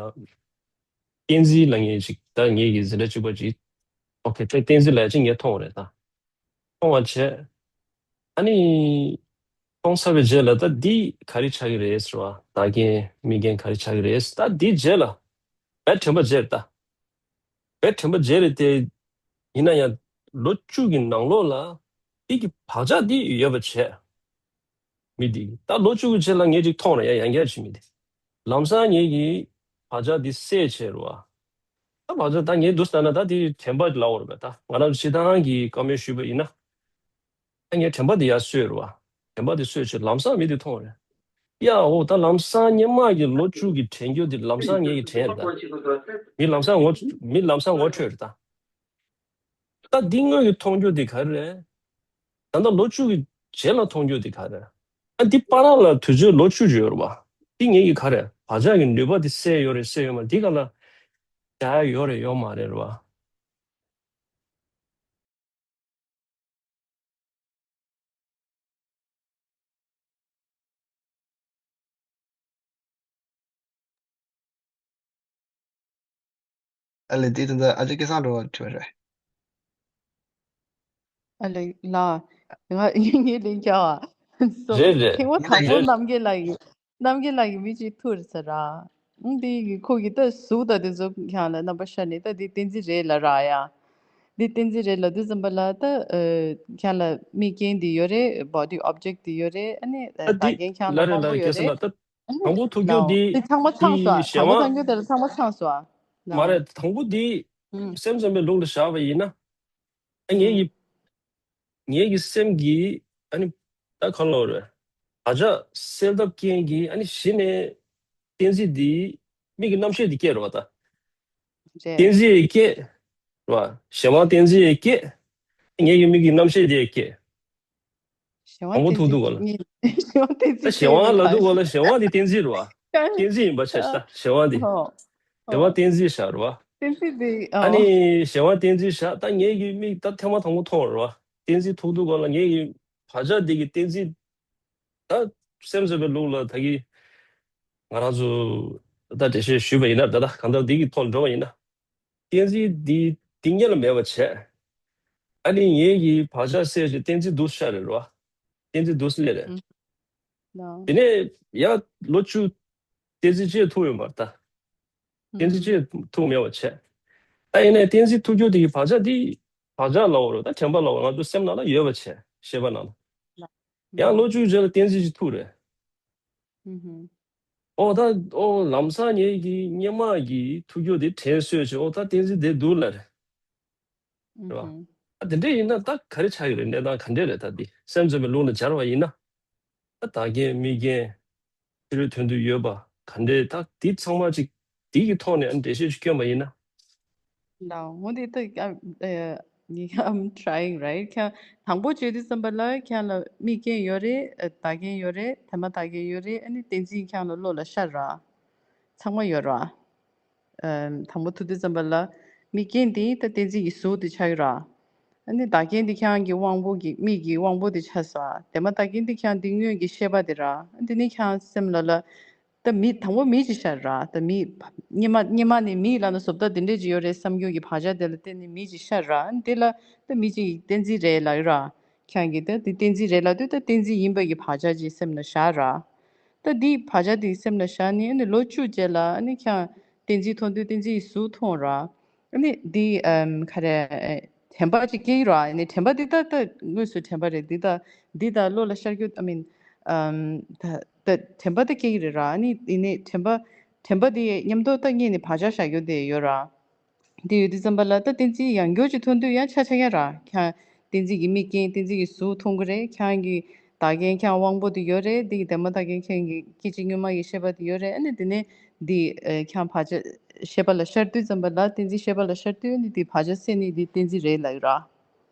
བསྟན་འཛིན་ལ་ངེད་ཅིག་ད་ངེད་ཀྱི་འཛིན་གྲྭ་གཅིག་པ་ཅིག་ཨོ་ཁེ་དེ་བསྟན་འཛིན་ལ་ཡ་ཅིག་ངས་མཐོང་བ་རེད་ད། མཐོང་བ་བྱས། ཨ་ནི། མཐོང་ཚར་བའི་རྗེས་ལ་ད་འདི་ག་རེ་ཆགས་ཀྱི་རེད་ཟེར་བ། བདག་རྐྱེན་དམིགས་རྐྱེན་ག་རེ་ཆགས་ཀྱི་རེད། ད་འདི་རྗེས་ལ། བས་དྲན་པ་བརྗེད་རེད་ད། བས་དྲན་པ་བརྗེད་རེད་དེ། ཡིན་ན་ཡང་། ལོ་བཅུ་གི་ནང་ལོགས་ལ། འདི་གི་བག་ཆགས་འདི་ཡོད་པ་བྱས། མི་འདི་ད་ལོ་བཅུ་གི་རྗེས་ལ་ངས་ཅིག་མཐོང་རེད་ཡ། ཡང་བསྐྱར་ཅིག་མི་འདི། ལམ་སང་ངེད་ཀྱི་བག་ཆགས་འདི་སད་བྱས་རེད་བ། ད་བག་ཆགས་ད་ངས་འདུག་ལྟ་ན་ད་དེ་དྲན་པ་ལབ་དགོས་རེད་པས། ད་ང་རང་སྤྱིར་བཏང་གི་བཀའ་མོལ་ཞུས་པ་ཡིན་ན། ད་ངས་དྲན་པ་འདི་ཡར་གསོས་རེད་བ། དྲན་པ་འདི་གསོས་བྱས་ལམ་སང་མི་འདི་མཐོང་རེད། ཡ་འོ་ད་ལམ་སང་སྔོན་མ་གི་ལོ་བཅུ་གི་དྲན་རྒྱུ་འདི་ལམ་སང་ངེད་ཀྱི་དྲན་རེད་ད། མི་ལམ་སང་ངོ་མི་ལམ་སང་ངོ་འཕྲོད་རེད་ད། ད་འདི་སྔོན་གྱི་མཐོང་རྒྱུ་འདི་ག་རེ་རེད། ད་ལྟ་ལོ་བཅུ་གི་རྗེས་ལ་མཐོང་རྒྱུ་འདི་ག་རེ་རེད། ཨ་འདི་བར་ལ་དུས་ཚོད་ལོ་བཅུ་ཅིག་ཡོད་རེད་བ། འདི་ངེད་ཀྱི་ག་རེ་བག་ཆགས་ཀྱི་ནུས་པ་འདི་སད་ཡོད་རེད་སད་ཡོད་མ་རེད། འདི་ག་ལ་བྱ་ཡ་ཡོད་རེད་ཡོད་མ་རེད་རེད་བ། ཨ་ལས་དེ་ད་ལྟ་ཨ་ཅེ་སྐལ་བཟང་འགྲོ་བ་དྲི་བ་རེད། ཨ་ལས་ལ། ང་ངའི་ལན་རྒྱག་ཨ། སོ། རེད་རེད། ཐེངས་མ་དང་པོ་རྣམ་རྒྱལ་ལགས་ཀྱིས་རྣམ་རྒྱལ་ལགས་ཀྱིས་མི་གཅིག་ཐུག་རེད་ཟེར་ར། ཨང་དེ་ཡི་ཁོ་གི་ད་གཟུགས་དང་དེ་ཚོ་ཁྱང་ལ་རྣམ་པ་ཤར་ནས་ད་དེ་བསྟན་འཛིན་རེད་ལབ་ར་ཡ། འདི་བསྟན་འཛིན་རེད་ལབ་དུས་ཙམ་པ་ལ་ད་ཨ་ཁྱང་ལ་དམིགས་རྐྱེན་འདི་ཡོད་རེད། body object འདི་ཡོད་རེད། ཨ་ནི་ད་བདག་འདི་རྐྱེན་ཁྱང་ལ་ལ་རེད་དབང་ལ་པོ་ཡོད་རེད། ཨ་ནི་དང་པོ་ཐུག་རྒྱུ་ལའོ་འདི་འདི་ཚང་མ་ཚང་སོ་ཨ། འདི་དང་པོ་གཞན་ཐང་རྒྱུ་དེ་ལ་ཚང་མ་ཚང་སོ་ཨ། མ་ལའོ་རེད། དང་པོ་འདི་ཨུམ། སེམས་ཙམ་པའི་ལུགས་ལ་བཞག་པ་ཡིན་ན། ཨ་ངེད་ཀྱི་ངེད་ཀྱི་སེམས་ཀྱིས་ཨ་ནི་ ད་གང་ལོག་རེད། བག་ཆགས་སེལ་ཐབས་རྐྱེན་གྱིས་ཨ་ནི་གཞི་ནས་གཏན་ཚིགས་འདི་མིག་གི་རྣམ་ཤེས་འདི་སྐྱེ་རེད་བ་ད། རེད། གཏན་ཚིགས་སྐྱེ། རེད་བ། གཞན་དབང་གཏན་ཚིགས་སྐྱེ། ངེད་ཀྱི་མིག་གི་རྣམ་ཤེས་འདི་སྐྱེ། གཞན་དབང་དང་པོ་གཏན་ཐུག་ཚིགས་འདུག་ག་ལ། གཉིས། གཞན་དབང་གཏན་ད་ཚིགས་གཞན་དབང་ལབ་འདུག་ག་ལ། གཞན་དབང་འདི་གཏན་ཚིགས་རེད་བ། གཏན་ཚིགས་ཡིན་པ་ཆ་ཤ་གཞན་དབང་འདི། ཨོ། གཞན་དབང་གཏན་ཚིགས་བཞག་རེད་བ། གཏན་ཚིགས་འདི་ཨ་ཨོ། ནི་གཞན་དབང་གཏན་ཚིགས་བཞག་ད་ངེད་ཀྱི་མིག་ད་ཐེངས་མ་དང་པོ་མཐོང་རེད་བ། གཏན་ཚིགས་ཐུག་འདུག་ག་ལ། ངེད་ཀྱི་བག་ཆགས་འདི་གི་གཏན་ཚིགས། ད་སེམས་ཟེར་བའི་ལུགས་ལ་ད་གི་ང་རང་ཚོ་ད་འགྲེལ་བཤད་ཞུས་པ་ཡིན་ན། ད་ད་གང་ལྟར་འདི་གི་ཐོག་འགྲོ་བ་ཡིན་ན། གཏན་ཚིགས་འདི་འདི་སྔོན་ལ་མེད་པ་བྱས། ཨ་ནི་ངེད་ཀྱི་བག་ཆགས་སད་བྱས་གཏན་ཚིགས་འདུག་ཤར་རེད་རོ། གཏན་ཚིགས་འདུག་སླེབས་རེད། ཨུམ། ལགས། དེ་ནས་ཡང་ལོ་བཅུ་གཏན་ཚིགས་བཅད་ཐུབ་ཡོད་མ་རེད་ད། གཏན་ཚིགས་ཨུམ། བཅད་ཐུབ་མེད་པ་བྱས། ད་ཡིན་ནའི་གཏན་ཚིགས་ཐུག་རྒྱུ་དེ་གི་བག་ཆགས་འདི་བག་ཆགས་ལབ་དགོས་རེད་ད། དྲན་པ་ལབ་དགོས། ང་ཚོ་སེམས་ནང་ལ་ཡོད་པ་བྱས། ཤེས་པ་ནང་ལ། ཡང་ལོ་བཅུ་རྗེས་ལ་གཏན་ཚིགས་ཅིག་ཐུག་རེད། ཨུ་ཧུ། ཨོ་ད་ཨོ་ལམ་སང་ངེད་ཀྱི་སྔོན་མ་གི་ཐུག་རྒྱུ་དེ་དྲན་གསོས་བྱས། ཨོ་ད་གཏན་ཚིགས་དེ་འདུག་ལབ་རེད། རེད་བ། ཨུ་ཧུ། ཨ་དེ་འདྲ་ཡིན་ན་ད་ག་རེ་ཆགས་ཀྱི་རེད། གནས་སྟངས་ག་འདྲ་རེད། ད་འདི་སེམས་ཙམ་པའི་ལུགས་ལ་སྦྱར་བ་ཡིན་ན། ད་བདག་རྐྱེན་དམིགས་རྐྱེན་ཕྱི་རོལ་དོན་དུ་ཡོད་པ་ག་འདྲ། ད་འདི་ཚང་མ་ཅིག་འདི་གི་ཐོག་ནས་འགྲེལ་བཤད་ཅིག་སྐྱོན་པ་ཡིན་ན། ལགས། འོ་འདི་ད་ཨ་ཨ་ངས་I'm trying, right? ཁྱེད་དང་པོ་བརྗོད་དུས་ཙམ་པ་ལ་ཁྱེད་ལ་དམིགས་རྐྱེན་ཡོད་རེད། ཨ་བདག་རྐྱེན་ཡོད་རེད། དེ་མ་བདག་རྐྱེན་ཡོད་རེད། ཨ་ནི་གཏན་ཚིགས་ཁྱེད་ལ་བློ་ལ་ཤར་ར། ཚང་མ་ཡོད་ར། ཨ་དང་པོ་ཐུག་དུས་ཙམ་པ་ལ་དམིགས་རྐྱེན་འདི་ད་གཏན་ཚིགས་ཀྱི་གཟུགས་དེ་ཆགས་ཀྱི་ར། ཨ་ནི་བདག་རྐྱེན་འདི་ཁྱེད་ཀྱི་དབང་པོ་གི་མིག་གི་དབང་པོ་དེ་ཆགས་སོ། དེ་མ་བདག་རྐྱེན་འདི་ཁྱེད་འདི་སྔོན་གྱི་ཤེས་པ་དེ་ར། ཨ་འདི་ནི་ཁྱེད་སེམས་ལ་ལ། ད་མིག་དང་པོ་མིག་ཅིག་ཤར་ར། ད་མིག་སྔོན་མ་སྔོན་མ་ནས་མིག་ལབ་ན་བཟོ་ལྟ་དེ་འདྲས་ཅིག་ཡོད་རེད་བསམ་རྒྱུ་གི་བག་ཆགས་དེ་ལ་བརྟེན་ནས་མིག་ཅིག་ཤར་ར། ཨ་ནི་དེ་ལ་ད་མིག་ཅིག་གཏན་ཚིགས་རེད་ལབ་ཡོད་ར། ཁྱེད་ཀྱིས་ད་དེ་གཏན་ཚིགས་རེད་ལབ་དུས་ད་གཏན་ཚིགས་ཡིན་པ་གི་བག་ཆགས་ཅིག་སེམས་ལ་བཞག་ར། ད་འདི་བག་ཆགས་དེ་སེམས་ལ་བཞག་ནས་ཨ་ནི་ལོ་བཅུ་རྗེས་ལ་ཨ་ནི་ཁྱེད་གཏན་ཚིགས་མཐོང་དུས་གཏན་ཚིགས་གཟུགས་མཐོང་ར། ཨ་ནི་འདི་ཨམ་ག་རེ། དྲན་པ་ཅིག་སྐྱེ་གི་ར། ཨ་ནི་དྲན་པ་འདི་ད་ད་དངོས་སུ་དྲན་པ་རེད། འདི་ད་འདི་ད་བློ་ལ་ཤར་རྒྱུ། I mean ཨམ་ད་ད་དྲན་པ་ད་སྐྱེ་གི་རེད་ར། ཨ་ནི་ཡིན་ནའི་དྲན་པ་དྲན་པ་འདི་མཉམ་དུ་ད་སྔོན་ནས་བག་ཆགས་བཞག་རྒྱུ་དེ་ཡོད་ར། དེ་ཡོད་དུས་ཙམ་པ་ལ་ད་གཏན་ཚིགས་ཡང་བསྐྱར་ཅིག་མཐོང་དུས་ཡང་ཆ་ཆ་ཡ་ར། ཁྱེད་གཏན་ཚིགས་ཀྱི་དམིགས་རྐྱེན་གཏན་ཚིགས་ཀྱི་གཟུགས་མཐོང་གི་རེད། ཁྱེད་ཀྱི་བདག་རྐྱེན་ཁྱེད་དབང་པོ་དེ་ཡོད་རེད། འདི་གི་དེ་མ་བདག་རྐྱེན་ཁྱེད་ཀྱི་སྐད་ཅིག་སྔོན་མ་གི་ཤེས་པ་དེ་ཡོད་རེད། ཨ་ནི་དེ་ནས་འདི་ཨ་ཁྱེད་བག་ཆགས་ཤེས་པ་ལ་ཤར་དུས་ཙམ་པ་ལ་གཏན་ཚིགས་ཤེས་པ་ལ་ཤར་དུས་ཨ་ནི་འདི་བག་ཆགས་སད་ནས་འདི་གཏན་ཚིགས་རེད་ལབ་ཡོད་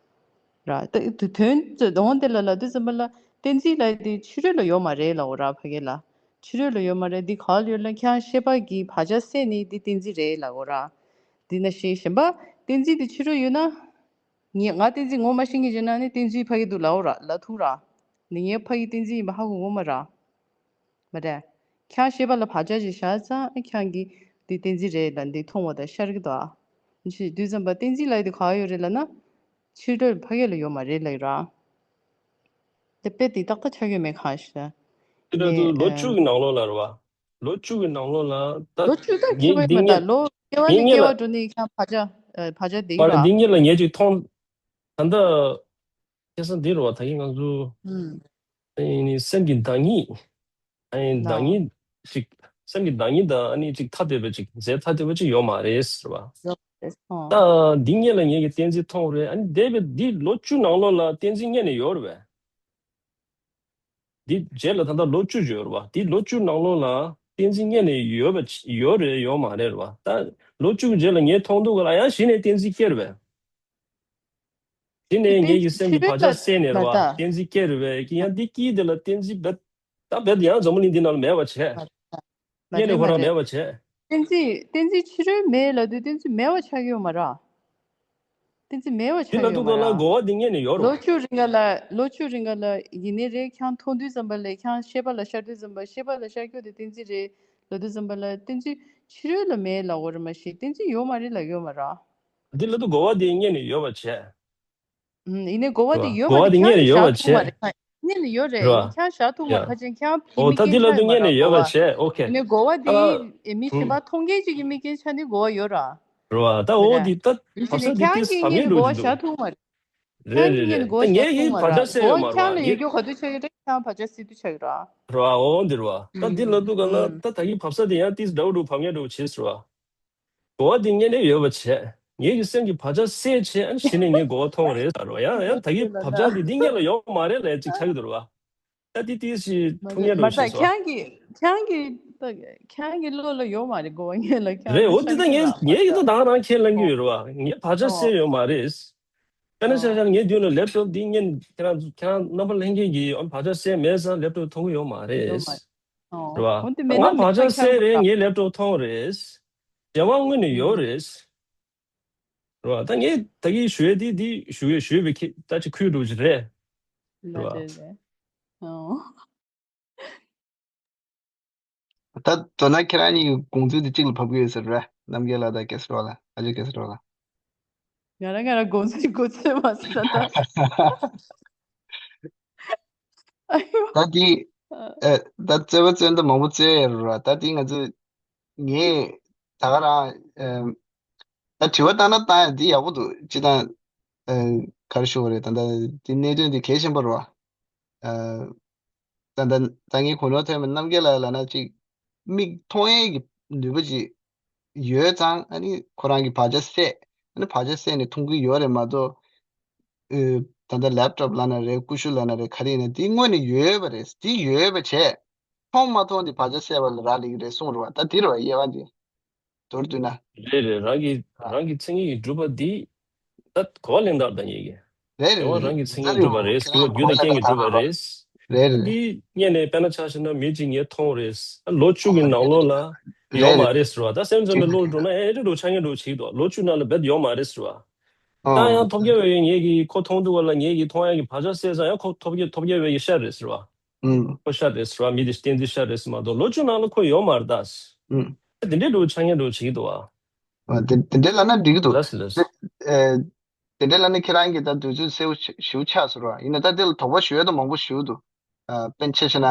ར། ར། ད་དོན་དོན་དེ་ལ་ལབ་དུས་ཙམ་པ་ལ་གཏན་ཚིགས་ལབ་དེ་ཕྱི་རོལ་ལ་ཡོད་མ་རེད་ལབ་འོ་ར། ཕ་གི་ལ་ཕྱི་རོལ་ལ་ཡོད་མ་རེད། འདི་ག་ལ་ཡོད་ལ་ཁྱེད་ཤེས་པ་གི་བག་ཆགས་སད་ནས་འདི་གཏན་ཚིགས་རེད་ལབ་འོ་ར། འདི་ན་ཤེས་གཞན་པ་གཏན་ཚིགས་དེ་ཕྱི་རོལ་ཡོད་ན། ངས་ང་གཏན་ཚིགས་ངོ་མ་ཤེས་ངེས་བྱས་ན་ནི་གཏན་ཚིགས་ཕ་གི་འདུག་ལབ་འོ་ར། ལབ་ཐུབ་ར། འདི་ངའི་ཕ་གི་གཏན་ཚིགས་ཡིན་པ་ཧ་གོ་གོ་མ་ར། མ་རེད། ཁྱེད་ཤེས་པ་ལ་བག་ཆགས་ཅིག་བཞག་ཙང་ཁྱེད་ཀྱིས་འདི་གཏན་ཚིགས་རེད་ལ་འདི་མཐོང་བ་དང་ཤར་གི་འདུག་ཨ། འདི་དུས་ཙམ་པ་གཏན་ཚིགས་ལབ་དེ་ག་ཡོད་རེད་ལབ་ན། ཕྱི་རོལ་ཕ་གི་ལ་ཡོད་མ་རེད་ལབ་ཡོད་ར། དེ་དཔེ་དེ་ཏག་ཏག་ཆགས་ཡོད་མེད་གང་ཤེས། དེ་ལ་དུ་ལོ་བཅུ་གི་ནང་ལོགས་ལ་རེད་བ། ལོ་བཅུ་གི་ནང་ལོགས་ལ་ད་ལོ་བཅུ་ད་ངས་ཁྱད་པར་འདི་མེད་ད། ངས་ལོ་སྐྱེ་བ་ངས་ནས་སྐྱེ་བ་ངས་ལ་འགྲོ་ནས་ཁྱེད་བག་ཆགས་ཨ་བག་ཆགས་བསྡད་མ་ཡོད་ར། རེད། འདི་ངས་ལ་ངས་ཅིག་མཐོང་། ད་ལྟ་ཁ་སང་འདི་རེད་བ། ད་གིན་ང་ཚོ་ཨུམ། ཨ་ནི་སེམས་ཀྱི་བདག་ཉིད། ཨ་ནི་བདག་ལགས། ཉིད་ཅིག་སེམས་ཀྱི་བདག་ཉིད་དང་ཨ་ནི་ཅིག་ཐ་དད་པ་ཅིག་རྫས་ཐ་དད་པ་ཅིག་ཡོད་མ་རེད་ཟེར་བ། ཡོད་རེད། ཨོ། ད་འདི་སྔོན་ལ་ངེད་ཀྱིས་གཏན་ཚིགས་མཐོང་རེད། ཨ་ནི་འདས་པའི་འདི་ལོ་བཅུ་ནང་ལོགས་ལ་གཏན་ཚིགས་སྔོན་ནས་ཡོད་རེད་བས། འདི་རྗེས་ལ་ད་ལྟ་ལོ་བཅུ་ཡོད་རེད་བ། འདི་ལོ་བཅུ་ནང་ལོགས་ལ་གཏན་ཚིགས་སྔོན་ནས་ཡོད་པ་ཡོད་རེད་ཡོད་མ་རེད་རེད་བ། ད་ལོ་བཅུ་གི་རྗེས་ལ་ངས་མཐོང་འདུག་ག་ལ་ཡང་གཞི་ནས་གཏན་ཚིགས་སྐྱེ་རེད་བས། དེ་ནས་ངེད་ཀྱི་སེམས་ཀྱི་བག་ཆགས་སད་ནས་རེད་བ། གཏན་ཚིགས་སྐྱེ་རེད་བས། ཡང་འདི་དཀྱིལ་དེ་ལ་གཏན་ཚིགས་རྦད་ད་རྦད་ཡང་འཛམ་བུ་གླིང་འདི་ནང་ལ་མེད་པ་བྱས། མ་རེད། སྔོན་ནས་ཁོ་རང་མེད་པ་བྱས། གཏན་ཚིགས་གཏན་ཚིགས་ཕྱི་རོལ་མེད་ལབ་དུས་གཏན་ཚིགས་མེད་པ་ཆགས་ཀྱི་ཡོད་མ་རེད། གཏན་ཚིགས་མེད་པ་ཆགས་ཀྱི་ཡོད་མ་རེད། འདི་ལ་འདུག་ག་ལ་གོ་བ་འདི་སྔོན་ནས་ཡོད་རེད། ལོ་བཅུ་རིང་ག་ལ་ལོ་བཅུ་རིང་ག་ལ་ཡིན་ནའི་རེད། ཁྱེད་མཐོང་དུས་ཙམ་པ་ལས་ཁྱེད་ཤེས་པ་ལ་ཤར་དུས་ཙམ་པ་ཤེས་པ་ལ་ཤར་རྒྱུ་དེ་གཏན་ཚིགས་རེད་ལབ་དུས་ཙམ་པ་ལ་གཏན་ཚིགས་ཕྱི་རོལ་ལ་མེད་ལབ་འོ་རེད་མ་གཞི་གཏན་ཚིགས་ཡོད་མ་རེད་ལབ་ཡོད་མ་རེད། འདི་ལ་འདུག་གོ་བ་འདི་སྔོན་ནས་ཡོད་པ་བྱས། ཨུམ། ཡིན་ནའི་གོ་བ་དེ་ཡོད་པ་དེ་ཁྱེད་ཀྱིས་བཞག་ཐུབ་མ་རེད། སྔོན་ནས་ཡོད་རེད། ཁྱེད་བཞག་ཐུབ་མ་རེད། ཁྱེད་ཁྱེད་ཀྱི་མིག་རྒྱན་ཆགས་ཡོད་མ་རེད་གོ་བ། ཡིན་ནའི་གོ་བ་དེ་མི་གཞན་པ་མཐོང་མཁན་ཅིག་གི་མིག་རྒྱན་ཆགས་ནས་གོ་བ་ཡོད་ར། རེད་བ། ད་འོ་འདི་ད་བབས་ས་འདི་ཏིས་བབས་མེད་འགྲོ་གི་འདུག་རེད་རེད་རེད། ད་ངས་ཡིན་བག་ཆགས་སད་ཡོད་མ་རེད་བ། ངས་རེད་བ། འོ་འདི་རེད་བ། ད་ད་གི་བབས་ས་འདི་ཡང་ཏིས་འདྲ་བོ་འགྲོ་བབས་མཁན་འགྲོ་བྱེད་ཟེར་བ། གོ་བ་འདི་སྔོན་ནས་ཡོད་པ་བྱས། ངེད་ཀྱི་སེམས་ཀྱི་བག་ཆགས་སད་བྱས། ཨ་ནི་གཞི་ནས་ངས་གོ་བ་མཐོང་བ་རེད་ཟེར་བ། ཡང་ཡང་ད་གི་བབས་ས་འདི་འདི་སྔོན་ལ་ཡོད་མ་རེད་ལབ་ཅིག་ཆགས་ཀྱི་འདུག་རེད་བ། ད་དེ་ཏིས་ཞིག་མ་ཐུག་རེད་ཉེ་མ་རུ་ད་ཞིག་སོ། ཁྱེད་རང་གི་ཁྱེད་རང་གི་ད་ཁྱེད་རང་གི་བློ་ལ་ཡོད་མ་རེད་གོ་བ་ངེད་ལ་ཁྱེད་རང་རེད་གི་འོ་དེ་ཤ་ད་ངས་ངས་ཡི་ད་ད་ག་རང་ཁས་ལེན་གི་ཡོད་རེད་བ། ངས་བག་ཆགས་སད་ཡོད་མ་རེད། དཔེར་ན་ཆ་བཞག་ངའི་མདུན་ལ་ལེབ་ཊོབ་འདི་ཉན་ཁྱེད་རང་ཁྱེད་རང་རྣམ་པ་ལྷན་རྒྱས་ཀྱིས་ཨ་བག་ཆགས་སད་མེད་ཙང་ལེབ་ཊོབ་མཐོང་གི་ཡོད་མ་རེད། རེད་བ། ང་བག་ཆགས་སད་རེད་ངའི་ལེབ་ཊོབ་མཐོང་རེད། རྒྱལ་དབང་དངོས་ནས་ཡོད་རེད། རེད་བ། ད་ངས་ད་གིན་ཞུ་ཡས་དེ་དེ་ཞུ་ཡས་ཞུས་པའི་ཁྱེད་ད་ཅི་ཁུལ་འགྲོ་གི་རེད། རེད་བ། རེད་རེད། ཨོ། ད་མདོར་ན་ཁྱེད་རང་གཉིས་ཀྱི་དགོངས་ཚུལ་དེ་གཅིག་ལ་བབ་ཀྱི་ཡོད་ཟེར་རེད། རྣམ་རྒྱལ་ལགས་དང་ཀེ་སི་རོ་ལགས། ཨ་ཅེ་ཀེ་སི་རོ་ལགས། ང་རང་ང་རང་དགོངས་ཚུལ་དགོངས་ཚུལ་མ་ཟེར་ད། ཨ་ཡོ། ད་དེ་ཨ། ཨེ་ད་རྩོད་པ་རྩོད་འདི་མང་པོ་རྩོད་ཡོད་རེད་བ། ད་དེ་ང་ཚོས་ངས་ད་ག་རང་ཨེམ། ད་དྲི་བ་བཏང་ན་བཏང་ཡ་འདི་ཡག་པོ་འདུག་སྤྱི་བཏང་ཨེ་ག་རེ་ཞུ་བ་རེད། ད་ལྟ་འདི་གནད་དོན་འདི་གལ་ཆེན་པོ་རེད་བ། ཨེ་ད་ད་ད་ངས་གོ་ནོར་ཐོན་མེད། རྣམ་རྒྱལ་ལགས་ལབ་ན་ཅིག་མིག་མཐོང་ཡས་ཀྱི་ནུས་པ་ཅིག་ཡོད་ཙང་ཨ་ནི་ཁོ་རང་གི་བག་ཆགས་སད། ཨ་ནི་བག་ཆགས་སད་ནས་མཐོང་གི་ཡོད་རེད་མ་གཏོགས། ཨེ་ད་ལྟ་ལེབ་ཊོབ་ལབ་ན་རེད། ཀུ་ཤུ་ལབ་ན་རེད། ག་རེ་ཡིན་ན་དེ་དངོས་གནས་ཡོད་པ་རེད། དེ་ཡོད་པ་བྱས། མཐོང་མ་མཐོང་དེ་བག་ཆགས་སད་པ་ལ་རག་ལས་ཀྱི་རེད་གསུངས་རེད་བ། ད་དེ་རེད་བ་དབྱེ་བ་འདི། མདོར་བསྡུས་ན། རེད་རེད། རང་གི་ཨ། རང་གི་མཚན་ཉིད་ཀྱིས་གྲུབ་པ་འདི་ད་གོ་བ་ལེན་སྟངས་དང་ཉིད་ཀྱི། རེད་རེད་རེད། རང་གི་མཚན་ཉིད་གྲུབ་པ་རེད། ཁྱེད་རང་གོ་བ་ལེན་སྟངས་དང་གྲུབ་པ་རེད། རེད་རེད། འདི་སྔོན་ནས་དཔེར་ན་ཆ་བཞག་ན་མི་གཅིག་ངས་མཐོང་རེད། ལོ་བཅུ་གི་ནང་ལོགས་ལ་ཡོད་མ་རེད་ཟེར་བ། ད་སེམས་ཙམ་པའི་བློ་འགྲོ་ན་ཨེ་འདྲ་འགྲོ་ཆ་ངན་འགྲོ་བྱེད་ཀྱི་འདུག་ལོ་བཅུ་ནང་ལ་རྦད་ཡོད་མ་རེད་ཟེར་བ། ད་ཡང་ཐོབ་རྒྱལ་བའི་ངེད་ཀྱིས་ཁོ་མཐོང་དུས་བ་ལ་ངེད་ཀྱིས་མཐོང་ཡག་གི་བག་ཆགས་སད་ཙང་ཡང་ཁོ་ཐོབ་རྒྱལ་ཐོབ་རྒྱལ་བའི་ཤ་རེད་ཟེར་བ། ཁོ་ཤ་རེད་ཟེར་བ། མི་དེ་བསྟན་འཛིན་ཤ་རེད་ཟེར་མ་གཏོགས་ལོ་བཅུ་ནང་ལ་ཁོ་ཡོད་མ་རེད་ད། དེ་འདྲའི་འགྲོ་ཆ་ངན་འགྲོ་བྱེད་ཀྱི་འདུག་བ། དེ་དེ་འདྲའི་ལབ་ན་འགྲིག་གི་འདུག་ལགས་སོ་ལགས་སོ། དེ་འདྲའི་ལབ་ན་ཁྱེད་རང་གིས་ད་དུས་ཚོད་གསལ་པོ་ཞེ་པོ་ཆགས་ཟེར་བ་ཡིན་ན། ད་དེ་ལ་དོགས་པ་ཞུ་ཡ་ད་མང་པོ་ཞེ་པོ་འདུག་དཔེར་ཆ་བཞག་ན།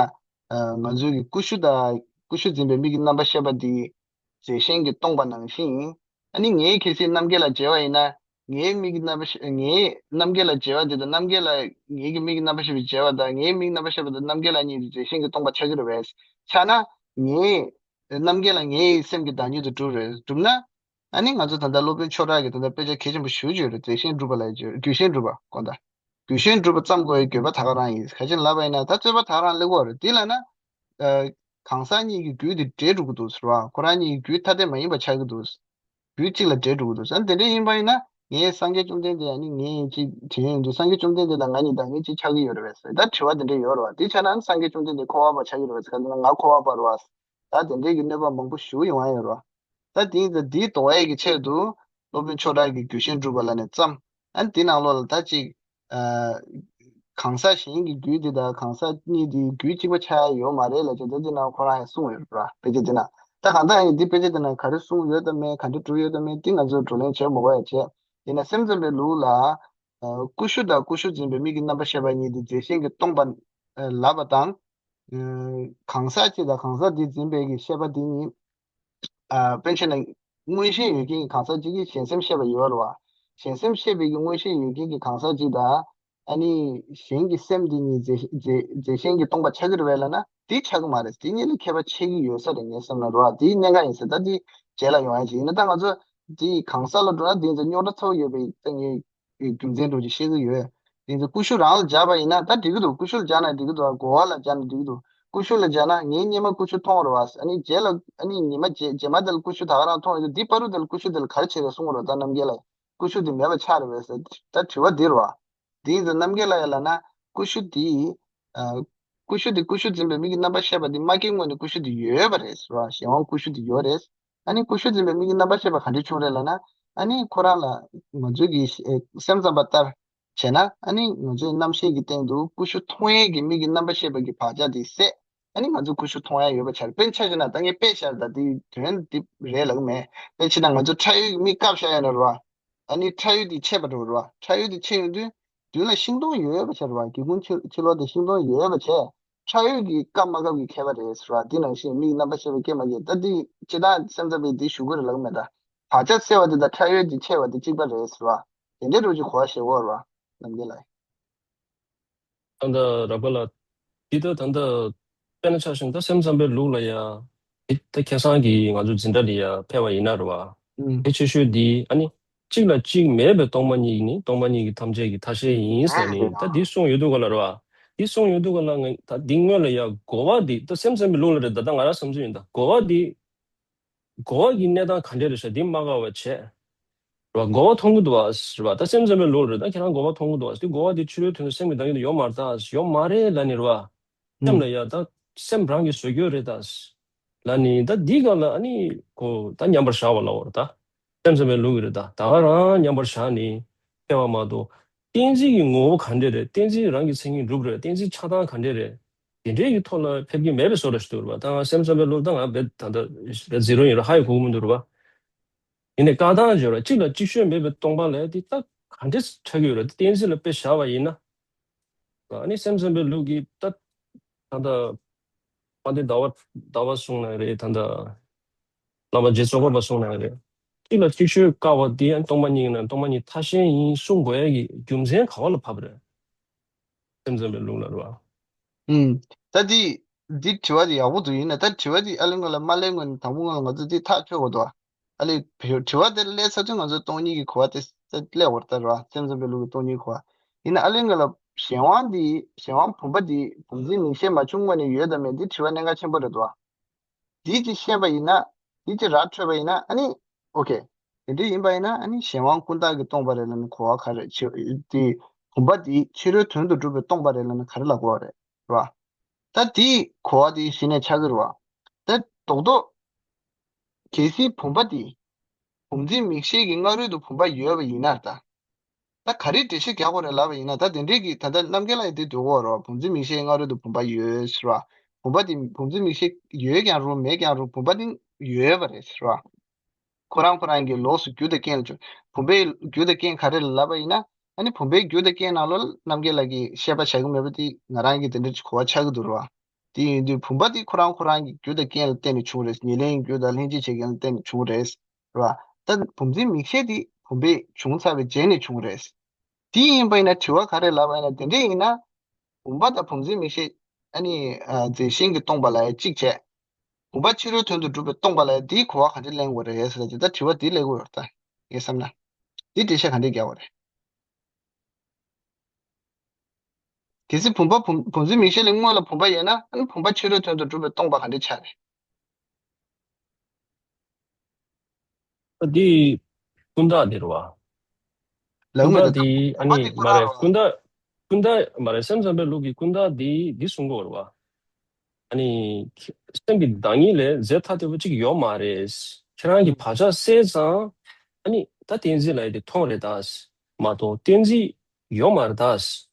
ང་ཚོའི་གི་ཀུ་ཤུ་དང་ཀུ་ཤུ་འཛིན་པའི་མིག་གི་རྣམ་པར་ཤེས་པ་འདི་རྫས་གཞན་གྱིས་སྟོང་པ་ནང་བཞིན། ཨ་ནི་ངའི་ཁ་སང་རྣམ་རྒྱལ་ལ་མཇལ་བ་ཡིན་ན། ངའི་མིག་གི་རྣམ་པར་ཤེས་ངའི་རྣམ་རྒྱལ་ལ་མཇལ་བ་འདི་དང་རྣམ་རྒྱལ་ལ་ངའི་གི་མིག་གི་རྣམ་པར་ཤེས་པའི་མཇལ་བ་དང་ངའི་མིག་རྣམ་པར་ཤེས་པ་དང་རྣམ་རྒྱལ་ལ་གཉིས་འདི་རྫས་གཞན་གྱིས་སྟོང་པ་ཆགས་ཀྱི་རེད་པས། ཆགས་ན། ངའི་རྣམ་རྒྱལ་ལ་ངའི་སེམས་ཀྱི་བདག་ཉིད་དུ་གྲུབ་རེད། གྲུབ་ན། ཨ་ནི་ང་ཚོ་ད་ལྟ་སློབ་དཔོན་ཆོས་གྲགས་ཀྱིས་ད་ལྟ་དཔེ་ཆ་གལ་ཆེན་པོ་ཞེ་པོ་ཅིག་ཡོད་རེད། རྫས་གཞན་སྒྲུབ་པ་ལ་ཡོད་རྒྱུ་གཞན་སྒྲུབ་པ་དགོངས་དག་རྒྱུ་གཞན་སྒྲུབ་པ་བརྩམས་དགོས་ཡའི་དགོས་པ་ད་ག་རང་ཡིན། ག་ཅི་ལབ་པ་ཡིན་ན་ད་རྩོད་པ་ད་ག་རང་སླེབས་ཀྱི་ཡོད་རེད། དེ་ལབ་ན། ཨ། གང་ཟག་གཉིས་ཀྱི་རྒྱུད་དེ་འདྲེས་འགྲོ་གི་འདུག་ཟེར་བ། ཁོ་རང་གཉིས་ཀྱི་རྒྱུད་ཐ་དད་མ་ཡིན་པ་ཆགས་ཀྱི་འདུག་རྒྱུད་གཅིག་ལ་འདྲེས་འགྲོ་གི་འདུག་ཟེར། དེ་འདྲ་ཡིན་པ་ཡིན་ན་ངས་སངས་རྒྱས་བཅོམ་ལྡན་འདས་ཨ་ནི་ངས་ཅིག་དྲན་ཡོང་དུས་སངས་རྒྱས་བཅོམ་ལྡན་འདས་དང་ང་གཉིས་བདག་ཉིད་གཅིག་ཆགས་ཀྱི་ཡོད་རེད་པས་ཟེར། ད་དྲི་བ་དེ་འདྲ་ཡོད་རེད་བ། དེ་ཆགས་ན་སངས་རྒྱས་བཅོམ་ལྡན་འདས་འཁོར་བ་པ་ཆགས་ཀྱི་རེད་པས་ཟེར། ག་ཟེར་ན་ང་འཁོར་བ་པ་རེད་བ། ད་དེ་འདྲའི་གི་གནོད་པ་མང་པོ་ཞེ་པོ་ཡོང་ཡ་ཡོད་རེད་བ། ད་དེ་ཡིན་ཙང་དེའི་དོགས་ཡ་གི་ཆེད་དུ་སློབ་དཔོན་ཆོས་གྲགས་ཀྱིས་རྒྱུ་གཞན་སྒྲུབ་པ་ལབ་ནས་བརྩམས། ཨ་ནི་དེ་ནང་ལོགས་ལ་ད་ཅིག་ཨ། གང་ཟག་གཞན་གྱི་རྒྱུད་དེ་དང་གང་ཟག་གཉིས་དེ་རྒྱུད་གཅིག་པ་ཆགས་ཡ་ཡོད་མ་རེད་ལབ་བྱས་ད་དེ་ནང་ཁོ་རང་ཡང་གསུངས་ཡོད་རེད་བ། དཔེ་ཆ་དེ་ནང་། ད་གང་ལྟར་ཡང་འདི་དཔེ་ཆ་དེ་ནང་ག་རེ་གསུངས་ཡོད་དམ་མེད་ག་འདྲ་བསྒྲུབས་ཡོད་དམ་མེད་དེ་ང་ཚོས་བགྲོ་གླེང་བྱེད་མ་དགོས་ཡ་བྱས། ཡིན་ན་སེམས་ཙམ་པའི་ལུགས་ལ། ཨ། ཀུ་ཤུ་དང་ཀུ་ཤུ་འཛིན་པའི་མིག་གི་རྣམ་པར་ཤེས་པ་གཉིས་དེ་རྫས་གཞན་གྱིས་སྟོང་པ། ཨ། ལབ་པ་དང་། ཨ། གང་ཟག་གཅིག་དང་གང་ཟག་དེ་འཛིན་པའི་གི་ཤེས་པ་དེ་གཉིས། ཨ། དཔེར་ན་ཆ་བཞག་ན་མངོན་ཤེས་ཡོད་མཁན་གྱི་གང་ཟག་གཅིག་གིས་གཞན་སེམས་ཤེས་པ་ཡོད་རེད་བ། གཞན་སེམས་ཤེས་པའི་གི་མངོན་ཤེས་ཡོད་མཁན་གྱི་གང་ཟག་གཅིག་དང་། ཨ་ནི་གཞན་གྱི་སེམས་དེ་གཉིས་རྫས་རྫས་རྫས་གཞན་གྱིས་སྟོང་པ་ཆགས་ཀྱི་རེད་པས་ལབ་ན་དེ་ཆགས་ཀྱི་མ་རེད། དེ་གཉིས་ལ་ཁྱད་པར་ཕྱེ་གི་ཡོད་ས་རེད་ངའི་བསམ་ན་རེད་བ། དེའི་གནད་འགག་ཡིན་ས། ད་དེ་རྗེས་ལ་ཡོང་ཡ་ཅིག་ཡིན་ན་ད་ང་ཚོ་དེ་གང་ཟག་ལ་འགྲོ་ན་དེ་ཚོ་རྙོག་དྲ་ཚ་པོ་ཡོད་པའི་ད་ངས་རྒྱུ་མཚན་འདྲ་ཅིག་བཤད་ཀྱི་ཡོད། དེ་ཚོ་ཀུ་ཤུ་རང་ལ་སྦྱར་བ་ཡིན་ན་ད་འགྲིག་གི་འདུག་ཀུ་ཤུ་ལ་སྦྱར་ན་འགྲིག་གི་འདུག་གོ་བ་ལ་སྦྱར་ན་འགྲིག་གི་འདུག་ཀུ་ཤུ་ལ་སྦྱར་ན་ངས་སྔོན་མ་ཀུ་ཤུ་མཐོང་བ་རེད་བ། ཨ་ནི་རྗེས་ལ་ཨ་ནི་ཉི་མ་རྗེས་རྗེས་མ་དེ་ལ་ཀུ་ཤུ་ད་ག་རང་མཐོང་ཡོད་དུས་འདི་བར་དུ་དེ་ལ་ཀུ་ཤུ་དེ་ལ་ག་རེ་བྱས་རེད་གསུང་གི་རེད་བ། ད་རྣམ་རྒྱལ་ལགས་ཀུ་ཤུ་དེ་མེད་པ་ཆགས་རེད་པས་ཟེར། ད་དྲི་བ་འདི་རེད་བ། དེ་ཡིན་ཙང་རྣམ་རྒྱལ་ལགས་ལབ་ན་ཀུ་ཤུ་དེ། ཨ། ཀུ་ཤུ་དེ་ཀུ་ཤུ་འཛིན་པའི་མིག་གི་རྣམ་པར་ཤེས་པ་དེ་མ་སྐྱེས་སྔོན་ནས་ཀུ་ཤུ་དེ་ཡོད་པ་རེད་ཟེར་བ། གཞན་དབང་ཀུ་ཤུ་དེ་ཡོད་རེད། ཨ་ནི་ཀུ་ཤུ་འཛིན་པའི་མིག་གི་རྣམ་པར་ཤེས་པ་ག་འདྲས་བྱུང་རེད་ལབ་ན། ཨ་ནི་ཁོ་རང་ལ་ང་ཚོའི་གི་ཨེ་སེམས་ཙམ་པ་ལྟར་བྱས་ན་ཨ་ནི་ང་ཚོའི་རྣམ་ཤེས་ཀྱི་སྟེང་དུ་ཀུ་ཤུ་མཐོང་ཡས་ཀྱི་མིག་གི་རྣམ་པར་ཤེས་པ་གི་བག་ཆགས་དེ་ཟད། ཨ་ནི་ང་ཚོ་ཀུ་ཤུ་མཐོང་ཡ་ཡོད་པ་ཆགས་རེད། དཔེར་ན་ཆ་བཞག་ན་ད་ངས་དཔེ་བཞག་ད་དེའི་དོན་དེ་རེད་ལབ་ཀྱི་མེད། དཔེར་ན་ཆ་བཞག་ན་ང་ཚོ་ཁྲ་ཡོལ་གྱི་མིག་བཀབ་བཞག་ཡོད་ན་རེད་བ། ཨ་ནི་ཁྲ་ཡོལ་དེ་ཆད་པ་འགྲོ་རེད་བ། ཁྲ་ཡོལ་དེ་ཆད་ཡོང་དུས་མདུན་ལ་ཤིང་སྡོང་ཡོད་པ་ཆགས་རེད་བ། སྒེའུ་ཁུང་ཕྱི་ཕྱི་ལོགས་དེ་ཤིང་སྡོང་ཡོད་པ་ཆགས། ཁྲ་ཡོལ་གྱི་བཀབ་མ་བཀབ་ཀྱི་ཁྱད་པར་རེད་ཟེར་བ། དེ་ནང་བཞིན་མིག་རྣམ་པར་ཤེས་པ་སྐྱེ་མ་སྐྱེ་ད་དེ་སྤྱིར་བཏང་སེམས་ཙམ་པས་དེ་ཞུ་གི་རེད་ལབ་ཀྱི་མེད་ད། བག་ཆགས་སད་པ་དེ་དང་ཁྲ་ཡོལ་དེ་ཆད་པ་དེ་གཅིག་པ་རེད་ཟེར་བ། དེ་འདྲའི་འགྲོ་ཅིག་གོ་བ་ཞེ་པོ་རེད་བ། རྣམ་རྒྱལ་ལགས། ད་ལྟ་རག་པ་ལ། འདི་ལྟ་ད་ལྟ་དཔེར་ན་ཆ་བཞག་ན་ད་སེམས་ཙམ་པའི་ལུགས་ལ་ཡ། འདི་ད་ཁ་སང་གི་ང་ཚོ་འཛིན་གྲྭ་ལ་ཡ་ཕེབས་པ་ཡིན་ན་རེད་བ། ཨུམ། གལ་ཆེ་ཤོས་འདི་ཨ་ནི། གཅིག་ལ་གཅིག་མེད་པའི་སྟོང་པ་ཉིད་ནི་སྟོང་པ་ཉིད་ཀྱི་ཐམས་ཅད་ཀྱི་མཐའ་བཞི་ཡིན་ཟེར་ནི་ད་འདི་གསུངས་ཡོད་དུས་ག་ལ་རེད་བ། འདི་གསུངས་ཡོང་དུས་ག་ལ་ང་ད་འདི་སྔོན་ལ་ཡ་རྒོལ་བ་འདི་ད་སེམས་ཙམ་པའི་ལུགས་ལ་རེད། ད་ད་ང་རང་བསམ་ཚུལ་ཡིན། ད་རྒོལ་བ་འདི་རྒོལ་བ་གི་གནས་སྟངས་ག་འདྲས་རེད་ཤག་འདི་མ་དགའ་བ་བྱས་རེད་བ། རྒོལ་བ་མཐོང་གི་འདུག་བ་རེད་བ། ད་སེམས་ཙམ་པའི་ལུགས་རེད། ད་ཁྱེད་རང་རྒོལ་བ་མཐོང་གི་འདུག་བ། འདི་རྒོལ་བ་འདི་ཕྱི་རོལ་དོན་དུ་སེམས་ཀྱི་བདག་ཉིད་དུ་ཡོད་མ་རེད་ད། ཡོད་མ་རེད་ལབ་ནི་རེད་བ། སེམས་ལ་ཡ་ད་སེམས་རང་གི་བཟོ་རྒྱུ་རེད་ད། ལ་ནི་ད་འདི་ག་ལ་ཨ་ནི་གོ་ད་མཉམ་པར་བཞག་པ་ལ་འོར་ད། སེམས་ཙམ་པའི་ལུགས་རེད་ད། ད་ག་རང་མཉམ་པར་བཞག་ནི་ཕལ་བ་མ་གཏོགས། གཏན་ཚིགས་ཀྱི་ངོ་བོ་ག་འདྲས་རེད། གཏན་ཚིགས་རང་གི་མཚན་ཉིད་གྲུབ་རེད། གཏན་ཚིགས་ཆགས་སྟངས་ག་འདྲས་རེད། དེ་འདྲས་ཀྱི་ཐོག་ལ་ཕེབས་ཀྱི་མེད་པའི་བཟོ་འདྲ་ཞིག་འདུག་རེད་བ། ད་ང་སེམས་ཙམ་པའི་ལུགས་ད་ང་བེད་ད་ད་བེད་ཟི་རོ་ཡིན་ར་ཧ་ཡི་གོ་གི་མི་འདུག་རེད་བ། ཡིན་ནའི་བཀའ་ཐང་བརྗོད་ར་གཅིག་ལ་གཅིག་ཤོས་མེད་པའི་སྟོང་པ་ལས་དེ་ད་ག་འདྲས་ཆགས་ཀྱི་ཡོད་རེད། དེ་གཏན་ཚིགས་ལ་དཔེ་བཞག་པ་ཡིན་ན། ཨ་ནི་སེམས་ཙམ་པའི་ལུགས་ཀྱི་ད་ད་ལྟ་དཔལ་ལྡན་ཟླ་བ་ཟླ་བ་གསུང་ནའང་རེད། ད་ལྟ་བླ་མ་རྗེ་ཙོང་ཁ་པ་གསུང་ནའང་རེད། གཅིག་ལ་གཅིག་ཤོས་བཀག་པ་དེ་ཡང་སྟོང་པ་ཉིད་ཡིན་ན་སྟོང་པ་ཉིད་ཐ་ཤལ་ཡིན་གསུང་དགོས་ཡ་གི་རྒྱུ་མཚན་ག་བ་ལ་བབས་རེད། སེམས་ཙམ་པའི་ལུགས་ལ་རེད་བ། ཨུམ། ད་འདི་འདི་དྲི་བ་འདི་ཡག་པོ་འདུག་ཡིན་ན་ད་དྲི་བ་འདི་ཨ་ལེ་ང་ལ་མ་སླེབས་སྔོན་ནས་དང་པོ་ང་ལ་ང་ཚོ་འདི་ཐག་ཆོད་དགོས་འདུག་ཨ་ལེ་དྲི་བ་དེ་སླེབས་ཚར་དུས་ང་ཚོ་སྟོང་ཉིད་ཀྱི་གོ་བ་དེ་སླེབས་པ་རེད་ད་རེད་བ། སེམས་ཙམ་པའི་ལུགས་ཀྱི་སྟོང་ཉིད་གོ་བ། ཡིན་ན་ཨ་ལེ་ང་ལ་གཞན་དབང་འདི་གཞན་དབང་བུམ་པ་འདི་བུམ་འཛིན་མིག་ཤེས་མ་བྱུང་སྔོན་ནས་ཡོད་དམ་མེད་འདི་དྲི་བ་གནད་འགག་ཆེན་པོ་རེད་འདུག་བ། འདི་གཅིག་ཤེས་པ་ཡིན་ན། འདི་གཅིག་ར་འཕྲོད་པ་ཡིན་ན་ཨ་ནི། ཨོ་ཁེ། དེ་འདྲ་ཡིན་པ་ཡིན་ན་ཨ་ནི་གཞན་དབང་ཀུན་བཏགས་ཀྱིས་སྟོང་པ་རེད་ལབ་ན་གོ་བ་ག་རེ་ཆེ་དེ། བུམ་པ་འདི་ཕྱི་རོལ་དོན་དུ་གྲུབ་པའི་སྟོང་པ་རེད་ལབ་ན་ག་རེ་ལབ་དགོས་རེད། རེད་བ། ད་དེའི་གོ་བ་དེ་གཞི་ནས་ཆགས་ཀྱི་རེད་བ། ད་རྡོག་རྡོག་གལ་སྲིད་བུམ་པ་འདི། བུམ་འཛིན་མིག་ཤེས་ཀྱི་སྔ་རོལ་དུ་བུམ་པ་ཡོད་པ་ཡིན་ན་ད། ད་ག་རེ་འགྲེལ་བཤད་རྒྱག་དགོས་རེད་ལབ་པ་ཡིན་ན་ད་དེ་འདྲས་ཀྱི་ད་ལྟ་རྣམ་རྒྱལ་ལགས་ཡིན་དུས་འདོད་དགོས་རེད་བ། བུམ་འཛིན་མིག་ཤེས་སྔ་རོལ་དུ་བུམ་པ་ཡོད་ཟེར་བ། བུམ་པ་དེ་བུམ་འཛིན་མིག་ཤེས་ཡོད་ཀྱང་རུང་མེད་ཀྱང་རུང་བུམ་པ་དེ་ཡོད་པ་རེད་ཟེར་བ། ཁོ་རང་ཁོ་རང་གི་ལོགས་སུ་རྒྱུ་དང་རྐྱེན་ལ་བྱུང་། བུམ་པའི་རྒྱུ་དང་རྐྱེན་ག་རེ་ལ་ལབ་པ་ཡིན་ན། ཨ་ནི་བུམ་པའི་རྒྱུ་དང་རྐྱེན་ནང་ལོགས་ལ་རྣམ་རྒྱལ་ལགས་ཀྱིས་བཤད་པ་བྱ་གི་མེད་པ་དེ་ང་རང་གིས་དེ་འདྲ་གོ་བ་ཆགས་ཀྱི་འདུག་རེད་བ། དེ་ཡིན་དུས་བུམ་པ་དེ་ཁོ་རང་ཁོ་རང་གི་རྒྱུ་དང་རྐྱེན་ལ་བརྟེན་ནས་བྱུང་རེད། ཉེར་ལེན་རྒྱུ་དང་ལྷན་ཅིག་བྱེད་རྐྱེན་ལ་བརྟེན་ནས་བྱུང་རེད། རེད་བ། ད་བུམ་འཛིན་མིག་ཤེས་དེ་བུམ་པས་བྱུང་ཚར་བའི་རྗེས་ནས་བྱུང་རེད། དེ་ཡིན་པ་ཡིན་ན་དྲི་བ་ག་རེ་ལབ་པ་ཡིན་ན་དེ་འདྲས་ཡིན་ན། བུམ་པ་དང་བུམ་འཛིན་མིག་ཤེས་ཨ་ནི་རྫས་གཞན་གྱིས་སྟོང་པ་ལ་ཡང་གཅིག་བྱས། བུམ་པ་ཕྱི་རོལ་དོན་དུ་གྲུབ་པའི་སྟོང་པ་ལ་ཡང་དེའི་གོ་བ་ག་འདྲས་ལེན་དགོས་རེད་ཟེར་ཏེ་ད་དྲི་བ་དེ་སླེབས་ཀྱི་ཡོད་རེད་ད། ངས་བསམ་ན། དེ་འགྲེལ་བཤད་ག་འདྲས་རྒྱག་དགོས་རེད། གལ་སྲིད་བུམ་པ་བུམ་བུམ་འཛིན་མིག་ཤེས་ལ་སྔོན་ལ་བུམ་པ་ཡོད་ན་ཨ་ནི་བུམ་པ་ཕྱི་རོལ་དོན་དུ་གྲུབ་པའི་སྟོང་པ་ག་འདྲས་ཆགས་རེད། འདི་ཀུན་བརྟགས་འདི་རེད་བ། ལགས་ཀུན་མེད་བརྟགས་ད་འདི་ཨ་བུམ་པ་ནི་འདི་ཀུན་མ་རེད། བརྟགས་རེད་བ། ཀུན་བརྟགས་ཀུན་བརྟགས་མ་རེད། སེམས་ཙམ་པའི་ལུགས་ཀྱི་ཀུན་བརྟགས་འདི་འདི་གསུང་གི་ཡོད་རེད་བ། ཨ་ནི་སེམས་ཀྱི་བདག་ཉིད་ལས་རྫས་ཐ་དད་པོ་གཅིག་ཡོད་མ་རེད། ཁྱེད་རང་གི་བག་ཆགས་སད་ཙང་ཨ་ནི་ད་གཏན་ཚིགས་ལ་ཡི་དེ་མཐོང་རེད་ད། མ་གཏོགས་གཏན་ཚིགས་ཡོད་མ་རེད་ད།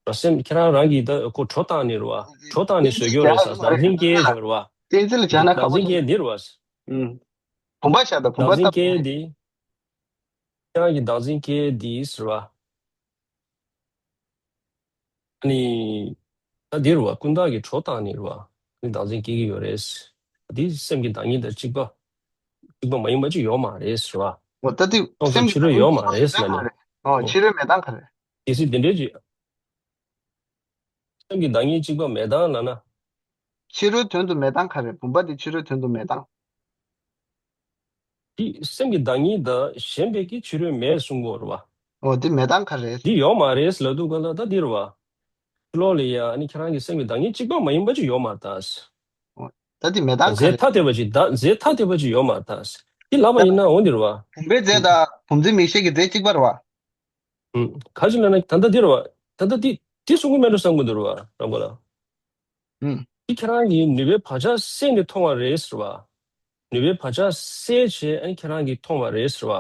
ར་སེམས་ཁྱེད་རང་རང་གིས་ད་ཁོ་གྲོ་བཏང་ནི་རེད་བ། གྲོ་བཏང་ནི་བཟོ་རྒྱུ་རེད་ས། བདག་འཛིན་སྐྱེ་བྱུང་རེད་བ། གཏན་ཚིགས་ལ་སྦྱར་ན་ཁག་པོ་བདག་འཛིན་སྐྱེ་འདི་རེད་བ། ཨུམ། བུམ་པ་བཞག་དང་བུམ་པ་བདག་འཛིན་སྐྱེ་འདི། ཁྱེད་རང་གི་བདག་འཛིན་སྐྱེ་འདི་ཟེར་བ། ཨ་ནི། ད་འདི་རེད་བ། ཀུན་བརྟགས་ཀྱིས་གྲོ་བཏང་ནི་རེད་བ། ཨ་ནི་བདག་འཛིན་སྐྱེ་གི་ཡོད་རེད། འདི་སེམས་ཀྱི་བདག་ཉིད་དང་གཅིག་པ། གཅིག་པ་མ་ཡིན་པ་ཅིག་ཡོད་མ་རེད་ཟེར་བ། འོ་ད་དེ་སྟོང་གསུམ་སེམས་ཕྱི་རོལ་ཡོད་མ་རེད་ཟེར་ལ་ནི། ཨོ་ཕྱི་རོལ་མེད་སྟངས་ག་རེ། གལ་སྲིད་འདི་འདྲའི་ཅིག་སེམས་ཀྱི་བདག་ཉིད་གཅིག་པ་མེད་སྟངས་ལབ་ན། ཕྱི་རོལ་དོན་དུ་མེད་སྟངས་ག་རེ། བུམ་པ་དེ་ཕྱི་རོལ་དོན་དུ་མེད་སྟངས། དེ་སེམས་ཀྱི་བདག་ཉིད་དང་གཞན་པའི་གི་ཕྱི་རོལ་མེད་གསུང་གི་ཡོད་རེད་བ། ཨོ་དེ་མེད་སྟངས་ག་རེ། འདི་ཡོད་མ་རེད་ལབ་དུས་ག་ལ་ད་འདི་རེད་བ། ཕྱི་ལོགས་ལ་ཡ་ཨ་ནི་ཁྱེད་རང་གི་སེམས་ཀྱི་བདག་ཉིད་གཅིག་པ་མ་ཡིན་པ་ཅིག་ཡོད་མ་རེད་ད། ཨོ་ད་དེ་མེད་སྟངས་ག་རེ། རྫས་ཐ་དད་པ་ཅིག་ད་རྫས་ཐ་དད་པ་ཅིག་ཡོད་མ་རེད་ད། འདི་ལབ་པ་ཡིན་ན་འོ་འདི་རེད་བ། བུམ་པའི་རྫས་དང་བུམ་འཛིན་མིག་ཤེས་ཀྱི་རྫས་གཅིག་པ་རེད་བ། ཨུམ། ག་ཅི་ལབ་ན་ད་ལྟ་འདི་རེད་བ། ད་ལྟ་འདི་འདི་གསུང་གི་མེད་འགྲོ་བསམ་གི་འདུག་རེད་བ་རང་གོ་ལ། ཨུམ། འདི་ཁྱེད་རང་གིས་ནུས་པའི་བག་ཆགས་སད་ནས་མཐོང་བ་རེད་ཟེར་བ། ནུས་པའི་བག་ཆགས་སད་བྱས་ཨ་ནི་ཁྱེད་རང་གིས་མཐོང་བ་རེད་ཟེར་བ།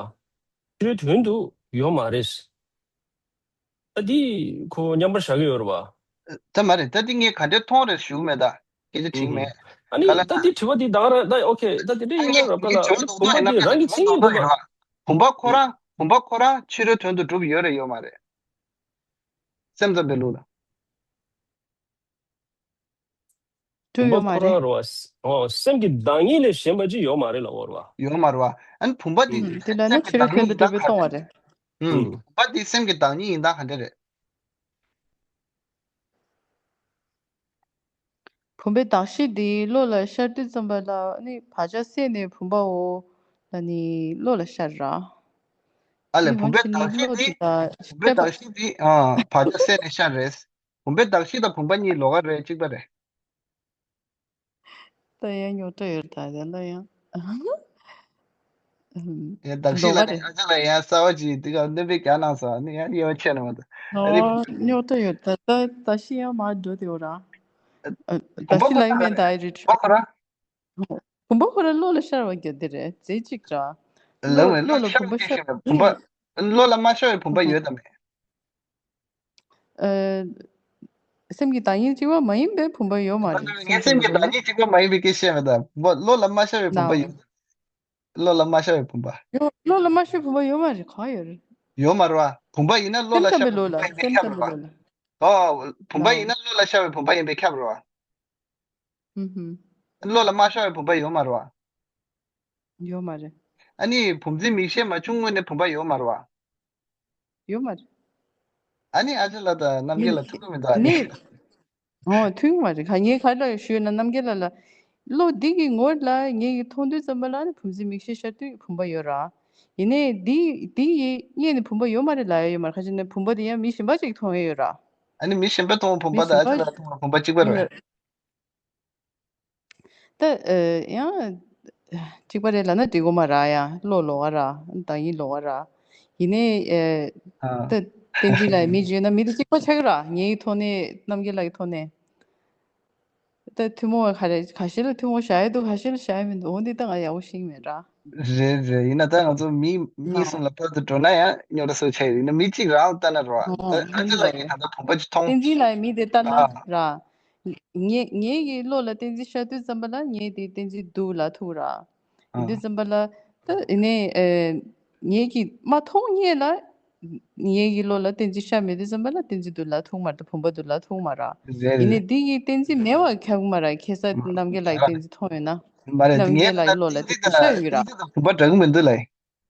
ཕྱི་རོལ་དོན་དུ་ཡོད་མ་རེད། ད་འདི་ཁོ་མཉམ་པར་བཞག་གི་ཡོད་རེད་བ། ད་མ་རེད། ད་འདི་ངས་ག་འདྲས་མཐོང་རེད་ཞུ་གི་མེད་ད། སྐད་ཆ་དྲིས་མེད། ཨ་ནི་ག་ལ་ད་འདི་དྲི་བ་འདི་ད་ག་རང་ད་ཨོ་ཁེ་ད་དེ་འདྲས་ཡིན་ན་ར་པ་ལ་ཨ་ནི་བུམ་པ་འདི་རང་གི་མཚན་ཉིད་འདུག་བ། བུམ་པ་ཁོ་རང་བུམ་པ་ཁོ་རང་ཕྱི་རོལ་དོན་དུ་གྲུབ་ཡོད་རེད་ཡོད་མ་རེད། སེམས་ཙམ་པའི་ལུགས་ལ། གྲུབ་ཡོད་མ་རེད། བུམ་པ་ཁོ་རང་རེད་བ། ཨོ་སེམས་ཀྱི་བདག་ཉིད་ལས་གཞན་པ་ཅིག་ཡོད་མ་རེད་ལབ་ཡོད་རེད་བ། ཡོད་མ་རེད་བ། ཨ་ནི་བུམ་པ་དེ་ཨུམ། དེ་ལ་ནི་ཕྱི་རོལ་དོན་དུ་གྲུབ་པའི་སྟོང་བ་རེད། ཨུམ། ཨུམ། བུམ་པ་དེ་སེམས་ཀྱི་བདག་ཉིད་ཡིན་སྟངས་ག་འདྲ་རེད། བུམ་པའི་གདགས་གཞི་དེ་བློ་ལ་ཤར་དུས་ཙམ་པ་ལ་ནི་བག་ཆགས་སད་ནས་བུམ་པའོ་ལ་ནི་བློ་ལ་ཤར་ར། ཨ་ལས་ནི་བུམ་པའི་གདགས་གཞི་དེ་བུམ་པའི་གདགས་གཞི་དེ་ཨ་བག་ཆགས་སད་ནས་ཤར་རེད། བུམ་པའི་གདགས་གཞི་དང་བུམ་པ་གཉིས་ལོགས་ཀ་རེད། གཅིག་པ་རེད། ད་ཡང་རྙོག་དྲ་ཡོད་ད་དེ་ལ་ཡང་། ཡང་གདགས་གཞི་ལ་ནི་ཨ་ཅག་ལ་ཡང་གསར་བ་ཅིག་འདི་ག་སྣོན་པའི་རྒྱ་གནང་སོང་ནི་ཡང་དབྱེ་བ་ཕྱེ་ན་མ་གཏོགས་ཨ་རེ། ཨོ་རྙོག་དྲ་ཡོད་ད་ད་གདགས་གཞི་ཡང་མར་འགྲོ་དེ་འོ་ར། ཨ་གདགས་གཞི་ལ་ཡིན་མེད་ད་ཨེ་རེད་བུམ་པ་ཁོ་ར། བུམ་པ་ཁོ་ར་བློ་ལ་ཤར་བ་རྒྱུ་དེ་རེད་རྫས་གཅིག་ར། ལ་བློ་ངས་བློ་བློ་ལ་ཤར་བུམ་པ་བ་ཤར་ཤེས་བ་བུམ་པ་བློ་ལ་མ་ཤར་བའི་བུམ་པ་ཡོད་དམ་མེད། ཨ། སེམས་ཀྱི་བདག་ཉིད་གཅིག་པ་མ་ཡིན་པའི་བུམ་པ་ཡོད་མ་རེད་ངས་སེམས་ཀྱི་བདག་ཉིད་གཅིག་པ་མ་ཡིན་པའི་སྐད་བཤད་མེད་ད་བུམ་པ་བློ་ལ་མ་ཤར་བའི་བུམ་པ་ཡོད། བློ་ལ་མ་ཤར་བའི་བུམ་པ། ཡོད་བློ་ལ་མ་ཤར་བའི་བུམ་པ་ཡོད་མ་རེད་གང་ཡོད་རེད། ཡོད་མ་རེད་བ། བུམ་པ་ཡིན་ན་བློ་ལ་ཤར་བའི་བུམ་པ་ཡིན་པས་ཁྱབ་རེད་བ། ཨོ། བུམ་པ་ཡིན་ན་བློ་ལ་ཤར་བའི་བུམ་པ་ཡིན་པས་ཁྱབ་རེད་བ། ཨུ་ཧུམ། བློ་ལ་མ་ཤར་བའི་བུམ་པ་ཡོད་མ་རེད་བ། ཡོད་མ་རེད། ཨ་ནི་བུམ་འཛིན་མིག་ཤེས་མ་བྱུང་སྔོན་ནས་བུམ་པ་ཡོད་མ་རེད་བ། ཡོད་མ་རེད། ཨ་ནི་ཨ་ཅག་ལགས་དང་རྣམ་རྒྱལ་ལགས་ཐུག་གི་མི་འདུག་ཨ་ནི། ཨོ་ཐུག་མ་རེད་ག་ངས་ག་ལ་ཞུས་ན་རྣམ་རྒྱལ་ལགས་ལ། བློ་འདི་གི་ངོ་ལ་ངས་ཀྱི་མཐོང་དུས་ཙམ་པ་ལ་ནི་བུམ་འཛིན་མིག་ཤེས་ཤར་དུས་ཀྱི་བུམ་པ་ཡོད་ར། ཡིན་ནའི་འདི་འདི་ཡི་སྔོན་ནས་བུམ་པ་ཡོད་མ་རེད་ལབ་ཡ་ཡོད་མ་རེད་ཁ་ཅིག་ནས་བུམ་པ་འདི་ཡང་མི་གཞན་པ་ཅིག་མཐོང་ཡ་ཡོད་ར། ཨ་ནི་མི་གཞན་པ་མཐོང་བ་བུམ་པ་དང་ཨ་ཅག་ལགས་མཐོང་བ་བུམ་པ་གཅིག་པ་རེད། ད་ཡང་གཅིག་པ་རེད་ལབ་ན་འགྲིག་གོ་མ་ར་ཡ་བློ་ལོགས་ཀ་ར་བདག་ཉིད་ལོགས་ཀ་ར། ཡིན་ནའི་ད་བསྟན་འཛིན་ལགས་མི་བརྗོད་ན་མི་དེ་གཅིག་པ་ཆགས་ཀྱི་ར་ངའི་ཐོག་ནས་རྣམ་རྒྱལ་ལགས་ཀྱི་ཐོག་ནས། ད་ཐུན་མོང་བ་ག་རེ་ག་ཤེད་ལ་ཐུན་མོང་བཞག་ཡ་འདུག་ག་ཤེད་ལ་བཞག་ཡ་མི་འདུག་འོ་འདི་ད་ང་ཡག་པོ་ཤེས་ཀྱི་མེད་ར། རེད་རེད་ཡིན་ན་ད་ང་ཚོ་མི་གཉིས་གསུམ་ལ་བར་དུ་འགྲོ་ན་ཡང་རྙོག་དྲ་སོགས་ཆགས་ཡོད་ཡིན་ན་མི་གཅིག་རང་ལ་ལྟ་ན་རོ་ད་ཨ་ཅག་ལགས་ཀྱིས་ད་ལྟ་བུམ་པ་ཅིག་མཐོང་། བསྟན་འཛིན་ལགས་མི་དེ་ལྟ་ན་ར། ངེད་ངེད་ཀྱི་བློ་ལ་བསྟན་འཛིན་ཤར་དུས་ཙམ་པ་ལ་ངེད་དེ་བསྟན་འཛིན་འདུག་ལབ་ཐུབ་ར། ཡིན་དུས་ཙམ་པ་ལ་ད་ཡིན་ནའི་ངེད་ཀྱིས་མ་མཐོང་སྔོན་ལ། ངེད་ཀྱི་བློ་ལ་བསྟན་འཛིན་ཤར་མེད་དུས་ཙམ་པ་ལ་བསྟན་འཛིན་འདུག་ལབ་ཐུབ་མ་རེད་ད་བུམ་པ་འདུག་ལབ་ཐུབ་མ་ར། རེད་ཡིན་ནའི་རེད། འདི་ཡི་བསྟན་འཛིན་མེད་པ་ཁྱབ་མ་ར་ཁ་སང་རྣམ་རྒྱལ་ལགས་ཀྱི་བསྟན་འཛིན་མཐོང་ཡོད་ན། མ་རེད་རྣམ་ངས་རྒྱལ་ལགས་ཀྱི་བློ་ལ་བསྟན་འཛིན་ཤར་ཡོད་ར། བུམ་པ་འདྲ་གི་མི་འདུག་ལ།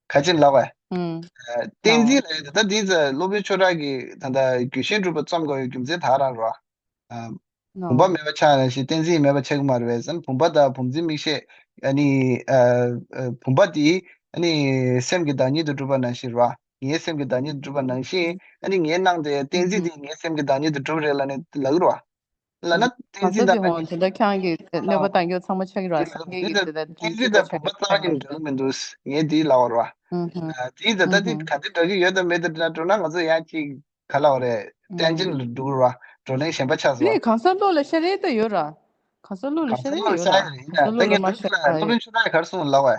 ཁ་ཆེམས་ལབ་པས། ཨུམ། བསྟན་འཛིན་ལ་ད་ལྟ་འདི་ཚོ་སློབ་དཔོན་ཆོས་གྲགས་ཀྱིས་ད་ལྟ་རྒྱུད་ཤེས་གྲུབ་པ་རྩོམ་དགོས་པའི་རྒྱུ་མཚན་ད་རང་རོ། བུམ་པ་མེད་པ་ཆགས་ནས་ཤི་བསྟན་འཛིན་མེད་པ་ཆགས་ཀྱི་མ་རེད་པས་བུམ་པ་དང་བུམ་འཛིན་མིག་ཤེས་ཨ་ནི་བུམ་པ་དེ་ཨ་ནི་སེམས་ཀྱི་བདག་ཉིད་དུ་གྲུབ་པ་ནང་བཞིན་རོ། ངའི་སེམས་ཀྱི་བདག་ཉིད་དུ་གྲུབ་པ་ནང་བཞིན་ཨ་ནི་ངའི་སྣང་དེ་བསྟན་འཛིན་དེ་ངའི་སེམས་ཀྱི་བདག་ཉིད་དུ་གྲུབ་རེད་ལབ་ནས་ལབ་ཀྱི་རོ། ལབ་ན་བསྟན་འཛིན་དང་ད་ནི་དེ་འདྲ་ཁྱེད་རང་གིས་གནོད་པ་བཏང་རྒྱུ་ཚང་མ་ཆགས་ཀྱི་རེད་སངས་རྒྱས་ཀྱི་དེ་ལྟར་བསྟན་འཛིན་དང་བུམ་པ་རྩ་བ་ཉིད་འདྲ་གི་མི་འདུག་ངས་དེ་ལབ་པ་རེད་བ། དེ་ད་ལྟ་དེ་ག་དེ་འདྲ་གི་ཡོད་དམ་མེད་དམ་འདྲ་འགྲོ་ན་ང་ཚོ་ཡང་ཅིག་ག་ལབ་པ་རེད་བསྟན་འཛིན་ལ་འགྲོ་གི་རེད་བ་བགྲོ་གླེང་གཞན་པ་ཆགས་སོང་བ། ལས་གང་ཟག་བློ་ལ་ཤར་ཡས་ད་ཡོད་ར། གང་ཟག་བློ་ལ་ཤར་ཡས་ཡོད་ར། གང་ཟག་བློ་ལ་མ་ཤར་ཡས། སློབ་དཔོན་ཆོས་གྲགས་ཀྱིས་ག་རེ་གསུངས་ལབ་པ།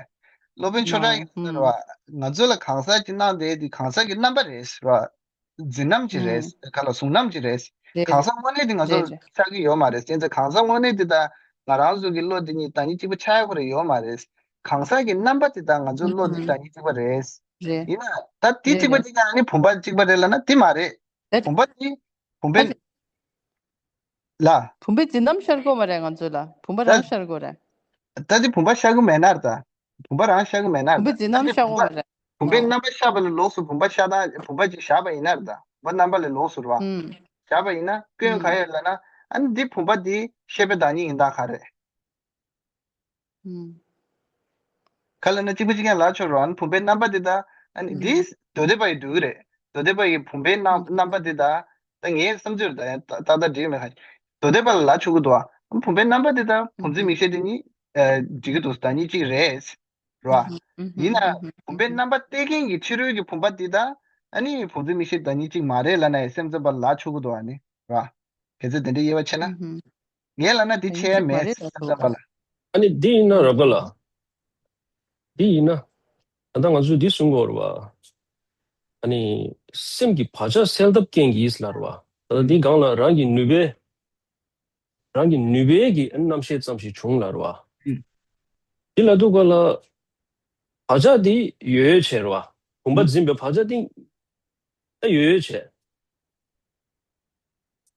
སློབ་དཔོན་ཆོས་གྲགས་ཀྱིས་ལབ་པ་ང་ཚོ་ལ་གང་ཟག་གི་སྣང་དེ་དེ་གང་ཟག་གི་རྣམ་པ་རེད་ཟེར་བ། འཛིན་རྣམ་ཅིག་རེད། ཨུམ། ག་ལ་གཟུང་རྣམ་ཅིག་རེད། རེད། གང་ཟག་དངོས་གནས་དེ་ང་ཚོ་རེད་རེད། ཆགས་ཀྱི་ཡོད་མ་རེད། བྱས་ཙང་གང་ཟག་དངོས་གནས་དེ་དང་ང་རང་ཚོ་གི་བློ་དེ་གཉིས་བདག་ཉིད་གཅིག་པ་ཆགས་ཡ་ཁོ་རང་ཡོད་མ་རེད། གང་ཟག་གི་རྣམ་པ་དེ་དང་ང་ཚོའི་བློ་དེ་ཨུམ། བདག་ཉིད་གཅིག་པ་རེད། རེད། ཡིན་ན་ད་དེ་རེད་གཅིག་པ་རེད། གཅིག་ཀྱང་ཨ་ནི་བུམ་པ་གཅིག་པ་རེད་ལབ་ན་དེ་མ་རེད། རེད། བུམ་པ་དེ་བུམ་པའི་ཨ་ལ། བུམ་པའི་འཛིན་རྣམ་ཤར་དགོས་མ་རེད་ང་ཚོ་ལ་བུམ་པ་ད་རང་ཤར་དགོས་རེད། ད་དེ་བུམ་པ་ཤར་གི་མེད་ན་ར་ད། བུམ་པ་རང་ཤར་གི་མེད་ན་ར་བུམ་པའི་ད། འཛིན་རྣམ་ཤར་དགོས་མ་རེད། བུམ་པའི་རྣམ་པ་ཤར་བ་ལ་ལོགས་སུ་བུམ་པ་ཤར་སྟངས་བུམ་པ་ཅིག་བཞག་པ་ཡིན་ན་ར་ད། བུམ་པ་རྣམ་པ་ལ་ལོགས་སུ་ར་བ། ཨུམ། བཞག་པ་ཡིན་ན་སྐྱོན་ཨུམ། ག་ཡོད་ལབ་ན་ཨ་ནི་འདི་བུམ་པ་འདི་ཤེས་པའི་བདག་ཉིད་ཡིན་སྟངས་ག་རེད། ཨུམ། ག་ལབ་ན་གཅིག་པ་གཅིག་རྐྱང་ལབ་ཆོག་ར་བ་ཨ་ནི་བུམ་པའི་རྣམ་པ་འདི་དང་ཨ་ནི་ཨུམ། འདི་མདོ་སྡེ་པ་ཡི་འགྲོ་གི་རེད། མདོ་སྡེ་པ་ཡི་བུམ་པའི་རྣམ་ཨུམ། རྣམ་པ་འདི་དང་ད་ངའི་བསམ་ཚུལ་ད་ཡང་ཏག་ཏག་འགྲིག་མེད་ཁ་མདོ་སྡེ་པ་ལ་ལབ་ཆོག་གི་འདུག་བ། ཨ་ནི་བུམ་པའི་རྣམ་པ་འདི་དང་བུམ་འཛིན་མིག་ཤེས་འདི་གཉིས་འགྲིག་གི་འདུག་བདག་ཉིད་གཅིག་རེད། རེད་བ། ཡིན་ན་བུམ་པའི་རྣམ་པ་སྟེ་རྐྱེན་གྱི་ཕྱི་རོལ་གྱི་བུམ་པ་འདི་དང་ཨ་ནི་བུམ་འཛིན་མིག་ཤེས་བདག་ཉིད་གཅིག་མ་རེད་ལབ་ན་ཡང་སེམས་ཙམ་པ་ལ་ཆོག་གི་འདུག་ཨ་ནི་རེད་བ། གལ་སྲིད་དེ་འདྲའི་དབྱེ་བ་ཕྱེ་ན། ངས་ལབ་ན་འདི་ཕྱེ་ཡ་མེད་སེམས་ཙམ་པ་ལ། ཨ་ནི་འདི་ཡིན་ན་རབ་དགའ་ལགས། འདི་ཡིན་ན། ད་ལྟ་ང་ཚོས་འདི་གསུང་གི་ཡོད་རེད་བ། ཨ་ནི་སེམས་ཀྱི་བག་ཆགས་སེལ་ཐབས་རྐྱེན་གྱིས་ལབ་རེད་བ། ད་ལྟ་འདི་སྒང་ལ་རང་གི་ནུས་པའི། རང་གི་ནུས་པའི་གི་རྣམ་ཤེས་ཙམ་ཞིག་བྱུང་ལབ་རེད་བ། ཨུམ། འདི་ལབ་དུས་སྒང་ལ། བག་ཆགས་འདི་ཡོད་ཡོད་བྱས་རེད་བ། བུམ་པ་ཨུམ། འཛིན་པའི་བག་ཆགས་འདི་ད་ཡོད་ཡོད་བྱས།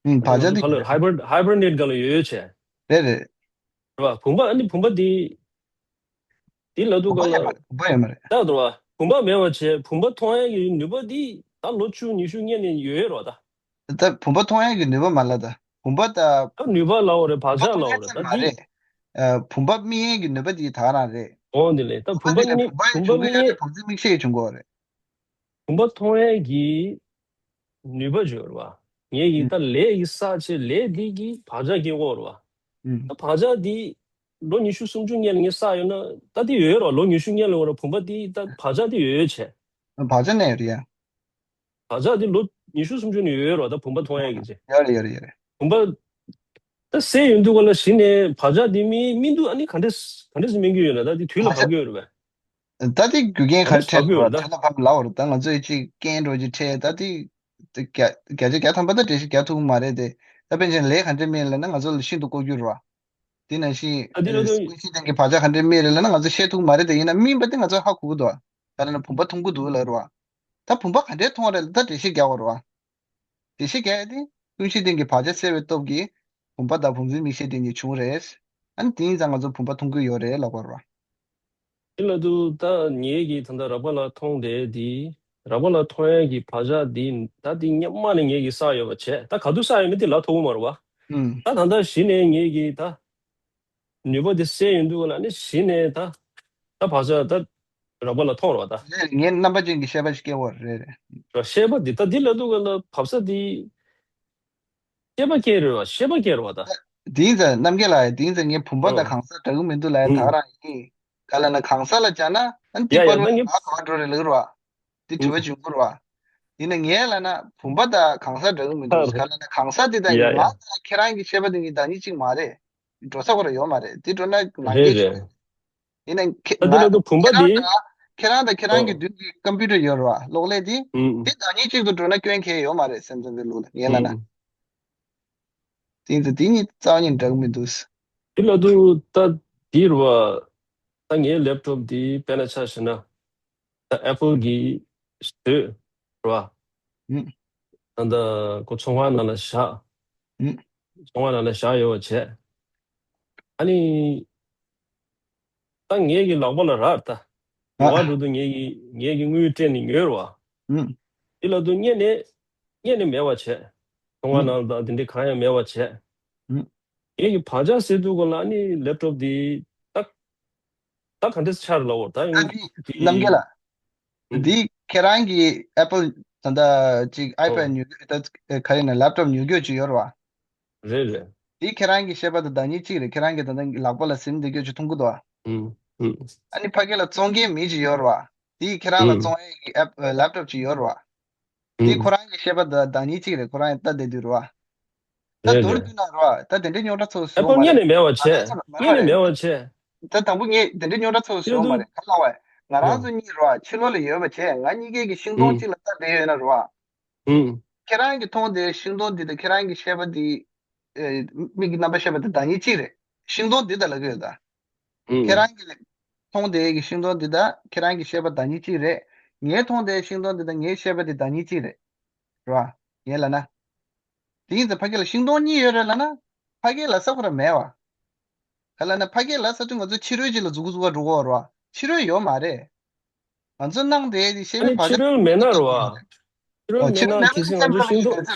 ཨུམ། བག་ཆགས་འདི་ག་ལ་ཡོད་རེད། ཧའི་པར་ཧའི་པར་ནེཊ་སྒང་ལ་ཡོད་ཡོད་བྱས། རེད་རེད། རེད་བ། བུམ་པ་ཨ་ནི་བུམ་པ་འདི། འདི་ལབ་དུས་བུམ་པ་སྒང་ཡོད་ལ། མ་རེད། བུམ་པ་ཡོད་མ་རེད། ད་རེད་བ། བུམ་པ་མེད་པ་བྱས་བུམ་པ་མཐོང་ཡས་ཀྱི་ནུས་པ་འདི་ད་ལོ་བཅུ་ཉི་ཤུ་སྔོན་ནས་ཡོད་ཡོད་རེད་བ་ད། ད་བུམ་པ་མཐོང་ཡས་ཀྱི་ནུས་པ་མ་ལབ་ད། བུམ་པ་ད། ད་ནུས་པ་ལབ་དགོས་རེད་བག་ཆགས་ལབ་དགོས་རེད་ད་འདི། ཨ། བུམ་པ་རྨི་ཡས་ཀྱི་ནུས་པ་འདི་ད་ག་རང་རེད། འོ་འདི་ལས་ད་བུམ་པ་རྨི་བུམ་པ་བུམ་པ་རྨི་ཡས་དེ་བུམ་འཛིན་མིག་ཤེས་ཀྱིས་བྱུང་གི་ཡོད་རེད། བུམ་པ་མཐོང་ཡས་ཀྱི་ནུས་པ་བརྗོད་རེད་བ། ངས་ཀྱི་ད་ལས་ཀྱི་བསགས་བྱས་ལས་འདི་གི་བག་ཆགས་སྐྱེ་གོ་ར་བ། ད་བག་ཆགས་འདི་ལོ་ཉི་ཤུ་སུམ་ཅུ་སྔོན་ལ་ངས་བསགས་ཡོད་ན་ད་འདི་ཡོད་ར་བ། ལོ་ཉི་ཤུ་སྔོན་ལ་འོ་ར་བུམ་པ་འདི་ད་བག་ཆགས་འདི་ཡོད་བྱས། བག་ཆགས་ནས་ཡོད་རེད་ཡ། བག་ཆགས་འདི་ལོ་ཉི་ཤུ་སུམ་ཅུ་ནས་ཡོད་ར་བ། ད་བུམ་པ་མཐོང་ཡ་གི་ཅེ། ཡོད་རེད་ཡོད་རེད་ཡོད་རེད། བུམ་པ་ད་སད་ཡོང་དུས་ག་ལ་གཞི་ནས་བག་ཆགས་འདི་སྨིན་སྨིན་དུས་ཨ་ནི་ག་འདྲས་ག་འདྲས་སེ་སྨིན་གྱི་ཡོད་ན་ད་འདི་དུས་ལ་བབས་ཀྱི་ཡོད་རེད་པས། ད་དེ་རྒྱུ་རྐྱེན་ག་རེ་འཕྲད་འགྲོ་བ་དེ་ལ་བབས་ལབ་པ་རེད། ད་ང་ཚོས་ཅིག་རྐྱེན་འགྲོ་ཅིག་འཕྲད་ད་དེ་བརྒྱ་ཆ་བརྒྱ་ཐམ་པ་ད་འགྲེལ་བཤད་རྒྱག་ཐུབ་ཀྱི་མ་རེད་དེ། ད་དཔེར་ན་ལས་ག་འདྲས་སྨིན་ལབ་ན་ང་ཚོ་ལ་ཤིན་ཏུ་ལྐོག་གྱུར་རེད་བ། དེ་ནང་བཞིན་ཨ་དེ་ལ་ཀུན་ཤེས་ལྡན་གྱི་བག་ཆགས་ག་འདྲས་སྨིན་རེད་ལབ་ན་ང་ཚོ་ཤེས་ཐུབ་ཀྱི་མ་རེད་དེ། ཡིན་ན་སྨིན་པ་དེ་ང་ཚོ་ཧ་གོ་གི་འདུག་ག་རེ་ན་བུམ་པ་མཐོང་གི་འདུག་ལབ་རེད་བ། ད་བུམ་པ་ག་འདྲས་མཐོང་རེད་ལ་ད་འགྲེལ་བཤད་རྒྱག་པ་རེད་བ། འགྲེལ་བཤད་རྒྱག་ཡ་དེ་ཀུན་ཤེས་ལྡན་གྱི་བག་ཆགས་སད་པའི་སྟོབས་ཀྱིས་བུམ་པ་དང་བུམ་འཛིན་མིག་ཤེས་དེ་གཉིས་བྱུང་རེད། ཨ་ནི་དེ་ཡིན་ཙང་ང་ཚོ་བུམ་པ་མཐོང་གི་ཡོད་རེད་ལབ་པ་རེད་བ། དེ་ལ་དུ་ད་ངེད་ཀྱིས་ད་ལྟ་རགས་པ་ལ་མཐོང་དེ་དེ་རགས་པ་ལ་མཐོང་ཡ་གི་བག་ཆགས་དེ་ད་དེ་སྔོན་མ་ནས་ངེད་ཀྱིས་བསགས་ཡོད་པ་བྱས། ད་ག་དུས་བསགས་ཡོད་མེད་དེ་ལབ་ཐུབ་ཀྱི་མ་རེད་བ། ཨུམ། ད་ད་ལྟ་གཞི་ནས་ངེད་ཀྱིས་ད་ནུས་པ་དེ་སད་ཡོང་དུས་ལ་ནི་གཞི་ནས་ད་ད་བག་ཆགས་ད་རགས་པ་ལ་མཐོང་རོགས་ད། རེད་རེད། ངའི་རྣམ་པ་ཅན་གྱི་ཤེས་པ་ཞིག་སྐྱེ་བ་རེད་རེད། ར་ཤེས་པ་འདི་ད་འདི་ལ་འདུག་ག་ལ་བབས་ས་འདི་ཤེས་པ་སྐྱེ་རེད་བ། ཤེས་པ་སྐྱེ་རེད་བ་ད། དེ་ཡིན་ཙང་རྣམ་རྒྱལ་ལགས་དེ་ཡིན་ཙང་ངའི་བུམ་པ་དང་ཨོ་གང་ཟག་འདྲ་གི་མི་འདུག་ལབ་ཡ་ད་ག་རང་ཡིན། ག་ལ་ན་གང་ཟག་ལ་བྱ་ན་ཨ་ནི་ཡ་ཏི་ཡ་པར་ད་ངས་ང་ག་བ་འགྲོ་རེད་ལབ་རེད་བ། དེ་དྲི་བ་བྱུང་གི་རེད་བ། ཡིན་ན་ངས་ལབ་ན་བུམ་པ་དང་གང་ཟག་འདྲ་གི་མི་འདུག་ད་ག་ལ་ན་གང་ཟག་དེ་དང་ཡ་ཡ་ང་དང་ཁྱེད་རང་གི་ཤེས་པ་དེ་གཉིས་བདག་ཉིད་གཅིག་མ་རེད། འགྲོ་ས་ཁོ་ར་ཡོད་མ་རེད། དེ་འགྲོ་ན་ནང་རེད་རྒྱལ་རེད། ཆོག་ཡིན་ན་ཁྱེད་ད་དེ་ལ་ང་དུ་བུམ་པ་ཁྱེད་རང་དེ་དང་ཁྱེད་རང་དང་ཁྱེད་རང་གི་ཨོ་མདུན་གྱི་ཀམ་པུ་ཊར་ཡོད་རེད་བ་གློག་ཀླད་དེ། ཨུམ། དེ་བདག་ཉིད་གཅིག་ཏུ་འགྲོ་ན་སྐྱོན་གང་ཡང་ཡོད་མ་རེད་སེམས་ཙམ་པའི་ལུགས་ལ་ངས་ལབ་ན། ཨུམ། དེ་ཡིན་ཙང་དེ་གཉིས་རྩ་བ་ཉིད་འདྲ་གི་མི་འདུག་དེ་ལ་དུ་ད་དེ་རེད་བ། ད་ངའི་ལེབ་ཊོབ་དེ་དཔེར་ན་ཆ་བཞག་ན། ད་ཨེ་པལ་གྱིས་བཟོས་རེད་བ། ཨུམ། ད་ད་ཁོ་ཚོང་ཁང་ནང་ལ་བཞག་ཨུམ། ཚོང་ཁང་ནང་ལ་བཞག་ཡོད་པ་བྱས། ཨ་ནི། ད་ངེད་ཀྱི་ལག་པ་ལ་རག་ད། ཨ། ལོགས་ཀ་འགྲོ་དུས་ངེད་ཀྱི་ངེད་ཀྱི་དངུལ་སྤྲད་ནས་ཉོས་རེད་བ། ཨུམ། དེ་ལ་དུ་རྙེད་ནས་རྙེད་ནས་མེད་པ་བྱས། ཚོང་ཁང་ཨུམ། ནང་ད་དེ་འདྲའི་གང་ཡང་མེད་པ་བྱས། ཨུམ། ངེད་ཀྱི་བག་ཆགས་སད་དུས་ག་ལ་ནི་ལེབ་ཊོབ་དེ་ད་ད་ག་འདྲས་ཆགས་ལབ་འོ་ད་ཨ་ཡིན་ནི་དེ། རྣམ་རྒྱལ་ལགས། ཨུམ། འདི་ཁྱེད་རང་གི་ཨེ་པལ་ད་ལྟ་ཅིག་ཨའི་ཨོ། པེ་ཌི་ཉོ་རྒྱུ་ད་ག་རེ་ན་ལེབ་ཊོབ་ཉོ་རྒྱུ་ཅིག་ཡོད་རེད་བ། རེད་རེད། འདི་ཁྱེད་རང་གི་ཤེས་པ་དང་བདག་ཉིད་གཅིག་རེད། ཁྱེད་རང་གི་ད་ལྟ་ལག་པ་ལ་ཟིན་བསྡད་རྒྱུ་ཅིག་མཐོང་གི་འདུག་བ། ཨུམ། ཨུམ། ཨ་ནི་ཕ་གི་ལ་བཙོང་མཁན་མི་ཅིག་ཡོད་རེད་བ། འདི་ཁྱེད་རང་ལ་ཨུམ། བཙོང་ཡས་ཀྱི་ཨེ་པ་ལེབ་ཊོབ་ཅིག་ཡོད་རེད་བ། འདི་ཁོ་རང་གི་ཤེས་པ་དང་བདག་ཉིད་གཅིག་རེད། ཁོ་རང་ལྟ་བསྡད་དུས་རེད་བ། ད་རེད་མདོར་རེད། བསྡུས་ན་རེད་བ། ད་དེ་འདྲའི་རྙོག་དྲ་ཚོ་ཨེ་ཟེར་བ་པལ་མ་རྙེད་རེད། ནས་མེད་པ་བྱས། ང་རང་ཚོ་མ་རྙེད་ནས་རེད། མེད་པ་བྱས། ད་དང་པོ་ངས་དེ་འདྲའི་རྙོག་དྲ་ཚོ་ཟེར་བ་མ་རེད། ག་ལ་བ། ང་རང་ཚོ་གཉིས་རེད་བ། ཕྱི་ལོགས་ལ་ཡོད་པ་བྱས། ང་གཉིས་ཀའི་གི་ཤིང་སྡོང་གཅིག་ལ་ལྟ་བསྡད་ཡོད་ན་རེད་བ། ཁྱེད་རང་གི་མཐོང་དེ་ཤིང་སྡོང་འདི་དང་ཁྱེད་རང་གི་ཤེས་པ་འདི། ཨེ། མིག་གི་རྣམ་པར་ཤེས་པ་དེ་བདག་ཉིད་གཅིག་རེད། ཤིང་སྡོང་འདི་དང་ལབ་ཀྱི་ཡོད་ད། ཁྱེད་རང་གི་མཐོང་དེ་གི་ཤིང་སྡོང་འདི་དང་ཁྱེད་རང་གི་ཤེས་པ་བདག་ཉིད་གཅིག་རེད། ངའི་མཐོང་དེ་ཤིང་སྡོང་འདི་དང་ངའི་ཤེས་པ་འདི་བདག་ཉིད་གཅིག་རེད། རེད་བ། ངས་ལབ་ན། དེ་ཡིན་ཙང་ཕ་གི་ལ་ཤིང་སྡོང་གཉིས་ཡོད་རེད་ལབ་ན། ཕ་གི་ལ་ས་ཁོ་ར་མེད་བ། ག་ལབ་ན་ཕ་གི་ལ་ས་དུས་ང་ཚོ་ཕྱི་རོལ་ཅིག་ལ་འཛུགས་འགོ་འཛུགས་པ་འགྲོ་གོ་རེད་བ། ཕྱི་རོལ་ཡོད་མ་རེད། ང་ཚོ་སྣང་དེ་ཤེས་ཨ་པའི་ནི་བར་ཕྱི་ཆ་རོལ་མེད་ན་རེད་བ། ཕྱི་རོལ་ཨོ་མེད་ཕྱི་རོལ་ན་མེད་ན་གལ་སྲིད་ང་ཚོ་ཤིང་སྡོང་།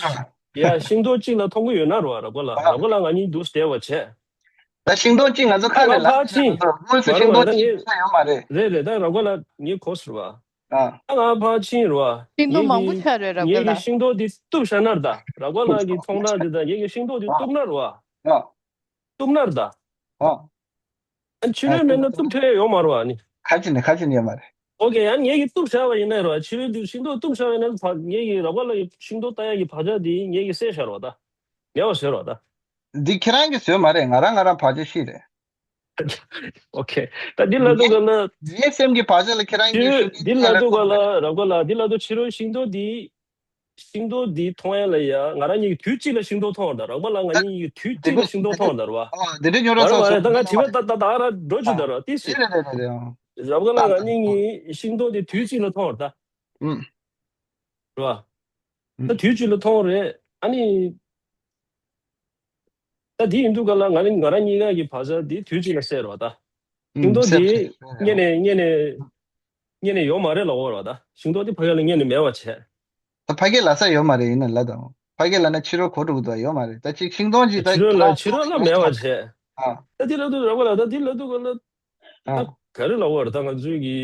ཡ་ཤིང་སྡོང་གཅིག་ལ་མཐོང་གི་ཡོད་ན་རེད་བ། རགས་པ་ལ་རགས་པ་ལ་ང་གཉིས་འདུག་བསྡད་པ་བྱས། ད་ཤིང་སྡོང་གཅིག་ང་ཚོ་ཁ་ནས་ལབ་ང་ཕར་ཕྱིན། དངོས་སུ་ཤིང་སྡོང་གཅིག་ཡོད་མ་རེད། རེད་རེད། ད་རགས་པ་ལ་ངས་གོ་སོང་བ། ཨ། ད་ང་ཕར་ཕྱིན་རེད་བ། ཤིང་སྡོང་མང་པོ་ཆགས་རེད་རགས་པ་ལ། ངས་ཀྱི་ཤིང་སྡོང་འདི་གཏུབ་བཞག་ན་རེད་ད། རགས་པ་ལ་གི་མཐོང་སྣང་འདི་ད་ངས་ཀྱི་ཤིང་སྡོང་འདི་གཏུབ་ན་རེད་བ། གཏུབ་ན་རེད་ད། ཨ། ཕྱི་རོལ་མེད་ན་གཏུབ་ཐུབ་ཡ་ཡོད་མ་རེད་བ་ནི། ཁ་ཅིག་ནས་ཁ་ཅིག་ནས་ཡོད་མ་རེད། ཨོ་ཀེ། ཡང་ངེད་ཀྱིས་གཏུབ་བཞག་པ་ཡིན་ན་རེད་བ། ཕྱི་རོལ་དུ་ཤིང་སྡོང་གཏུབ་བཞག་པ་ཡིན་ན་ཕ་ངེད་ཀྱིས་རགས་པ་ལ་ཤིང་སྡོང་ལྟ་ཡ་གི་བག་ཆགས་དེ་ངེད་ཀྱིས་བསད་བཞག་རེད་བ་ད། མེད་པ་བཟོས་རེད་བ་ད། འདི་ཁྱེད་རང་གིས་བཟོས་མ་རེད། ང་རང་ང་རང་བག་ཆགས་ཤིག་རེད། ཨོ་ཀེ། ད་འདི་ལ་འདུག་ག་ན། ངའི་སེམས་ཀྱི་བག་ཆགས་ལ་ཁྱེད་རང་གིས་ཤིང་སྡོང་འདི་ལ་འདུག་ག་ལ་རགས་པ་ལ་འདི་ལ་འདུག་ཕྱི་རོལ་ཤིང་སྡོང་འདི། ཤིང་སྡོང་འདི་མཐོང་ཡ་ལ་ཡ་ང་རང་གཉིས་ཀྱིས་དུས་གཅིག་ལ་ཤིང་སྡོང་མཐོང་བ་དང་རགས་པ་ལ་ང་གཉིས་ཀྱིས་དུས་གཅིག་ལ་ཤིང་སྡོང་མཐོང་བ་དང་རེད་བ། ཨ་འདི་འདྲའི་རྙོག་དྲ་ཚོགས་སོང་། ད་ང་དྲི་བ་ད་ད་ད་ར་འགྲོ་བཅུག་ད་ར་ཏིས་ཞིག་རེད་རེད་རེད་རེད། ཨང་། རགས་པ་ལ་ང་གཉིས་ཀྱིས་ཤིང་སྡོང་འདི་དུས་གཅིག་ལ་མཐོང་བ་ད། ཨུམ། རེད་བ། ད་དུས་གཅིག་ལ་མཐོང་རེད། ཨ་ནི། ད་དེ་ཡིན་དུས་ག་ལ་ང་ནི་ང་རང་གཉིས་ཀ་གི་བག་ཆགས་འདི་དུས་གཅིག་ལ་སད་རེད་བ་ད། ཤིང་སྡོང་འདི་སྙེད་ནས་སྙེད་ནས་སྙེད་ནས་ཡོད་མ་རེད་ལབ་ཡོད་རེད་བ་ད། ཤིང་སྡོང་འདི་ཕ་གི་ལ་སྙེད་ནས་མེད་པ་བྱས། ད་ཕ་གི་ལ་ས་ཡོད་མ་རེད། ཡིན་ན་ལ་དང་ཕ་གི་ལ་ན་ཕྱི་རོལ་གོ་དྲུག་ཏུ་ཡོད་མ་རེད། ད་ཅིག་ཤིང་སྡོང་ཅིག་ད་ཕྱི་རོལ་ལ་ཕྱི་རོལ་ལ་མེད་པ་བྱས། ཨ། ད་དེ་ལ་དུ་རེད་བ་ལ་ད་དེ་ལ་དུ་ག་ལ། ཨ། ད་ག་རེ་ལབ་ཡོད་རེད་ད་ང་ཚོའི་གི།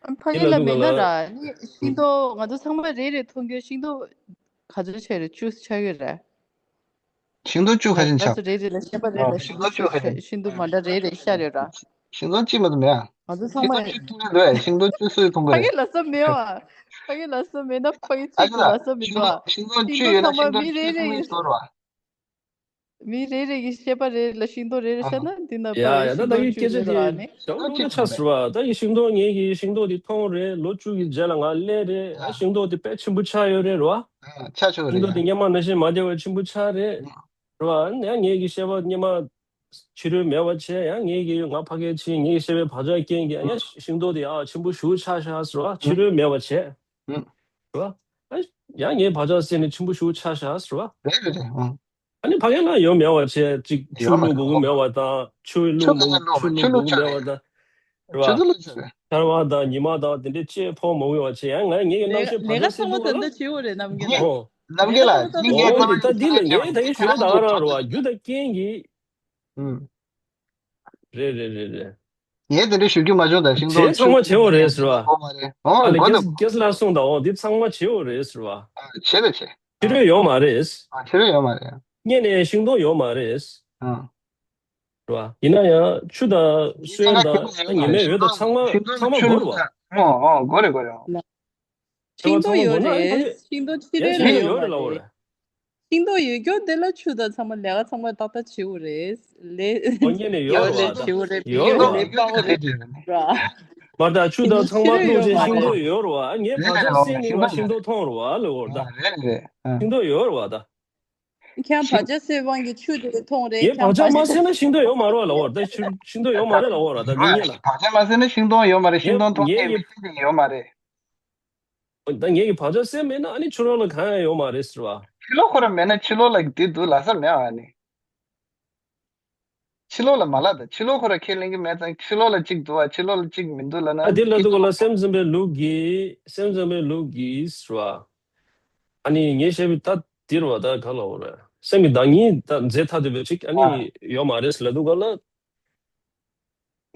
ཨ། ཕ་གི་ལ་མེད་ན་ར་ནི་ཤིང་ཏོག་ང་ཚོ་ཚང་མ་རེ་རེ་མཐོང་རྒྱུ་ཤིང་ཏོག་ག་ཚོད་ཆགས་རེད། བཅུ་ཆགས་ཡོད་རེད། ཤིང་ཏོག་བཅུ་ཁ་ཤས་ཆགས། ང་ཚོ་རེ་རེ་ལ་བཤད་པ་རེ་ལ་ཤིང་ཏོག་བཅུ་ཁ་ཤས། ཤིང་ཏོག་མ་འདྲ་རེ་རེ་ཤར་ཡོད་ར། ཤིང་ཏོག་གཅིག་མ་གཏོགས་མེད་ཨ། ང་ཚོ་ཚང་མ་ཤིང་ཏོག་གཅིག་མཐོང་གི་འདུག་ཤིང་ཏོག་བཅུ་སུས་མཐོང་གི་ཕ་རེད། གི་ལ་ས་མེད་བ། ཕ་གི་ལ་ས་མེད་ན་ཕ་གི་ཨ་གཅིག་ལ་ས་མེད་ཤིང་ཏོག་འདུག་ཤིང་ཏོག་བཅུ་ཡོད་ན་ཤིང་ཏོག་བཅུ་ཚང་མ་མི་རེ་རེ་ཡི་ཤིང་ཏོག་ར། མི་རེ་རེ་གི་བཤད་པ་རེ་ལ་ཤིང་ཏོག་རེ་རེ་བཤད་ན་འདི་ན་ཡ་ཡ་ད་ད་གི་སྐད་ཆ་དེ་ཅང་ཏོག་ཏོག་ཆགས་ཟེར་བ་ད་གི་ཤིང་ཏོག་ངེད་ཀྱི་ཤིང་ཏོག་དེ་མཐོང་རེད། ལོ་བཅུ་གི་རྗེས་ལ་ང་སླེབས་རེད། ཨ་ཤིང་ཏོག་དེ་དཔེ་ཆེན་པོ་ཆགས་ཡོད་རེད་རོ། ཆགས་ཆོག་ཤིང་རེད་ཏོག་དེ་ཡ། སྔོན་མ་ནང་བཞིན་མ་བསྡད་པ་ཆེན་པོ་ཆགས་རེད་རོ། ཡ་ངེད་ཀྱི་བཤད་པ་སྔོན་མ་ཕྱི་རོལ་མེད་པ་བྱས། ཡང་ངེད་ཀྱི་ང་ཕ་གིར་ཕྱིན་ངེད་ཀྱི་བཤད་པའི་བག་ཆགས་རྐྱེན་གྱིས་ཡང་ཤིང་ཏོག་དེ་ཡང་ཆེན་པོ་ཞེ་པོ་ཆགས་ཤག་ཟེར་བ། ཕྱི་རོལ་མེད་པ་བྱས་རོ། ཡང་ངའི་བག་ཆགས་སད་ནས་ཆེན་པོ་ཞེ་པོ་ཆགས་ཤག་ཟེར་བ། རེད་རེད་རེད། ཨ་ནི་ཕ་གིར་ལ་ཡོད་མེད་པ་བྱས་ཅིག་ཆུ་ཡོད་མ་བླུགས་དགོས་ཀྱི་མེད་པ་དང་ཆུ་བླུགས་མི་དགོས་ཆུ་བླུགས་དགོས་ཀྱི་མེད་པ་དང་། རེད་བ། ཆར་པ་དང་ཉི་མ་དང་དེ་འདྲའི་ལྕེ་ཕོག་མ་དགོས་པ་བྱས། ཡང་ང་ངེད་ཀྱི་རྣམ་ཤེས་བག་ཆགས་སད་འདུག་ལ། ལས་ཀ་ཚང་མ་ད་ལྟ་བྱེད་འོ་རེད་ནམ་རྒྱུན་ལ། ཨོ། ལས་ཀ་ཚང་མ་ད་ལྟ་ཨོ་འདི་ད་འདི་ལ་ངས་ད་ཡིན་ཞུ་ད་ག་རང་རེད་བ། རྒྱུ་དང་རྐྱེན་གྱིས། རེད་རེད་རེད་རེད། ངས་དེ་འདྲ་ཞུ་རྒྱུ་མ་བྱུང་ད་ཤིང་ཏོག་བྱས་ཚང་མ་བྱེད་འོ་རེད་ཟེར་བ། ཨོ་མ་རེད་ཨོ་ཨ་ལས་གོ་ཀེ་སི་ཀེ་སི་ལགས་གསུངས་ད་ཨོ་འདི་ཚང་མ་བྱེད་འོ་རེད་ཟེར་བ། བྱེད་ད་བྱེད། ཕྱི་རོལ་ཡོད་མ་རེད། ཕྱི་རོལ་ཡོད་མ་རེད། སྔོན་ནས་ཤིང་སྡོང་ཡོད་མ་རེད། ཨ། རེད་བ། ཡིན་ན་ཡང་ཆུ་དང་སོན་དང་ཉི་མའི་འོད་དང་ཚང་མ་ཚང་མ་ཆུ་དགོས་རེད་བ། ཨོ་ཨོ་དགོས་རེད་དགོས་རེད། ཤིང་སྡོང་ཡོད་རེད། ཤིང་སྡོང་ཕྱི་རོལ་ལ་ཡོད་མ་རེད། ཤིང་སྡོང་ཡོད་རྒྱུ་དེ་ལ་ཆུ་དང་ཚང་མ་ལས་ཀ་ཚང་མ་ཏག་ཏག་བྱེད་དགོས་རེད། ལས་ཨོ་ཉེ་ནས་ཡོད་རེད་བ། ད་ཡོད་རེད་བ། ལས་སྤང་རེད་ར། མ་ད་ཆུ་དང་ཚང་མ་བླུགས་རྗེས་ཤིང་སྡོང་ཡོད་རེད་བ། ངའི་བག་ཆགས་སད་ནས་ང་ཤིང་སྡོང་མཐོང་རེད་བ་ལབ་འོ་ད། རེད་རེད། ཤིང་སྡོང་ཡོད་རེད་བ་ད། ཁྱེད་བག་ཆགས་སད་དབང་གིས་ཆུ་དེ་མཐོང་རེད། ངའི་ཁྱེད་བག་ཆགས་མ་སད་ན་ཤིང་སྡོང་ཡོད་མ་རེད་བ་ལབ་འོ་ད། ཤིང་སྡོང་ཡོད་མ་རེད་ལབ་འོ་ར་ད་མི་ངེས་ལ། བག་ཆགས་མ་སད་ན་ཤིང་སྡོང་ཡོད་མ་རེད། ཤིང་སྡོང་མཐོང་མཁན་མི་ཤིང་དེ་ཡོད་མ་རེད། ད་ངེད་ཀྱི་བག་ཆགས་སད་མེད་ན་ཨ་ནི་ཕྱི་ལོགས་ལ་གང་ཡང་ཡོད་མ་རེད་ཟེར་བ། ཕྱི་ལོགས་ཁོ་རང་མེད་ན་ཕྱི་ལོགས་ལ་དེ་འདུག་ལབ་ས་མེད་ཨ་ནི། ཕྱི་ལོགས་ལ་མ་ལབ་ད། ཕྱི་ལོགས་ཁོ་རང་ཁས་ལེན་གྱི་མེད་ཙང་ཕྱི་ལོགས་ལ་གཅིག་འདུག་བ་ཕྱི་ལོགས་ལ་གཅིག་མི་འདུག་ལབ་ན་ཨ་དེ་ལབ་འདུག་ག་ལ། སེམས་ཙམ་པའི་ལུགས་ཀྱིས་སེམས་ཙམ་པའི་ལུགས་ཀྱིས་ཟེར་བ། ཨ་ནི་ངས་བཤད་པའི་ད་འདིར་བ་ད་ག་ལ་འོ་རེད། སེམས་ཀྱི་བདག་ཉིད་ད་རྫས་ཐ་དད་པའི་ཅིག་ཨ་ནི་ཡོད་མ་རེད་ལབ་འདུག་ག་ལ།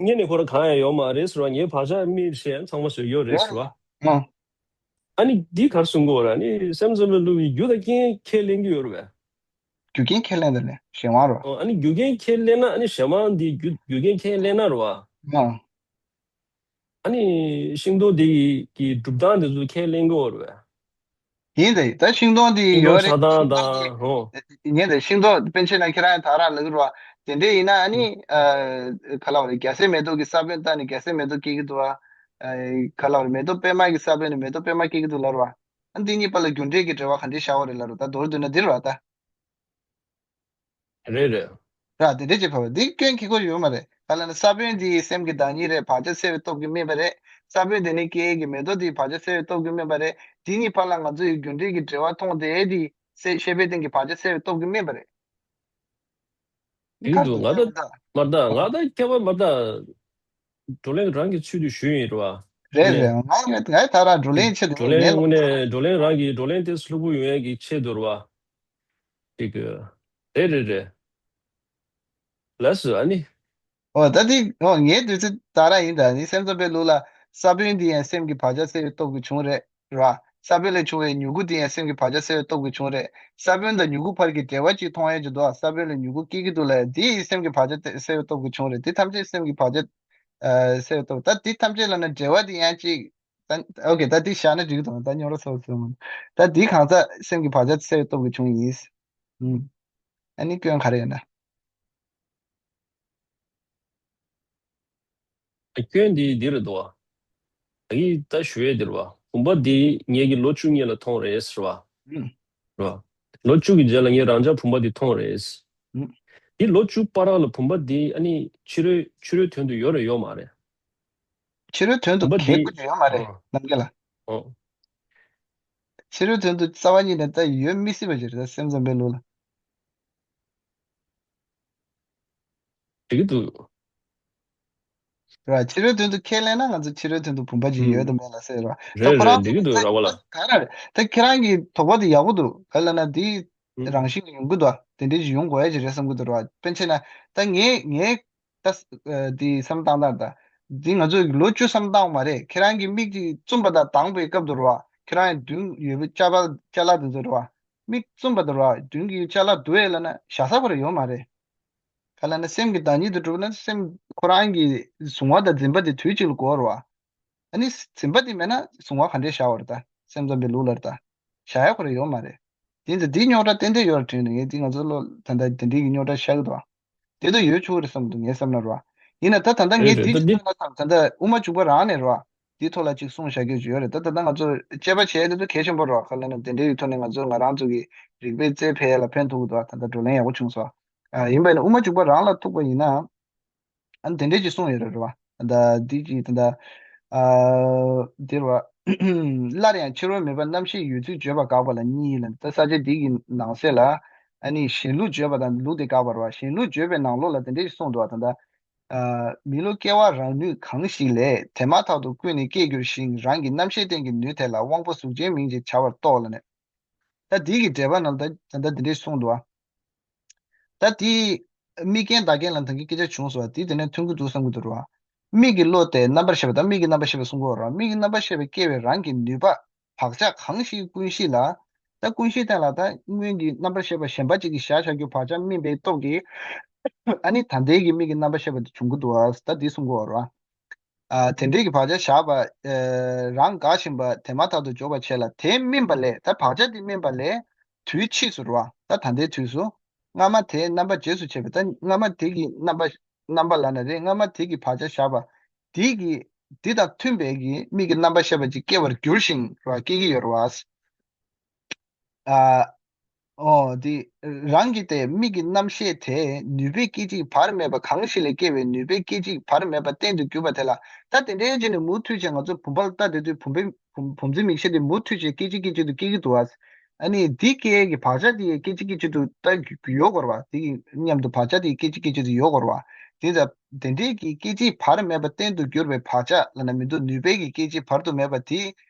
ངེད་ནི་ཁོ་རང་གང་ཡང་ཡོད་མ་རེད་ཟེར་བ། ངའི་བག་ཆགས་མི་གཞན་ཚང་མ་བཟོས་ཡོད་རེད་ཟེར་བ། ཨ་ནི་འདི་གར་གསུང་གི་ཡོད་རེད། ཨ་ནི་སེམས་ཙམ་པའི་ལུགས་ཀྱི་རྒྱུ་དང་རྐྱེན་ཁས་ལེན་གྱི་ཡོད་རེད་པས། རྒྱུ་རྐྱེན་ཁས་ལེན་དང་ནི་གཞན་དབང་རོ། ཨ་ནི་རྒྱུ་རྐྱེན་ཁས་ལེན་ན་ཨ་ནི་གཞན་དབང་འདི་རྒྱུ་རྒྱུ་རྐྱེན་ཁས་ལེན་ན་རོ། ཨ་ནི་ཤིང་སྡོང་འདི་གི་གྲུབ་སྟངས་འདི་ཚོ་ཁས་ལེན་གྱི་ཡོད་རེད་པས། ཡིན་ད་ཡིན། ད་ཤིང་སྡོང་འདི་ཤིང་སྡོང་ཡོད་རེད། ཆགས་སྟངས་དང་ཧོ། ཡིན་ད་ཤིང་སྡོང་པཎ་ཆེན་ལ་ཁྱེད་རང་ད་རང་ལབ་ཀྱི་རེད་བ། དེ་འདྲས་ཡིན་ན་ཨ་ནི་ག་ལ་བ་རེད། རྒྱ་སེ་མེ་ཏོག་གི་ས་བོན་བཏགས་ནས་རྒྱ་སེ་མེ་ཏོག་སྐྱེ་གི་འདུག་བ། ག་ལ་བ་རེད། མེ་ཏོག་པད་མ་གི་ས་བོན་ནས་མེ་ཏོག་པད་མ་སྐྱེ་གི་འདུག་ལབ་རེད་བ། ཨ་འདི་གཉིས་བར་ལ་རྒྱུ་འབྲས་ཀྱི་འབྲེལ་བ་ག་འདྲས་བཞག་པ་རེད་ལབ་རེད། ད་མདོར་བསྡུས་ན་འདི་རེད་བ་ད། རེད་རེད། ར་དེ་འདྲས་ཅིག་བབས་པ་འདི་སྐྱོན་གྱི་སྐོར་ཡོད་མ་རེད། ག་ལ་ན་ས་བོན་འདི་སེམས་ཀྱི་བདག་ཉིད་རེད། བག་ཆགས་སད་པའི་སྟོབས་ཀྱིས་སྨིན་པ་རེད། ས་བོན་དེ་ནས་སྐྱེ་ཡས་ཀྱི་མེ་ཏོག་འདི་བག་ཆགས་སད་པའི་སྟོབས་ཀྱིས་སྨིན་པ་རེད། དེ་གཉིས་བར་ལ་ང་ཚོ་ཡི་རྒྱུ་འབྲས་ཀྱི་འབྲེལ་བ་མཐོང་དེ་འདི་སེ་ཤེས་པའི་སྟེང་གི་བག་ཆགས་སད་པའི་སྟོབས་ཀྱིས་སྨིན་པ་རེད། དེ་འདུག་ང་ད་མ་ད་ང་ད་ཁྱད་པར་མ་ད་བགྲོ་གླེང་རང་གི་ཚུལ་དུ་ཞུས་ཡིན་རེད་བ། རེད་རེད། ང་ང་ད་རང་བགྲོ་གླེང་ཆེད་དུ་བགྲོ་གླེང་དངོས་གནས་བགྲོ་གླེང་རང་གི་བགྲོ་གླེང་དེ་ལྷུག་པོ་ཡོང་ཡས་ཀྱི་ཆེད་དུ་རེད་བ། ཅིག་རེད་རེད་རེད། ལགས་སོ་ཨ་ནི། ཨོ་ད་དེ་ཨོ་ངའི་འདོད་ཚུལ་ད་རང་ཡིན། ད་ནི་སེམས་ཙམ་པའི་ལུགས་ལ་ས་བོན་འདི་ཡང་སེམས་ཀྱི་བག་ཆགས་སད་པའི་སྟོབས་ཀྱིས་བྱུང་རེད་ར། ས་བོན་ལས་བྱུང་བའི་མྱུ་གུ་འདི་ཡང་སེམས་ཀྱི་བག་ཆགས་སད་པའི་སྟོབས་ཀྱིས་བྱུང་རེད། ས་བོན་དང་མྱུ་གུ་བར་གྱི་འབྲེལ་བ་ཅིག་མཐོང་ཡས་ཅིག་འདུག་ས་བོན་ལས་མྱུ་གུ་སྐྱེ་གི་འདུག་ལབ་ཡས་འདི་ཡི་སེམས་ཀྱི་བག་ཆགས་སད་པའི་སྟོབས་ཀྱིས་བྱུང་རེད། འདི་ཐམས་ཅད་སེམས་ཀྱི་བག་ཆགས་སད་པའི་སྟོབས། ད་འདི་ཐམས་ཅད་ལབ་ན་འབྲེལ་བ་འདི་ཡང་ཅིག་ད་ཨོ་ཀེ་ད་འདི་བཞག་ན་འགྲིག་གི་འདུག་ད་སྙོམས་ར་ཚ་བོ་ཚོ་མ། ད་འདི་གང་ཟག་སེམས་ཀྱི་བག་ཆགས་སད་པའི་སྟོབས་ཀྱིས་བྱུང་ཡིན། ཨ་ནི་སྐྱོན་ག་རེ་ཡོད་ན། སྐྱོན་འདི་འདི་རེད་འདུག་བ། ཨ་ཡིས་ད་ཞུ་ཡས་འདི་རེད་བ། བུམ་པ་འདི་ངེད་ཀྱིས་ལོ་བཅུ་གཉིས་ལ་མཐོང་རེད་ཟེར་བ། རེད་བ། ལོ་བཅུ་གི་རྗེས་ལ་ངས་རང་ཅག་བུམ་པ་འདི་མཐོང་རེད། འདི་ལོ་བཅུ་བར་ལ་བུམ་པ་འདི་ཨ་ནི་ཕྱི་རོལ་ཕྱི་རོལ་དོན་དུ་ཡོད་རེད་ཡོད་མ་རེད། ཕྱི་རོལ་དོན་དུ་བུམ་པ་གལ་འདི་དགོས་ཀྱི་ཡོད་མ་རེད། ཨོ། རྣམ་རྒྱལ་ལ། ཨོ། ཕྱི་རོལ་དོན་དུ་རྩ་བ་ཉིད་ནས་ད་ཡོད་མི་སྲིད་པ་ཞིག་རེད་ད་སེམས་ཙམ་པའི་ལུགས་ལ། འགྲིག་གི་འདུག་ར་ཕྱི་རོལ་དོན་དུ་ཁས་ལེན་ན་ང་ཚོ་ཕྱི་རོལ་དོན་དུ་བུམ་པ་ཅིག་ཡོད་དམ་མེད་ལ་ཟེར་ར། ད་རེད་ཁོ་རང་རེད་འགྲིག་གི་འདུག་ར་བ་ལ། ག་ར་རེད། ད་ཁྱེད་རང་གི་དོགས་པ་དེ་ཡག་པོ་འདུག་ག་ལ་ན་དེ་རང་བཞིན་གྱི་ཡོང་གི་འདུག་དེ་འདྲའི་ཞིག་ཡོང་དགོས་ཡ་ཅིག་རེད་བསམ་གི་འདུག་ར། དཔེར་ན་ད་ངས་ངས་ད་དེ་བསམ་སྟངས་དང་ད་ འདི་ང་ཚོས་ལོ་བཅུ་ཙམ་བཏང་བ་མ་རེད། ཁྱེད་རང་གི་མིག་ཅིག་བཙུམས་པ་དང་དྭངས་པའི་སྐབས་དུ་རེད་བ། ཁྱེད་རང་གི་མདུན་ཡོད་པའི་ཅ་ལག་ཅ་ལག་དེ་ཚོ་རེད་བ། མིག་བཙུམས་པ་དུ་རེད་བ། མདུན་གྱི་ཅ་ལག་དུ་ཡས་ལ་ན་བཞག་ས་ཁོ་རང་ཡོད་མ་རེད། ག་ལ་ན་སེམས་ཀྱི་བདག་ཉིད་དུ་གྲུབ་ན་སེམས་ཁོ་རང་གི་གཟུང་བ་དང་འཛིན་པ་དེ་དུས་གཅིག་ལ་གོ་རེད་བ། ཨ་ནི་འཛིན་པ་དེ་མེད་ན་གཟུང་བ་ག་འདྲས་བཞག་པ་རེད་ད། སེམས་ཙམ་པའི་ལུགས་ལ་རེད་ད། བཞག་ཡ་ཁོ་རང་ཡོད་མ་རེད། དེ་ཚོ་འདི་རྙོག་དྲ་ཏན་ཏན་ཡོད་རེད་དྲན་ནས་ངས་འདི་ང་ཚོ་བློ་ད་ལྟ་དེ་འདྲའི་གི་རྙོག་དྲ་བཞག་གི་འདུག་བ། དེ་ཚོ་ཡོད་ཆོག་གི་རེད་བསམ་འདུག་ངའི་བསམ་ན་རེད་བ། ཡིན་ན་ད་ད་ལྟ་ངས་རེད་དེ་རེད་ཅིག་ད་འདི་གསུང་ན་ད་ད་དབུ་མ་འཇུག་པ་རང་ནས་རེད་བ། དེའི་ཐོག་ལ་ཅིག་གསུང་བཞག་རྒྱུ་ཅིག་ཡོད་རེད། ད་ད་ལྟ་ང་ཚོ་དཔྱད་པ་བྱས་དེ་ཚོ་གལ་ཆེན་པོ་རེད་བ། ག་ལ་ན་དེ་འདྲའི་གི་ཐོག་ནས་ང་ཚོ་ང་རང་ཚོ་གི་རིག་པའི་རྩལ་འཕེལ་ཡ་ལ་ཕན་ཐོགས་གི་འདུག་བ། ད་ལྟ་བགྲོ་གླེང་ཡག་པོ་བྱུང་སོང་བ། ཡིན་པས་ན་དབུ་མ་འཇུག་པ་རང་ལ་ཐུག་པ་ཡིན་ན། ཨ་ནི་དེ་འདྲས་ཅིག་གསུངས་ཡོད་རེད་རེད་བ། ད་འདི་ཅིག་ད་ལྟ་ཨ་འདིར་བ། སླར་ཡང་ཕྱི་རོལ་མོས་པ་རྣམ་ཤེས་ཡོད་ཚུལ་བརྗོད་པ་དགག་པ་ལ་གཉིས་ལ། ད་ས་བཅད་འདི་གི་ནང་གསེས་ལ་ཨ་ནི་གཞན་ལུགས་བརྗོད་པ་དང་ལུགས་དེ་དགག་པ་རེད་བ། གཞན་ལུགས་བརྗོད་པའི་ནང་ལོགས་ལ་དེ་འདྲས་ཅིག་གསུངས་འདུག་བ། ད་ལྟ་ཨ་མི་བསླུ་སྐྱེ་བ་རང་ནུས་གང་ཞིག་ལས། དེ་མ་ཐག་ཏུ་ཀུན་ནས་སྐྱེ་འགྱུར་ཞིང་། རང་གི་རྣམ་ཤེས་རྟེན་གྱི་ནུས་དེ་ལ། དབང་པོ་གཟུགས་ཅན་མིང་ཅིག་བྱ་བར་རྟོགས་ལ་ནས། ད་འདི་གི་འགྲེལ་པ་ནང་ལ་ད་ད་ལྟ་འདི་འདྲས་གསུངས་འདུག་བ། ད་དེ་དམིགས་རྐྱེན་བདག་རྐྱེན་ལ་ད་གིན་སྐད་ཆ་བྱུང་སོང་བ། དེ་དེ་ནས་ཐོན་གྱི་འདུག་བསམ་གྱི་འདུག་ར། མིག་གི་བློ་དེ་རྣམ་པར་ཤེས་པ་དང་མིག་གི་རྣམ་པར་ཤེས་པ་གསུང་གི་ཡོད་ར། མིག་གི་རྣམ་པར་ཤེས་པས་སྐྱེ་བའི་རང་གི་ནུས་པ་བག་ཆགས་གང་ཞིག་ཀུན་གཞི་ལ། ད་ཀུན་གཞིའི་སྟེང་ལ་ད་སྔོན་གྱི་རྣམ་པར་ཤེས་པ་གཞན་པ་གཅིག་གིས་བཞག་བཞག་རྒྱུ་བག་ཆགས་སྨིན་པའི་སྟོབས་ཀྱིས། ཨ་ནི་ད་ལྟའི་གི་མིག་གི་རྣམ་པར་ཤེས་པ་དེ་བྱུང་གི་འདུག་བ། ད་དེ་གསུང་གི་ཡོད་ར། ཨ་དེ་འདྲའི་གི་བག་ཆགས་བཞག་པ་ཨ་རང་འགག་བཞིན་པ་དེ་མ་ཐག་ཏུ་འཇོག་པ་བྱས་ལ། དེ་སྨིན་པ་ལས། ད་བག་ཆགས་དེ་སྨིན་པ་ལས་དུས་ཕྱིས་སུ་རེད་བ། ད་ད་ལྟའི་དུས་སུ་སྔ་མ་དེའི་རྣམ་པ་རྗེས་སུ་བྱས་པ། ད་སྔ་མ་དེ་གི་རྣམ་པ་རྣམ་པ་ལ་ན་རེད། སྔ་མ་དེ་གི་བག་ཆགས་བཞག་པ་དེ་གི་དེ་དང་མཐུན་པའི་གི་མིག་གི་རྣམ་པར་ཤེས་པ་ཅིག་སྐྱེ་བར་འགྱུར་ཞིང་རེད་བ། སྐྱེ་གི་ཡོད་རེད་བ། ཨ། ཨོ་དེ། རང་གི་དེ་མིག་གི་རྣམ་ཤེས་དེ་ནུས་པའི་སྐད་ཅིག་བར་མེད་པ་གང་ཞིག་ལས་སྐྱེ་བའི་ནུས་པའི་སྐད་ཅིག་བར་མེད་པ་རྟེན་དུ་གྱུར་པ་དེ་ལ། ད་དེ་འདྲའི་རྗེས་ནས་མུ་མཐུད་བྱས་ང་ཚོ་བུམ་པ་ལ་ལྟ་བསྡད་དུས་བུམ་པའི་བུམ་བུམ་འཛིན་མིག་ཤེས་དེ་མུ་མཐུད་བྱས་སྐད་ཅིག་སྐད་ཅིག་ཏུ་སྐྱེ་གི་འདུག་བ། ཨ་ནི་འདི་སྐྱེ་གི་བག་ཆགས་དེ་ཡི་སྐད་ཅིག་སྐད་ཅིག་ཏུ་ད་ཡོད་དགོས་རེད་བ། དེ་ཡི་མཉམ་དུ་བག་ཆགས་དེ་ཡི་སྐད་ཅིག་སྐད་ཅིག་ཏུ་ཡོད་དགོས་རེད་བ། དེ་ལྟ་དེ་འདྲའི་གི་སྐད་ཅིག་བར་མེད་པ་རྟེན་དུ་གྱུར་པའི་བག་ཆགས་ལ་ན་མི་འདུག་ནུས་པའི་གི་སྐད་ཅིག་བར་དུ་མེད་པ་དེ་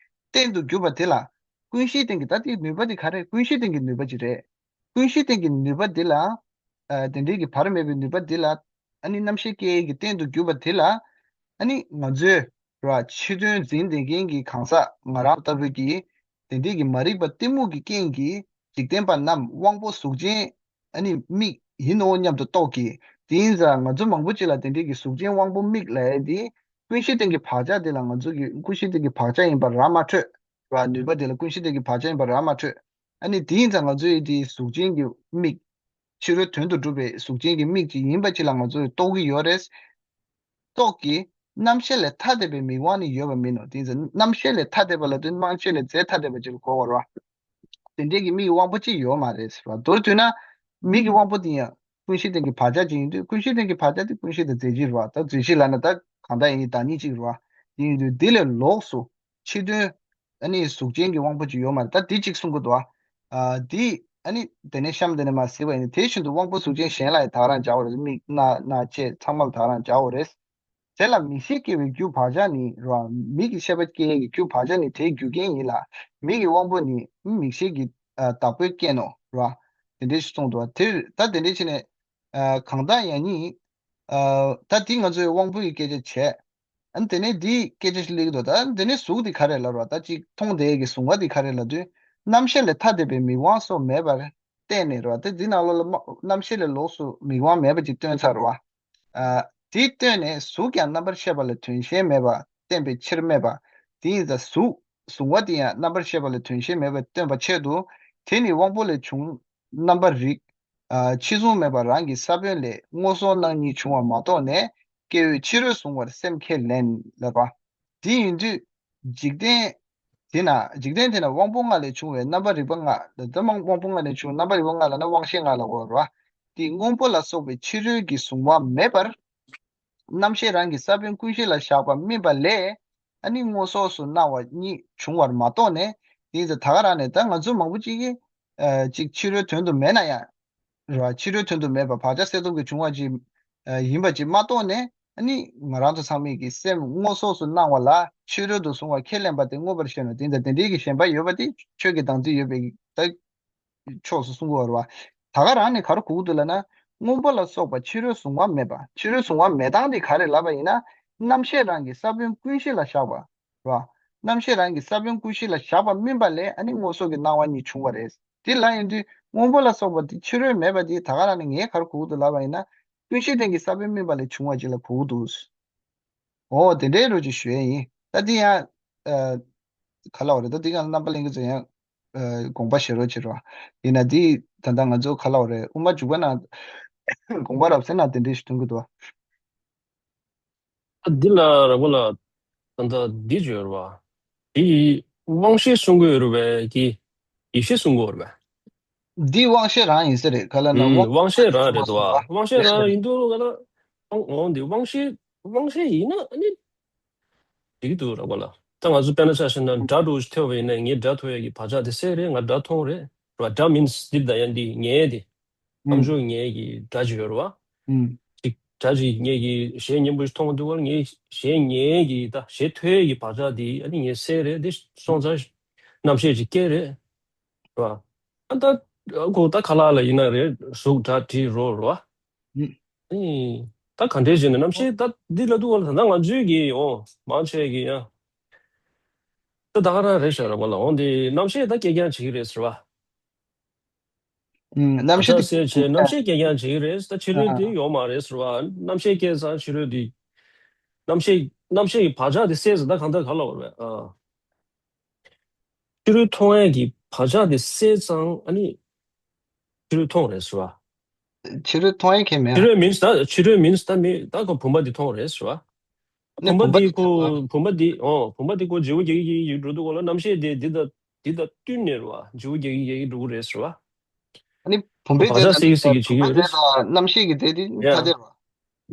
རྟེན་དུ་གྱུར་པ་དེ་ལ། ཀུན་གཞིའི་སྟེང་གི་ད་དེའི་ནུས་པ་དེ་ག་རེ། ཀུན་གཞིའི་སྟེང་གི་ནུས་པ་ཅིག་རེད། ཀུན་གཞིའི་སྟེང་གི་ནུས་པ་འདི་ལ། ཨ་དེ་འདྲའི་གི་བར་མེད་པའི་ནུས་པ་འདི་ལ། ཨ་ནི་རྣམ་ཤེས་སྐྱེ་ཡས་ཀྱི་རྟེན་དུ་གྱུར་པ་དེ་ལ། ཨ་ནི་ང་ཚོའི་ར་ཕྱི་དོན་འཛིན་བསྡད་མཁན་གྱི་གང་ཟག་ང་རང་ལྟ་བུ་གི་དེ་འདྲའི་གི་མ་རིག་པ་གཏི་མུག་གི་རྐྱེན་གྱིས་འཇིག་རྟེན་པ་རྣམས་དབང་པོ་གཟུགས་ཅན་ཨ་ནི་མིག་ཡིན་ནོ་སྙམ་དུ་རྟོག་གི། དེ་ཡིན་ཙང་ང་ཚོ་མང་པོ་ཅིག་ལ་དེ་འདྲའི་གི་གཟུགས་ཅན་དབང་པོ་མིག་ལབ་ཡས་དེ་ཀུན་གཞི་སྟེང་གི་བག་ཆགས་དེ་ལ་ང་ཚོ་གི་ཀུན་གཞི་སྟེང་གི་བག་ཆགས་ཡིན་པ་ར་མ་འཕྲོད། ར་ནུས་པ་དེ་ལ་ཀུན་གཞི་སྟེང་གི་བག་ཆགས་ཡིན་པ་ར་མ་འཕྲོད། ཨ་ནི་དེ་ཡིན་ཙང་ང་ཚོའི་དེ་གཟུགས་ཅན་གྱི་མིག་ཕྱི་རོལ་དོན་དུ་གྲུབ་པའི་གཟུགས་ཅན་གྱི་མིག་ཅིག་ཡིན་པ་ཅིག་ལ་ང་ཚོས་རྟོག་གི་ཡོད་རེད། རྟོག་གི། རྣམ་ཤེས་ལས་ཐ་དད་པའི་མིག་དབང་ནི་ཡོད་པ་མིན་ནོ། དེ་ཡིན་ཙང་རྣམ་ཤེས་ལས་ཐ་དད་པ་ལབ་དུས་རྣམ་ཤེས་ལས་རྫས་ཐ་དད་པ་ཅིག་ལ་གོ་དགོས་རེད་བ། དེ་འདྲའི་གི་མིག་གི་དབང་པོ་ཅིག་ཡོད་མ་རེད་ཟེར་བ། མདོར་བསྡུས་ན། མིག་གི་དབང་པོ་དེ་ཡང་ཀུན་གཞི་སྟེང་གི་བག་ཆགས་ཅིག་ཡིན་དུས་ཀུན་གཞི་སྟེང་གི་བག་ཆགས་དེ་ཀུན་གཞི་དང་རྫས་གཞི་རེད་བ། ད་རྫས་གཞི་ལབ་ན་ད་གང་ལྟར་ཡིན་གྱི་བདག་ཉིད་ཅིག་རེད་བ། དེ་ཡིན་དུས་འདི་ལས་ལོགས་སུ་ཕྱི་དོན། ཨ་ནི་གཟུགས་ཅན་གྱི་དབང་པོ་ཅིག་ཡོད་མ་རེད། ད་འདི་གཅིག་གསུང་གི་འདུག་ཨ། འདི་ཨ་ནི་དེ་ནས་གཤམ་དེ་ནས་མར་གཟིགས་པ་ཡིན་ན་དེ་བཞིན་དུ་དབང་པོ་གཟུགས་ཅན་གཞན་ལ་ཡང་དག་རང་བྱའོ་རེད། མིག་རྣ་སྣ་ལྕེ་ཚང་མ་ལ་དག་རང་བྱའོ་རེད། དེ་ལ་མིག་ཤེས་སྐྱེ་བའི་རྒྱུ་བག་ཆགས་ནི་རེད་བ། མིག་གི་ཤེས་པ་སྐྱེ་ཡས་ཀྱི་རྒྱུ་བག་ཆགས་ནི་དེའི་རྒྱུ་རྐྱེན་ཡིན་ལ། མིག་གི་དབང་པོ་ནི་མིག་ཤེས་ཀྱི་ཨ་བདག་པོའི་རྐྱེན་ནོ་རེད་བ། དེ་འདྲའི་ཞིག་གསུངས་འདུག་བ། དེ་ད་དེ་འདྲའི་ཕྱིན་ནས་ཨ་གང་དག་ཡང་ཉིད། ཨ་ད་འདི་ང་ཚོའི་དབང་པོ་ཡི་སྐད་ཆ་བྱས། ཨ་ནི་དེ་ནས་འདིའི་སྐད་ཆ་ཞིག་སླེབས་ཀྱི་འདུག་ད་དེ་ནས་གཟུགས་འདི་ག་རེ་ལབ་རེད་བ། ད་ཅིག་མཐོང་བསྡད་ཀྱི་གཟུང་བ་འདི་ག་རེ་ལབ་དུས། རྣམ་ཤེས་ལས་ཐ་དད་པའི་མིག་དབང་སོགས་མེད་པར་བརྟེན་ནས་རེད་བ། ད་འདི་ནང་ལོགས་ལ་མ་རྣམ་ཤེས་ལས་ལོགས་སུ་མིག་དབང་མེད་པ་ཅིག་སྟོན་ཚར་རེད་བ། ཨ་དེ་སྟོན་ནས་གཟུགས་ཀྱང་རྣམ་པར་ཤེས་པ་ལ་དོན་གཞན་མེད་པར་བསྟན་པའི་ཕྱིར་སྨྲས་པ། དེ་ཡིན་ཙང་གཟུགས་གཟུང་བ་དེ་ཡང་རྣམ་པར་ཤེས་པ་ལ་དོན་གཞན་མེད་པར་སྟོན་པའི་ཆེད་དུ། དེ་ནི་དབང་པོ་ལས་བྱུང་རྣམ་པར་རིག་ཨ་ཕྱི་གཟུང་མེད་པར་རང་གི་ས་བོན་ལས་སྔོ་སོགས་སྣང་གཉིས་བྱུང་བ་མ་གཏོགས་ནས། སྐྱེ་བོས་ཕྱི་རོལ་གཟུང་བར་སེམས་ཁས་ལེན་ལབ་པ། དེ་ཡིན་དུས་འཇིག་རྟེན་དེ་ན་འཇིག་རྟེན་དེ་ན་དབང་པོ་ལྔ་ལས་བྱུང་བའི་རྣམ་པར་རིག་པ་ལྔ་ལ། ད་དབང་དབང་པོ་ལྔ་ལས་བྱུང་རྣམ་པར་རིག་པ་ལྔ་ལབ་ན་དབང་ཤེས་ལྔ་ལ་གོ་རེད་བ། དེ་སྔོན་པོ་ལ་སོགས་པའི་ཕྱི་རོལ་གྱི་གཟུང་བ་མེད་པར། རྣམ་ཤེས་རང་གི་ས་བོན་ཀུན་གཞི་ལ་བཞག་པ་སྨིན་པ་ལས། ཨ་ནི་སྔོ་སོགས་སུ་སྣང་བ་གཉིས་བྱུང་བར་མ་གཏོགས་ནས། དེ་ཡིན་ཙང་ད་ག་རང་ནས་ད་ང་ཚོ་མང་པོ་ཅིག་གིས་ཨ་ཅིག་ཕྱི་རོལ་དོན་དུ་མེད་ན་ཡང་རེད་བ། ཕྱི་རོལ་དོན་དུ་མེད་པ་བག་ཆགས་གསལ་སྟོབས་ཀྱིས་བྱུང་བ་ཅིག་ཨ་ཡིན་པ་ཅིག་མ་གཏོགས་ནས། ཨ་ནི་ང་རང་ཚོ་ཚང་མས་ཀྱི་སེམས་སྔོ་སོགས་སུ་སྣང་བ་ལ་ཕྱི་རོལ་དུ་གཟུང་བ་ཁས་ལེན་པ་དེ་མངོན་པར་ཤེས་ནོ། དེ་ཡིན་ཙང་དེ་འདྲའི་གི་ཞེན་པ་ཡོད་པ་དེ་ཆོས་ཀྱི་བདག་འཛིན་ཡོད་པའི་ད། ཕྱོགས་སུ་གསུང་གི་ཡོད་རེད་བ། ད་ག་རང་ནས་ག་རེ་གོ་གི་འདུག་ལབ་ན། སྔོན་པོ་ལ་སོགས་པ་ཕྱི་རོལ་གཟུང་བ་མེད་པ། ཕྱི་རོལ་གཟུང་བ་མེད་སྟངས་དེ་ག་རེ་ལབ་པ་ཡིན་ན། རྣམ་ཤེས་རང་གི་ས་བོན་ཀུན་གཞི་ལ་བཞག་པ། རེད་བ། རྣམ་ཤེས་རང་གི་ས་བོན་ཀུན་གཞི་ལ་བཞག་པ་སྨིན་པ་ལས་ཨ་ནི་སྔོ་སོགས་ཀྱི་སྣང་བ་གཉིས་བྱུང་བ་རེད། དེ་ལ་ཡིན་དུས་སྔོན་པོ་ལ་སོགས་པ་དེ་ཕྱི་རོལ་མེད་པ་དེ་ད་ག་རང་ནས་ངས་ག་རེ་གོ་གི་འདུག་ལབ་པ་ཡིན་ན། ཀུན་གཞི་རྟེན་གྱི་ས་བོན་སྨིན་པ་ལས་བྱུང་བ་ཅིག་ལ་གོ་གི་འདུག་འོ་དེ་འདྲའི་རོ་ཅིག་ཞུ་ཡས་ཡིན། ད་འདི་ཡང་། ཨ། ག་ལབ་དགོས་རེད། ད་འདི་ག་རྣམ་པ་ལྷན་རྒྱས་ཚོ་ཡང་། ཨ། དགོངས་པ་བཞེས་རོགས་བྱེད་རོགས། ཡིན་ན་འདི་ད་ལྟ་ང་ཚོ་ག་ལབ་དགོས་རེད། དབུ་མ་འཇུག་པ་ནང་དགོངས་པ་རབ་གསལ་ནང་དེ་འདྲའི་ཞིག་ཐོན་གྱི་འདུག་འདི་ལ་ར་བ་ལ་ད་ལྟ་འདི་བརྗོད་ར་བ། འདི་དབང་ཤེས་གསུང་གི་ཡོད་ར་བས་ཀྱི་ཡེ་ཤེས་གསུང་གི་ཡོད་ར་བས། འདི་དབང་ཤེས་རང་ཡིན་ས་རེད། ག་ལབ་ན་ཨུམ། དབང་དབང་ཤེས་རང་རེད་དོ། དབང་ཤེས་རང་ཡིན་དུས་ག་ལ་འོང་འདི་དབང་ཤེས་དབང་ཤེས་ཡིན་ན་ཨ་ནི་འགྲིག་གི་འདུག་ར་བ་ལ། ད་ང་ཚོ་དཔེར་ན་ཆ་བཞག་ན་སྒྲ་འདྲ་བོ་ཞིག་ཐོས་པ་ཡིན་ན་ངས་སྒྲ་ཐོས་ཡ་གི་བག་ཆགས་དེ་སད་རེད། ང་སྒྲ་མཐོང་རེད་ར་བ། སྒྲ་མིན་འདི་ད་ཡང་འདི་ངའི་དེ། ཨམ་ཅོག་ངའི་གི་སྒྲ་ཅིག་ཡོད་རེད་བ། ཅིག་སྒྲ་ཅིག་ངའི་གི་གཞས་སྙན་པོ་ཞིག་མཐོང་འདུག་ག་ངའི་གཞས་ངའི་གི་ད་གཞས་ཐོས་ཀྱི་བག་ཆགས་དེ་ཨ་ནི་ངས་སད་རེད། དེ་སོང་ཙང་རྣམ་ཤེས་ཅིག་སྐྱེ་རེད་རེད་བ། ཨ་ད་ཁོ་ད་ཁ་ལག་ལ་ཡིན་ན་རེད། གཟུགས་སྒྲ་དྲི་རོ་རེད་བ། ཨ་ནི་ད་ག་འདྲས་བྱས་ནས་རྣམ་ཤེས་ད་འདི་ལ་འདུག་ག་ད་ང་ཚོའི་གི་འོ་མང་ཆེ་གི་ཡང་ད་ད་ག་རང་རེད་ཤག་རེད་བ་ལ། འོ་འདི་རྣམ་ཤེས་ད་སྐྱེ་རྐྱང་བྱེད་ཀྱི་རེད་ཟེར་བ། ཨུམ། རྣམ་ཤེས་དེ་བག་ཆགས་སད་བྱས་རྣམ་ཤེས་སྐྱེ་རྐྱང་བྱེད་ཀྱི་རེད། ད་ཕྱི་ལོས་དེ་ཡོད་མ་རེད་ཟེར་བ། རྣམ་ཤེས་སྐྱེས་ཙང་ཕྱི་ལོས་དེ། རྣམ་ཤེས་རྣམ་ཤེས་ཀྱི་བག་ཆགས་དེ་སད་ཙང་ད་གང་ལྟར་ག་ལ་བར་བས། ཨ། ཕྱི་རོལ་མཐོང་ཡས་ཀྱི་བག་ཆགས་དེ་སད་ཙང་ཨ་ནི། ཕྱི་རོལ་མཐོང་རེད་ཟེར་བ། ཕྱི་རོལ་མཐོང་ཡས་ཁྱད་མེད་ཨ། ཕྱི་རོལ་མིན་ད་ཕྱི་རོལ་མིན་ད་མི་ད་ཁོ་བུམ་པ་འདི་མཐོང་རེད་ཟེར་བ། ནི་བུམ་པ་བུམ་པ་འདི་འདི་ཁོ་ཁྱད་པར། བུམ་པ་འདི་ཨོ་བུམ་པ་འདི་ཁོ་བརྗེ་པོ་རྒྱག་གི་རྒྱག་གི་འགྲོ་འདུག་ག་ལ། རྣམ་ཤེས་དེ་འདི་དང་འདི་དང་བསྟུན་ནས་རེད་བ། བརྗེ་པོ་རྒྱག་གི་རྒྱག་གི་འགྲོ་གི་རེད་ཟེར་བ། ཨ་ནི་བུམ་པའི་བག་རྫས་ཆགས་དང་སད་ཀྱི་སད་ཀྱི་བྱེད་ཀྱི་བུམ་པའི་ཡོད་རེད། རྫས་དང་རྣམ་ཤེས་ཀྱི་རྫས་དེ་ཡ། ཐ་དད་རེད་བ།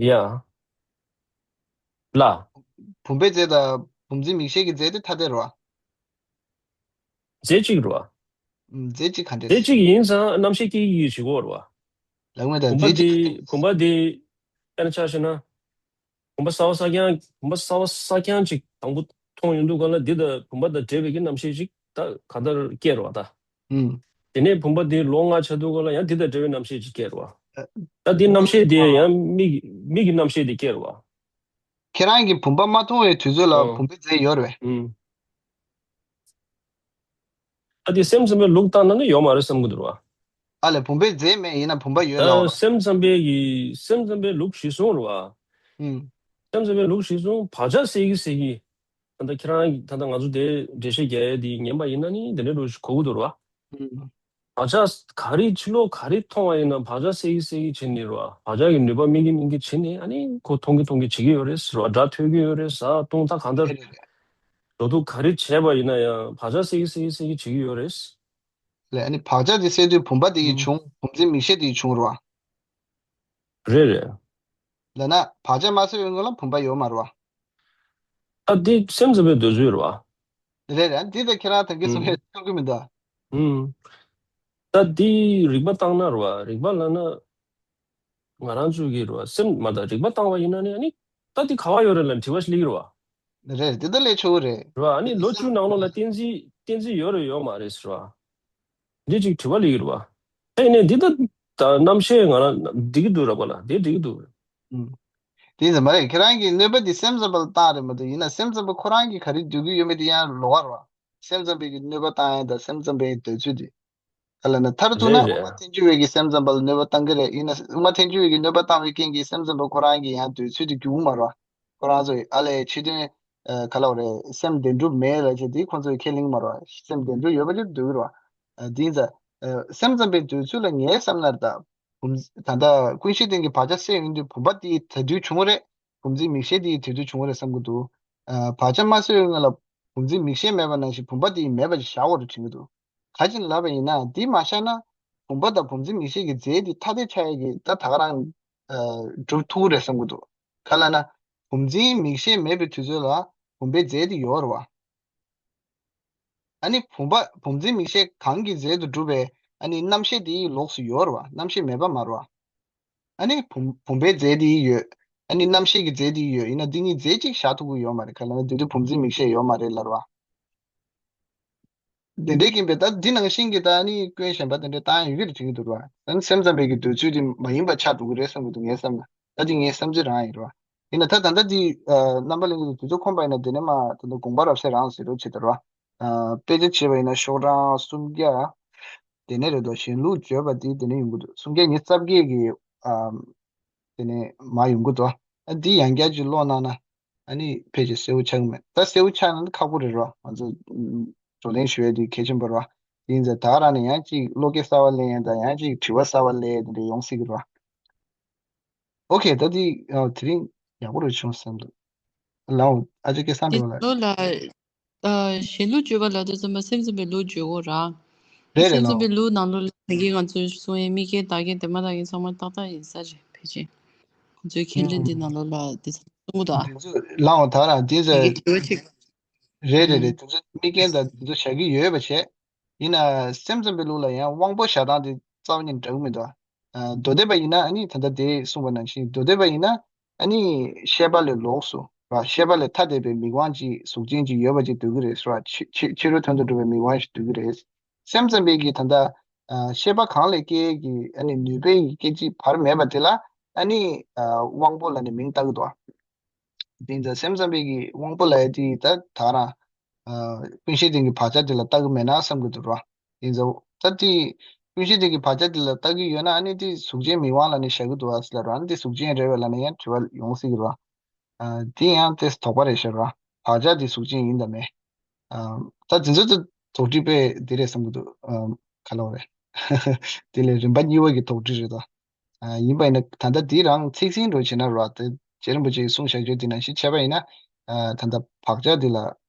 ཡ། ལ། བུམ་པའི་རྫས་དང་བུམ་འཛིན་མིག་ཤེས་ཀྱི་རྫས་དེ་ཐ་དད་རེད་བ། རྫས་གཅིག་རེད་བ། ཨུམ། རྫས་གཅིག་ག་འདྲས། རྫས་གཅིག་ཡིན་ཙང་རྣམ་ཤེས་སྐྱེ་གི་ཡོད་བྱེད་དགོས་རེད་བ། ལགས་མེད་ད་བུམ་པ་རྫས་གཅིག་དེ་ག་འདྲས། བུམ་པ་དེ་དཔེར་ན་ཆ་བཞག་ན། བུམ་པ་གསར་པ་གསར་རྐྱང་བུམ་པ་གསར་པ་གསར་རྐྱང་ཅིག་དང་པོ་མཐོང་ཡོང་དུས་ག་ལ་འདི་དང་བུམ་པ་དང་འབྲེལ་བའི་གི་རྣམ་ཤེས་ཅིག་ད་ག་ལྟར་སྐྱེ་རེད་བ་ད། ཨུམ། དེ་ནས་བུམ་པ་དེ་ལོག་ང་ཆ་དུས་ག་ལ་ཡང་འདི་དང་འབྲེལ་བའི་རྣམ་ཤེས་ཅིག་སྐྱེ་རེད་བ། ཨ། ད་འདི་རྣམ་ཤེས་དེ་ཡང་མིག་མིག་གི་རྣམ་ཤེས་དེ་སྐྱེ་རེད་བ། ཁྱེད་རང་གིས་བུམ་པ་མ་མཐོང་བའི་དུས་ཚོད་ལ་ཨོ། བུམ་པའི་རྫས་ཡོད་རེད་པས། ཨུམ། ཨ་དེ་སེམས་ཙམ་པའི་ལུགས་བཏང་ན་ནི་ཡོད་མ་རེད་བསམ་གི་འདུག་ར། ཨ་ལས་བུམ་པའི་རྫས་མེད་ཡིན་ན་བུམ་པ་ཡོད་ལབ་ཨ་ར། སེམས་ཙམ་པའི་གི་སེམས་ཙམ་པའི་ལུགས་གཞིར་བཟུང་ར་བ། ཨུམ། སེམས་ཙམ་པའི་ལུགས་གཞིར་བཟུང་བག་ཆགས་སད་ཀྱི་སད་ཀྱི། ད་ལྟ་ཁྱེད་རང་ད་ལྟ་ང་ཚོ་དེ་འགྲེལ་བཤད་རྒྱག་ཡས་དེ་ཉན་པ་ཡིན་ན་ནི་དེ་འདྲའི་ལུགས་ཤིག་གོ་གི་འདུག་ར་བ། ཨུམ། བག་ཆགས་ག་རེ་ཕྱི་ལོགས་ག་རེ་མཐོང་བ་ཡིན་ན་བག་ཆགས་སད་ཀྱི་སད་ཀྱི་བྱེད་ནི་རེད་བ། བག་ཆགས་ཀྱི་ནུས་པ་སྨིན་གྱི་སྨིན་གྱི་བྱེད་ནི་ཨ་ནི་ཁོ་མཐོང་གི་མཐོང་གི་བྱེད་ཀྱི་ཡོད་རེད་ཟེར་བ། སྒྲ་ཐོས་ཀྱི་ཡོད་རེད་ཟ་བཏུང་ད་གང་ལྟར་རེད་རེད་རེད། འགྲོ་འདུག་ག་རེ་བྱས་པ་ཡིན་ན་ཡང་བག་ཆགས་སད་ཀྱི་སད་ཀྱི་སད་ཀྱི་བྱེད་ཀྱི་ཡོད་རེད། ལས་ཨ་ནི་བག་ཆགས་དེ་སད་དུས་བུམ་པ་དེ་ཡིས་ཨུམ། བྱུང་བུམ་འཛིན་མིག་ཤེས་དེ་ཡིས་བྱུང་རེད་བ། རེད་རེད། ལས་ན་བག་ཆགས་མ་སད་པའི་སྔོན་ལ་བུམ་པ་ཡོད་མ་རེད་བ། ཨ་འདི་སེམས་ཙམ་པའི་འདོད་ཚུལ་རེད་བ། རེད་རེད། འདི་ད་ཁྱེད་རང་ཐང་གི་སོང་ཨུམ། ཡས་ཐུག་གི་མི་འདུག་ཨུམ། ད་འདི་རིགས་པ་བཏང་ན་རེད་བ། རིགས་པ་ལབ་ན། ང་རང་ཚོ་གི་རེད་བ། སེམས་མ་ད་རིགས་པ་བཏང་བ་ཡིན་ན་ནི་ཨ་ནི། ད་འདི་ག་བ་ཡོད་རེད་ལབ་དྲི་བ་ཞིག་སླེབས་ཀྱི་རེད་བ། རེད་རེད། འདི་ད་ལས་ཆོག་གི་རེད། རེད་བ། ཨ་ནི་ལོ་བཅུ་ནང་ལོགས་ལ་བསྟན་འཛིན་བསྟན་འཛིན་ཡོད་རེད་ཡོད་མ་རེད་ཟེར་བ། འདི་ཅིག་དྲི་བ་སླེབས་ཀྱི་རེད་བ། ཨེ་ནས་འདི་ད་ད་རྣམ་ཤེས་ང་རང་འགྲིག་གི་འདུག་ར་བ་ལ་འདི་འགྲིག་གི་འདུག་ཨུམ། དེ་ཙམ་མ་རེད། ཁྱེད་རང་གི་གནོད་པ་འདི་སེམས་ཙམ་པ་ལ་བཏང་རེད་མ་གཏོགས་ཡིན་ན་སེམས་ཙམ་པ་ཁོ་རང་གིས་ག་རེ་འདོད་ཀྱི་ཡོད་མེད་དེ་ཡང་ལོགས་ཀ་རེད་བ། སེམས་ཙམ་པའི་གི་གནོད་པ་བཏང་ཡ་དང་སེམས་ཙམ་པའི་འདོད་ཚུལ་དེ། ག་ལ་ན་མཐར་གཏུགས་ན་རེད་དབུ་མ་རེད། ཐལ་འགྱུར་བའི་གི་སེམས་ཙམ་པ་ལ་གནོད་པ་བཏང་གི་རེད། ཡིན་ན་དབུ་མ་ཐལ་འགྱུར་བའི་གི་གནོད་པ་བཏང་བའི་རྐྱེན་གྱིས་སེམས་ཙམ་པ་ཁོ་རང་གི་ཡང་འདོད་ཚུལ་དེ་འགྱུར་མ་རེད་བ། ཁོ་རང་ཚོ་ཡི་ཨ་ལས་ཕྱི་དོན། ཨ། ག་ལ་བ་རེད། སེམས་བདེན་གྲུབ་མེད་ལ་བྱེད་དེ་ཁོ་ཚོ་ཡི་ཁས་ལེན་མ་རེད་བ། སེམས་བདེན་གྲུབ་ཡོད་པ་ཅིག་འདོད་ཀྱི་རེད་བ། ཨ། དེ་ཡིན་ཙང་། ཨ། སེམས་ཙམ་པའི་འདོད་ཚུལ་ལ་ངའི་བསམ་ན་རེད་ད། བུམ། ད་ལྟ་ཀུན་གཞི་སྟེང་གི་བག་ཆགས་སད་ཡོང་དུས་བུམ་པ་དེ་དེ་དུས་བྱུང་རེད། བུམ་འཛིན་མིག་ཤེས་དེ་དེ་དུས་བྱུང་རེད་བསམ་གྱི་འདུག་ཨ། བག་ཆགས་མ་སད་ཡོང་ལ་བུམ་འཛིན་མིག་ཤེས་མེད་པ་ནང་བཞིན་བུམ་པ་དེ་མེད་པ་ཞིག་བཞག་དགོས་རེད་དྲན་གྱི་འདུག་ག་ཅིག་ལབ་པ་ཡིན་ན་འདི་མ་བཞག་ན་བུམ་པ་དང་བུམ་འཛིན་མིག་ཤེས་ཀྱི་རྫས་དེ་ཐ་དད་ཆགས་ཡས་ཀྱི་ད་ད་ག་རང་། ཨ། གྲུབ་ཐུབ་རེད་བསམ་གྱི་འདུག་ག་ལ་ན། བུམ་འཛིན་མིག་ཤེས་མེད་པའི་དུས་ཚོད་ལ་བུམ་པའི་རྫས་དེ་ཡོད་རེད་བ། ཨ་ནི་བུམ་པ་བུམ་འཛིན་མིག་ཤེས་གང་གི་རྫས་དུ་གྲུབ་པའི་ཨ་ནི་རྣམ་ཤེས་དེ་ཡི་ལོགས་སུ་ཡོད་རེད་བ། རྣམ་ཤེས་མེད་པ་མ་རེད་བ། ཨ་ནི་བུམ་བུམ་པའི་རྫས་དེ་ཡི་ཡོད། ཨ་ནི་རྣམ་ཤེས་ཀྱི་རྫས་དེ་ཡི་ཡོད། ཡིན་ན་འདི་གཉིས་རྫས་གཅིག་བཞག་ཐུབ་ཀྱི་ཡོད་མ་རེད། ག་ལ་ན་དེ་དུས་བུམ་འཛིན་མིག་ཤེས་ཡོད་མ་རེད་ལབ་རེད་བ། དེ་འདྲའི་རྐྱེན་པས་ད་འདི་ནང་བཞིན་གྱི་ད་ནི་སྐྱོན་གཞན་པ་དེ་འདྲ་བཏང་ཡོད་ཀྱི་རེད་དྲན་གྱི་འདུག་ར། ད་ནི་སེམས་ཙམ་པའི་གི་འདོད་ཚུལ་དེ་མ་ཡིན་པ་ཆགས་འགྲོ་གི་རེད་བསམ་གྱི་འདུག་ངའི་བསམ་ན། ད་འདི་ངའི་བསམ་ཚུལ་རང་ཡིན་ར། ཡིན་ན་ད་ད་ལྟ་འདི་ཨ་རྣམ་པ་གླིང་གི་དུས་ཚོད་ཁོམ་པ་ཡིན་ན་དེ་ནས་མ་ད་ལྟ་དགོངས་པ་རབ་གསལ་རང་ཟེར་རོ་བྱེད་དོ་ར། ཨ་དཔེ་ཆ་བྱེད་པ་ཡིན་ན་ཤོག་གྲངས་སུམ་བརྒྱ་དེ་ནས་རེད་དོ། གཞན་ལུགས་བརྗོད་པ་དེ་དེ་ནས་ཡོང་གི་འདུག་སུམ་བརྒྱ་ཉི་ཤུ་རྩ་བརྒྱད་ཀྱི་ཨ་དེ་ནས་མ་ཡོང་གི་འདུག་ཨ་འདི་ཡང་བསྐྱར་ཅིག་ཀློག་གནང་ན་ཨ་ནི་ཕལ་ཆེར་གསལ་བོ་ཆགས་ཀྱི་མེད། ད་གསལ་བོ་ཆགས་ན་ཁག་པོ་རེད་རོ། ང་ཚོ་བགྲོ་གླེང་ཞུ་ཡས་དེ་གལ་ཆེན་པོ་རོ། དེ་ཡིན་ཙང་ད་ག་རང་ནས་ཡང་ཅིག་བློ་སྐྱེད་གསར་བ་ལེན་ཡས་དང་ཡང་ཅིག་དྲི་བ་གསར་བ་ལེན་ཡས་དེ་འདྲ་ཡོང་སྲིད་ཀྱི་རོ། ཨོ་ཁེ། ད་དེ་ཨ་དེ་རིང་ཡག་པོ་རུ་བྱུང་བསམ་འདུག་ལའོ་ཨ་ཅག་སྐལ་བཟང་འདྲ་བ་ལ། ལོ་ལ་ཨ་གཞན་ལུགས་བརྗོད་པ་ལབ་དུས་ཙམ་པ་སེམས་ཙམ་པའི་ལུགས་བརྗོད་དགོས་ར། རེད་རེད་སེམས་ཙམ་ལའོ། པའི་ལུགས་ནང་ལོགས་ལ་ད་གིན་ང་ཚོས་གསུང་ཡས་དམིགས་རྐྱེན་བདག་རྐྱེན་དེ་མ་བདག་རྐྱེན་ཚང་མ་ཏག་ཏག་ཡིན་ས་རེད་ཕལ་ཆེར། ང་ཚོའི་ཁས་ལེན་འདི་ནང་ལོགས་ལ་དེ་ཚང་མ་གསུང་གི་འདུག་ཨ། དེ་ཚོ་ལའོ་ད་རང་དེ་ད་ཚོ་གིན་དྲི་བ་གཅིག་རེད་རེད་རེད། ཨུམ། དེ་ཚོ་དམིགས་རྐྱེན་དང་དེ་ཚོ་བྱ་གི་ཡོད་པ་བྱས། ཡིན་ན་སེམས་ཙམ་པའི་ལུགས་ལ་ཡང་དབང་པོ་བཞག་སྟངས་དེ་རྩ་བ་ཉིད་འདྲ་གི་མི་འདུག་ཨ། མདོ་སྡེ་པ་ཡིན་ན་ཨ་ནི་ད་ལྟ་དེ་གསུངས་པ་ནང་བཞིན་མདོ་སྡེ་པ་ཡིན་ན་ཨ་ནི་ཤེས་པ་ལས་ལོགས་སུ་ར། ཤེས་པ་ལས་ཐ་དད་པའི་མིག་དབང་ཅིག་གཟུགས་ཅན་ཅིག་ཡོད་པ་ཅིག་འདོད་ཀྱི་རེད་ཟེར་བ། ཕྱི་ཕྱི་ཕྱི་རོལ་དོན་དུ་གྲུབ་པའི་མིག་དབང་ཞིག་འདོད་ཀྱི་རེད། སེམས་ཙམ་པའི་གི་ད་ལྟ་ཨ་ཤེས་པ་གང་ལས་སྐྱེ་གི་ཨ་ནི་ནུས་པའི་གི་སྐད་ཅིག་བར་མེད་པ་དེ་ལ་ཨ་ནི་ཨ་དབང་པོ་ལབ་ནས་མིང་བཏགས་ཀྱི་འདུག་དེ་ཡིན་ཙང་སེམས་ཙམ་པའི་གི་དབང་པོ་ལབ་ཡ་དེ་ད་ད་རང་ཨ་ཀུན་ཤེས་སྟེང་གི་བག་ཆགས་དེ་ལ་བཏགས་ཀྱི་མེད་ན་བསམ་གྱི་འདུག་ར། དེ་ཡིན་ཙང་ད་དེ་ཀུན་ཤེས་སྟེང་གི་བག་ཆགས་དེ་ལ་བཏགས་ཀྱི་ཡོད་ན་ཨ་ནི་དེ་གཟུགས་ཅན་མིག་དབང་ལབ་ནས་བཞག་གི་འདུག་ཨ་ཟེར་ལབ་ར། ཨ་ནི་དེ་གཟུགས་ཅན་རེད་པས་ལབ་ནས་ཡང་དྲི་བ་ཡོང་སྲིད་ཀྱི་ར། ཨ་དེ་ཡང་དེ་དོགས་པ་རེད་ཤག་ར། བག་ཆགས་དེ་གཟུགས་ཅན་ཡིན་དང་མེད། ཨ་ད་དེ་ཚོ་ད་དོགས་འདྲི་དཔེ་དེ་རེད་བསམ་གྱི་འདུག་ཨ་ག་ལབ་རེད། དེ་ལས་རིམ་པ་གཉིས་པ་གི་དོགས་འདྲི་རེད་ད། ཨ་ཡིན་པ་ཡིན་ན་ད་ལྟ་འདི་རང་ཚིག་ཟིན་འགྲོ་བྱེད་ན་རོ། དེ་རྗེ་རིན་པོ་ཆེ་གི་གསུང་བཞག་རྒྱུ་འདི་ནང་བཞིན་བྱས་པ་ཡིན་ན། ཨ་ད་ལྟ་བག་ཆགས་འདི་ལ་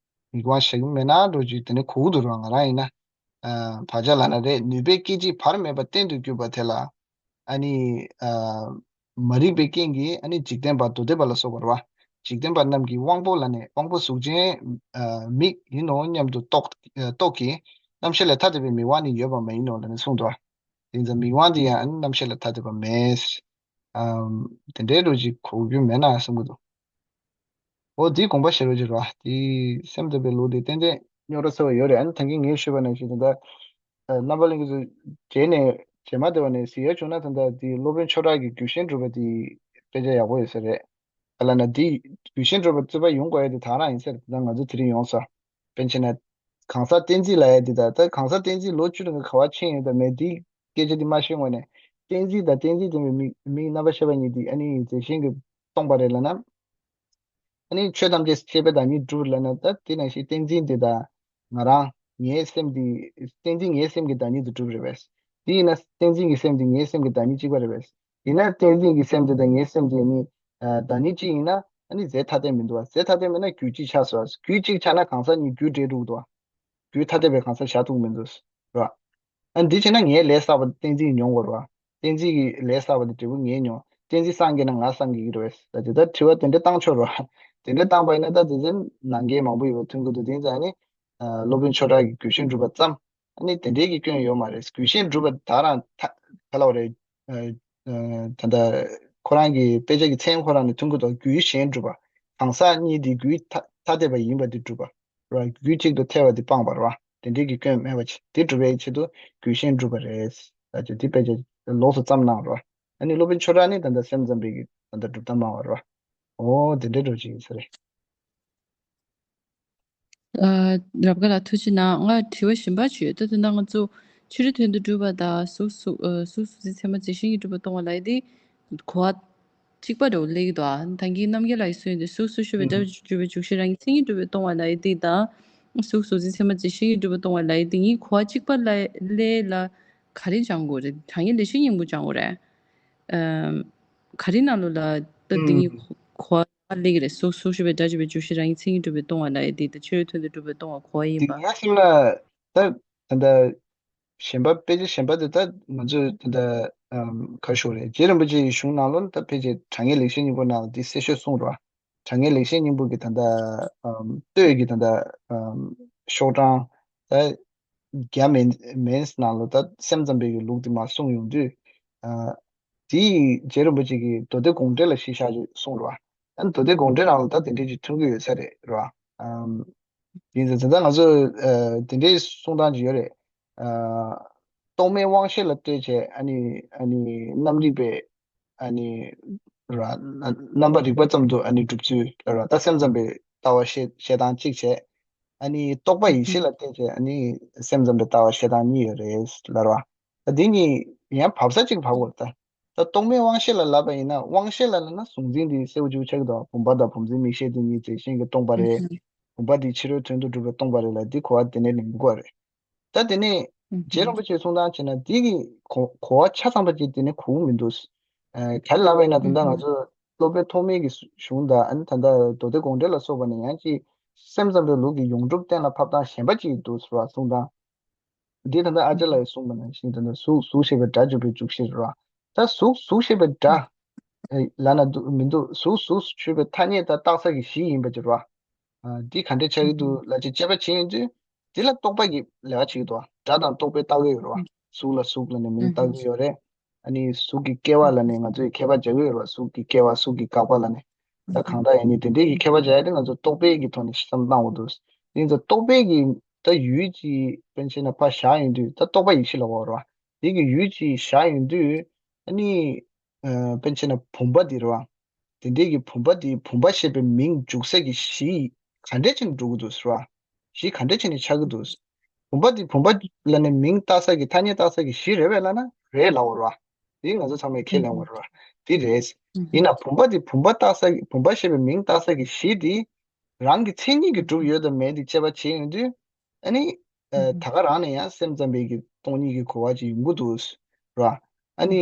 མིག་དབང་བཞག་གི་མེད་ན་འགྲོ་རྒྱུ་དེ་ནི་གོ་གི་འདུག་རོ། ང་རང་ཡིན་ན། ཨ་བག་ཆགས་ལབ་ན་རེད། ནུས་པའི་སྐད་ཅིག་བར་མེད་པ་གཏན་དུ་གྱུར་པ་དེ་ལ་ཨ་ནི་ཨ་མ་རིག་པའི་རྐྱེན་གྱིས་ཨ་ནི་འཇིག་རྟེན་པ་མདོ་སྡེ་པ་ལ་སོགས་པ་རོ། འཇིག་རྟེན་པ་རྣམས་ཀྱི་དབང་པོ་ལ་ནི་དབང་པོ་གཟུགས་ཅན་ཨ་མིག་ཡིན་ནོ་སྙམ་དུ་རྟོག་རྟོག་གི། རྣམ་ཤེས་ལས་ཐ་དད་པའི་མིག་དབང་ནི་ཡོད་པ་མ་ཡིན་ནོ་ལབ་ནས་གསུངས་འདུག་དེ་ཚོ་མིག་དབང་དེ་ཡང་རྣམ་ཤེས་ལ་ཐ་དད་པ་མེད། ཨམ། དེ་འདྲའི་རོ་ཅིག་གོ་རྒྱུ་མེད་ན་བསམ་གྱི་འདུག་འོ་དེའི་དགོངས་པ་བཞེས་རོ་ཅིག་རོ། དེ་སེམས་ཙམ་པའི་ལུགས་དེ་ཏན་ཏན་རྙོག་དྲ་ཚ་བ་ཡོད་རེད། ཨ་ནི་ད་གིན་ངས་ཞུས་པ་ནང་བཞིན་ད་ལྟ་ཨ་རྣམ་པ་གླིང་གི་ཚོ་རྗེས་ནས་རྗེས་མ་དེ་བ་ནས་གཟིགས་ཡ་བྱུང་ན་ད་ལྟ་དེ་སློབ་དཔོན་ཆོས་གྲགས་ཀྱི་རྒྱུད་ཤེས་གྲུབ་པ་དེ་དཔེ་ཆ་ཡག་པོ་ཡོད་ས་རེད། ག་ལབ་ན་དེ་རྒྱུད་ཤེས་གྲུབ་པ་རྩོད་པ་ཡོང་དགོས་ཡ་དེ་ད་རང་ཡིན་ས་རེད། ད་ང་ཚོ་དེ་རིང་ཡོང་ས། དཔེར་ན་གང་ཟག་གཏན་ཚིགས་ལབ་ཡ་འདི་དང་། ད་གང་ཟག་གཏན་ཚིགས་ལོ་བཅུ་རིང་གི་ག་བ་ཕྱིན་ཡོད་དམ་མེད་འདི་སྐད་ཆ་འདི་མ་ཤེས་སྔོན་ནས། གཏན་ཚིགས་དང་གཏན་ཚིགས་མེད་པའི་མིག་མིག་རྣམ་པར་ཤེས་པ་གཉིས་འདི་ཨ་ནི་རྫས་གཞན་གྱིས་སྟོང་པ་རེད་ལབ་ན། ཨ་ནི་ཆོས་ཐམས་ཅད་ཤེས་པའི་བདག་ཉིད་གྲུབ་ལབ་ན། ད་དེ་ནང་བཞིན་གཏན་ཚིགས་འདི་དང་ང་རང་ངའི་སེམས་འདི་གཏན་ཚིགས་ངའི་སེམས་ཀྱི་བདག་ཉིད་དུ་གྲུབ་རེད་པས། དེ་ཡིན་ན་གཏན་ཚིགས་ཀྱི་སེམས་འདི་ངའི་སེམས་ཀྱི་བདག་ཉིད་གཅིག་པ་རེད་པས། ཡིན་ན་གཏན་ཚིགས་ཀྱི་སེམས་དེ་དང་ངའི་སེམས་དེ་ནི་ཨ་བདག་ཉིད་གཅིག་ཡིན་ན་ཨ་ནི་རྫས་ཐ་དད་མི་འདུག་བ། རྫས་ཐ་དད་མིན་ན་རྒྱུད་གཅིག་ཆགས་སོ། རྒྱུད་གཅིག་ཆགས་ན་གང་ཟག་གཉིས་རྒྱུད་འདྲེས་འགྲོ་གི་འདུག་བ། རྒྱུད་ཐ་དད་པའི་གང་ཟག་བཞག་ཐུབ་ཀྱི་མི་འདུག་ར། ཨ་འདི་བྱས་ན་ངའི་ལས་བསགས་པ་གཏན་ཚིགས་མྱོང་དགོས་ར། གཏན་ཚིགས་ཀྱི་ལས་བསགས་པ་དེ་འབྲས་བུ་ངས་མྱོང་། གཏན་ཚིགས་སངས་རྒྱས་ན་ང་སངས་རྒྱས་ཀྱི་རེད་བས། ད་དེ་ལྟར་དྲི་བ་དེ་འདྲ་བཏང་ཆོག་ར། དེ་འདྲ་བཏང་པ་ཡིན་ན་ད་དེ་ཚོ་ནང་འགལ་མང་པོ་ཡོད་པ་མཐོང་གི་འདུག་དེ་ཡིན་ཙང་ནི་ཨ་སློབ་དཔོན་ཆོས་གྲགས་ཀྱི་རྒྱུད་ཤེས་གྲུབ་པ་ཙམ། ཨ་ནི་དེ་འདྲའི་གི་སྐྱོན་ཡོད་མ་རེད། རྒྱུད་ཤེས་གྲུབ་པ་ད་རང་ད་ག་ལབ་རེད། ཨ་ཨ་ད་ལྟ་ཁོ་རང་གི་དཔེ་ཆ་གི་མཚན་ཁོ་རང་ནས་མཐོང་གི་འདུག་རྒྱུད་གཞན་གྲུབ་པ། གང་ཟག་གཉིས་དེ་རྒྱུད་ཐ་ཐ་དད་པ་ཡིན་པ་དེ་གྲུབ་པ་ར། རྒྱུད་གཅིག་ཏུ་ཐལ་བ་དེ་སྤངས་པ་ར། དེ་འདྲའི་གི་སྐྱོན་མེད་པ་བྱས། དེ་གྲུབ་པའི་ཆེད་དུ་རྒྱུད་ཤེས་གྲུབ་པ་རེད། ད་ཅི་དེ་དཔེ་ཆ་ལོགས་སུ་བརྩམས་གནང་ར། ཨ་ནི་སློབ་དཔོན་ཆོས་གྲགས་ནི་ད་ལྟ་སེམས་ཙམ་པའི་གི་ད་ལྟ་གྲུབ་མཐའ་སྨྲ་བ་ར། འོ་དེ་འདྲའི་འགྲོ་ཅིག་ཡིན་ས་རེད། ཨ་རབ་དགའ་ལགས་ཐུགས་རྗེ་གནང་། ང་དྲི་བ་གཞན་པ་ཅིག་ཡོད། ད་དེ་ན་ང་ཚོ་ཕྱི་རོལ་དོན་དུ་སྒྲུབ་པ་དང་གཟུགས་གཟུགས་ཨ་གཟུགས་གཟུགས་འཛིན་ཚད་མ་རྫས་གཞན་གྱིས་གྲུབ་པ་སྟོང་པ་ལབ་ཡ་དེ་གོ་བ་གཅིག་པ་འདྲ་བོ་སླེབས་ཀྱི་འདུག་ཨ། ད་གིན་རྣམ་རྒྱལ་ལགས་ཀྱིས་གསུངས་ཡོད་དེ་གཟུགས་སོགས་ཤེས་པའི་སྒྲ་ཨུམ། སྒྲུབ་པའི་འཇུག་ཤེས་རང་གི་མཚན་ཉིད་གྲུབ་པས་སྟོང་པ་ལབ་ཡ་དེ་དང་། གཟུགས་གཟུགས་འཛིན་ཚད་མ་རྫས་གཞན་གྱིས་གྲུབ་པ་སྟོང་པ་ལབ་ཡ་དེ་གཉིས་གོ་བ་གཅིག་པ་ལ་སླེབས་ལ་ག་རེ་སྦྱང་དགོས་རེད། དྲང་ངེས་ལེགས་བཤད་སྙིང་པོ་སྦྱང་དགོས་རེད། ཨམ། ག་རེ་ནང་ལོགས་ལ་ད་དེ་གཉིས་ཨུམ། གོ་གོ་བ་སླེབས་ཀྱི་རེད། གཟུགས་གཟུགས་ཤེས་པའི་སྒྲ་སྒྲུབ་པའི་འཇུག་ཤེས་རང་གི་མཚན་ཉིད་གྲུབ་པས་སྟོང་པ་ལབ་ཡ་དེ་དང་ཕྱི་རོལ་དོན་དུ་སྒྲུབ་པས་སྟོང་པ་གོ་བ་ཡིན་པ། དེ་ངའི་སེམས་ལ་ད་ད་ལྟ་གཞན་པ་དཔེ་ཆ་གཞན་པ་དེ་ད་ང་ཚོས་ད་ལྟ་ཨམ་ག་ཞུ་རེད། རྗེ་རིན་པོ་ཆེ་ཡི་གཞུང་ནང་ལོགས་ལ་ད་ཕལ་ཆེར་དྲང་ངེས་ལེགས་བཤད་སྙིང་པོ་ནང་ལ་དེ་གསལ་ཤོས་གསུངས་རེད་བ། དྲང་ངེས་ལེགས་བཤད་སྙིང་པོ་གི་ད་ལྟ་ཨམ་ལྟོས་ཀྱི་ད་ལྟ་ཨམ་ཤོག་གྲངས་ད་བརྒྱ་མིན་མིན་ནང་ལོགས་ད་སེམས་ཙམ་པའི་གི་ལུགས་དེ་མར་གསུངས་ཡོང་དུས། ཨ་དེ་རྗེ་རིན་པོ་ཆེ་གིས་མདོ་སྡེ་དགོངས་འགྲེལ་ལ་གཞི་བཞག་ཅིག་གསུངས་རེད་བ། ཨ་མདོ་སྡེ་དགོངས་འགྲེལ་ནང་ལ་ད་དེ་འདྲས་ཅིག་ཐོན་གྱི་ཡོད་ས་རེད་རེད་བ། ཨམ། ཡིན་ཙང་ད་ལྟ་ང་ཚོ་ཨ་དེ་འདྲའི་གསུང་སྟངས་ཅིག་ཡོད་རེད། ཨ་རྟོག་མེད་དབང་ཤེས་ལ་ལྟོས་བྱས་ཨ་ནི་ཨ་ནི་རྣམ་རིག་པའི་ཨ་ནི་ ར། རྣམ་པ་རིག་པ་ཙམ་དུ་ཨ་ནི་སྒྲུབ་ཚུལ་ར། ད་སེམས་ཙམ་པའི་ལྟ་བ་བཤད་བཤད་སྟངས་གཅིག་བྱས། ཨ་ནི་རྟོག་པ་ཡིད་ཤེས་ལ་བརྟེན་བྱས་ཨ་ནི་སེམས་ཙམ་པའི་ལྟ་བ་བཤད་སྟངས་གཉིས་ཡོད་རེད་ལབ་ར། ད་འདི་གཉིས་ཡང་བབས་ས་གཅིག་བབས་དགོས་རེད་ད། ད་རྟོག་མེད་དབང་ཤེས་ལ་ལབ་པ་ཡིན་ན། དབང་ཤེས་ལ་ལབ་ན་གཟུང་འཛིན་འདི་གསལ་པོ་ཆགས་ཀྱི་འདུག་བུམ་པ་དང་བུམ་འཛིན་མིག་ཤེས་དེ་གཉིས་རྫས་གཞན་གྱིས་སྟོང་པ་རེད། བུམ་པ་འདི་ཕྱི་རོལ་དོན་དུ་གྲུབ་པའི་སྟོང་པ་རེད་ལབ། འདི་གོ་བ་དེ་ནས་ལེན་དགོས་རེད། ད་དེ་ནས་རྗེ་རིན་པོ་ཆེས་གསུང་སྟངས་བྱས་ན་འདི་གི་གོ་གོ་བ་ཆ་ཚང་པ་ཅིག་དེ་ནས་གོ་གི་མི་འདུག་ཨ་ག་རེ་ལབ་པ་ཡིན་ན། ད་ལྟ་ང་ཚོ་སློབ་དཔོན་ཐོགས་མེད་ཀྱི་གཞུང་དང་ཨ་ནི་ད་ལྟ་མདོ་སྡེ་དགོངས་འགྲེལ་ལ་སོགས་པ་ནས་ཡང་ཅིག་སེམས་ཙམ་པའི་ལུགས་ཀྱི་ཡོངས་གྲུབ་གཏན་ལ་ཕབ་སྟངས་གཞན་པ་ཅིག་འདུག་ཟེར་བ་གསུང་སྟངས། འདི་ད་ལྟ་ཨ་ཅག་ལགས་ཀྱིས་གསུངས་པ་ནང་བཞིན་ད་ལྟ་གཟུགས་གཟུགས་ཞེས་པའི་སྒྲ་འཇུག་པའི་འཇུག་གཞིར་རོ། ད་གཟུགས་གཟུགས་ཞེས་པའི་སྒྲ་ཨེ་ལབ་ན་འདུག་མི་འདུག་གཟུགས་གཟུགས་ཞེས་པའི་ཐ་སྙད་ད་བཏགས་ས་གི་གཞི་ཡིན་པ་ཅིག་རོ། ཨ་འདི་ག་འདྲས་ཆགས་ཀྱི་འདུག་ལབ་ཅིག་དཔྱད་པ་བྱེད་ཡོང་དུས། འདི་ལ་རྟོག་པ་གི་ལས་ཀ་བྱེད་ཀྱི་འདུག་སྒྲ་དང་རྟོག་པས་བཏགས་ཀྱི་ཡོད་རེད་བ། གཟུགས་ལ་གཟུགས་ལབ་ནས་མིང་བཏགས་ཀྱི་ཡོད་རེད། ཨ་ནི་གཟུགས་ཀྱི་སྐྱེ་བ་ལབ་ནས་ང་ཚོས་ཁྱད་པར་འཇོག་གི་ཡོད་རེད་བ། གཟུགས་ཀྱི་སྐྱེ་བ་གཟུགས་ཀྱི་འགག་པ་ལབ་ནས། ད་གང་ལྟར་ཡིན་ནའི་དེ་འདྲས་ཀྱི་ཁྱད་པར་འཇོག་ཡ་དེ་ང་ཚོ་རྟོག་པའི་གི་ཐོག་ནས་བསམ་བློ་བཏང་དགོས་འདུག་དེ་ཡིན་ཙང་རྟོག་པའི་གི་ད་ཡུལ་གྱི་དཔེར་ན་ཆ་བཞག་ཡོང་དུས་ད་རྟོག་པ་ཡིད་ཤེས་ལ་གོ་རེད་བ། དེ་གི་ཡུལ་གྱི་བཞག་ཡོང་དུས་ཨ་ནི། ཨ་དཔེར་ན་ཆ་བྱས་ན་བུམ་པ་འདི་རེད་བ། དེ་འདྲའི་གི་བུམ་པ་འདི་བུམ་པ་ཞེས་པའི་མིང་འཇུག་ས་གི་གཞི་ག་འདྲས་བྱས་ནས་འགྲོ་གི་འདུག་ཟེར་བ། གཞི་ག་འདྲས་བྱས་ནས་ཆགས་ཀྱི་འདུག་བུམ་པ་འདི་བུམ་པ་ལབ་ནས་མིང་བཏགས་ས་གི་ཐ་སྙད་བཏགས་ས་གི་གཞི་རེད་པས་ལབ་ན་རེད་ལབ་དགོས་རེད་བ། འདི་ང་ཚོ་ཚང་མས་ཁས་ལེན་དགོས་རེད་བ། འདི་རེད། ཡིན་ན་བུམ་པ་འདི་བུམ་པ་བཏགས་ས་གི་བུམ་པ་ཞེས་པའི་མིང་བཏགས་ས་གི་གཞི་འདི་རང་གི་མཚན་ཉིད་ཀྱིས་གྲུབ་ཡོད་དམ་མེད་དེ་དཔྱད་པ་བྱེད་ཡོང་དུས། ཨ་ནི། ཨ་ད་ག་རང་ནས་ཡང་སེམས་ཙམ་པའི་གི་སྟོང་ཉིད་ཀྱི་གོ་བ་ཅིག་ཡོང་གི་འདུག་ར། ཨ་ནི།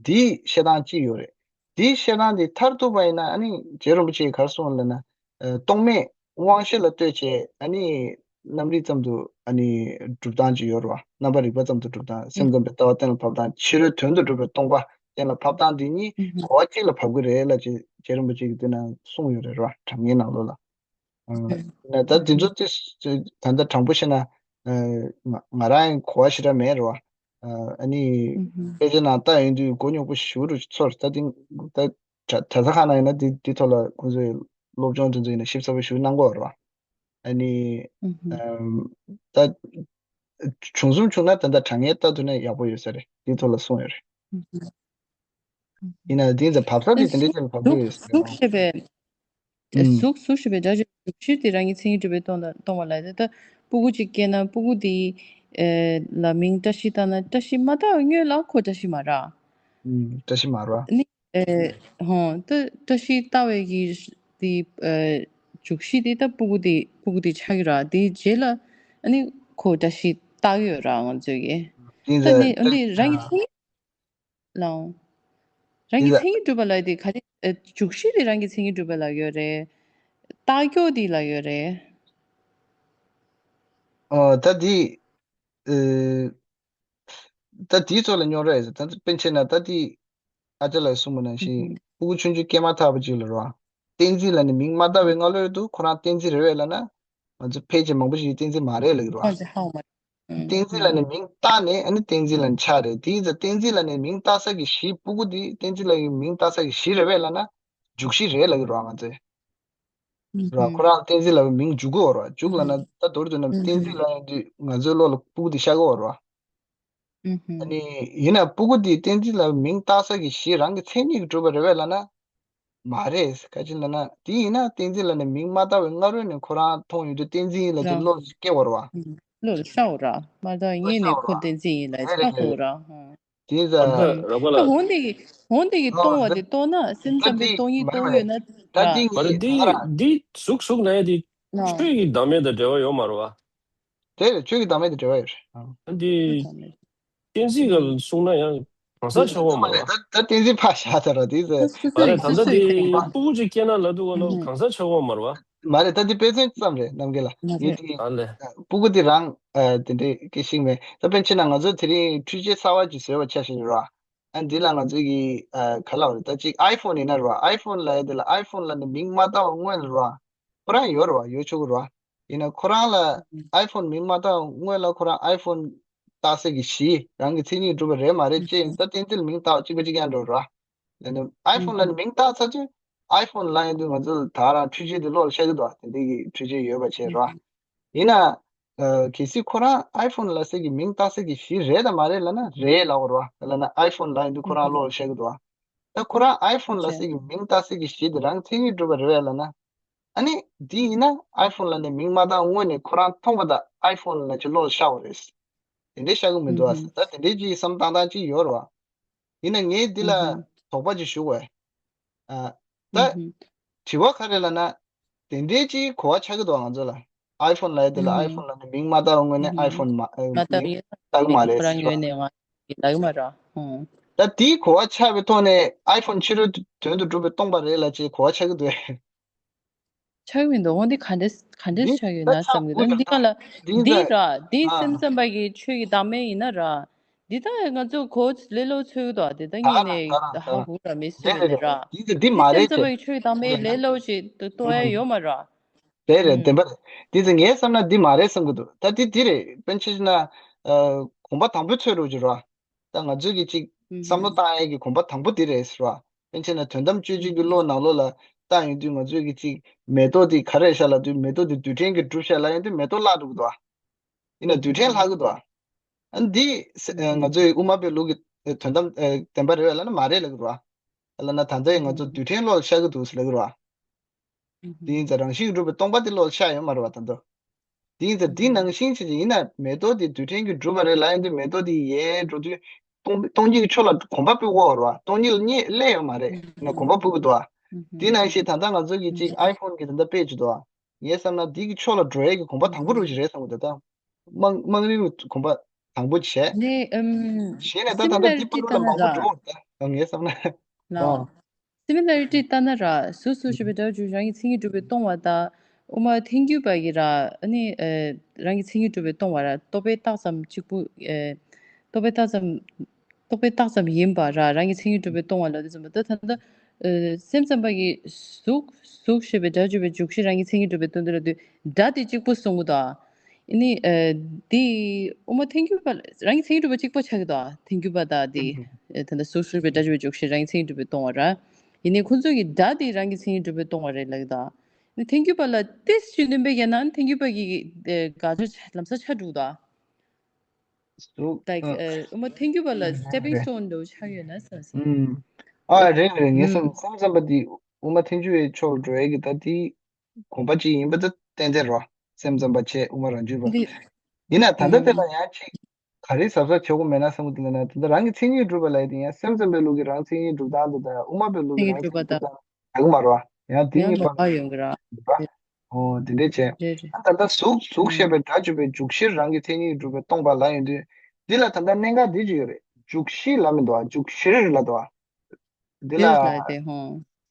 འདིའི་བཤད་སྟངས་གཅིག་ཡོད་རེད། འདིའི་བཤད་སྟངས་འདི་མཐར་ཐུག་པ་ཡིན་ན་ཨ་ནི་རྗེ་རིན་པོ་ཆེས་ག་རེ་གསུངས་ལབ་ན། ཨ་རྟོག་མེད་དབང་ཤེས་ལ་ལྟོས་བྱས་ཨ་ནི། རྣམ་རིག་ཙམ་དུ་ཨ་ནི་སྒྲུབ་སྟངས་ཅིག་ཡོད་རེད་བ། རྣམ་པ་རིག་པ་ཙམ་དུ་སྒྲུབ་སྟངས། སེམས་ཙམ་པའི་ལྟ་བ་གཏན་ལ་ཕབ་སྟངས། ཕྱི་རོལ་དོན་དུ་གྲུབ་པའི་སྟོང་པ་གཏན་ལ་ཕབ་སྟངས་འདི་གཉིས་གོ་བ་གཅིག་ལ་བབས་ཀྱི་རེད་ལབ་ཅེས་རྗེ་རིན་པོ་ཆེ་གིས་དེ་ན་གསུངས་ཡོད་རེད་ར། དྲང་ངེས་ནང་ལོགས་ལ། ཨ་ན་ད་དེ་ཚོ་དེ་ད་ལྟ་དྲང་པོ་བཤད་ན། ཨ་ང་ང་རང་གོ་བ་ཞེ་དྲག་མེད་རེད་བ། ཨ་ནི་དཔེ་ཆ་ནང་ལྟ་ཡོང་དུས་མགོ་རྙོག་པོ་ཞེ་པོ་རུ་ཚོར། ད་དེ་ད་གྲྭ་གྲྭ་ས་ཁག་ནང་ཡིན་ན་དེ་དེ་ཐོག་ལ་ཁོང་ཚོས་སློབ་སྦྱོང་དེ་ཚོ་ཡིན་ན་ཞིབ་ཚགས་པོ་ཞེ་པོ་གནང་གི་ཡོད་རེད་བ། ཨ་ནི་ཨམ་ད་བྱུང་གསུམ་བྱུང་ན་ད་ལྟ་དྲང་ངེས་ལྟ་ཐུབ་ན་ཡག་པོ་ཡོད་ས་རེད། དེ་ཐོག་ལ་གསུངས་ཡོད་རེད། ཡིན་ན་དེ་ཚོ་བབས་ས་དེ་དེ་འདྲ་ཅིག་ལ་བབས་ཀྱི་ཡོད་ས་རེད། གཟུགས་ཞེས་པའི་ཨ་གཟུགས་གཟུགས་ཞེས་པའི་སྒྲ་ཅིག་འཇུག་གཞིར་དེ་རང་གི་མཚན་ཉིད་གྲུབ་པས་སྟོང་ལ་སྟོང་བ་ལ། ད་ལྟ་སྤུ་གུ་ཅིག་སྐྱེས་ན་སྤུ་གུ་དེ་ཨ་ལ་མིང་བཀྲ་ཤིས་བཏགས་ན་བཀྲ་ཤིས་མ་བཏགས་པའི་སྔོན་ལ་ཁོ་བཀྲ་ཤིས་མ་རེད། ཨུམ། བཀྲ་ཤིས་མ་རེད་བ། ནི་ཨེ་ཧོ། ད་བཀྲ་ཤིས་ལྟ་བའི་གི་དེ་ཨེ་འཇུག་གཞི་དེ་ད་སྤུ་གུ་དེ་སྤུ་གུ་དེ་ཆགས་ཀྱི་ར། དེའི་རྗེས་ལ་ཨ་ནི་ཁོ་བཀྲ་ཤིས་བཏགས་ཀྱི་ཡོད་ར་ང་ཚོས་གི། དེ་ད་ནི་ཨ་ནི་རང་གི་མཚན་ཉིད་ལའང་རང་གི་མཚན་ཉིད་གྲུབ་པ་ལ་དེ་ག་རེ་ཨེ་འཇུག་གཞི་དེ་རང་གི་མཚན་ཉིད་གྲུབ་པ་ལ་ཡོད་རེད། བཏགས་ཀྱོག་དེ་ལ་ཡོད་རེད། ཨོ་ད་དེ་ཨེ། ད་དེའི་ཚོ་ལ་རྙོག་དྲ་ཡོད་ཟེར། ད་དཔེར་བྱས་ན་ད་དེ་ཨ་ཅག་ལགས་གསུངས་པ་ནང་བཞིན་སྤུ་གུ་ཆུང་ཆུང་སྐྱེས་མ་ཐག་པ་ཅིག་ལ་རོ། བསྟན་འཛིན་ལབ་ནས་མིང་མ་བཏགས་པའི་སྔ་ལོགས་དུ་ཁོ་རང་བསྟན་འཛིན་རེད་པས་ལབ་ན། ང་ཚོ་ཕལ་ཆེར་མང་པོ་ཞིག་བསྟན་འཛིན་མ་རེད་ལབ་ཀྱི་རོ། ཁོང་ཚོ་ཧ་གོ་མ་རེད། བསྟན་འཛིན་ལབ་ནས་མིང་བཏགས་ནས་ཨ་ནི་བསྟན་འཛིན་ལབ་ནས་ཆགས་རེད། དེ་ཡིན་ཙང་བསྟན་འཛིན་ལབ་ནས་མིང་བཏགས་ས་གི་གཞི་སྤུ་གུ་དེ་བསྟན་འཛིན་ལབ་ནས་མིང་བཏགས་ས་གི་གཞི་རེད་པས་ལབ་ན། འཇུག་གཞི་རེད་ལབ་ཀྱི་རོ་ང་ཚོས། ར། ཁོ་རང་བསྟན་འཛིན་ལབ་པའི་མིང་འཇུག་གི་ཡོད་རེད་བ། འཇུག་ལབ་ན་ད་མདོར་བསྡུས་ན་བསྟན་འཛིན་ལབ་ཡོང་དུས་ང་ཚོའི་བློ་ལ་སྤུ་གུ་དེ་ཤར་གི་ཡོད་རེད་བ། ཨ་ནི་ཡིན་ན་སྤུ་གུ་དེ་བསྟན་འཛིན་ལབ་པའི་མིང་བཏགས་ས་གི་གཞི་རང་གི་མཚན་ཉིད་ཀྱིས་གྲུབ་པ་རེད་པས་ལབ་ན། མ་རེད། ག་ཅི་ལབ་ན་དེ་ཡིན་ན་བསྟན་འཛིན་ལབ་ནས་མིང་མ་བཏགས་པའི་སྔ་རོལ་ནས་ཁོ་རང་མཐོང་ཡོང་དུས་བསྟན་འཛིན་ཡིན་ལབ་ཀྱི་བློ་སྐྱེ་བ་རེད་བ། བློ་ལ་ཤར་བ་རེད། མ་གཏོགས་ངས་ནས་ཁོ་བསྟན་འཛིན་ཡིན་ལབ་ཤར་ཐུབ་རེད། དེ་ད། ར་པ་ལ། ད་འོན་ཏེ་འོན་ཏེ་གི་ཨོ་སྟོང་བ་དེ་ད་ལྟོས་ན་སེམས་ཙམ་པའི་སྟོང་ཉིད་སྟོང་ཡོད་ན། ད་འདི་མ་རེད། འདི་འདི་གཟུགས་གཟུགས་ན་ཡ་འདི་ཆོས་ཀྱི་བདག་མེད་དང་འབྲེལ་བ་ཡོད་མ་རེད་བ། དེ་རེད། ཆོས་ཀྱི་བདག་མེད་དང་འབྲེལ་བ་ཡོད་རེད། ཨ་འདི་བསྟན་འཛིན་ག་ལ་གསུངས་ན་ཡང་གང་ཟག་ཆགས་ཀྱི་ཡོད་མ་རེད་བ། ད་ད་བསྟན་འཛིན་ཕར་བཞག་ད་ར་དེ་ཟེར། མ་རེད། ད་ལྟ་འདི་སྤུ་གུ་ཅིག་སྐྱེས་ན་ལབ་འདུག་ག་ལོ། གང་ཟག་ཆགས་ཀྱི་ཡོད་མ་རེད་བ། མ་རེད། ད་འདི་དཔེ་མཚོན་ཙམ་རེད་རྣམ་རྒྱལ་ལགས། ངས་དེ་ཨ་ལས། སྤུ་གུ་དེ་རང་ཨ་དེ་འདྲའི་སྐད་ཤེས་མེད། ད་དཔེར་ན་ཆ་བཞག་ན་ང་ཚོ་དེ་རིང་འཕྲུལ་ཆས་གསར་པ་ཅིག་བཟོས་པ་ཆ་བཞག་ན་ར། ཨ་འདི་ལ་ང་ཚོ་གི་ཨ་ག་ལབ་རེད། ད་ཅིག་ཨའི་ཕོན་ཡིན་ན་ར། ཨའི་ཕོན་ལབ་ཡ་དེ་ལ་ཨའི་ཕོན་ལབ་ནས་མིང་མ་བཏགས་པ་སྔོན་ལ་ར། ཁོ་རང་ཡོད་ར་བ། ཡོད་ཆོག་གི་ར། ཡིན་ན་ཁོ་རང་ལ་ཨའི་ཕོན་མིང་མ་བཏགས་པ་སྔོན་ལ་ཁོ་རང་ཨའི་ཕོན་བཏགས་ས་གི་གཞི་རང་གི་མཚན་ཉིད་གྲུབ་པ་རེད་མ་རེད་ཅེས་ཡིན་ད་བསྟན་འཛིན་ལ་མིང་བཏགས་པ་གཅིག་པ་གཅིག་རྐྱང་འགྲོ་ར། ལབ་ནས་ཨའི་ཕོན་ལབ་ནས་མིང་བཏགས་ཚར་དུས་ཨའི་ཕོན་ལབ་ཡོང་དུས་ང་ཚོ་ད་རང་འཕྲུལ་ཆས་དེ་བློ་ལ་ཤར་གི་འདུག་དེ་འདྲའི་གི་འཕྲུལ་ཆས་ཡོད་པ་བྱས་ར། ཡིན་ན། ཨ་གལ་སྲིད་ཁོ་རང་ཨའི་ཕོན་ལབ་ས་གི་མིང་བཏགས་ས་གི་གཞི་རེད་དམ་མ་རེད་ལབ་ན་རེད་ལབ་དགོས་རེད་བ། ལབ་ན་ཨའི་ཕོན་ལབ་ཡོང་དུས་ཁོ་རང་བློ་ལ་ཤར་གི་འདུག་ད་ཁོ་རང་ཨའི་ཕོན་ལབ་སའི་གི་མིང་བཏགས་སའི་གི་གཞི་དེ་རང་མཚན་ཉིད་གྲུབ་པ་རེད་བས་ལབ་ན། ཨ་ནི་འདི་ཡིན་ན་ཨའི་ཕོན་ལབ་ནས་མིང་མ་བཏགས་སྔོན་ནས་ཁོ་རང་མཐོང་པ་དང་ཨའི་ཕོན་ལབ་ཅིག་བློ་ལ་ཤར་བ་རེད། དེ་འདྲའི་ཤར་གི་མི་འདུག་ཨ། ད་དེ་འདྲའི་ཅིག་བསམ་བཏང་སྟངས་ཅིག་ཡོད་རེད་བ། ཡིན་ན་ངས་འདི་ལ་དོགས་པ་ཅིག་ཞུ་དགོས། ཨ། ད་དྲི་བ་ག་རེ་ལབ་ན། དེ་འདྲའི་ཅིག་གོ་བ་ཆགས་ཀྱི་འདུག་ང་ཚོ་ལ། ཨའི་ཕོན་ལབ་ཡ་དེ་ལ་ཨའི་ཕོན་ལབ་ནས་མིང་མ་བཏགས་སྔོན་ནས་ཨའི་ཕོན་མ་ཨ་མིང་བཏགས་མ་རེད་ཟེར་བ། ད་དེའི་གོ་བ་ཆགས་པའི་ཐོག་ནས་ཨའི་ཕོན་ཕྱི་རོལ་དོན་དུ་གྲུབ་པའི་སྟོང་པ་རེད་ལབ་ཅིག་གོ་བ་ཆགས་ཀྱི་འདུག་ཆགས་མི་འདུག་འོ་འདི་ག་འདྲས་ག་འདྲས་འདི་ཆགས་ཡོད་ན་བསམ་གི་འདུག་འདི་ག་ལ་འདི་ར་འདི་སེམས་ཙམ་པ་གི་ཆོས་ཀྱི་བདག་མེད་ཡིན་ན་ར། འདི་ད་ང་ཚོ་གོ་ལེ་ལོ་ཚོད་དོ་འདི་ད་ངས་ནས་ཧ་གོ་ར་མི་སྲིད་མེད་ནས་ར། འདི་འདི་མ་རེད་ཅེ། ཆོས་དང་མེད་ལེ་ལོ་ཞིག་ཏུ་ལྟོ་ཡ་ཡོད་མ་ར། རེད་རེད་བདེན་པ་རེད། འདི་ཚོ་ངས་བསམ་ན་འདི་མ་རེད་བསམ་གི་འདུག་ད་འདི་འདི་རེད་དཔེར་ན་ཆ་བཞག་ན། གོམ་པ་དང་པོའི་ཚོད་རུ་ཅིག་ར། ད་ང་ཚོས་ཀྱི་ཅིག་བསམ་བློ་བཏང་ཡས་ཀྱི་གོམ་པ་དང་པོ་འདི་རེད་ཟེར་བ། དཔེར་ན་ཆ་བཞག་ན་དོན་དམ་དཔྱོད་བྱེད་ཀྱི་བློ་ནང་ལོགས་ལ་བཏང་ཡོང་དུས་ང་ཚོས་ཀྱི་ཅིག་མེ་ཏོག་འདི་ག་རེ་ཤར་ལབ་དུས་མེ་ཏོག་འདི་རྡུལ་ཕྲན་གྱིས་གྲུབ་ཤག་ལབ་ཡོང་དུས་མེ་ཏོག་བརླག་འགྲོ་གི་འདུག་བ། ཡིན་ན་རྡུལ་ཕྲན་ལྷག་གི་འདུག་ཨ། འདི་ང་ཚོའི་དབུ་མ་པའི་ལུགས་ཀྱི་དོན་དམ་བདེན་པ་རེད་བས་ལབ་ན་མ་རེད་ལབ་ཀྱི་འདུག་ཨ། ལབ་ན་ད་ལྟ་ཡི་ང་ཚོ་རྡུལ་ཕྲན་བློ་ལ་ཤར་གྱི་འདུག་ཟེར་ལབ་ཀྱི་འདུག་ཨ། དེ་ཡིན་ཙང་རང་བཞིན་གྱིས་གྲུབ་པའི་སྟོང་པ་དེ་བློ་ལ་ཤར་ཡོད་མ་རེད་བ་ད་དུང་། དེ་ཡིན་ཙང་དེ་ནང་བཞིན་བྱས་ཀྱི་ཡིན་ན་མེ་ཏོག་དེ་རྡུལ་ཕྲན་གྱིས་གྲུབ་པ་རེད་ལབ་ཡོང་དུས་མེ་ཏོག་དེ་ཡལ་འགྲོ་དུས་སྟོང་སྟོང་ཉིད་ཀྱི་ཕྱོགས་ལ་གོམ་པ་སྤོས་ཀྱི་ཡོད་རེད་བ། སྟོང་ཉིད་ལ་གཉིད་སླེབས་ཡོད་མ་རེད་ཡིན་ན་གོམ་པ་སྤོས་ཀྱི་འདུག་བ། དེ་ནང་བཞིན་ད་ལྟ་ང་ཚོ་གི་ཅིག་ཨའི་ཕོན་གྱི་ད་ལྟ་དཔེ་ཅིག་འདུག་བ། ངས་བསམ་ན་འདི་གི་ཕྱོགས་ལ་འགྲོ་ཡས་ཀྱི་གོམ་པ་དང་པོ་རུ་ཞིག་རེད་བསམ་གི་འདུག་ད། དམངས་དམངས་རིགས་གོམ་པ་དང་པོ་བྱས། ནས་ཨམ། གཞི་ནས་ད་ད་ལྟ་འདི་སིམི་ལ་རི་ཊི་ལྟ་ན་ར། ལ་མང་པོ་འགྲོ་འདུག་ད་ངས་བསམ་ན། ལ། ཨ། སིམི་ལ་རི་ཊི་ལྟ་ན་ར་གཟུགས་གཟུགས་ཞེས་པའི་སྒྲ་བརྗོད་རང་གི་མཚན་ཉིད་གྲུབ་པའི་སྟོང་བ་དང་དབུ་མ་ཐལ་འགྱུར་བ་གི་ར་ཨ་ནི་ཨེ་རང་གི་མཚན་ཉིད་གྲུབ་པའི་སྟོང་བ་ར་རྟོག་པས་བཏགས་ཙམ་གཅིག་པུ་ཨེ་རྟོག་པས་བཏགས་ཙམ་རྟོག་པས་བཏགས་ཙམ་ཡིན་པ་ར་རང་གི་མཚན་ཉིད་གྲུབ་པའི་སྟོང་བ་ལ་དེ་ཙམ་པ་ད་ད་ལྟ་ཨེ་སེམས་ཙམ་པ་གི་གཟུགས་གཟུགས་ཞེས་པའི་སྒྲ་བརྗོད་པའི་འཇུག་གཞི་རང་གི་མཚན་ཉིད་གྲུབ་པའི་སྟོང་དུ་ལ་དུས་སྒྲ་དེ་གཅིག་པུ་གསུང་གི་འདུག་ཨ། ཨ་ནི་ཨེ་དེ་དབུ་མ་ཐལ་འགྱུར་བ་རང་གི་མཚན་ཉིད་གྲུབ་པ་གཅིག་པ་ཆགས་ཀྱི་འདུག་ཨ། ཐལ་འགྱུར་བ་དང་དེ་ཨེ་ད་ལྟ་གཟུགས་གཟུགས་ཞེས་པའི་སྒྲ་བརྗོད་པའི་འཇུག་གཞི་རང་གི་མཚན་ཉིད་གྲུབ་པའི་སྟོང་བ་ར། ཡིན་ནའི་ཁོ་ཚོ་གི་སྒྲ་དེ་རང་གི་མཚན་ཉིད་གྲུབ་པའི་སྟོང་བ་རེད་ལབ་ཀྱི་འདུག་ཨ། ཨ་ནི་ཐལ་འགྱུར་བ་ལ་ཏོག་ཙམ་སྣོན་པ་བརྒྱབ་ན་ཐལ་འགྱུར་བ་གི་ཨེ་དགག་བྱ་ལམ་སང་ཆགས་འགྲོ་གི་འདུག་ཨ། གཟུགས། like ཨ། ཨ་དབུ་མ་ཐལ་འགྱུར་བ་ལ་stepping stone་འདྲ་བོ་ཆགས་ཡོད་ན་བསམ་སོང་། ཨུམ། ཨ་རེད་རེད་ངས་བསམ་ཨུམ། བསམ་བསམ་པ་འདི་དབུ་མ་ཐལ་འགྱུར་བའི་ཕྱོགས་འགྲོ་ཡས་ཀྱི་ད་འདི་གོམ་པ་གཅིག་ཡིན་པ་ད་ཏན་ཏན་རོ། སེམས་ཙམ་པ་བྱས་དབུ་མ་རང་རྒྱུད་པ། འདི་ཡིན་ན་ད་ལྟ་དེ་ལ་ཨུམ། ཡང་ཅིག་ག་རེ་གཟབ་གཟབ་བྱེད་དགོས་མེད་ན་བསམ་གི་འདུག་ལབ་ན་ད་ལྟ་རང་གི་མཚན་ཉིད་གྲུབ་པ་ལབ་ཡས་དེ་ཡང་སེམས་ཙམ་པའི་ལུགས་ཀྱི་རང་མཚན་ཉིད་གྲུབ་སྟངས་དེ་དང་དབུ་མ་པའི་ལུགས་ཀྱི་རང་མཚན་ཉིད་གྲུབ་སྟངས་ཡག་གི་མ་རེད་བ། ཡང་དེ་ཡང་གཉིས་ལོགས་ཀ་ཡོང་གི་ར། རེད་བ། ཨོ་དེ་འདྲས་བྱས། རེད་རེད། ད་ལྟ་གཟུགས་གཟུགས་ཞེས་པའི་སྒྲ་བརྗོད་པའི་འཇུག་གཞིར་རང་གི་མཚན་ཉིད་གྲུབ་པའི་སྟོང་པ་ལབ་ཡོང་དུས། འདི་ལ་ད་ལྟ་གནད་འགག་འདི་ཅིག་ཡོད་རེད། འཇུག་གཞི་ལབ་མི་འདུག་བ། འཇུག་གཞིར་ལབ་འདུག་བ། འདི་ལ་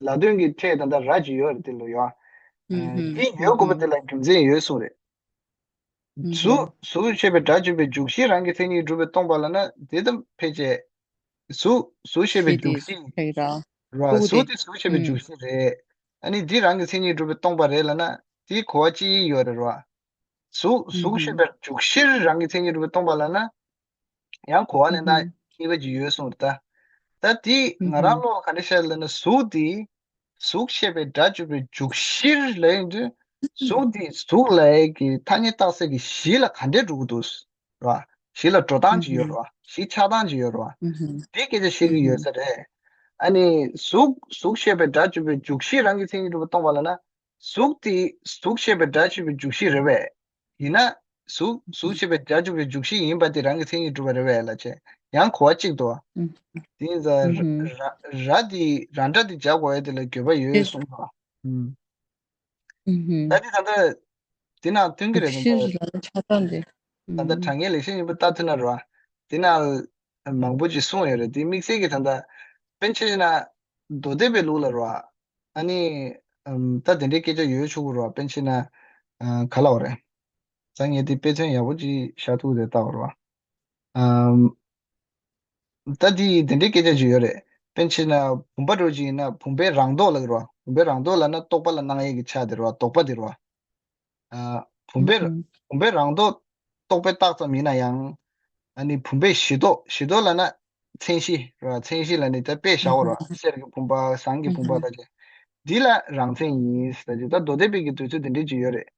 ལབ་དོན་གྱི་ཕྲད་ད་ལྟ་ར་ཅིག་ཡོད་རེད་དེ་ལོ་ཡོད། འདི་ཡོད་དགོས་པ་དེ་ལ་རྒྱུ་མཚན་ཡོད་གསུངས་རེད། གཟུགས་གཟུགས་ཞེས་པའི་སྒྲ་བརྗོད་པའི་འཇུག་གཞི་རང་གི་མཚན་ཉིད་གྲུབ་པའི་སྟོང་པ་ལབ་ན་དེ་ལྟར་ཕལ་ཆེར། གཟུགས་གཟུགས་ཞེས་པའི་འཇུག་གཞི། ར་གཟུགས་དེ་གཟུགས་ཞེས་པའི་འཇུག་གཞི་རེད། ཨ་ནི་འདི་རང་གི་མཚན་ཉིད་གྲུབ་པའི་སྟོང་པ་རེད་ལབ་ན་དེའི་གོ་བ་གཅིག་ཡོད་རེད་ར། གཟུགས་གཟུགས་ཞེས་པའི་འཇུག་གཞིར་རང་གི་མཚན་ཉིད་གྲུབ་པའི་སྟོང་པ་ལབ་ན། ཡང་གོ་བ་ལེན་སྟངས་གཉིས་པ་ཅིག་ཡོད་གསུངས་རེད་ད། ད་དེ་ང་རང་བློ་ག་འདྲ་ཤར་ལབ་ན་གཟུགས་དེ། གཟུགས་ཞེས་པའི་སྒྲ་བརྗོད་པའི་འཇུག་གཞིར་ལབ་ཡོང་དུས། གཟུགས་དེ་གཟུགས་ལབ་ཡས་ཀྱི་ཐ་སྙད་བཏགས་སའི་གི་གཞི་ལ་ག་འདྲས་འགྲོ་གི་འདུག་ར། གཞི་ལ་འགྲོ་སྟངས་ཅིག་ཡོད་ར། གཞི་ཆགས་སྟངས་ཅིག་ཡོད་ར། དེ་སྐད་ཆ་བཤད་ཀྱི་ཡོད་ས་རེད། ཨ་ནི་གཟུགས་གཟུགས་ཞེས་པའི་སྒྲ་བརྗོད་པའི་འཇུག་གཞི་རང་གི་མཚན་ཉིད་གྲུབ་པ་སྟོང་པ་ལབ་ན། གཟུགས་དེ་གཟུགས་ཞེས་པའི་སྒྲ་བརྗོད་པའི་འཇུག་གཞི་རེད་པས། ཡིན་ན། གཟུགས་གཟུགས་ཞེས་པའི་སྒྲ་བརྗོད་པའི་འཇུག་གཞི་ཡིན་པ་དེ་རང་གི་མཚན་ཉིད་གྲུབ་པ་རེད་པས་ལབ་བྱས། ཡང་གོ་བ་གཅིག་འདུག་བ། དེ་ཡིན་ཙང་ར་ར་དེ་རང་སྒྲ་དེ་སྦྱར་དགོས་ཡ་དེ་ལ་འགྱོད་པ་ཡོད་གསུངས་པ། ད་དེ་ད་ལྟ་དེ་ནང་སྟོན་གྱི་རེད་ད་ལྟ། ད་ལྟ་དྲང་ངེས་ལེགས་བཤད་སྙིང་པོ་ལྟ་ཐུབ་ན་ར། དེ་ནང་མང་པོ་ཅིག་གསུངས་ཡོད་རེད་དེ་དམིགས་བསལ་གྱི་ད་ལྟ། དཔེར་ན་ཆ་བཞག་ན། མདོ་སྡེ་པའི་ལུགས་ལ་ར། ཨ་ནི། ཨམ། ད་དེ་འདྲའི་སྐད་ཆ་ཡོད་ཆོག་གི་རེད་བ་དཔེར་ན་ཆ་བཞག་ན། ཨ། ག་ལབ་དགོས་རེད། ད་ངས་དེ་དཔེ་མཚོན་ཡག་པོ་ཅིག་བཞག་ཐུབ་ཀྱི་རེད་ལྟ་བར་བ། ཨམ། ད་དེ་དེ་འདྲའི་སྐད་ཆ་ཅིག་ཡོད་རེད། དཔེར་ན་ཆ་བཞག་ན་བུམ་པ་འདྲ་བོ་ཅིག་ཡིན་ན་བུམ་པའི་རང་ལྡོག་ལབ་ཀྱི་རེད་བ། བུམ་པའི་རང་ལྡོག་ལབ་ན་རྟོག་པ་ལ་སྣང་ཡས་ཀྱི་ཆ་དེ་རེད་བ། རྟོག་པ་དེ་རེད་བ། ཨ། བུམ་པའི་ཨུ་ཧུམ། བུམ་པའི་རང་ལྡོག་རྟོག་པས་བཏགས་ཙམ་ཡིན་ན་ཡང་། ཨ་ནི་བུམ་པའི་གཞི་ལྡོག་གཞི་ལྡོག་ལབ་ན་མཚན་གཞི་ར། མཚན་གཞི་ལབ་ནི་ད་དཔེ་བཞག་པ་ར། ཨུ་ཧུམ། གསེར་གྱི་བུམ་པ་ཟངས་ཀྱི་བུམ་པ་ལ་བྱས། འདི་ལ་རང་མཚན་ཡིན་ཟེར་ད་ཅིག་ད་མདོ་སྡེ་པའི་གི་དུས་ཚོད་འདི་འདྲས་ཅིག་ཡོད་རེད།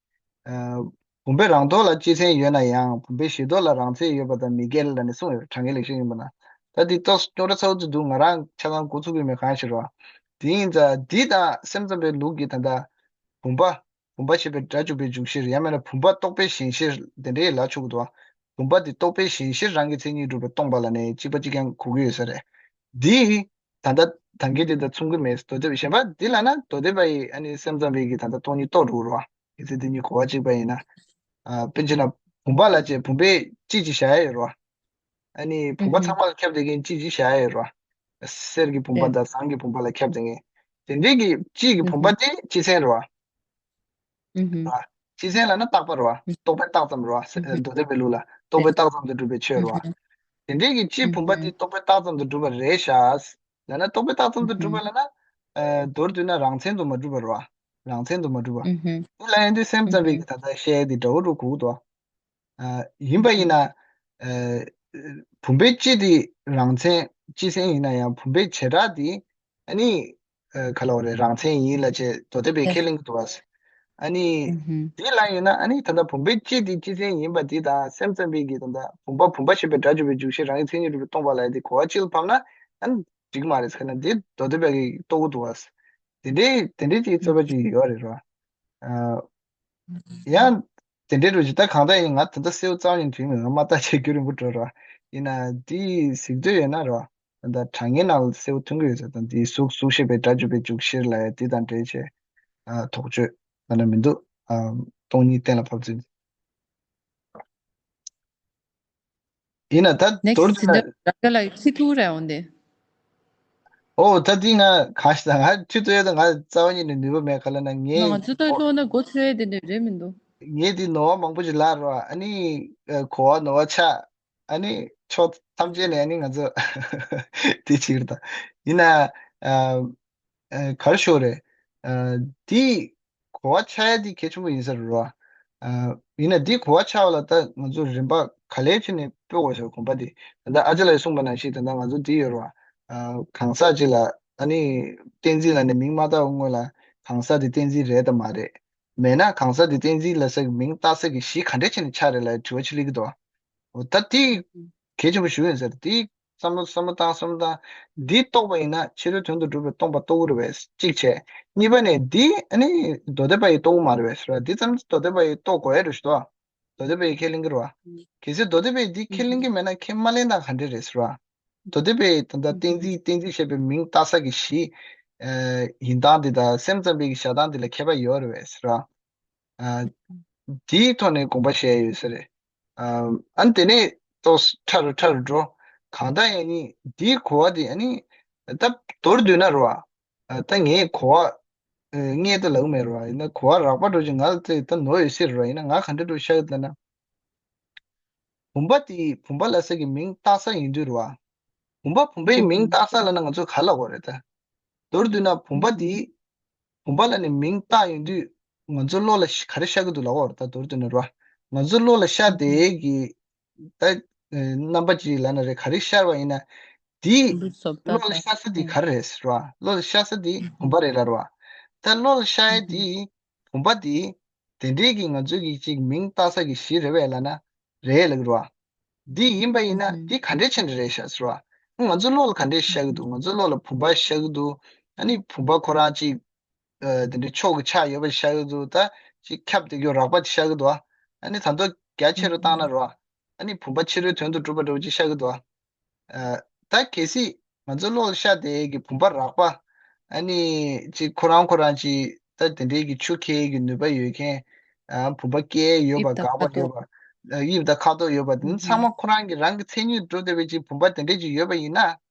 ཨ། བུམ་པའི་རང་ལྡོག་ལ་སྤྱི་མཚན་ཡོད་ན་ཡང་བུམ་པའི་གཞི་ལྡོག་ལ་རང་མཚན་ཡོད་པ་དང་མི་འགལ་ལབ་ནས་གསུངས་ཡོད་རེད། དྲང་ངེས་ལེགས་བཤད་སྙིང་པོ་ན། ད་འདི་ཏོག་ཙམ་རྙོག་དྲ་ཚ་བོ་ཅིག་འདུག་ང་རང་ཆ་ཚང་གོ་ཚུགས་ཀྱི་མེད། གང་ཞིག་རེད་བ། དེ་ཡིན་ཙང་འདི་དང་སེམས་ཙམ་པའི་ལུགས་ཀྱི་ད་ལྟ་བུམ་པ། བུམ་པ་ཞེས་པའི་སྒྲ་འཇུག་པའི་འཇུག་གཞིར་ཡང་མིན་ན་བུམ་པ་རྟོག་པའི་ཞེན་གཞིར་དེ་འདྲའི་ལ་ཆོག་གི་འདུག་བ། བུམ་པ་འདི་རྟོག་པའི་ཞེན་གཞིར་རང་གི་མཚན་ཉིད་གྲུབ་པས་སྟོང་པ་ལ་ནི་གཅིག་པ་གཅིག་རྐྱང་གོ་གི་ཡོད་ས་རེད། འདི་ད་ལྟ་ད་གིན་དེ་དང་མཚུངས་ཀྱི་མེད། མདོ་སྡེ་པའི་གཞན་པ་འདི་ལ་ན་མདོ་སྡེ་པ་ཡི་ཨ་ནི་སེམས་ཙམ་པའི་གི་ད་ལྟ་སྟོང་ཉིད་རྟོགས་འགྲོ་གི་རེད་བ། གལ་སྲིད་འདི་གཉིས་གོ་བ་གཅིག་པ་ཡིན་ན། ཨ་དཔེར་བྱས་ན་བུམ་པ་ལ་བྱས་བུམ་པའི་སྤྱི་ཅིག་བཞག་ཡ་ཡོད་རེད་བ། ཨ་ནི་བུམ་པ་ཚང་མ་ལ་ཁྱབ་བསྡད་མཁན་སྤྱི་ཅིག་བཞག་ཡ་ཡོད་རེད་བ། གསེར་གྱི་བུམ་པ་དང་ཟངས་ཀྱི་བུམ་པ་ལ་ཁྱབ་བསྡད་མཁན། དེ་འདྲའི་གི་སྤྱི་གི་བུམ་པ་དེ་སྤྱི་མཚན་རེད་བ། སྤྱི་མཚན་ལབ་ན་རྟག་པ་རེད་བ། རྟོག་པའི་རྟགས་ཙམ་རེད་བ། མདོ་སྡེ་པའི་ལུགས་ལ་རྟོག་པའི་རྟགས་ཙམ་དུ་གྲུབ་པའི་ཆོས་རེད་བ། དེ་འདྲའི་གི་སྤྱིའི་བུམ་པ་དེ་རྟོག་པའི་རྟགས་ཙམ་དུ་གྲུབ་པ་རེད་ཤག་ལབ་ན། རྟོག་པའི་རྟགས་ཙམ་དུ་གྲུབ་པ་ལབ་ན། ཨ་མདོར་བསྡུས་ན་རང་མཚན་དུ་མ་གྲུབ་པ་རེད་བ། རང་མཚན་དུ་མ་གྲུབ་པ། དེ་ལ་ཡིན་དུས་སེམས་ཙམ་པའི་གི་ད་ལྟ་བཤད་ཡ་དེ་འདྲ་བོ་འགྲོ་གི་འདུག་ཨ་ཡིན་པ་ཡིན་ན། ཨ་བུམ་པའི་སྤྱི་དེ་རང་མཚན་སྤྱི་མཚན་ཡིན་ན་ཡང་བུམ་པའི་བྱེ་བྲག་དེ་ཨ་ནི། ཨ་ག་ལབ་དགོས་རེད། རང་མཚན་ཡིན་ལབ་བྱས་མདོ་སྡེ་པས་ཁས་ལེན་གྱི་འདུག་བ། ཨ་ནི། དེ་ལ་ཡིན་ན་ཨ་ནི་ད་ལྟ་བུམ་པའི་སྤྱི་དེ་སྤྱི་མཚན་ཡིན་པ་དེ་དང་སེམས་ཙམ་པའི་གི་ད་ལྟ་བུམ་པ་བུམ་པ་ཞེས་པའི་སྒྲ་འཇུག་པའི་འཇུག་གཞིར་རང་གི་མཚན་ཉིད་གྲུབ་པས་སྟོང་པ་ལ་ཡ་དེ་གོ་བ་གཅིག་ལ་ཕབ་ན་ཨ་ནི་འགྲིག་མ་རེད་ཟེར་ན་དེ་མདོ་སྡེ་པས་གི་རྟོགས་ཀྱི་འདུག་བ། དེ་འདྲའི་དེ་འདྲའི་ཅིག་རྩོད་པ་ཅིག་ཡོད་རེད་ར། ཨ། ཡང་དེ་འདྲའི་རུ་ཅིག་ད་གང་ལྟར་ཡིན། ང་ད་ལྟ་གསལ་པོ་རྩ་བ་ཉིད་དྲན་མི་འདུག་ང་མ་བལྟས་བྱས་རྒྱུན་རིང་པོ་འགྲོ་ར། ཡིན་ན་དེ་གཟིགས་འདོད་ཡོད་ན་ར། ད་ལྟ་དྲང་ངེས་ནང་ལ་གསལ་པོ་མཐོང་གི་ཡོད་ས་དང་དེའི་གཟུགས་གཟུགས་ཞེས་པའི་སྒྲ་འཇུག་པའི་འཇུག་གཞིར་ལ་ཡ་དེ་དང་འབྲེལ་བྱས། ཨ་དོགས་གཅོད་ད་ན་མི་འདུག་ཨ་སྟོང་ཉིད་གཏན་ལ་ཕབ་ཚུལ། ཡིན་ན་ད་མདོར་བསྡུས་ན། ར་ག་ལ་ཁྲི་ཐུག་རེ་འོང་དེ། ཨོ་ད་འདི་ང་གང་ཞིག་ད་ང་ཁྲི་ཐུག་ཡོད་ད་ང་རྩ་བ་ཉིད་ནས་ནུས་པ་མེད། ག་ལ་ན་ངས་ང་ཚོ་ད་ལྟ་ན་སྒོ་ཕྱེ་དེ་འདྲ་རེད་མི་འདུག་ངས་འདི་ནོར་བ་མང་པོ་ཞིག་བརླག་རོགས། ཨ་ནི་གོ་བ་ནོར་བ་ཆགས། ཨ་ནི་ཕྱོགས་ཐམས་ཅད་ནས་ཨ་ནི་ང་ཚོ་དེ་ཅིག་རེད་ད། ཡིན་ན་ཨ་ཨ་གར་ཤོར་རེད། ཨ་འདི་གོ་བ་ཆགས་ཡ་འདི་གལ་ཆེན་པོ་ཡིན་ས་རེད་རོ། ཨ་ཡིན་ན་འདི་གོ་བ་ཆགས་པ་ལ་ད་ང་ཚོ་རིམ་པ་ག་ལེར་བྱས་ནས་སྤོ་དགོས་ཟེར་གོམ་པ་འདི། ད་ལྟ་ཨ་ཅག་ལགས་གསུངས་པ་ནང་བཞིན་ད་ལྟ་ང་ཚོ་འདི་ཡོད་རོ། ཨ་གང་ཟག་ཅིག་ལ་ཨ་ནི་གཏན་ཚིགས་ལ་ནི་མིང་མ་བཏགས་པའི་སྔོན་ལ་གང་ཟག་དེ་གཏན་ཚིགས་རེད་དམ་མ་རེད། མེད་ན་གང་ཟག་དེ་གཏན་ཚིགས་ལ་ཟེར་གི་མིང་བཏགས་ས་གི་གཞི་ག་འདྲས་བྱས་ནས་ཆགས་རེད་ལབ་དྲི་བ་ཅིག་སླེབས་ཀྱི་འདུག་འོ་ད་དེ་གལ་ཆེན་པོ་ཞིག་ཡིན་ཟེར། དེ་བསམ་བློ་བསམ་བློ་བཏང་བསམ་བློ་བཏང་། འདི་རྟོགས་པ་ཡིན་ན་ཕྱི་རོལ་དོན་དུ་གྲུབ་པའི་སྟོང་པ་རྟོགས་ཀྱི་རེད་པས་གཅིག་བྱས། གཉིས་པ་ནས་འདི་ཨ་ནི་མདོ་སྡེ་པ་ཡིས་རྟོགས་ཀྱི་མ་རེད་པས་ཟེར་བ། འདི་ཙམ་མདོ་སྡེ་པ་ཡིས་རྟོགས་དགོས་ཡ་རེད་ཞུ་དོ། མདོ་སྡེ་པ་ཡིས་ཁས་ལེན་གྱི་རེད་བ། གལ་སྲིད་མདོ་སྡེ་པ་ཡིས་འདི་ཁས་ལེན་གྱི་མེད་ན་ཁས་མ་ལེན་སྟངས་ག་འདྲས་རེད་ཟེར་བ། མདོ་སྡེ་པ་ཡིས་ད་ལྟ་གཏན་ཚིགས་གཏན་ཚིགས་ཞེས་པའི་མིང་བཏགས་ས་གི་གཞི་ཨ་ཡིན་སྟངས་འདི་དང་སེམས་ཙམ་པའི་གི་བཞག་སྟངས་འདི་ལ་ཁྱད་པར་ཡོད་རེད་པས་ཟེར་བ། ཨ་དེའི་ཐོག་ནས་དགོངས་པ་བཞེས་ཡོད་ས་རེད། ཨ་ཨ་ནི་དེ་ནས་ཏོག་ཙམ་ཕྲ་རུ་ཕྲ་རུ་འགྲོ། གང་ལྟར་ཡང་ནི་འདིའི་གོ་བ་དེ་ཨ་ནི་ད་མདོར་བསྡུས་ན་རེད་བ། ཨ་ད་ངས་གོ་བ་ཨ་རྙེད་དུ་ལབ་མེད་རེད་བ། ཡིན་ན་གོ་བ་རགས་པ་འགྲོ་ཅིག་ང་ལ་ད་ནོར་ཡོད་སྲིད་རེད་བ། ཡིན་ན་ང་ག་འདྲ་འགྲོ་ཤག་ལབ་ན། བུམ་པ་དེ་བུམ་པ་ལ་ཟེར་གི་མིང་བཏགས་ས་ཡིན་དུས་རེད་བ། བུམ་པ་བུམ་པའི་མིང་བཏགས་ས་ལབ་ན་ང་ཚོས་ག་ལབ་དགོས་རེད་ད། མདོར་བསྡུས་ན་བུམ་པ་དེ་བུམ་པ་ལ་ནི་མིང་བཏགས་ཡོང་དུས་ང་ཚོ་བློ་ལ་ཤ་ག་རེ་ཤར་གི་འདུག་ལབ་དགོས་རེད་ད། མདོར་བསྡུས་ན་རེད་བ། ང་ཚོ་བློ་ལ་ཤར་བསྡད་ཀྱི་ད་རྣམ་པ་ཅིག་ལབ་ན་རེད། ག་རེ་ཤར་བ་ཡིན་ན་དེ་བློ་ལ་ཤར་ས་དེ་ག་རེ་རེད་ཟེར་བ། བློ་ལ་ཤར་ས་དེ་བུམ་པ་རེད་ལབ་རེད་བ། ད་བློ་ལ་ཤར་ཡ་དེ་བུམ་པ་དེ་དེ་འདྲའི་གི་ང་ཚོ་གི་ཅིག་མིང་བཏགས་ས་གི་གཞི་རེད་པས་ལབ་ན་རེད་ལབ་ཀྱི་རེད་བ། འདི་ཡིན་པ་ཡིན་ན་འདི་ག་འདྲས་བྱས་ནས་རེད་ཤག་ཟེར་བ། ང་ཚོ་བློ་ལ་ག་འདྲས་ཤར་གི་འདུག་ང་ཚོ་བློ་ལ་བུམ་པ་ཤར་གི་འདུག་ཨ་ནི་བུམ་པ་ཁོ་རང་ཅིག་ཨ་དེ་འདྲའི་མཆོག་གི་ཆགས་ཡོད་པ་ཤར་གི་འདུག་ད་ཅིག་ཁྱབ་བསྡད་རྒྱུ་རགས་པ་ཅིག་ཤར་གི་འདུག་ཨ་ནི་ད་མདོ་རྒྱ་ཆེ་རུ་བཏང་ན་རེད་བ། ཨ་ནི་བུམ་པ་ཕྱི་རོལ་དོན་དུ་གྲུབ་པ་འདྲ་བོ་ཅིག་ཤར་གི་འདུག་ཨ་ད་གལ་སྲིད་ང་ཚོ་བློ་ལ་ཤར་བསྡད་ཀྱི་བུམ་པ་རགས་པ། ཨ་ནི་ཅིག་ཁོ་རང་ཁོ་རང་ཅིག་ད་དེ་འདྲའི་གི་ཆུ་ཁྱེར་གྱི་ནུས་པ་ཡོད་མཁན། ཨ་བུམ་པ་སྐྱེ་ཡོད་པ་དབྱིབས་དང་འགག་པ་ཁ་དོག་ཡོད་པ། ཨ་དབྱིབས་དང་ཁ་དོག་ཡོད་པ་དེ་ཚང་མ་ཁོ་རང་གི་རང་གི་མཚན་ཉིད་གྲུབ་བསྡད་པའི་ཅིག་བུམ་པ་དེ་འདྲས་ཅིག་ཡོད་པ་ཡིན་ན།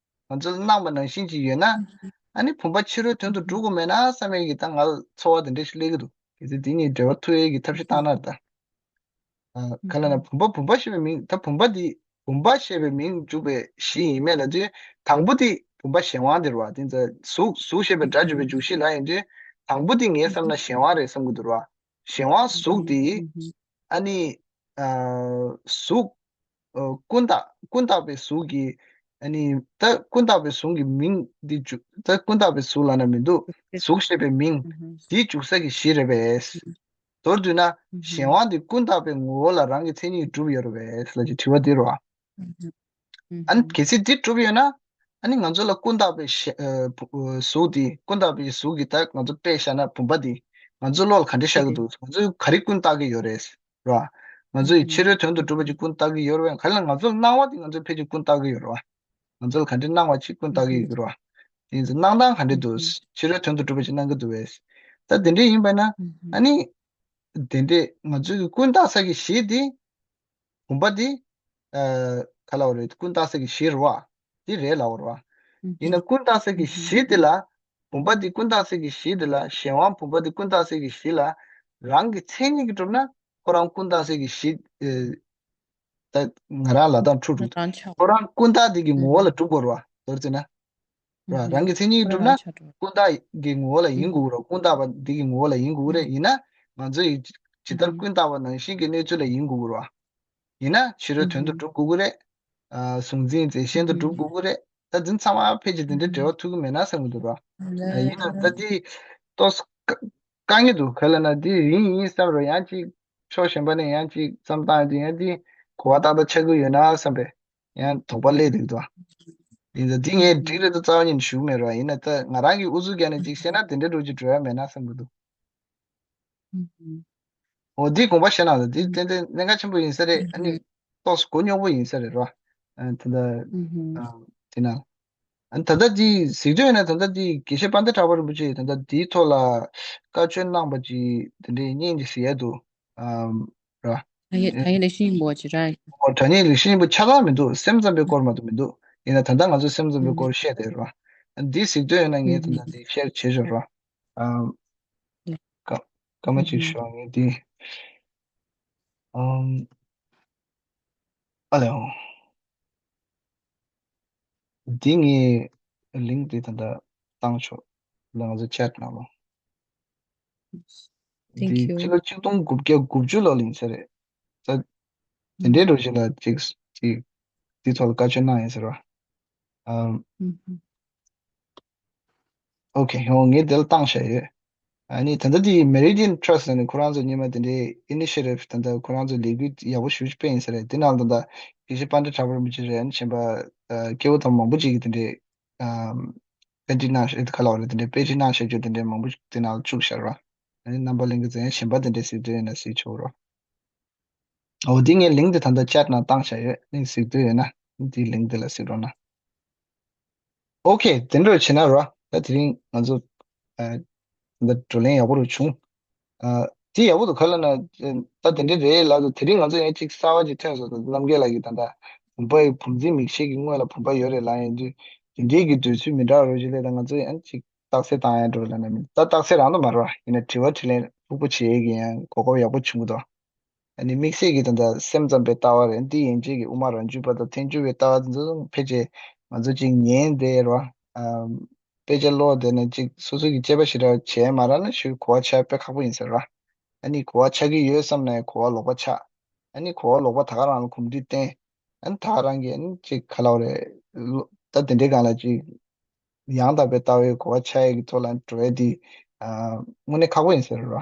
ང་ཚོ་སྣང་བ་ནང་བཞིན་ཅིག་ཡོད་ན། ཨ་ནི་བུམ་པ་ཕྱི་རོལ་དོན་དུ་འགྲུབ་དགོས་མེད་ན་བསམ་ཡས་ཀྱི་ད་ང་ལ་ཚོར་བ་དེ་འདྲས་ཤིག་སླེབས་ཀྱི་འདུག་གལ་སྲིད་དེ་གཉིས་འབྲེལ་བ་མཐུད་ཡས་ཀྱི་ཐབས་ཤེས་བཏང་ན་ད། ཨ་ག་ལབ་ན་བུམ་པ་བུམ་པ་ཞེས་པའི་མིང་ད་བུམ་པ་འདི་བུམ་པ་ཞེས་པའི་མིང་འཇུག་པའི་གཞི་ཡིན་མིན་ལབ་དུས་དང་པོ་དེ་བུམ་པ་གཞན་དབང་དེ་རེད་བ། དེ་ཚོ་གཟུགས་གཟུགས་ཞེས་པའི་སྒྲ་འཇུག་པའི་འཇུག་གཞི་ལ་ཡིན་དུས་དང་པོ་དེ་ངའི་བསམ་ན་གཞན་དབང་རེད་བསམ་གྱི་འདུག་རེད་བ། གཞན་དབང་གཟུགས་དེ་ཨ་ནི་ཨ་གཟུགས་ཨ་ཀུན་བརྟགས་ཀུན་བརྟགས་པའི་གཟུགས་ཀྱི་ཨ་ནི་ད་ཀུན་བརྟགས་པའི་གཟུགས་ཀྱི་མིང་འདི་འཇུག་ད་ཀུན་བརྟགས་པའི་གཟུགས་ལབ་ན་མི་འདུག་གཟུགས་ཞེས་པའི་མིང་འདི་འཇུག་ས་ཀྱི་གཞི་རེད་པས། མདོར་བསྡུས་ན་གཞན་དབང་འདི་ཀུན་བརྟགས་པའི་ངོ་བོ་ལ་རང་གི་མཚན་ཉིད་གྲུབ་ཡོད་རེད་པས་ལབ་ཀྱི་དྲི་བ་འདི་རེད་བ། ཨ་ནི་གལ་སྲིད་འདི་གྲུབ་ཡོད་ན། ཨ་ནི་ང་ཚོ་ལ་ཀུན་བཏགས་པའི་ཤ་ཨ་བུ་ཨ་གཟུགས་འདི། ཀུན་བཏགས་པའི་གཟུགས་ཀྱི་ད་ང་ཚོ་དཔེ་བཞག་ན་བུམ་པ་འདི་ང་ཚོ་བློ་ལ་ག་འདྲ་ཤར་གི་འདུག་ང་ཚོས་ག་རེ་ཀུན་བཏགས་ཀྱི་ཡོད་རེད། ར། ང་ཚོ་ཡི་ཕྱི་རོལ་དོན་དུ་གྲུབ་པ་ཅིག་ཀུན་བཏགས་ཀྱི་ཡོད་རེད་བས། ག་ལ་ང་ཚོ་ལ་སྣང་བ་དེ་ང་ཚོས་ཕལ་ཆེར་ཀུན་བཏགས་ཀྱི་ཡོད་རེད་བ། ང་ཚོ་ལ་ག་འདྲའི་སྣང་བ་ཅིག་ཀུན་བཏགས་ཀྱི་ཡོད་རེད་བ། དེ་ཚོ་སྣང་སྟངས་ག་འདྲ་འདུག་ཕྱི་རོལ་དོན་དུ་གྲུབ་པ་ཅིག་སྣང་གི་འདུག་བས། ད་དེ་འདྲ་ཡིན་པ་ན། ཨ་ནི། དེ་འདྲས་ང་ཚོའི་ཀུན་བཏགས་ས་གི་གཞི་དེ། བུམ་པ་དེ། ཨ་ག་ལ་བ་རེད། ཀུན་བཏགས་ས་གི་གཞི་རེད་བ། དེ་རེད་ལ་བ་རེད་བ། ཡིན་ན་ཀུན་བཏགས་ས་གི་གཞི་དེ་ལ། བུམ་པ་དེ་ཀུན་བཏགས་ས་གི་གཞི་དེ་ལ། གཞན་དབང་བུམ་པ་དེ་ཀུན་བཏགས་ས་གི་གཞི་ལ། རང་གི་མཚན་ཉིད་ཀྱིས་གྲུབ་ན། ཁོ་རང་ཀུན་བཏགས་ས་གི་གཞི། ཨ་ད་ང་རང་ལ་དང་འཁྲུལ་འགྲོ། ཁོ་རང་ཆགས། ཁོ་རང་ཀུན་བཏགས་དེ་གི་ངོ་བོ་ལ་གྲུབ་དགོས་རེད་བ། མདོར་བྱས་ན། ར། རང་གི་མཚན་ཉིད་ཁོ་གྲུབ་ན། རང་ཆགས་འགྲོ། ཀུན་བཏགས་ཀྱི་ངོ་བོ་ལ་ཡིན་དགོས་རེད། ཀུན་བཏགས་པ་འདི་གི་ངོ་བོ་ལ་ཡིན་དགོས་རེད། ཡིན་ན་ང་ཚོ་ཡི་ཇི་ལྟར་ཀུན་བཏགས་པ་ནང་བཞིན་གྱི་གནས་ཚུལ་ལ་ཡིན་དགོས་རེད། ཡིན་ན་ཕྱི་རོལ་དོན་དུ་གྲུབ་དགོས་ཀྱི་རེད། ཨ་གཟུང་འཛིན་རྫས་གཞན་དུ་གྲུབ་དགོས་ཀྱི་རེད། ད་འདི་ཚང་མ་ཕལ་ཆེར་འདི་འདྲའི་འབྲེལ་བ་ཐུག་གི་མེད་ན་བསམ་གྱི་འདུག་ར། ཡིན་ན་ད་འདི་ཏོག་ཙམ་དཀའ་ངལ་འདུག་ག་ལ་ན་འདི་ཡིན་ཡིན་བསམ་རུང་ཡང་ཅིག་ཕྱོགས་གཞན་པ་ནས་ཡང་ཅིག་བསམ་བཏང་ཡོང་དུས་ཡང་འདི་གོ་བ་ཏག་ཏག་ཆགས་ཀྱི་ཡོད་ན་བསམ་པའི། ཡང་དོགས་པ་སླེབས་འདུག་དོ། ཡིན་ཙང་འདི་ངས་འགྲིག་རེད་དོ་རྩ་བ་ཉིད་ནས་ཞུ་གི་མེད་རོགས། ཡིན་ན་ད་ང་རང་གིས་ཨུ་ཚུགས་རྒྱག་ནས་ཅིག་བཤད་ན་དེ་འདྲ་འགྲོ་ཅིག་འགྲོ་ཡ་མེད་ན་བསམ་གི་འདུག་འོ་འདི་དགོངས་པ་བཞེས་གནང་དང་། འདི་ཏན་ཏན་གནད་འགག་ཆེན་པོ་ཡིན་ས་རེད། ཨ་ནི་ཏོག་ཙམ་མགོ་རྙོག་པོ་ཡིན་ས་རེད་རོགས། ཨ་ད་ལྟ་ཨ་དེ་ན། ཨ་ནི་ད་ལྟ་འདི་གཟིགས་འདོད་ཡོད་ན་ད་ལྟ་འདི་དགེ་བཤེས་དཔལ་ལྡན་གྲགས་པ་རིན་པོ་ཆེས་ད་ལྟ་འདིའི་ཐོག་ལ་བཀའ་ཆོས་གནང་པ་ཅིག་དེ་འདྲའི་བརྙན་ཅིག་གཟིགས་ཡ་འདུག་ཨམ། ར། དྲ་ཡིག་དྲ་ཡིག་ལེགས་བཤད་སྙིང་པོ་ཅིག་ར། ཨོ་དྲ་ཡིག་ལེགས་བཤད་སྙིང་པོ་ཆ་ཚང་མི་འདུག་སེམས་ཙམ་པའི་སྐོར་མ་གཏོགས་མི་འདུག་ཡིན་ན་ད་ལྟ་ང་ཚོས་སེམས་ཙམ་པའི་སྐོར་བཤད་བསྡད་ར། འདི་གཟིགས་འདོད་ཡོད་ན་ངས་ད་ལྟ་འདི་ཤེར་བྱེད་ཆོག་ར། ཨམ། ཀ་ཀ་མ་གཅིག་ཤོག་ངས་འདི། ཨམ། ཨ་ལེ་ཨོ། འདི་ངས་ལིང་ཀི་འདི་ད་ལྟ་བཏང་ཆོག་ལ་ང་ཚོ་ཆེ་ཊི་ནང་ལ། Thank འདི you. ཕྱི་ལོ་ཆིག་སྟོང་དགུ་བརྒྱ་དགུ་བཅུ་ལོ་ལ་ཡིན་ས་རེད། ད་དེ་འདྲའི་འགྲོ་བཞིན་ལ་ཅིག་ཅིག་འདི་ཐོག་ལ་བཀའ་ཆོས་གནང་ཡིན་ཟེར་བ། ཨམ། ཨོ་ཁེ། ཧོ་ངས་དེ་ལ་བཏང་བཞག་ཡོད། ཨ་ནི་ད་ལྟ་དེ་Meridian Trust ནས་ཁོ་རང་ཚོ་ཉི་མ་དེ་འདྲའི་initiative ད་ལྟ་ཁོ་རང་ཚོ་ལས་འགུལ་ཡག་པོ་ཞེ་པོ་ཅིག་སྤེལ་ཡིན་ས་རེད། དེ་ནང་ད་ལྟ་དགེ་བཤེས་དཔལ་ལྡན་གྲགས་པ་རིན་པོ་ཆེ་རེད། ཨ་ནི་གཞན་པ་ཨ་སྐྱེ་བོ་དང་མང་པོ་ཅིག་གིས་དེ་འདྲའི་ཨམ་དཔེ་ཁྲིད་གནང་ཤག་ག་ལ་བ་རེད། དེ་འདྲའི་དཔེ་ཁྲིད་གནང་བཞག་རྒྱུ་དེ་འདྲའི་མང་པོ་ཅིག་དེ་ནང་ལ་བཅུག་བཞག་ར། ཨ་ནི་རྣམ་པ་ལྷན་རྒྱས་ཚོ་ཡང་གཞན་པ་དེ་འདྲའི་གཟིགས་འདོད་ཡོད་ན་གཟིགས་ཆོག་ར། འོ་དེ་ངས་ལིང་ཀི་དེ་ད་ལྟ་ཆེ་ཊི་ནང་བཏང་བཞག་ཡོད། ནི་གཟིགས་འདོད་ཡོད་ན་དེའི་ལིང་ཀི་དེ་ལ་གཟིགས་རོགས་གནང་། ཨོ་ཁེ། དེ་འདྲ་བྱས་ན་རོ། ད་དེ་རིང་ང་ཚོ་ཨ་ད་བགྲོ་གླེང་ཡག་པོ་རུ་བྱུང་། ཨ་དེ་ཡག་པོ་འདུག་ག་ལ་ན། ད་དེ་འདྲ་རེད་ལབ་དུས་དེ་རིང་ང་ཚོ་ཡང་གཅིག་གསར་བ་ཅིག་ཐོན་སོང་། ད་རྣམ་རྒྱལ་ལགས་ཀྱིས་ད་ལྟ་བུམ་པ་ཡི་བུམ་འཛིན་མིག་ཤེས་ཀྱི་དངོས་ལ་བུམ་པ་ཡོད་རེད་ལབ་ཡོང་དུས། དེ་འདྲའི་གི་འདོད་ཚུལ་མི་འདྲ་བ་རུ་ཅིག་སླེབས། ད་ང་ཚོ་ཡང་གཅིག་རྟགས་གསལ་བཏང་ཡ་འགྲོ་ལབ་ན་མིན། ད་རྟགས་གསལ་རང་དུ་མ་རེད་བ། ཡིན་ན་དྲི་བ་དྲིས་ལན་ལྷུག་པོ་བྱེད་ཡས་ཀྱི་ཡང་གོ་སྐབས་ཡག་པོ་བྱུང་གི་འདུག་ཨ་ནི་དམིགས་བསལ་གྱིས་ད་ལྟ་སེམས་ཙམ་པའི་ལྟ་བ་རེད། འདི་ཡན་ཆད་ཀྱི་དབུ་མ་རང་རྒྱུད་པ་དང་ཐལ་འགྱུར་བའི་ལྟ་བ་འདི་ཚོ་ཕལ་ཆེར་ང་ཚོ་གཅིག་ཉན་བསྡད་རོ། ཨམ། དཔེ་ཆ་ཀློག་བསྡད་ནས་གཅིག་སོ་སོ་གི་དཔྱད་པ་ཞེ་དྲག་བྱས་མ་རག་ན་ཞུ་གོ་བ་ཆགས་དཔེ་ཁག་པོ་ཡིན་ཟེར་ར། ཨ་ནི་གོ་བ་ཆགས་ཀྱི་ཡོད་བསམ་ནས་གོ་བ་ལོག་པ་ཆགས། ཨ་ནི་གོ་བ་ལོག་པ་ད་ག་རང་ལ་གོམས་འདྲིས་བསྟེན། ཨ་ནི་ད་ག་རང་གིས་ཨ་ནི་གཅིག་ག་ལབ་རེད། ད་དེ་འདྲའི་སྒང་ལ་གཅིག་ཡང་དག་པའི་ལྟ་བའི་གོ་བ་ཆགས་ཡས་ཀྱི་ཐོག་ལ་འགྲོ་ཡས་དེ་ཨ་དངོས་གནས་ཁག་པོ་ཡིན་ཟེར་ར།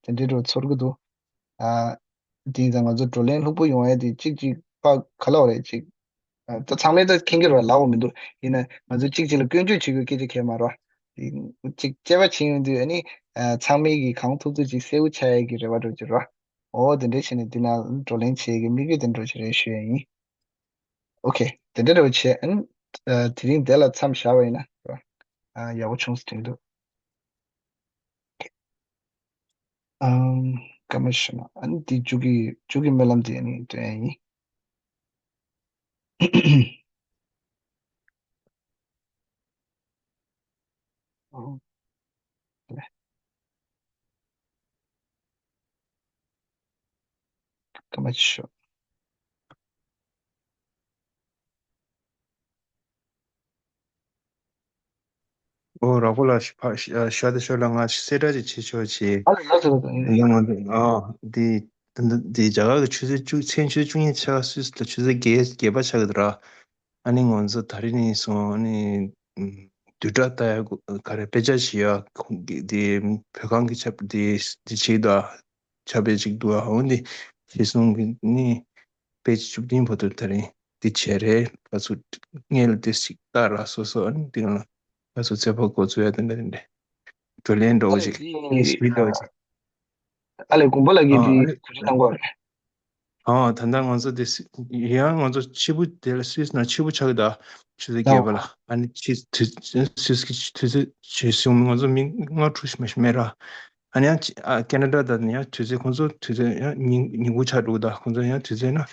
དེ་འདྲའི་འགྲོ་ཚོར་གྱི་འདུག་ཨ་དེ་ཡིན་ཙང་ང་ཚོ་བགྲོ་གླེང་ལྷུག་པོ་ཡོང་ཡས་དེ་གཅིག་གཅིག་པ་ག་ལབ་རེད་གཅིག་ཨ་ད་ཚང་མས་ད་མཁྱེན་གྱི་རེད་བ། ལབ་དགོས་མི་འདུག་ཡིན་ན་ང་ཚོ་གཅིག་གཅིག་ལ་སྐྱོན་བརྗོད་བྱེད་དགོས་སྐད་ཆ་གང་ཡང་མ་རེད་བ། དེ་གཅིག་དཔྱད་པ་བྱེད་ཡོང་དུས་ཨ་ནི་ཨ་ཚང་མས་ཀྱིས་གང་ཐུབ་ཐུབ་ཅིག་གསལ་པོ་ཆགས་ཡས་ཀྱི་རེ་བ་འདྲ་ཅིག་རེད་བ། འོ་དེ་འདྲ་བྱས་ནས་འདི་ན་བགྲོ་གླེང་བྱེད་ཀྱི་དམིགས་ཡུལ་དེ་འདྲ་ཅིག་རེད་ཞུ་ཡ་ཡིན། ཨོ་ཁེ། དེ་འདྲ་རེད་བ་བྱས། ཨ་ནི་ཨ་དེ་རིང་དེ་ལ་མཚམས་བཞག་པ་ཡིན་ན་ར། ཨ་ཡག་པོ་བྱུང་ཟེར་དྲན་འདུག་ཨམ། སྐར་མ་བཞི་ན་ཨ་ནི་འདི་མཇུག་གི་མཇུག་གི་སྨོན་ལམ་དེ་ཨ་ནི་འདོན་ཡ་ཡིན། ཨོ། སྐར་མ་བཅུ། ཨོ་རོགས་པ་ལགས་ཕ་ཤ་ཤ་དེ་ཤོར་ལ་ང་གསལ་བསྒྲགས་ཅིག་བྱེད་ཆོག་ཅིག་ཨ་ལ་ལགས་སོ་ལགས་སོ། ཡང་ང་ཨ་འདི་འདི་རྒྱ་གར་གྱི་ཆུ་ཚོད་བཅུ་མཚན་ཆུ་ཚོད་བཅུ་གཉིས་ཆགས་སུད་སི་ལ་ཆུ་ཚོད་བརྒྱད་བརྒྱད་པ་ཆགས་ཀྱི་འདུག་ར། ཨ་ནི་ང་ཚོ་ད་རེས་ནས་བཟུང་ཨ་ནི་ཨམ་བསྡུས་གྲྭ་ལྟ་ཡ་ག་རེ་དཔེ་ཆ་བྱེད་ཡ་ཁོང་གི་དེ་བོད་ཁང་གི་ཆབ་དེ་དེ་བྱེད་དུ་ཆབ་དཔེ་ཅིག་འདུག་ཨ་འོ་འདི་ཞེས་གསུང་གི་ནི་དཔེ་ཆ་བཅུ་བདུན་བར་དུ་ད་རེས་ འདི་བྱས་རེད། ཕར་ཚུར་སྔོན་ལ་དེ་ཞིག་བལྟ་ར་སོ་སོ། ཨ་ནི་འདི་ལ་ཕར་ཚུར་ཚོད་དཔག་འགོ་ཚུགས་ཡ་དེ་འདྲ་དེ་འདྲ། བགྲོ་གླེང་འདྲ་བོ་ཅིག་ཞིག་འདྲ་བོ་ཅིག་ཨ་ལས་དགོན་པ་ལ་གི་ཨ་དེ་ཨ་ལས་གོ་རེ་གནང་གོ་རེད། ཨ་ད་ལྟ་ང་ཚོ་དེ་སི་ཡང་ང་ཚོ་ཕྱི་པོ་དེ་ལ་སུད་སི་ནང་ཕྱི་པོ་ཆགས་ཀྱི་ད། ཆུ་ཚོད་བརྒྱད་པ་ལ། ཨ་ནི་ཕྱི་དུས་སུད་སི་གི་དུས་ཚོད་ཇི་བཟུང་ང་ཚོ་མི་ལྔ་དྲུག་ཞིག་མ་ཞིག་མེད་ར། ཨ་ནི་ཡང་ཨ་ཁེ་ན་ཌ་ད་ནི་ཡང་དུས་ཚོད་ཁོང་ཚོ་དུས་ཚོད་ཡང་ཉིན་ཉིན་གུང་ཆགས་འགྲོ་གི་ད། ཁོང་ཚོ་ཡང་དུས་ཚོད་ན་ཨ་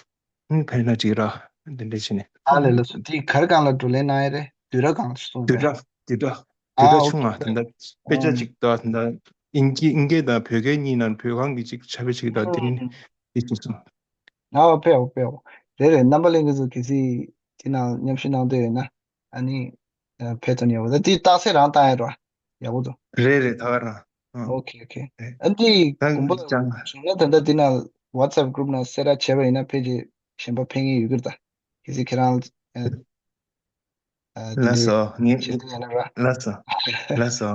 ནི་ཕན་ན་ཅིག་ར། དེ་འདྲ་བྱས་ནས། ཨ་ལས་ལགས་སོ། དེ་ག་རེ་སྒང་ལ་བགྲོ་གླེང་གནང་ཡ་རེད། བསྡུས་གྲྭ་སྒང་ལ་གསུངས་བསྡུས་པས། གྲྭ་བསྡུས་གྲྭ་བསྡུས་ཨ་གྲྭ་ཆུང་ང་ད་ལྟ་དཔེ་ཆ་ཨོ་ཅིག་ད་ད་ལྟ་ཨིན་སྐད་ཨིན་སྐད་དང་བོད་སྐད་གཉིས་ནང་བོད་ཁང་གི་ཅིག་ཕྱག་དཔེ་ཅིག་ད་དེ་རིང་ཨ་དེ་ཅིག་སོང་། ཨོ་ཕེབས་ཨོ་ཕེབས་ཨོ། རེད་རེད། རྣམ་པ་ལྷན་རྒྱས་ཚོ་གལ་སྲིད་དེ་ནང་མཉམ་ཞུགས་གནང་འདོད་ཡོད་ན་ཨ་ནི་ཕེབས་ཐུབ་ནི་ཡོད་པ། ད་དེ་རྟགས་གསལ་རང་བཏང་ཡ་རོ། ཡག་པོ་འདུག་རེད་རེད། ད་ག་རང་ཨ་ཨོ་ཁེ་ཨོ་ཁེ། ཨ་འདི་ད་དགོངས་པ་ཅང་བྱུང་ན་ད་ལྟ་འདི་ན་WhatsApp group ནང་གསལ་བསྒྲགས་བྱས་པ་ཡིན་ན་ཕལ་ཆེར་གཞན་པ་ཕན་གྱི་ཡོད་ཀྱི་རེད་ད། གལ་སྲིད་ཁྱེད་རང་ཨ་ཨ་དེ་ལགས་འདྲའི་སོ། ངས་བྱེད་འདོད་ཡོད་ན་ར། ལགས་སོ། ལགས་སོ།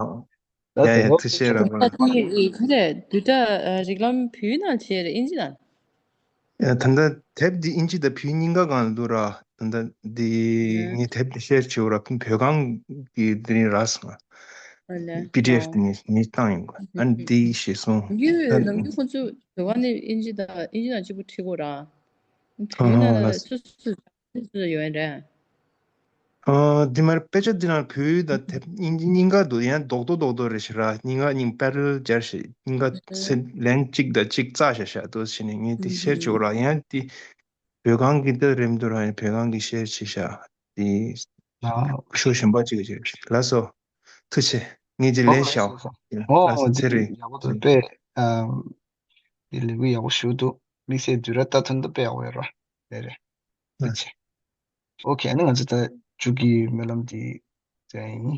ལགས་ཡ་ཡ། སོ། ཐུགས་རྗེ་ཆེ་ར་ད་བ་ལ། དེ་ག་རེ་བསྡུས་གྲྭ་རིགས་ལམ་བོད་ཡིག་ནང་བྱས་རེད་ཨིན་ཇི་ནང་། ཡ་ད་ལྟ་དེབ་འདི་ཨིན་ཇི་དང་བོད་གཉིས་ཀ་སྒང་ལ་འདུག་ར། ད་ལྟ་འདི་ངས་དེབ་འདི་ཤེར་བྱེད་འོ་ར། བོད་ཁང་གི་འདི་རིང་རག་སོང་། ཨ་ལས་པི་ཌི་ཨེཕ་ཨོ། དེ་ངས་ངས་བཏང་ཡོང་གི་ཨ་ནི་འདི་ཤེས་སོང་ད། ནམ་རྒྱུན་ཁོ་ཚོ་བོད་ཁང་ནས་ཨིན་ཇི་དང་ཨིན་ཇི་ནང་གཅིག་པུ་ཁྲིད་གོ་ར། བོད་ནང་ལ་ལ་སོ་སོ་སོ་སོ་ཡོད་རེད། ཨ་འདི་མར་དཔེ་ཆ་འདི་ནང་བོད་ཡིག་དང་དེབ་གཉིས་གཉིས་ཀ་འདུག་ཡང་རྡོག་རྡོག་རྡོག་རྡོག་རེད་ཤག་ར། གཉིས་ཀ་གཉིས་པེ་རེ་ལལ་སྦྱར་ཞིག་གཉིས་ཀ་སེ་ལན་གཅིག་དང་གཅིག་རྩ་བཞག་ཤག་འདུག་བྱས་ནས་ངས་འདི་ཤེར་བྱེད་དགོས་ར། ཡང་འདི་བོད་ཁང་གི་འདི་རེད་མི་འདུག་ར། ཡང་བོད་ཁང་གི་ཤེར་བྱེད་ཤག་འདི་ཤོག་གཞན་པ་གཅིག་གིས་བྱེད་ལགས་སོ། ཐུགས་རྗེ་ཆེ། ངས་འདི་ལན་ཞུ། ལགས་སོ། ཚེ་རིང་། ཡག་པོ་འདུག་དཔེ་ཨ་འདི་ལས་འགུལ་ཡག་པོ་ཞུ་འདུག་དམིགས་བསལ་བསྡུས་གྲྭ་ལྟ་ཐུབ་འདུག་དཔེ་ཡག་པོ་ཡོད་ར། རེད་རེད། ཐུགས་རྗེ་ཆེ། ཨོ་ཁེ། ཨ་ནི་ང་ཚོ་ད་མཇུག་གི་སྨོན་ལམ་འདི་མཛད་ཡིན།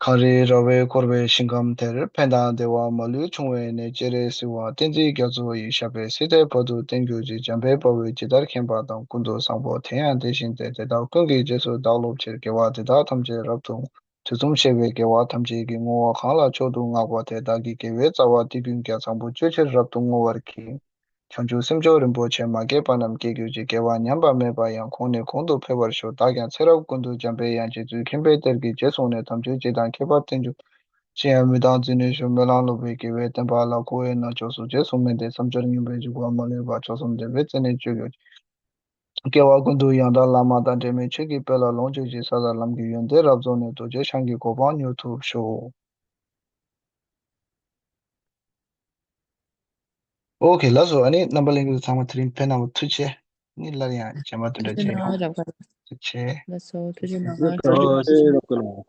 གངས་རིའི་ར་བས་བསྐོར་བའི་ཞིང་ཁམས་དེར། ཕན་དང་བདེ་བ་མ་ལུས་འབྱུང་བའི་གནས། སྤྱན་རས་གཟིགས་དབང་བསྟན་འཛིན་རྒྱ་མཚོ་ཡི། ཞབས་པད་སྲིད་མཐའི་བར་དུ་བརྟན་གྱུར་ཅིག་འཇམ་དཔལ་དཔའ་བོས་ཇི་ལྟར་མཁྱེན་པ་དང་། ཀུན་ཏུ་བཟང་པོ་དེ་ཡང་དེ་བཞིན་ཏེ། དེ་དག་ཀུན་གྱི་རྗེས་སུ་བདག་སློབ་ཕྱིར། དགེ་བ་འདི་དག་ཐམས་ཅད་རབ་ཏུ་དུས་གསུམ་གཤེགས་པའི་རྒྱལ་བ་ཐམས་ཅད་ཀྱིས། བསྔོ་བ་གང་ལ་མཆོག་ཏུ་བསྔགས་པ་དེས། བདག་གི་དགེ་བའི་རྩ་བ་འདི་ཀུན་ཀྱང་། ཚངས་པར་སྤྱོད་ཕྱིར་རབ་ཏུ་བསྔོ་བར་བགྱི། བྱང་ཆུབ་སེམས་མཆོག་རིན་པོ་ཆེ། མ་སྐྱེས་པ་རྣམས་སྐྱེ་གྱུར་ཅིག་སྐྱེ་བ་ཉམས་པ་མེད་པ་ཡང་། གོང་ནས་གོང་དུ་འཕེལ་བར་ཤོག་བདག་ཀྱང་ཚེ་རབས་ཀུན་ཏུ་འཇམ་པའི་དབྱངས་རྗེ་བཙུན་མཁྱེན་པའི་གཏེར་གྱི་རྗེས་བཟུང་ནས། དམ་ཆོས་སྤྱི་དང་ཁྱད་པར་བསྟན་བཅོས་ཅི་ཡང་མི་གཏོང་རྫུན་ནས་ཞུ། སྨོན་ལམ་སློབ་པའི་དགེ་བའི་བསྟན་པ་ལ། འཁོར་བའི་ནང་ཕྱོགས་སུ་རྗེས་སུ་མི་འདེད། བསམ་སྦྱོར་ངན་པས་འཇིགས་པ་མ་ལུས་པ། མཆོག་གསུམ་ལྡན་པའི་བརྩེ་ནས་སྤྱོད་གྱུར་ཅིག་སྐྱེ་བ་ཀུན་ཏུ་ཡང་དག་བླ་མ་དང་འབྲལ་མེད་ཆོས་ཀྱི་དཔལ་ལ་ལོངས་སྤྱོད་ཅིག་ས་དང་ལམ་གྱི་ཡོན་ཏན་རབ་རྫོགས་ནས། རྡོ་རྗེ་འཆང་གི་གོ་འཕང་མྱུར་ཐོབ་ཤོག་ཨོ་ཁེ། ལགས་སོ། ཨ་ནི་རྣམ་པ་ལྷན་རྒྱས་ཚང་མ་དེ་རིང་ཕེབས་གནང་བ་ཐུགས་རྗེ་ཆེ། ཨ་ནི་སླར་ཡང་རྗེས་མ་དུས་འདྲ་མཇལ་ཡོང་། ཐུགས་རྗེ་གནང་། རབ་དགའ། ཐུགས་རྗེ་ཆེ། ལགས་སོ། ཐུགས་རྗེ་གནང་། ཐུགས་རྗེ་ཆེ། རབ་དགའ་ལགས།